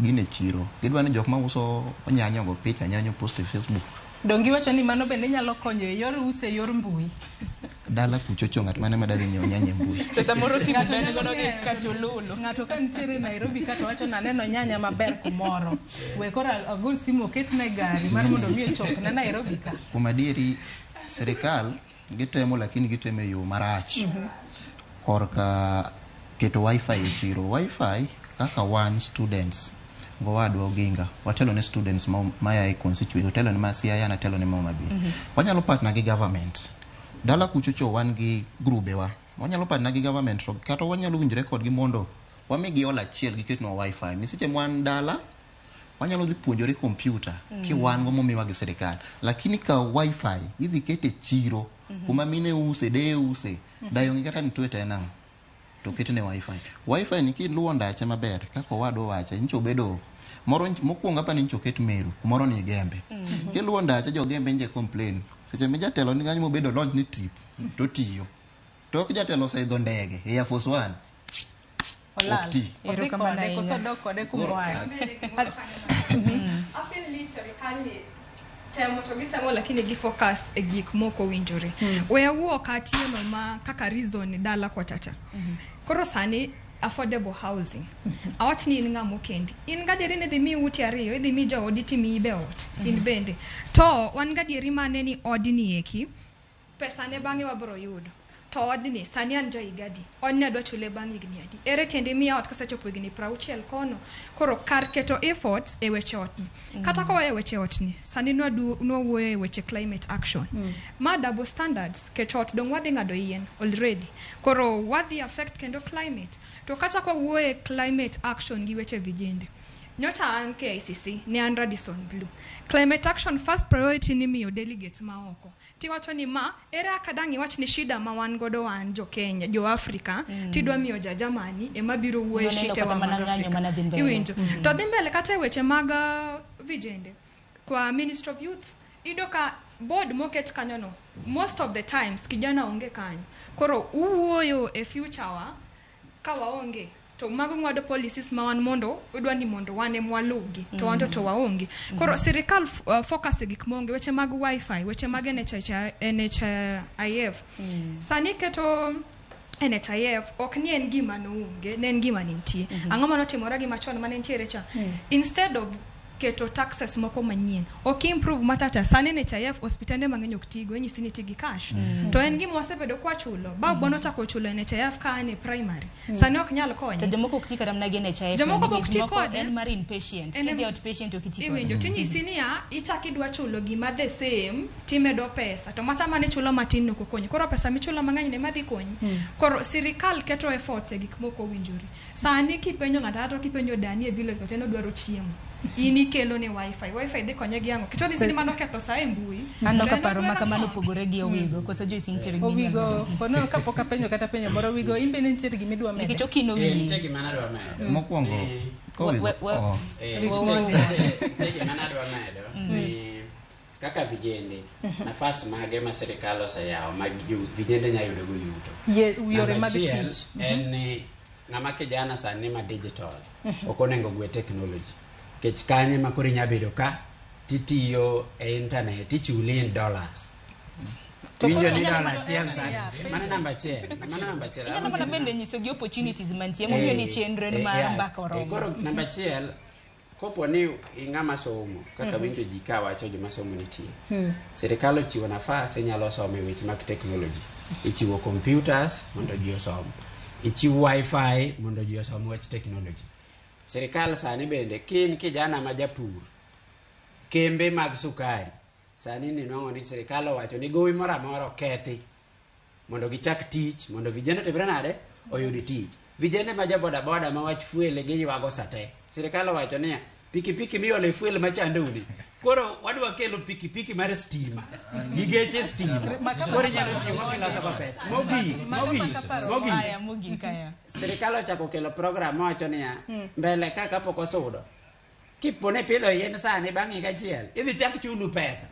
gin e chiro. Gidwa ni jok mauso nyanya ogo picha, nyanya post e Facebook. Donge iwacho ni mano bende nyalo konyo e yor uso e yor mbui? Dala kuchocho ng'at mane madadhi nyiewo nyanya e mbui. To samoro simu Ng'ato to en nyalo godo gi ng'eyo. kachululu. Ng'ato ka nitiere Nairobi ka to wacho naneno nyanya maber kumoro. We koro agol simu oketne e gari mar mondo mi ochopna Nairobi ka. Kuom adieri, sirikal gitemo lakini gitemo e yo marach. Korka keto wifi e chiro. Wifi kaka wan students gowadwa Oginga, watelo ne students ma e constituency, watelo ne ma Siaya, natelo ne ma Homa Bay. Wanyalo partner gi government. Dala kuchocho wan gi grube wa. Wanyalo partner gi government to kata wanyalo winjore kodgi mondo wamigi hall achiel giketnwa wifi. Mi seche mwan dala wanyalo dhi puonjore kompyuta kiwan go momiwa gi sirikal. Lakini ka wifi idhi kete chiro kuma mine use, deye use, dayo onge kata ni twete en ang'o to ketne wifi. Wifi ni kiluwo ndache maber kaka owadwa owache, nyicha obedo moro mokwongo apa ni nyicha oket Meru, kumoro ni Gembe. Kiluwo ndache jo Gembe nje complain. Seche ma jatelo ni kanyo mobedo launch ni tip to tiyo. Tok jatelo oseidho ndege Air Force One. Olal. Ok ti. Odhi Erokamano kode koso ahinya. dok kode kumoaye. Afeel ni sirikal ni temo to gitemo lakini gi focus e gik mok owinjore. We awuo katieno ma kaka reason dala kwa chacha. Koro sani affordable housing. Awach ni in ng'ama okendi. In gadieri ni idhi miyi ute ariyo, idhi mi joodi timiyi be ot. In bende. To wan gadieri mane ni odni eki, pesa ne bang'e wabro yudo. To odni, sani an jahiga adi? Odni adwa chule bang' higni adi? Ere tiende miya ot kasechopo higni 60 kono? Koro kar keto efforts e weche otni. Kata kowa e weche otni, sani nwawuoyo e weche climate action. Ma double standards, keto ot dong' wadhi ng'ado yien already. Koro wadhi affect kendo climate. To kata kwawuoyo e climate action gi weche vijende. Nyocha an KICC, ne an Radisson Blu. Climate action first priority ni miyo delegates ma oko. Tiwacho ni ma, ere kaka dang' iwach ni shida ma wan godo wan jo Kenya, jo Afrika, tidwa miyo ja Germany ema biro wuoyo e Noneno shite kata wa mana mag ng'anyo Afrika. mana dhi mbele. Iwinjo. To dhi mbele kata e weche mag vijende. Kwa Ministry of Youth, iyudo ka board moket kanyo no, most of the times kijana onge kanyo. Koro uwuoyo e future wa, ka waonge to mago ng'ado policies ma wan mondo idwa ni mondo wan ema waluwgi to wan to to waonge. Koro sirikal focus e gik maonge, weche mag wifi, weche mag NHIF. Sani keto NHIF ok ni en gima noonge, ne en gima nitie. Ang'o manotimore gi machon mane nitiere cha? Instead of keto taxes moko manyien, ok improve matata. Sani NHIF osiptende mang'eny ok tigo, inyisi ni ti gi cash. To en gima wasebedo kwachulo. Babwa nochako chulo NHIF ka an e primary. Sani ok nyal konye. To jomoko ok ti kata mana gi NHIF. Jomoko nikech ok ti moko kode. En mar inpatient. En Kidhi outpatient ok iti kode. Iwinjo, tinyisi niya, ichak idwa chulo gima the same, timedo pesa. To macha mane chulo matin ok okonyi. Koro pesa michulo mang'eny ne madhi konyi. Koro sirikal keto efforts e gik mok owinjore. Sani kipenjo ng'ato ang'ata kipenjo dani e village to en odwaro chiemo. In ikelo ne wifi. Wifi dhi konye gi ang'o? Kito dhi ni mano ketho sa e mbui. Aneno To ka en paro ma odwaro kamano ang'o? opogore gi Owigo. Koso Joyce nitiere gi Owigo, kono kapok apenjo kata penjo moro, Owigo, in bende nitiere gima idwa medo? Nikech okino Eh, wiyi. nitie gima nadwa medo. Mokwongo, kowigo, oh. Nitie gima nadwa medo ni kaka vijende nafas mage ma sirikal oseyawo ma vijende nyalo yudo go yuto. Yore Namba mag achiel tich. en ni ng'ama kijana sani ma digital ok onego gwe technology nikech kanye ma koro inya bedo ka titiyo e internet tichuli in dollars. To Winjo koro ni inyalo dola mana- achiel sani. Yeah, Mano namba achiel. Mano namba achiel. Inyalo mana bende nyiso gi opportunities mantie momiyo ni chenro en mar mbaka oromo. Koro namba achiel, kopo ni ing'ama somo kaka winjo ji ka wacho joma somo nitie, sirikal ochiwo nafas inyalo somo e weche mag technology, ichiwo computers mondo ji osom, ichiwo wifi mondo ji osom wach technology. Sirikal sani bende kin kijana ma japur, kembe mag sukari sani ninwang'o ni sirikal owacho ni gowi moro amora okethi mondo gichak tich mondo vijende otimre nade oyud tich. Vijende ma jo bodaboda ma wach fuel giywago sate. Sirikal owacho niya, pikipiki miolo e fuel machando udi. Koro wadwa kelo pikipiki mar stima gi geche stima. Koro inyalo tiyo go kiloso go pesa. Mogik, mogik, mogik. Aya, mogik aya. Sirikal ochako kelo program mawacho niya, mbele ka kapok osudo kipo ni pidho yien sani bang' higa achiel idhi chak chulu pesa.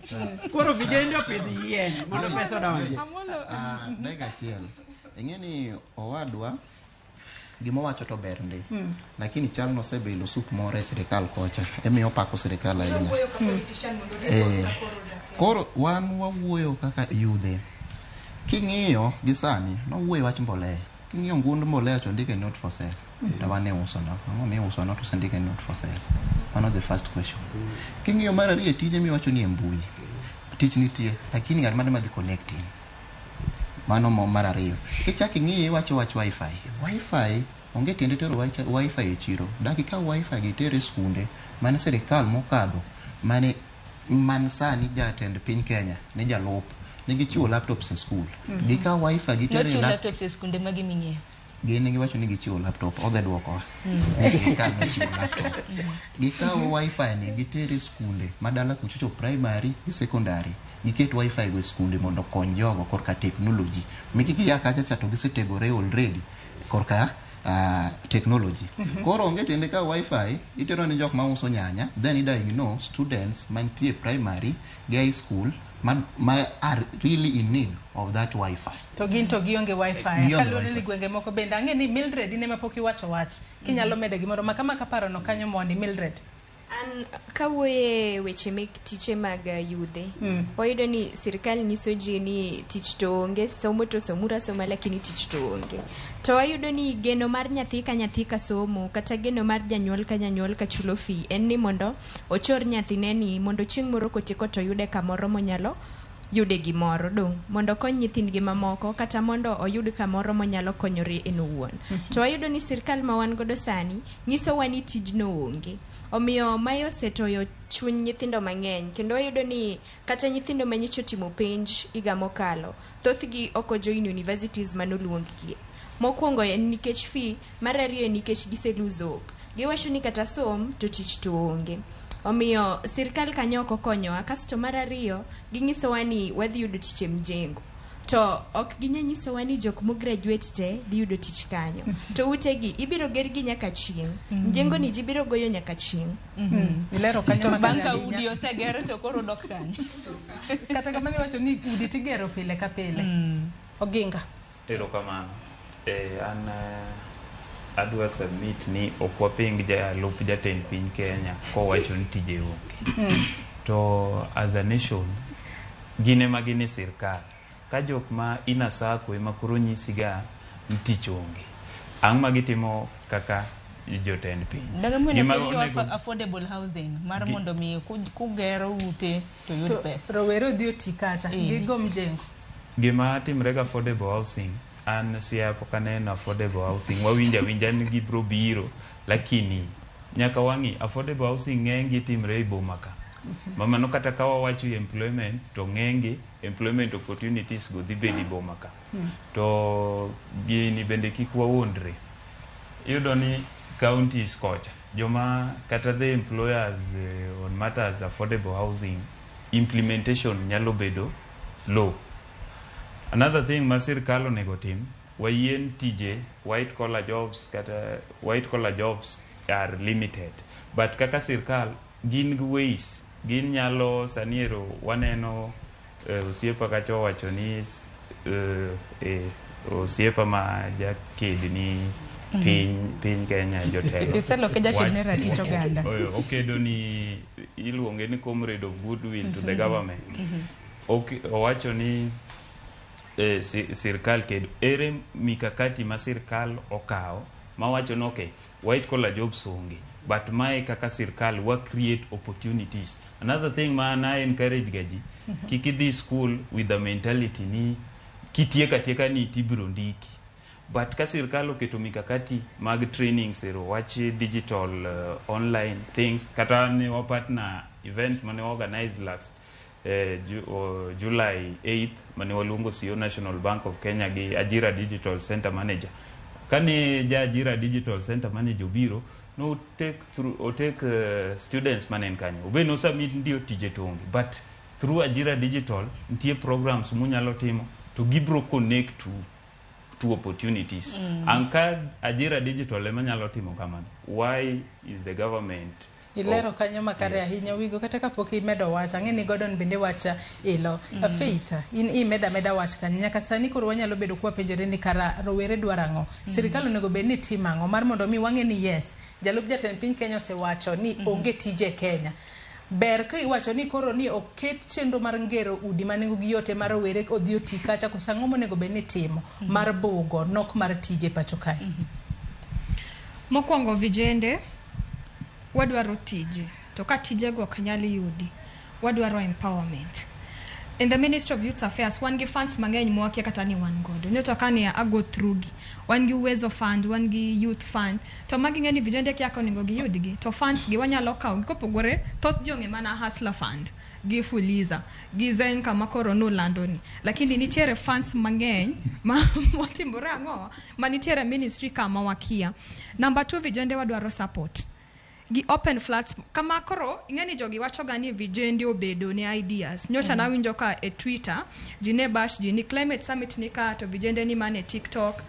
Koro vijende opidh yien mondo pesa odonji. Ah, dakika achiel. Ing'e ni owadwa gima owacho to ber ndi. Lakini chal nosebilo sup moro e sirikal kocha. Emiyo opako sirikal ahinya. Wuoyo ka politician mondo Eh, ka koro dak. koro wan wawuoyo kaka yudhe. King'iyo gi sani, nowuoyo wach mbolea. King'iyo ngund mbolea to ondike not for sale. To wan e uso no. Ang'o miuso no to osendike not for sale? Mano the first question. King'iyo mar ariyo tije miwacho ni e mbui. Tich nitie, lakini ng'at mane madhi connecting. Mano mo mar ariyo. Kichak ing'iye iwacho wach wifi. Wifi onge tiende tero wifi e chiro. Dak ikaw wifi gi iter e skunde mane sirikal mokadho mane man sani jatend piny Kenya ne jalup ne gichiwo laptops e skul. Gikaw wifi giter e Nochiw lap laptops e skunde magi ming'eyo. gin ne giwacho ni gichiwo laptop odhi dwokowa. Ni sirikal nochiwo laptop. Gikawo wifi ni giter e skunde ma dala kuchocho primary gi secondary. Giket wifi go e skunde mondo okony jogo korka technology. Miki gia kacha cha to gisetegore already korka technology. Koro onge tiende ka wifi itero ne jok mauso nyanya then i diagnose students mantie primary gi high school ma are really in need of that wifi. To gin to gionge wifi. Gionge Kaluwore wifi. ni gwenge moko bende ang'e ni Mildred in ema pok iwacho wach. Kinyalo medo gimoro ma kama kaparono kanyo mondi Mildred. An kawuoye weche mek tiche mag yudhe wayudo ni sirikal nyiso ji ni tich to onge somo to somuru asoma lakini tich to onge to wayudo ni geno mar nyathi ka nyathi ka somo kata geno mar janyuol ka janyuol ka chulo fee en ni mondo ochor nyathine ni mondo chieng' moro kotieko to yude kamoro monyalo yude gimoro dong mondo okony nyithindgi mamoko kata mondo oyud kamoro monyalo konyore en owuon. To wayudo ni sirkal ma wan godo sani nyisowa ni tijno onge. Omiyo mae osetoyo chuny nyithindo mang'eny kendo wayudo ni kata nyithindo manyocha otimo penj higa mokalo thothgi ok ojoin universities manoluonggie. Mokwongo en nikech fee, mar ariyo en nikech gise lose hope. Giwacho ni kata som to tich to onge. Omiyo sirkal kanyo ok okonyowa. Kasto mar ariyo ginyisowa ni wadhi yudo tich e mjengo. To ok ginya nyisowa ni jok mograduate te dhi yudo tich kanyo. To utegi ibiro gergi nyaka chieng'. Mjengo ni ji biro goyo nyaka chieng'. Ilero kanyo To makare bang' ka ahinya. udi oseger to koro dok kanyo. Kata kamano iwacho ni udi tigero pile ka pile. Oginga. Erokamano. An adwa submit ni ok waping jalup jatend piny Kenya kowacho ni tije onge. To as a nation, gin ema gin e sirkal. Ka jok ma ina sako ema koro nyisiga ni tich onge. Ang' ma gitimo kaka jotend piny. Daga mwene Gima kel yo onego- affordable housing mar mondo mi kugero ute to yud To pesa. Rowere odhi oti kacha. Gigo mjengo. Gima timre ga affordable housing, an sia pok aneno affordable housing. Wawinjo awinja ni gibiro biro, lakini nyaka wang'i affordable housing ng'eny gi timre e boma ka. Ma mano kata ka wawacho employment to ng'eny gi employment opportunities go dhi bedo e boma ka. To gini bende kik wawuondre. Iyudo ni counties kocha, joma kata the employers on matters affordable housing implementation nyalo bedo low. Another thing ma sirkal onego tim, wayien tije white collar jobs kata white collar jobs are limited. But kaka sirkal gin gi ways, gin nyalo sani ero waneno osiepa kacha owacho ni osiepa ma jaked ni piny Kenya jotelo. Iseloke jaked ne ratich oganda. Okedo ni iluonge ni comrade of goodwill to the government. Owacho ni sirkal kedo. Ere mikakati ma sirkal okawo mawacho ni okay, white collar jobs onge, but mae kaka sirkal wa create opportunities. Another thing ma na encourage ga ji, kik idhi school with the mentality ni kitieka tieka ni tibiro ndiki. But ka sirkal oketo mikakati mag trainings ero wach digital online things, kata ne wa partner event mane wa organize last July 8th mane waluongo CEO National Bank of Kenya gi Ajira Digital Center Manager. Kane ja Ajira Digital Center Manager obiro No take through o take students manen kanyo obe no submit ndio tije to onge, but through Ajira Digital nitie programs munyalo timo to gibro connect to opportunities. And ka Ajira Digital ema nyalo timo kamano, why is the government Ilero kanyo makare. Yes. Ahinya wigo kata kapok imedo wach, ang'e ni Gordon bende wach ilo. Faith, in imeda ameda wach kanyo. Nyaka sani koro wanyalo bedo kwapenjore ni kara rowere dwaro ang'o, sirikal onego bed ni timo ang'o mar mondo mi wang'e ni yes, jalup jatend piny Kenya osewacho ni onge tije e Kenya. Ber ka iwacho ni koro ni oket chenro mar ngero udi ma nengo gi yot ema rowere odhi oti kacha, koso ang'o monego bed ni timo mar bugo nok mar tije pacho kae? Mokwongo, vijende wadwaro tije, to ka tijego ok nyal yudi, wadwaro empowerment. In the Ministry of Youth Affairs wan gi funds mang'eny mwakia kata ni wan godo. Nyocha ka ni ago through gi, wan gi Uwezo Fund, wan gi Youth Fund, to magi ng'e ni vijende kia ka onego giyudgi, to funds gi wanyalo kawo gi kopogore. Thoth ji ong'e mana Hustler Fund gi Fuliza gi Zenka ma koro nolando ni, lakini nitiere funds mang'eny ma motimore ang'o ma nitiere ministry kama wakia. Number two, vijende wadwaro support gi open flats kama koro ing'e ni jogi wachoga ni vijende obedo ne ideas. Nyocha nawinjo ka e Twitter ji ne bash ji ni climate summit ni ka to vijende ni mane TikTok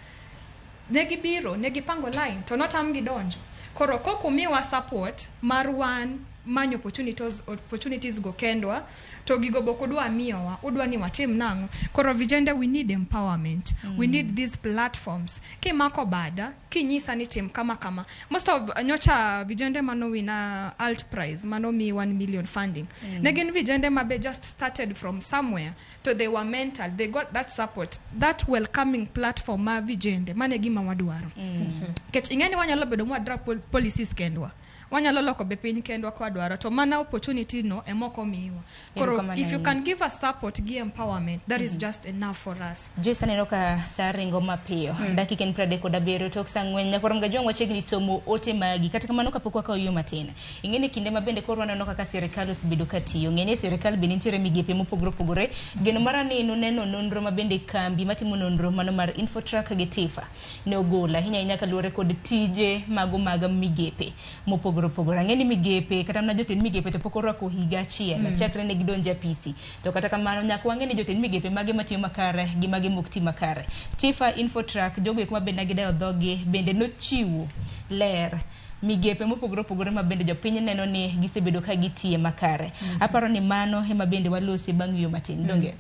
ne gibiro ne gipango line to notamgi donjo. Koro kokumiwa support mar wan manyo opportunities go kendwa, to gigo bok udwa miyowa, udwa ni watim nang'o? Koro vijende, we need empowerment. We need these platforms. Kimako bada kinyisa ni tim kama kama. Most of nyocha vijende manowina Hult Prize manomi 1 million funding, ne gin vijende mabe just started from somewhere, to they were mental, they got that support, that welcoming platform ma vijende. Mane gima wadwaro. Nikech ing'e ni wanyalo bedo mwa draft policies kendwa, wanyalo loko be piny kendwa kwa dwaro, to mana opportunity no ema ok omiwa. Koro Erokamano if you ahinya. can give us support gi empowerment, that is just enough for us. Joyce, aneno ka sa ringo mapiyo. Dakika en 37 tok sa 4. Nyakwar Mgajwang', wachiegni somo ote magi. Kata kamano, kapok wakawo yo matin, ing'e ni kinde ma bende koro waneno kaka sirikal osebedo ka tiyo. Ng'e ni e sirikal bende nitiere migepe mopogore opogore. Geno mara ni nuneno nonro ma bende kambi matimo nonro mano mar Infotrack gi TIFA ne ogolo ahinya ahinya kaluwore kod tije mago mag migepe mopogore opogore. Ang'e ni migepe kata mana jotend migepe to pok orwako higa achiel chakre ne gidonjo e apisi. To kata kamano nyaka wang'e ni jotend migepe mage matiyo makare gi mage mok ti makare. TIFA, Infotrack, jogo eko ma bende gidayo dhogi bende nochiwo ler migepe mopogore opogore ma bende jopiny neno ni gisebedo ka gitiye makare. Aparo ni mano ema bende walosi bang' yueyo matin, donge?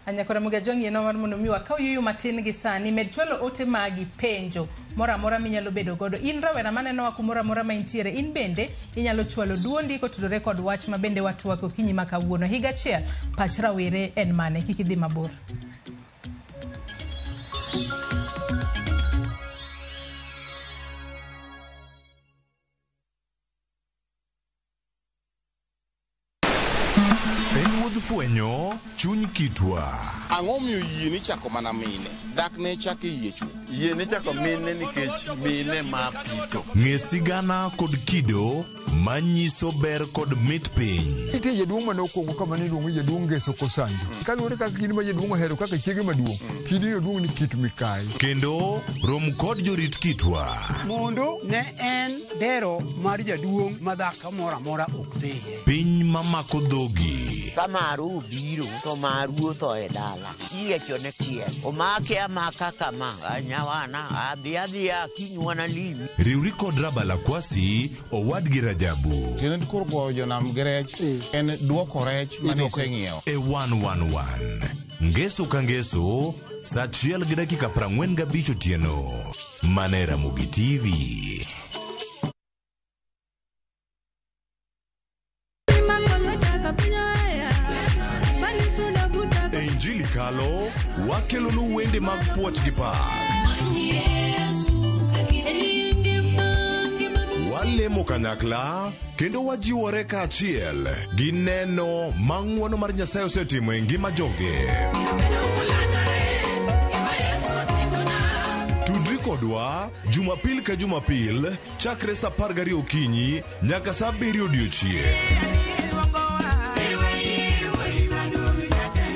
Anyakora Mugajwang', yienwa mar mondo mi wakaw yueyo matin gi sani. Med chwalo ote magi, penjo moro amora minyalo bedo godo. In rawera manenowa kumoro amora ma intiere, in bende inyalo chwalo duondi kotudore kod wach ma bende watwako okinyi ma kawuono. Higa achiel, pach rawere en mane? Kik idhi mabor. En wuodh fwenyo chuny kitwa. Ang'o miyo yie ni chako mana mine dak ne chako e yie chuth? Yie ni chako mine nikech mine ma pito. Ng'e sigana kod kido manyiso ber kod mit piny. Nitie jaduong' mane okwongo kama ne iluongo ni jaduong' Ngeso Kosanjo. Kaluwore kaka kidi ma jaduong' ohero kaka chiege maduong', kidi no duong' ni Kit Mikayi. Kendo rom kod jorit kitwa. Mondo ne en dero mar jaduong' ma dhako moro amora ok dhiye. Piny mamako dhogi. Ka maru obiro to maru otho e dala, iyiecho ne tiel omake amaka kama nyawana adhi adhiya kiny wanalimi. Riwri kod Rabala Kwasi, owadgi Rajabu. Kendo koro goyo jonam gi rech en duoko rech mane iseng'iewo. E 111. Ngeso ka ngeso, sa 1:45 otieno. Mana e Ramogi TV. E Injili kalo, wakelonu wende mag puoch gi pak. Walemo kanyakla kendo wajiwore kaachiel gi neno ma ng'wono mar Nyasaye osetimo e ngima joge. Tudri kodwa Jumapil ka Jumapil chakre sa 12 okinyi nyaka sa 7 odiochieng'.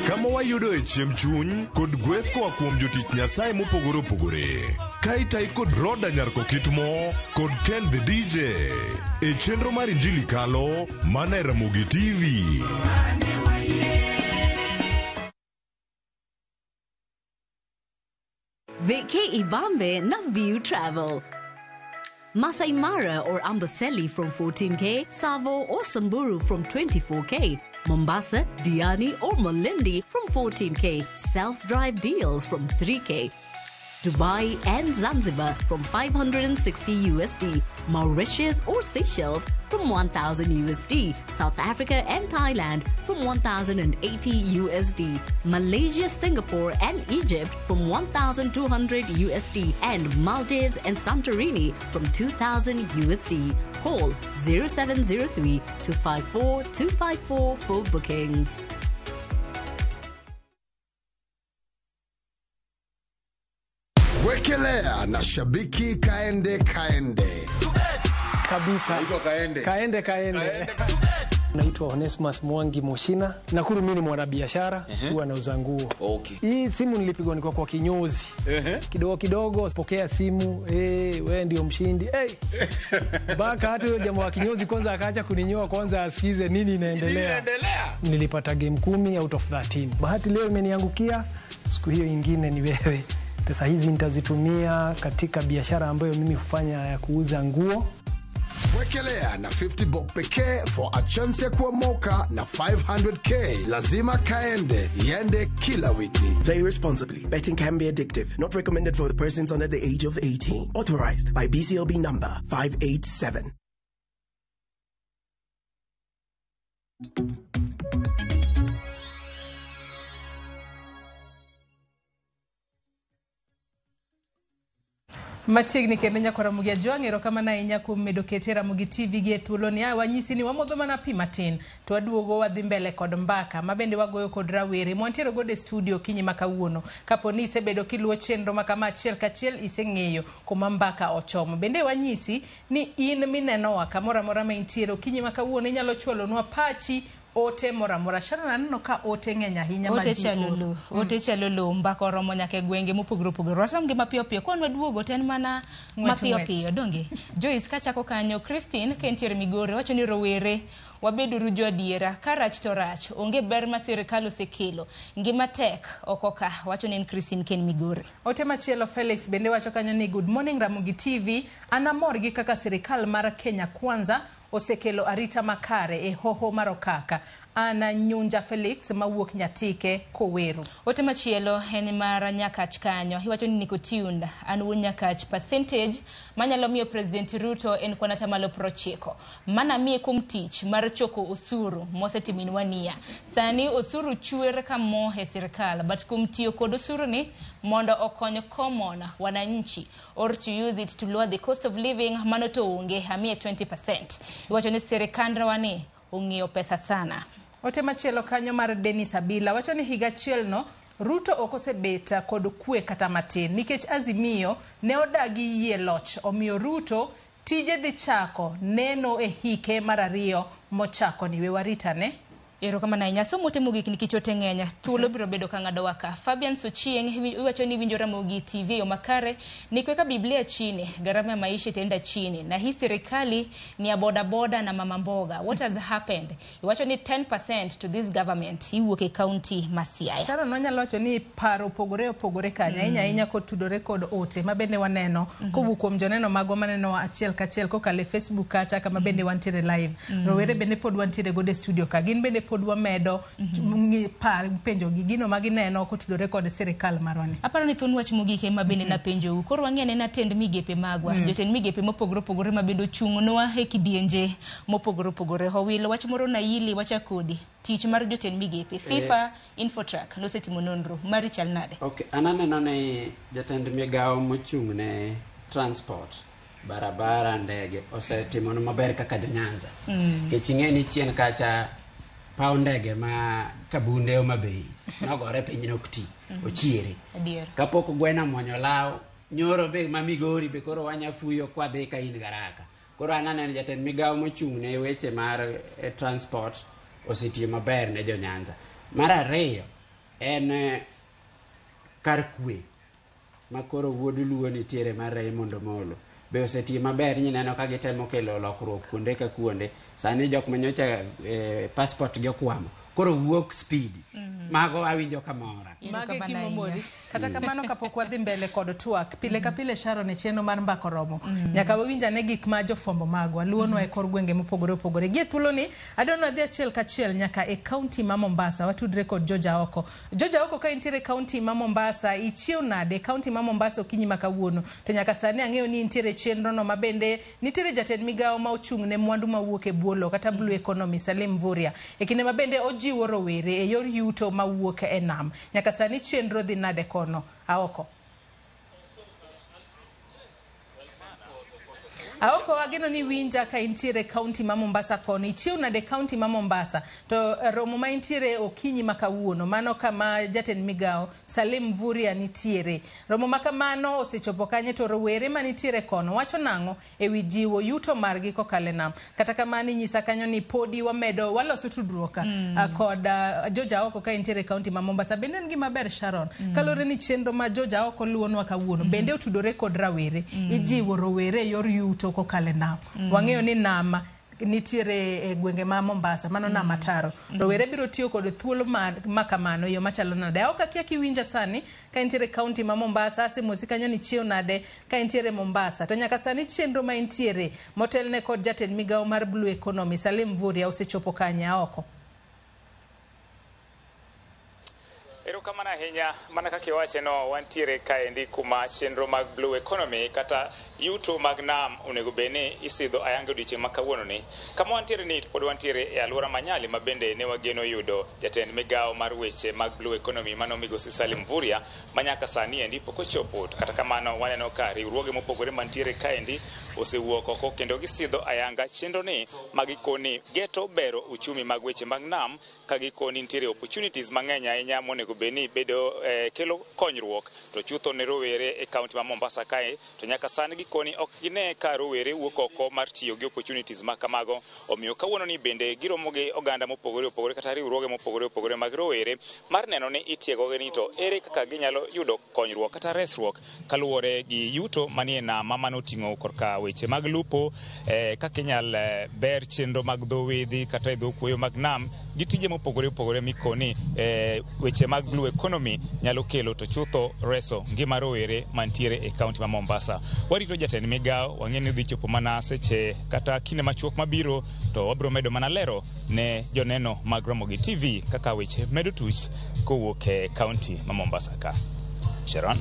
Kama wayudo e chiemb chuny kod gweth koa kuom jotich Nyasaye mopogore opogore. Ka itai kod Roda Nyar Kokitmo kod Ken the DJ e chenro mar Injili Kalo mana e Ramogi TV. Vacay Ibambe na View Travel. Masai Mara or Amboseli from 14K, Savo or Samburu from 24K, Mombasa, Diani or Malindi from 14K, self-drive deals from 3K. Dubai and Zanzibar from 560 USD, Mauritius or Seychelles from 1000 USD, South Africa and Thailand from 1080 USD, Malaysia, Singapore and Egypt from 1200 USD, and Maldives and Santorini from 2000 USD. Call 0703 254 254 for bookings. Wekelea na shabiki kaende kaende. Kabisa. Kaende. Kaende kaende. Naitwa Onesmus Mwangi Moshina. Nakuru mimi ni mwanabiashara, huwa nauza nguo. Okay. Hii simu nilipigwa nilikuwa kwa kinyozi. Kidogo kidogo pokea simu, eh, wewe ndio mshindi. Hey. Baka hata huyo jamaa wa kinyozi kwanza akaacha kuninyoa kwanza asikize nini inaendelea. Nilipata game 10 out of 13. Bahati leo imeniangukia, siku hiyo ingine ni wewe. Pesa hizi nitazitumia katika biashara ambayo mimi hufanya ya kuuza nguo. Wekelea na 50 bob pekee for a chance ya kuomoka na 500k. Lazima kaende, iende kila wiki. Play responsibly. Betting can be addictive. Not recommended for the persons under the age of 18. Authorized by BCLB number 587. Machiegni kendo nyako Ramogi Ajwang', erokamano ahinya kuom medo kete Ramogi TV gi e thuoloni. A wanyisi ni wamodho mana pi matin to waduogo wadhi mbele kod mbaka ma bende wagoyo kod rawere mwantiere godo e studio okinyi ma kawuono. Kapo ni isebedo kiluwo chenro ma kama achiel kachiel, iseng'eyo kuma mbaka ochomo. Bende wanyisi ni in minenowa kamoro amora ma intiere okinyi ma kawuono inyalo chwalonwa pachi ote moro amora. Sharon, aneno ka ote ng'eny ahinya ma Ote ji chalo oro. lo, ote chalo lo, mbaka oromo nyaka e gwenge mopogore opogore. Wasom gi mapiyo piyo, kwan waduogo to en mana Ng'wech, mapiyo ng'wech. piyo, donge? Joyce kachako kanyo, Christine ka entiere Migori wacho ni rowere wabeduru jo adiera, ka rach to rach, onge ber ma sirikal osekelo, ngima tek oko ka, wacho ni en Christine ken Migori. Ote machielo Felix bende wacho kanyo ni good morning Ramogi TV, an amor gi kaka sirikal mar Kenya Kwanza osekelo arita makare e hoho mar Okaka. Ana Nyunja Felix mawuok Nyatike Koweru. Ote machielo en mar Nyakach kanyo, iwacho ni niko tuned, an wuon Nyakach, percentage manyalo miyo President Ruto en kwan atamalo 90. Mana miye kuom tich mar choko osuru mosetiminwa niya. Sani osuru chwer ka mo e sirikal, but kuom tiyo kod osuru ni mondo okony common wananchi or to use it to lower the cost of living, mano to onge, amiye 20%. Iwacho ni sirikandwa ni ong'iyo pesa sana. Ote machielo kanyo mar Dennis Abila wacho ni higa achiel no Ruto ok osebet kod kwe kata matin nikech Azimio ne odagi yie loch, omiyo Ruto tije dhi chako neno e hike mar ariyo mochako ni we waritane. Erokamano ahinya. Somo ote mogik nikech ote ng'eny. Thuolo biro bedo ka ng'adowa ka. Fabian Sochieng iwacho ni winjo Ramogi TV e yo makare ni kuweka Biblia chini, gharama ya maisha itaenda chini, na hii serikali ni ya bodaboda na mama mboga. What has happened? Iwacho ni 10% to this government iwuok e county ma Siaya. Sharon wanyalo wacho ni paro opogore opogore kanyo ahinya ahinya kotudore kod ote ma bende waneno kowuok kuom joneno magwa manenowa achiel kachiel kokalo e Facebook kacha kama bende wantiere live. Rowere bende pod wantiere godo e studio ka, gin bende pod wamedo par penjo gi gino ma gineno kotudore kod sirikal marwa ni. Aparo ni thuon wach mogik ema bende napenjou. Koro wang'e anena tend migepe magwa. Jotend migepe mopogore opogore ma bende ochung'nwa e kidienje mopogore opogore. Owilo wach moro naili wacha kodi. Tich mar jotend migepe. FIFA Infotrack nosetimo nonro. Mari chal nade? Okay, an aneno ni jatend migawo mochung' ne transport, barabara, ndege osetimonu maber kaka jo-Nyanza. Nikech ing'e ni chien kacha paw ndege ma Kabunde Homa Bay nogore piny nok ti, ochiere. Adier. Kapok gweno omuonyo law, nyoro be ma Migori be koro wanyafuyo kwadhi ka in garaka. Koro an aneno jatend migawo mochung' ne weche mar transport osetiyo maber ne jo-Nyanza. Mar ariyo, En kar kwe ma koro wuod Luo nitiere mar Raymond Omolo be osetiyo maber. Nyineno ka gitemo kelo lokruok kuonde ka kuonde. Sani jok manyocha passport gi okwamo koro wuok speed. Mago awinjo kamora. Mago e gima mori. Kata kamano, kapok wadhi mbele kod twak, pile ka pile, Sharon, e chenro mar Mbaka Oromo, nyaka wawinj ane gik ma jofwambo magwa luwonwa e kor gwenge mopogore opogore. Gie thuoloni adwa ni wadhi achiel kachiel nyaka e kaunti ma Mombasa, watudre kod George Aoko. George Aoko, ka intiere e kaunti ma Mombasa, ichiew nade e kaunti ma Mombasa okinyi ma kawuono? To nyaka sani ang'eyo ni intiere chenro no ma bende nitiere jatend migawo ma ochung' ne mwandu mawuok e bwo lowo kata blue economy, Salim Mvurya, e kinde ma bende ojiwo rowere e yor yuto mawuok e nam. Nyaka sani chenro dhi nade kono, Aoko? Aoko, wageno ni winja ka intiere kaunti ma Mombasa kono. Ichiew nade kaunti ma Mombasa? To romo ma intiere okinyi ma kawuono, mano kama jatend migawo Salim Mvurya nitiere. Romo ma kamano osechopo kanye, to rowere manitiere kono wacho nang'o ewi jiwo yuto margi kokalo e nam? Kata kamano, inyisa kanyo ni podi wamedo waloso tudruok kod George Aoko ka intiere kaunti ma Mombasa. Bende en gima ber, Sharon, kaluwore ni chenro ma George Aoko luwonwa kawuono bende otudore kod rawere. Ijiwo rowere e yor yuto kokalo e nam. Wang'eyo ni nam nitiere e gwenge ma Mombasa, mano nam Ataro. Rowere biro tiyo kod thuolo ma kamano e yo machalo nade? Aok akia kiwinja sani ka intiere kaunti ma Mombasa, asemosi kanyo ni chiew nade ka intiere Mombasa. To nyaka sani chenro ma intiere motelne kod jatend migawo mar Blue Economy, Salim Mvurya, osechopo kanye, Aoko? Erokamano ahinya. Mana kaka iwache no, wantiere kaendi kuma chenro mag blue economy kata yuto mag nam onego bed ni isidho ayanga odiochieng' ma kawuono ni. Kama wantiere ni pod wantiere e alwora ma Nyali ma bende ne wageno yudo jatend migawo mar weche mag blue economy mano migosi Salim Mvurya, ma nyaka sani endi pok ochopo. To kata kamano, waneno ka riwruoge mopogore mantiere kaendi osewuok oko kendo gisidho ayanga chenro ni ma gikoni geto bero uchumi mag weche mag nam, ka gikoni nitiere opportunities mang'eny ahinya monego bed ni bedo kelo konyruok to chutho ne rowere e kaunti ma Mombasa kae. To nyaka sani gikoni ok gine ka rowere wuok oko mar tiyo gi opportunities ma kamago. Omiyo kawuono ni bende giromo gi oganda mopogore opogore kata riwruoge mopogore opogore mag rowere mar neno ni itiegogi ni to ere kaka ginyalo yudo konyruok kata resruok kaluwore gi yuto manie nam mano oting'o korka weche mag lupo, kaka inyal ber chenro mag dho wedhi kata e dho kuoyo mag nam gi tije mopogore opogore mikoni weche mag blue economy nyalo kelo to chutho reso ngima rowere mantiere e kaunti ma Mombasa. Warito jatend migawo, wang'e ni dhi chopo mana seche kata kinde machuok mabiro, to wabiro medo mana lero ne joneno mag Ramogi TV kaka weche medo tuch kowuok e kaunti ma Mombasa ka. Sharon.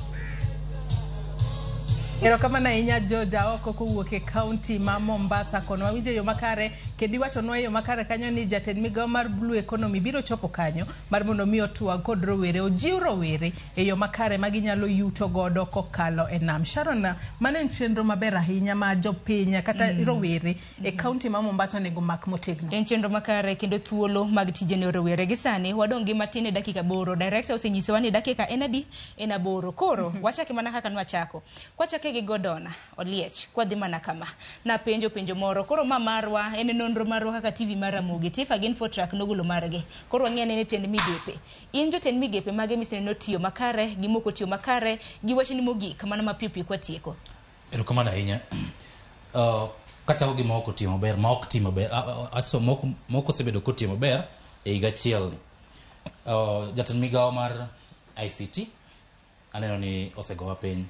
Erokamano ahinya, George Aoko, kowuok e kaunti ma Mombasa kono. Wawinjo e yo makare kendo iwachonwa e yo makare kanyo ni jatend migawo mar Blue Economy biro chopo kanyo mar mondo mi otwag kod rowere, ojiw rowere e yo makare ma ginyalo yuto godo kokalo e nam. Sharon, mano en chenro maber ahinya ma jopiny kata rowere e kaunti ma Mombasa onego mak motegno. En chenro makare kendo thuolo mag tije ne rowere. Gi sani wadong' gi matin e dakika 8. Director osenyisowa ni dakika en adi? En 8. Koro wachake mana kaka nwachako. Kwachake gi Godona Oliech, kwadhi mana kama. Napenjo penjo moro. Koro ma marwa en nonro marwa kaka TV mar Ramogi. Tifa gi Infotrack nogolo margi. Koro wang'e ni tend migepe. In jotend migepe mage miseneno tiyo makare, gi mok otiyo makare, gi wachni mogik mana mapiyo piyo kwatieko. Erokamano ahinya. Kachako gi ma ok otiyo maber, ma ok ti maber, aso mok osebedo kotiyo maber e higa achiel ni. Jatend migawo mar ICT aneno ni osegowa piny.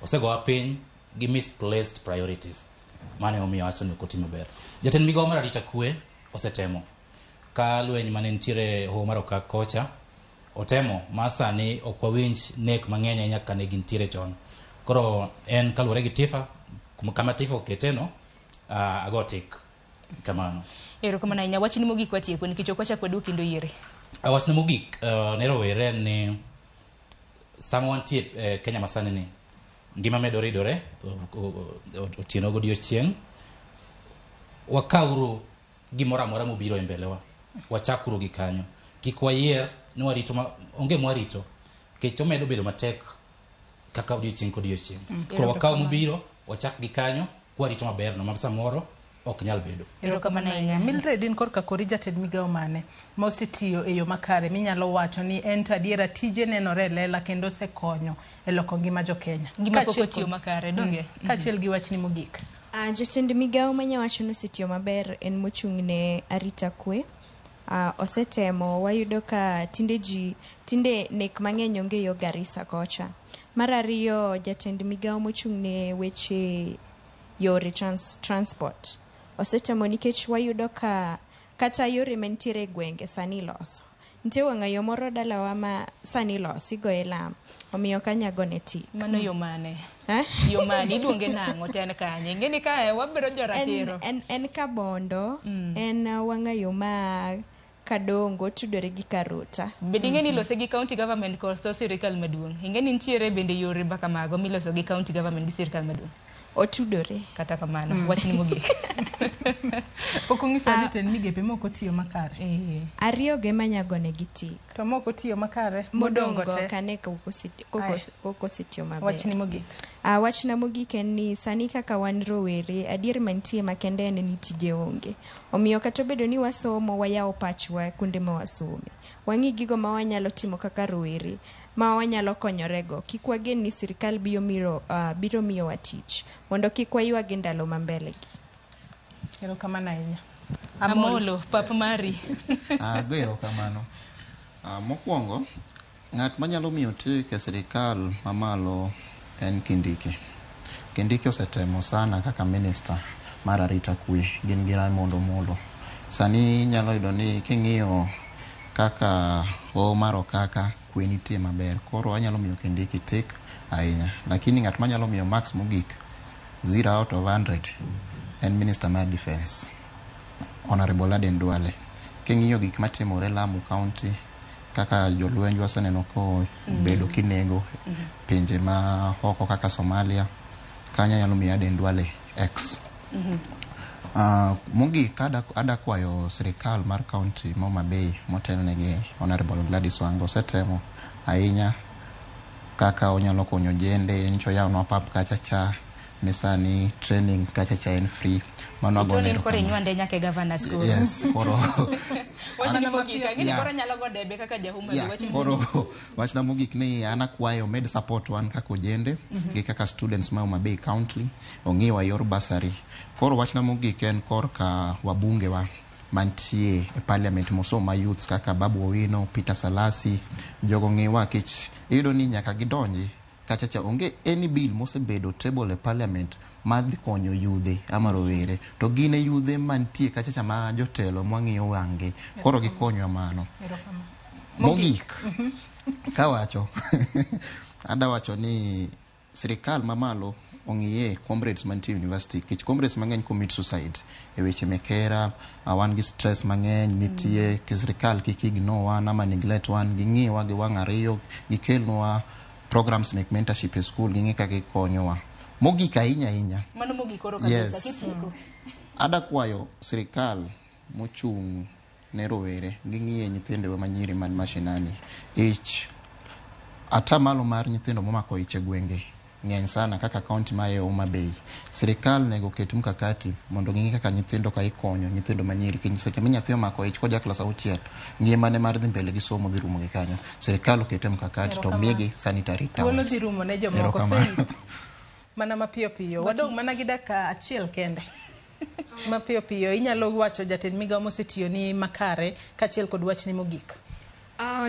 Osegowa piny gi misplaced priorities. Mano emomiyo awacho ni ok oti maber. Jatend migawo mar arita kwe osetemo. Ka lweny mane nitiere hoho mar Okak kocha, otemo ma sani ok wawinj nek mang'eny ahinya kaka ne gintiere chon. Koro en kaluwore gi Tifa, kama Tifa oketeno, ago tik kamano. Erokamano ahinya. Wachni mogik watieko nikech ok wachak waduok kendo yiere. Wachna mogik ne rowere en ni sama wantie Kenya masani ni ngima medo ridore otieno godiochieng', wakawuru gimoro amora mobiro e mbelewa, wachakuru gi kanyo. Kik wayier ni warito ma onge mwarito, nikech omedo bedo matek kaka odiochieng' kodiochieng'. Koro wakaw mobiro, wachak gi kanyo, kwarito maberno ma samoro ok nyal bedo. Erokamano ahinya. Mildred, in korka kori jatend migawo mane ma osetiyo e yo makare minyalo wacho ni en to adiera tije nenore e lela kendo osekonyo e loko ngima jo-Kenya? Gima pok Kaachiel otiyo kod- makare, donge? Kaachiel gi wachni mogik. Jatend migawo manyawacho ni osetiyo maber en mochung' ne arita kwe. Osetemo wayudo ka tinde ji tinde nek mang'eny onge yo Garissa kocha. Mar ariyo jatend migawo mochung' ne weche yore transport osetemo nikech wayudo ka kata yore mantiere e gwenge sani iloso. Nitie wang'ayo moro dalawa ma sani iloso igoye lam omiyo ok anya gone tik. Mano yo mane? Eh? Yo mane? Iluonge nang'o to en kanye? Ing'e ni kae wabedo joratiro. En Kabondo, en wang'ayo ma Kadongo tudore gi Karota. Bende ing'e ni ilose gi county government koso sirikal maduong'? Ing'e ni nitiere bende yore ma kamago miloso gi county government gi sirikal maduong'? Otudore. Kata kamano, wachni mogik. Pok ong'iso jatend migepe mok otiyo makare. Ariyo go ema anya gonegi tik. To mok otiyo makare, modongo Modongo te. ok ane Aya. kok osetiyo maber. Wachni mogik. Wachna mogik en ni sani kaka wan rowere, adier mantie makende en ni tije onge. Omiyo kata obedo ni wasomo, wayawo pachwa kuonde ma wasome. Wang'i gigo ma wanyalo timo kaka rowere, ma wanyalo konyorego. Kik wagen ni sirikal biro miyowa tich, mondo kik waywag e ndalo ma mbele gi. Erokamano ahinya. Amolo, pap mari. Ago erokamano. Mokwongo, ng'at manyalo miyo tik e sirikal mamalo en Kindiki. Kindiki osetemo sana kaka minister mar arita kwe, gin gi Raymond Omolo. Sani inyalo yudo ni king'iyo kaka hoho mar Okaka, kwe nitie maber. Koro anyalo miyo Kindiki tik ahinya. Lakini ng'at manyalo miyo marks mogik 0 out of 100 en minister mar defense, Honorable Aden Duale. King'iyo gik matimore Lamu County, kaka jolweny waseneno ko bedo kinego pinje ma oko kaka Somalia, kanyo nyalo miyo Aden Duale X. Mogik ada kwayo sirikal mar county ma Homa Bay motelne gi Honorable Gladys Wanga osetemo ahinya kaka onyalo konyo ojende nyocha oyawnwa pap kacha cha misani training kacha cha en free. Mano agone Itoni koro erokamano. inywande nyaka e governors koro. Yes, koro Wachni mogik, ang'e ni Yeah. koro anyalo go debe kaka ja Homa Bay. Yeah, Wachni koro mogik. wachna mogik ni an akwayo med support wan kaka ojende gi kaka students ma Homa Bay County ong'iwa yor bursary. Koro wachna mogik en korka wabunge wa mantie e parliament mosoma youths kaka Babu Owino, Peter Salasi, jogo ng'iwa kech iyudo ni nyaka gidonji kacha cha onge any bill mosebedo table e parliament madhi konyo yudhe ama rowere to gin e yudhe mantie kacha cha ma jotelo mwang'iyo wang'gi koro gikonywa mano. Mogik kawacho ada wacho ni sirikal mamalo ong'iye comrades mantie university kech comrades mang'eny commit suicide e weche mek hera, wan gi stress mang'eny nitie ke sirikal kik ignore wan ama neglect wan, ging'iwa gi wang' ariyo, gikelnwa programs mek mentorship e school, ging'i kaka gikonyowa. Mogik ahinya ahinya, Mano mogik koro kabisa, Yes. kitieko. ada kwayo sirikal mochung' ne rowere ging'iye nyithindewa manyiri man mashinani. Ich atamalo mar nyithindo momako ich e gwenge ng'eny sana kaka county ma e Homa Bay. Sirikal nego oket mkakati mondo ging'i kaka nyithindo ka ikonyo nyithindo manyiri kendo seche ma nyathi omako ich koja klas auchiel ngimane mar dhi mbele gi somo dhi rumo gi kanyo. Sirikal okete mkakati to Erokamano. migi sanitary Thuolo towels. dhi rumo ne jomoko. Erokamano. Faith, mana mapiyo piyo. Wadong' mana gi dakika achiel kende. Mapiyo piyo inyalo wacho jatend migawo mosetiyo ni makare kaachiel kod wachni mogik.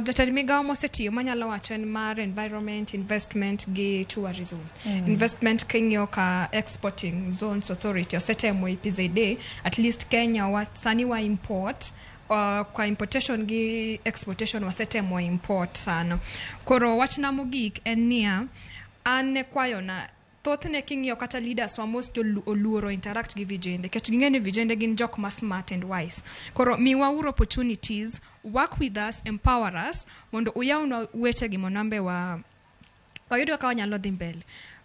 Jatend migawo mosetiyo manyalo wacho en mar environment, investment gi tourism. Investment king'iyo ka exporting zones authority osetemo EPZA, at least Kenya wa, sani wa import kwa importation gi exportation wasetemo import sana. Koro wachna mogik en niya, an ne kwayona thothne king'iyo kata leaders wa most oluoro interact gi vijende nikech ging'e ni vijende gin jok ma smart and wise. Koro miwauru opportunities, work with us, empower us mondo uyawnwa wechegi mondo ambe wa wayud kaka wanyalo dhi mbele.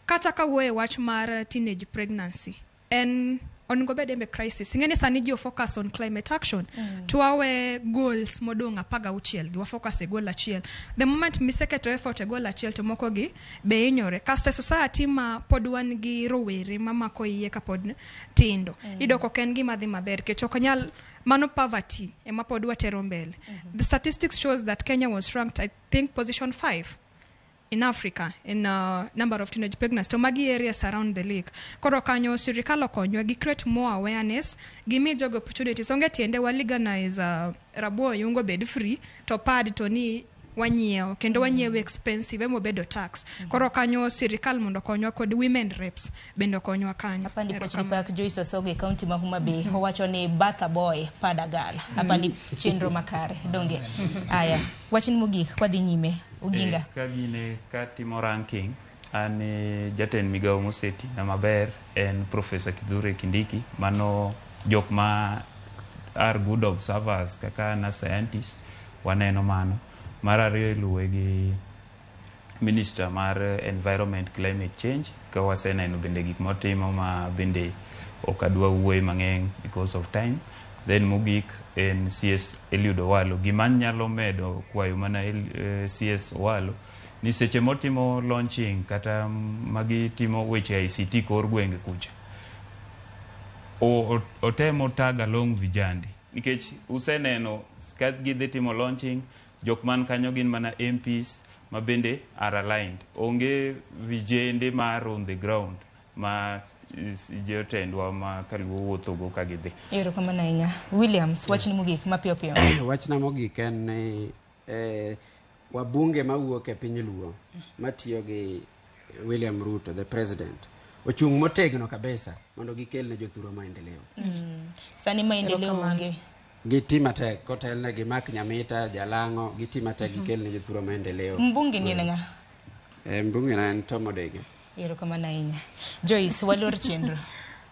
Kata kawuoyo e wach mar teenage pregnancy, en Onego bed embe crisis. Ing'e ni sani ji focus on climate action. To wawe goals modong' 16 gi wafocus e goal achiel. The moment miseketo effort e goal achiel to moko gi be hinyore. Kasto e society ma pod wan gi rowere mamako iye kapod tindo. Iyudo ka ok en gima dhi maber nikech ok nyal mano poverty ema pod watero mbele. The statistics shows that Kenya was ranked I think position 5 in Africa in number of teenage pregnancy. To magi areas around the lake. Koro kanyo sirikal okonywa gi create more awareness, gimi jogo opportunities. Onge tiende wa legalize rabo oyungo bed free to pad to ni wanyiewo kendo wanyiewo expensive emobedo tax. Koro kanyo sirikal mondo okonywa kod women reps bende okonywa kanyo. Apandi poch gi pak Joyce Osogo e kaunti ma Homa Bay owacho ni Bertha Boy Padagal. Apandi chenro makare donge. Aya, wachni mogik kwadhi nyime Oginga. Ka gine katimo ranking an jatend migawo mosetina maber en Professor Kithure Kindiki. Mano jok ma are good observers kaka an a scientist waneno mano. Mar ariyo iluwe gi minister mar environment climate change ka waseneno bende gik motimo ma bende ok adwa wuoye mang'eny because of time. Then mogik en CS Eliud Owalo. Gima nyalo medo kwayo mana CS Owalo ni seche motimo launching kata magitimo weche ICT kor gwenge kucha otemo tag along vijandi nikech useneno ka gidhi timo launching jok man kanyo gin mana MPs ma bende are aligned. Onge vijende mar on the ground ma jotendwa ma kaluo wuothogo ka gidhi. Erokamano ahinya. Williams, wachni mogik mapiyo piyo. Wachna mogik en ni wabunge mawuok e piny Luo matiyo gi William Ruto the president ochung' motegno kabisa mondo gikel ne jothurwa maendeleo. Sani maendeleo onge. Giti matek kotelne gi Mark Nyamita, Jalang'o, giti matek gikel ne jothurwa maendeleo. Mbunge ni en ng'a? Mbunge na en Tom Odege. Erokamano ahinya. Joyce, walor chenro.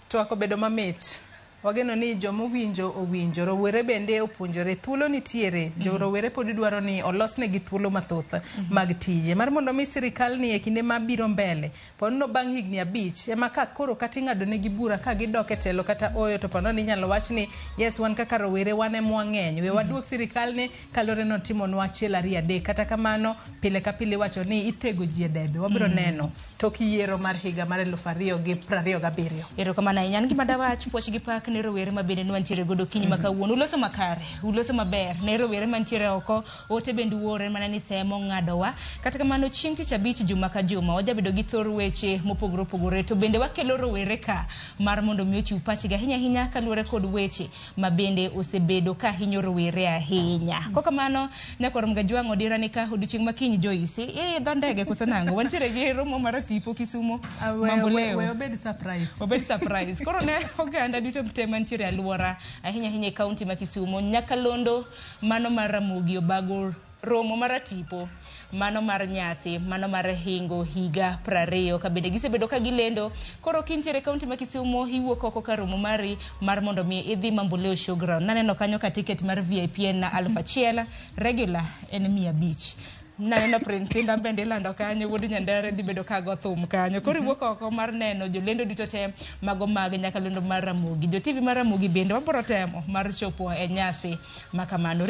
Twak obedo mamit. Wageno ni jomowinjo owinjo, rowere bende opuonjore. Thuolo nitiere, jo rowere pod dwaro ni olosnegi thuolo mathoth mag tije. Mar mondo mi sirikal ni e kinde mabiro mbele, ponono bang' higni 5 ema ka koro kata ing'ado negi bura ka gidok e telo kata oyo to ponono inyalo wach ni yes wan kaka rowere wan ema wang'eny. We waduok sirikal ni kaluwore ni otimonwa 1 2 3. Kata kamano pile ka pile iwacho ni ithego ji e debe. Wabiro neno tok yiero mar higa mar 2027. Erokamano ahinya. An gima dawach puoch gi pak ne rowere ma bende nwantiere godo okinyi ma kawuono. Uloso makare, uloso maber ne rowere mantiere oko, ote bende uore mana ni semo ng'adowa. Kata kamano chieng' tich abich juma ka juma wajabedo gi thor weche mopogore opogore to bende wakelo rowere ka mar mondo mi ochiw pachgi ahinya ahinya kaluwore kod weche ma bende osebedo ka hinyo rowere ahinya. Kokamano nyakwar Mgajwang' odira ni ka odiochieng' ma kiny Joyce, dho ndege koso nang'o? Wantiere gi romo mar tipo Kisumo Mamboleo. We obed surprise. Obed surprise. Koro ne oganda duto te mantiere alwora ahinya ahinya e kaunti ma Kisumo Nyakalondo mano mar Ramogi Obago romo mar tipo mano mar nyasi mano mar hingo higa 20 ka bende gisebedo ka gilendo. Koro kintiere e kaunti ma Kisumo iwuok oko ka romo mari mar mondo mi idhi Mamboleo Showground. Naneno kanyo ka ticket mar VIP en 1000, regular en 500. Naneno Prince Indah bende ilando kanyo, wuod Nyandere dhi bedo ka go thum kanyo. Koro iwuok oko mar neno jolendo duto te mago mag nyakalondo mar Ramogi. Jo TV mar Ramogi bende wabiro temo mar chopo e nyasi ma kamano.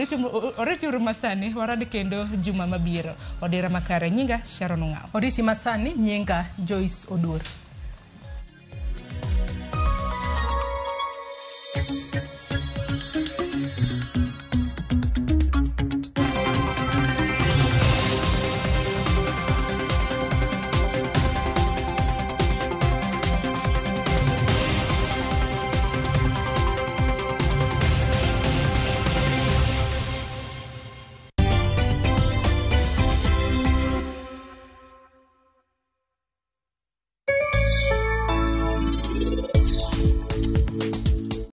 Oritiuru masani, warad kendo juma mabiro. Odira makare, nyinga Sharon Ong'awo. Oriti masani, nyinga Joyce Oduor.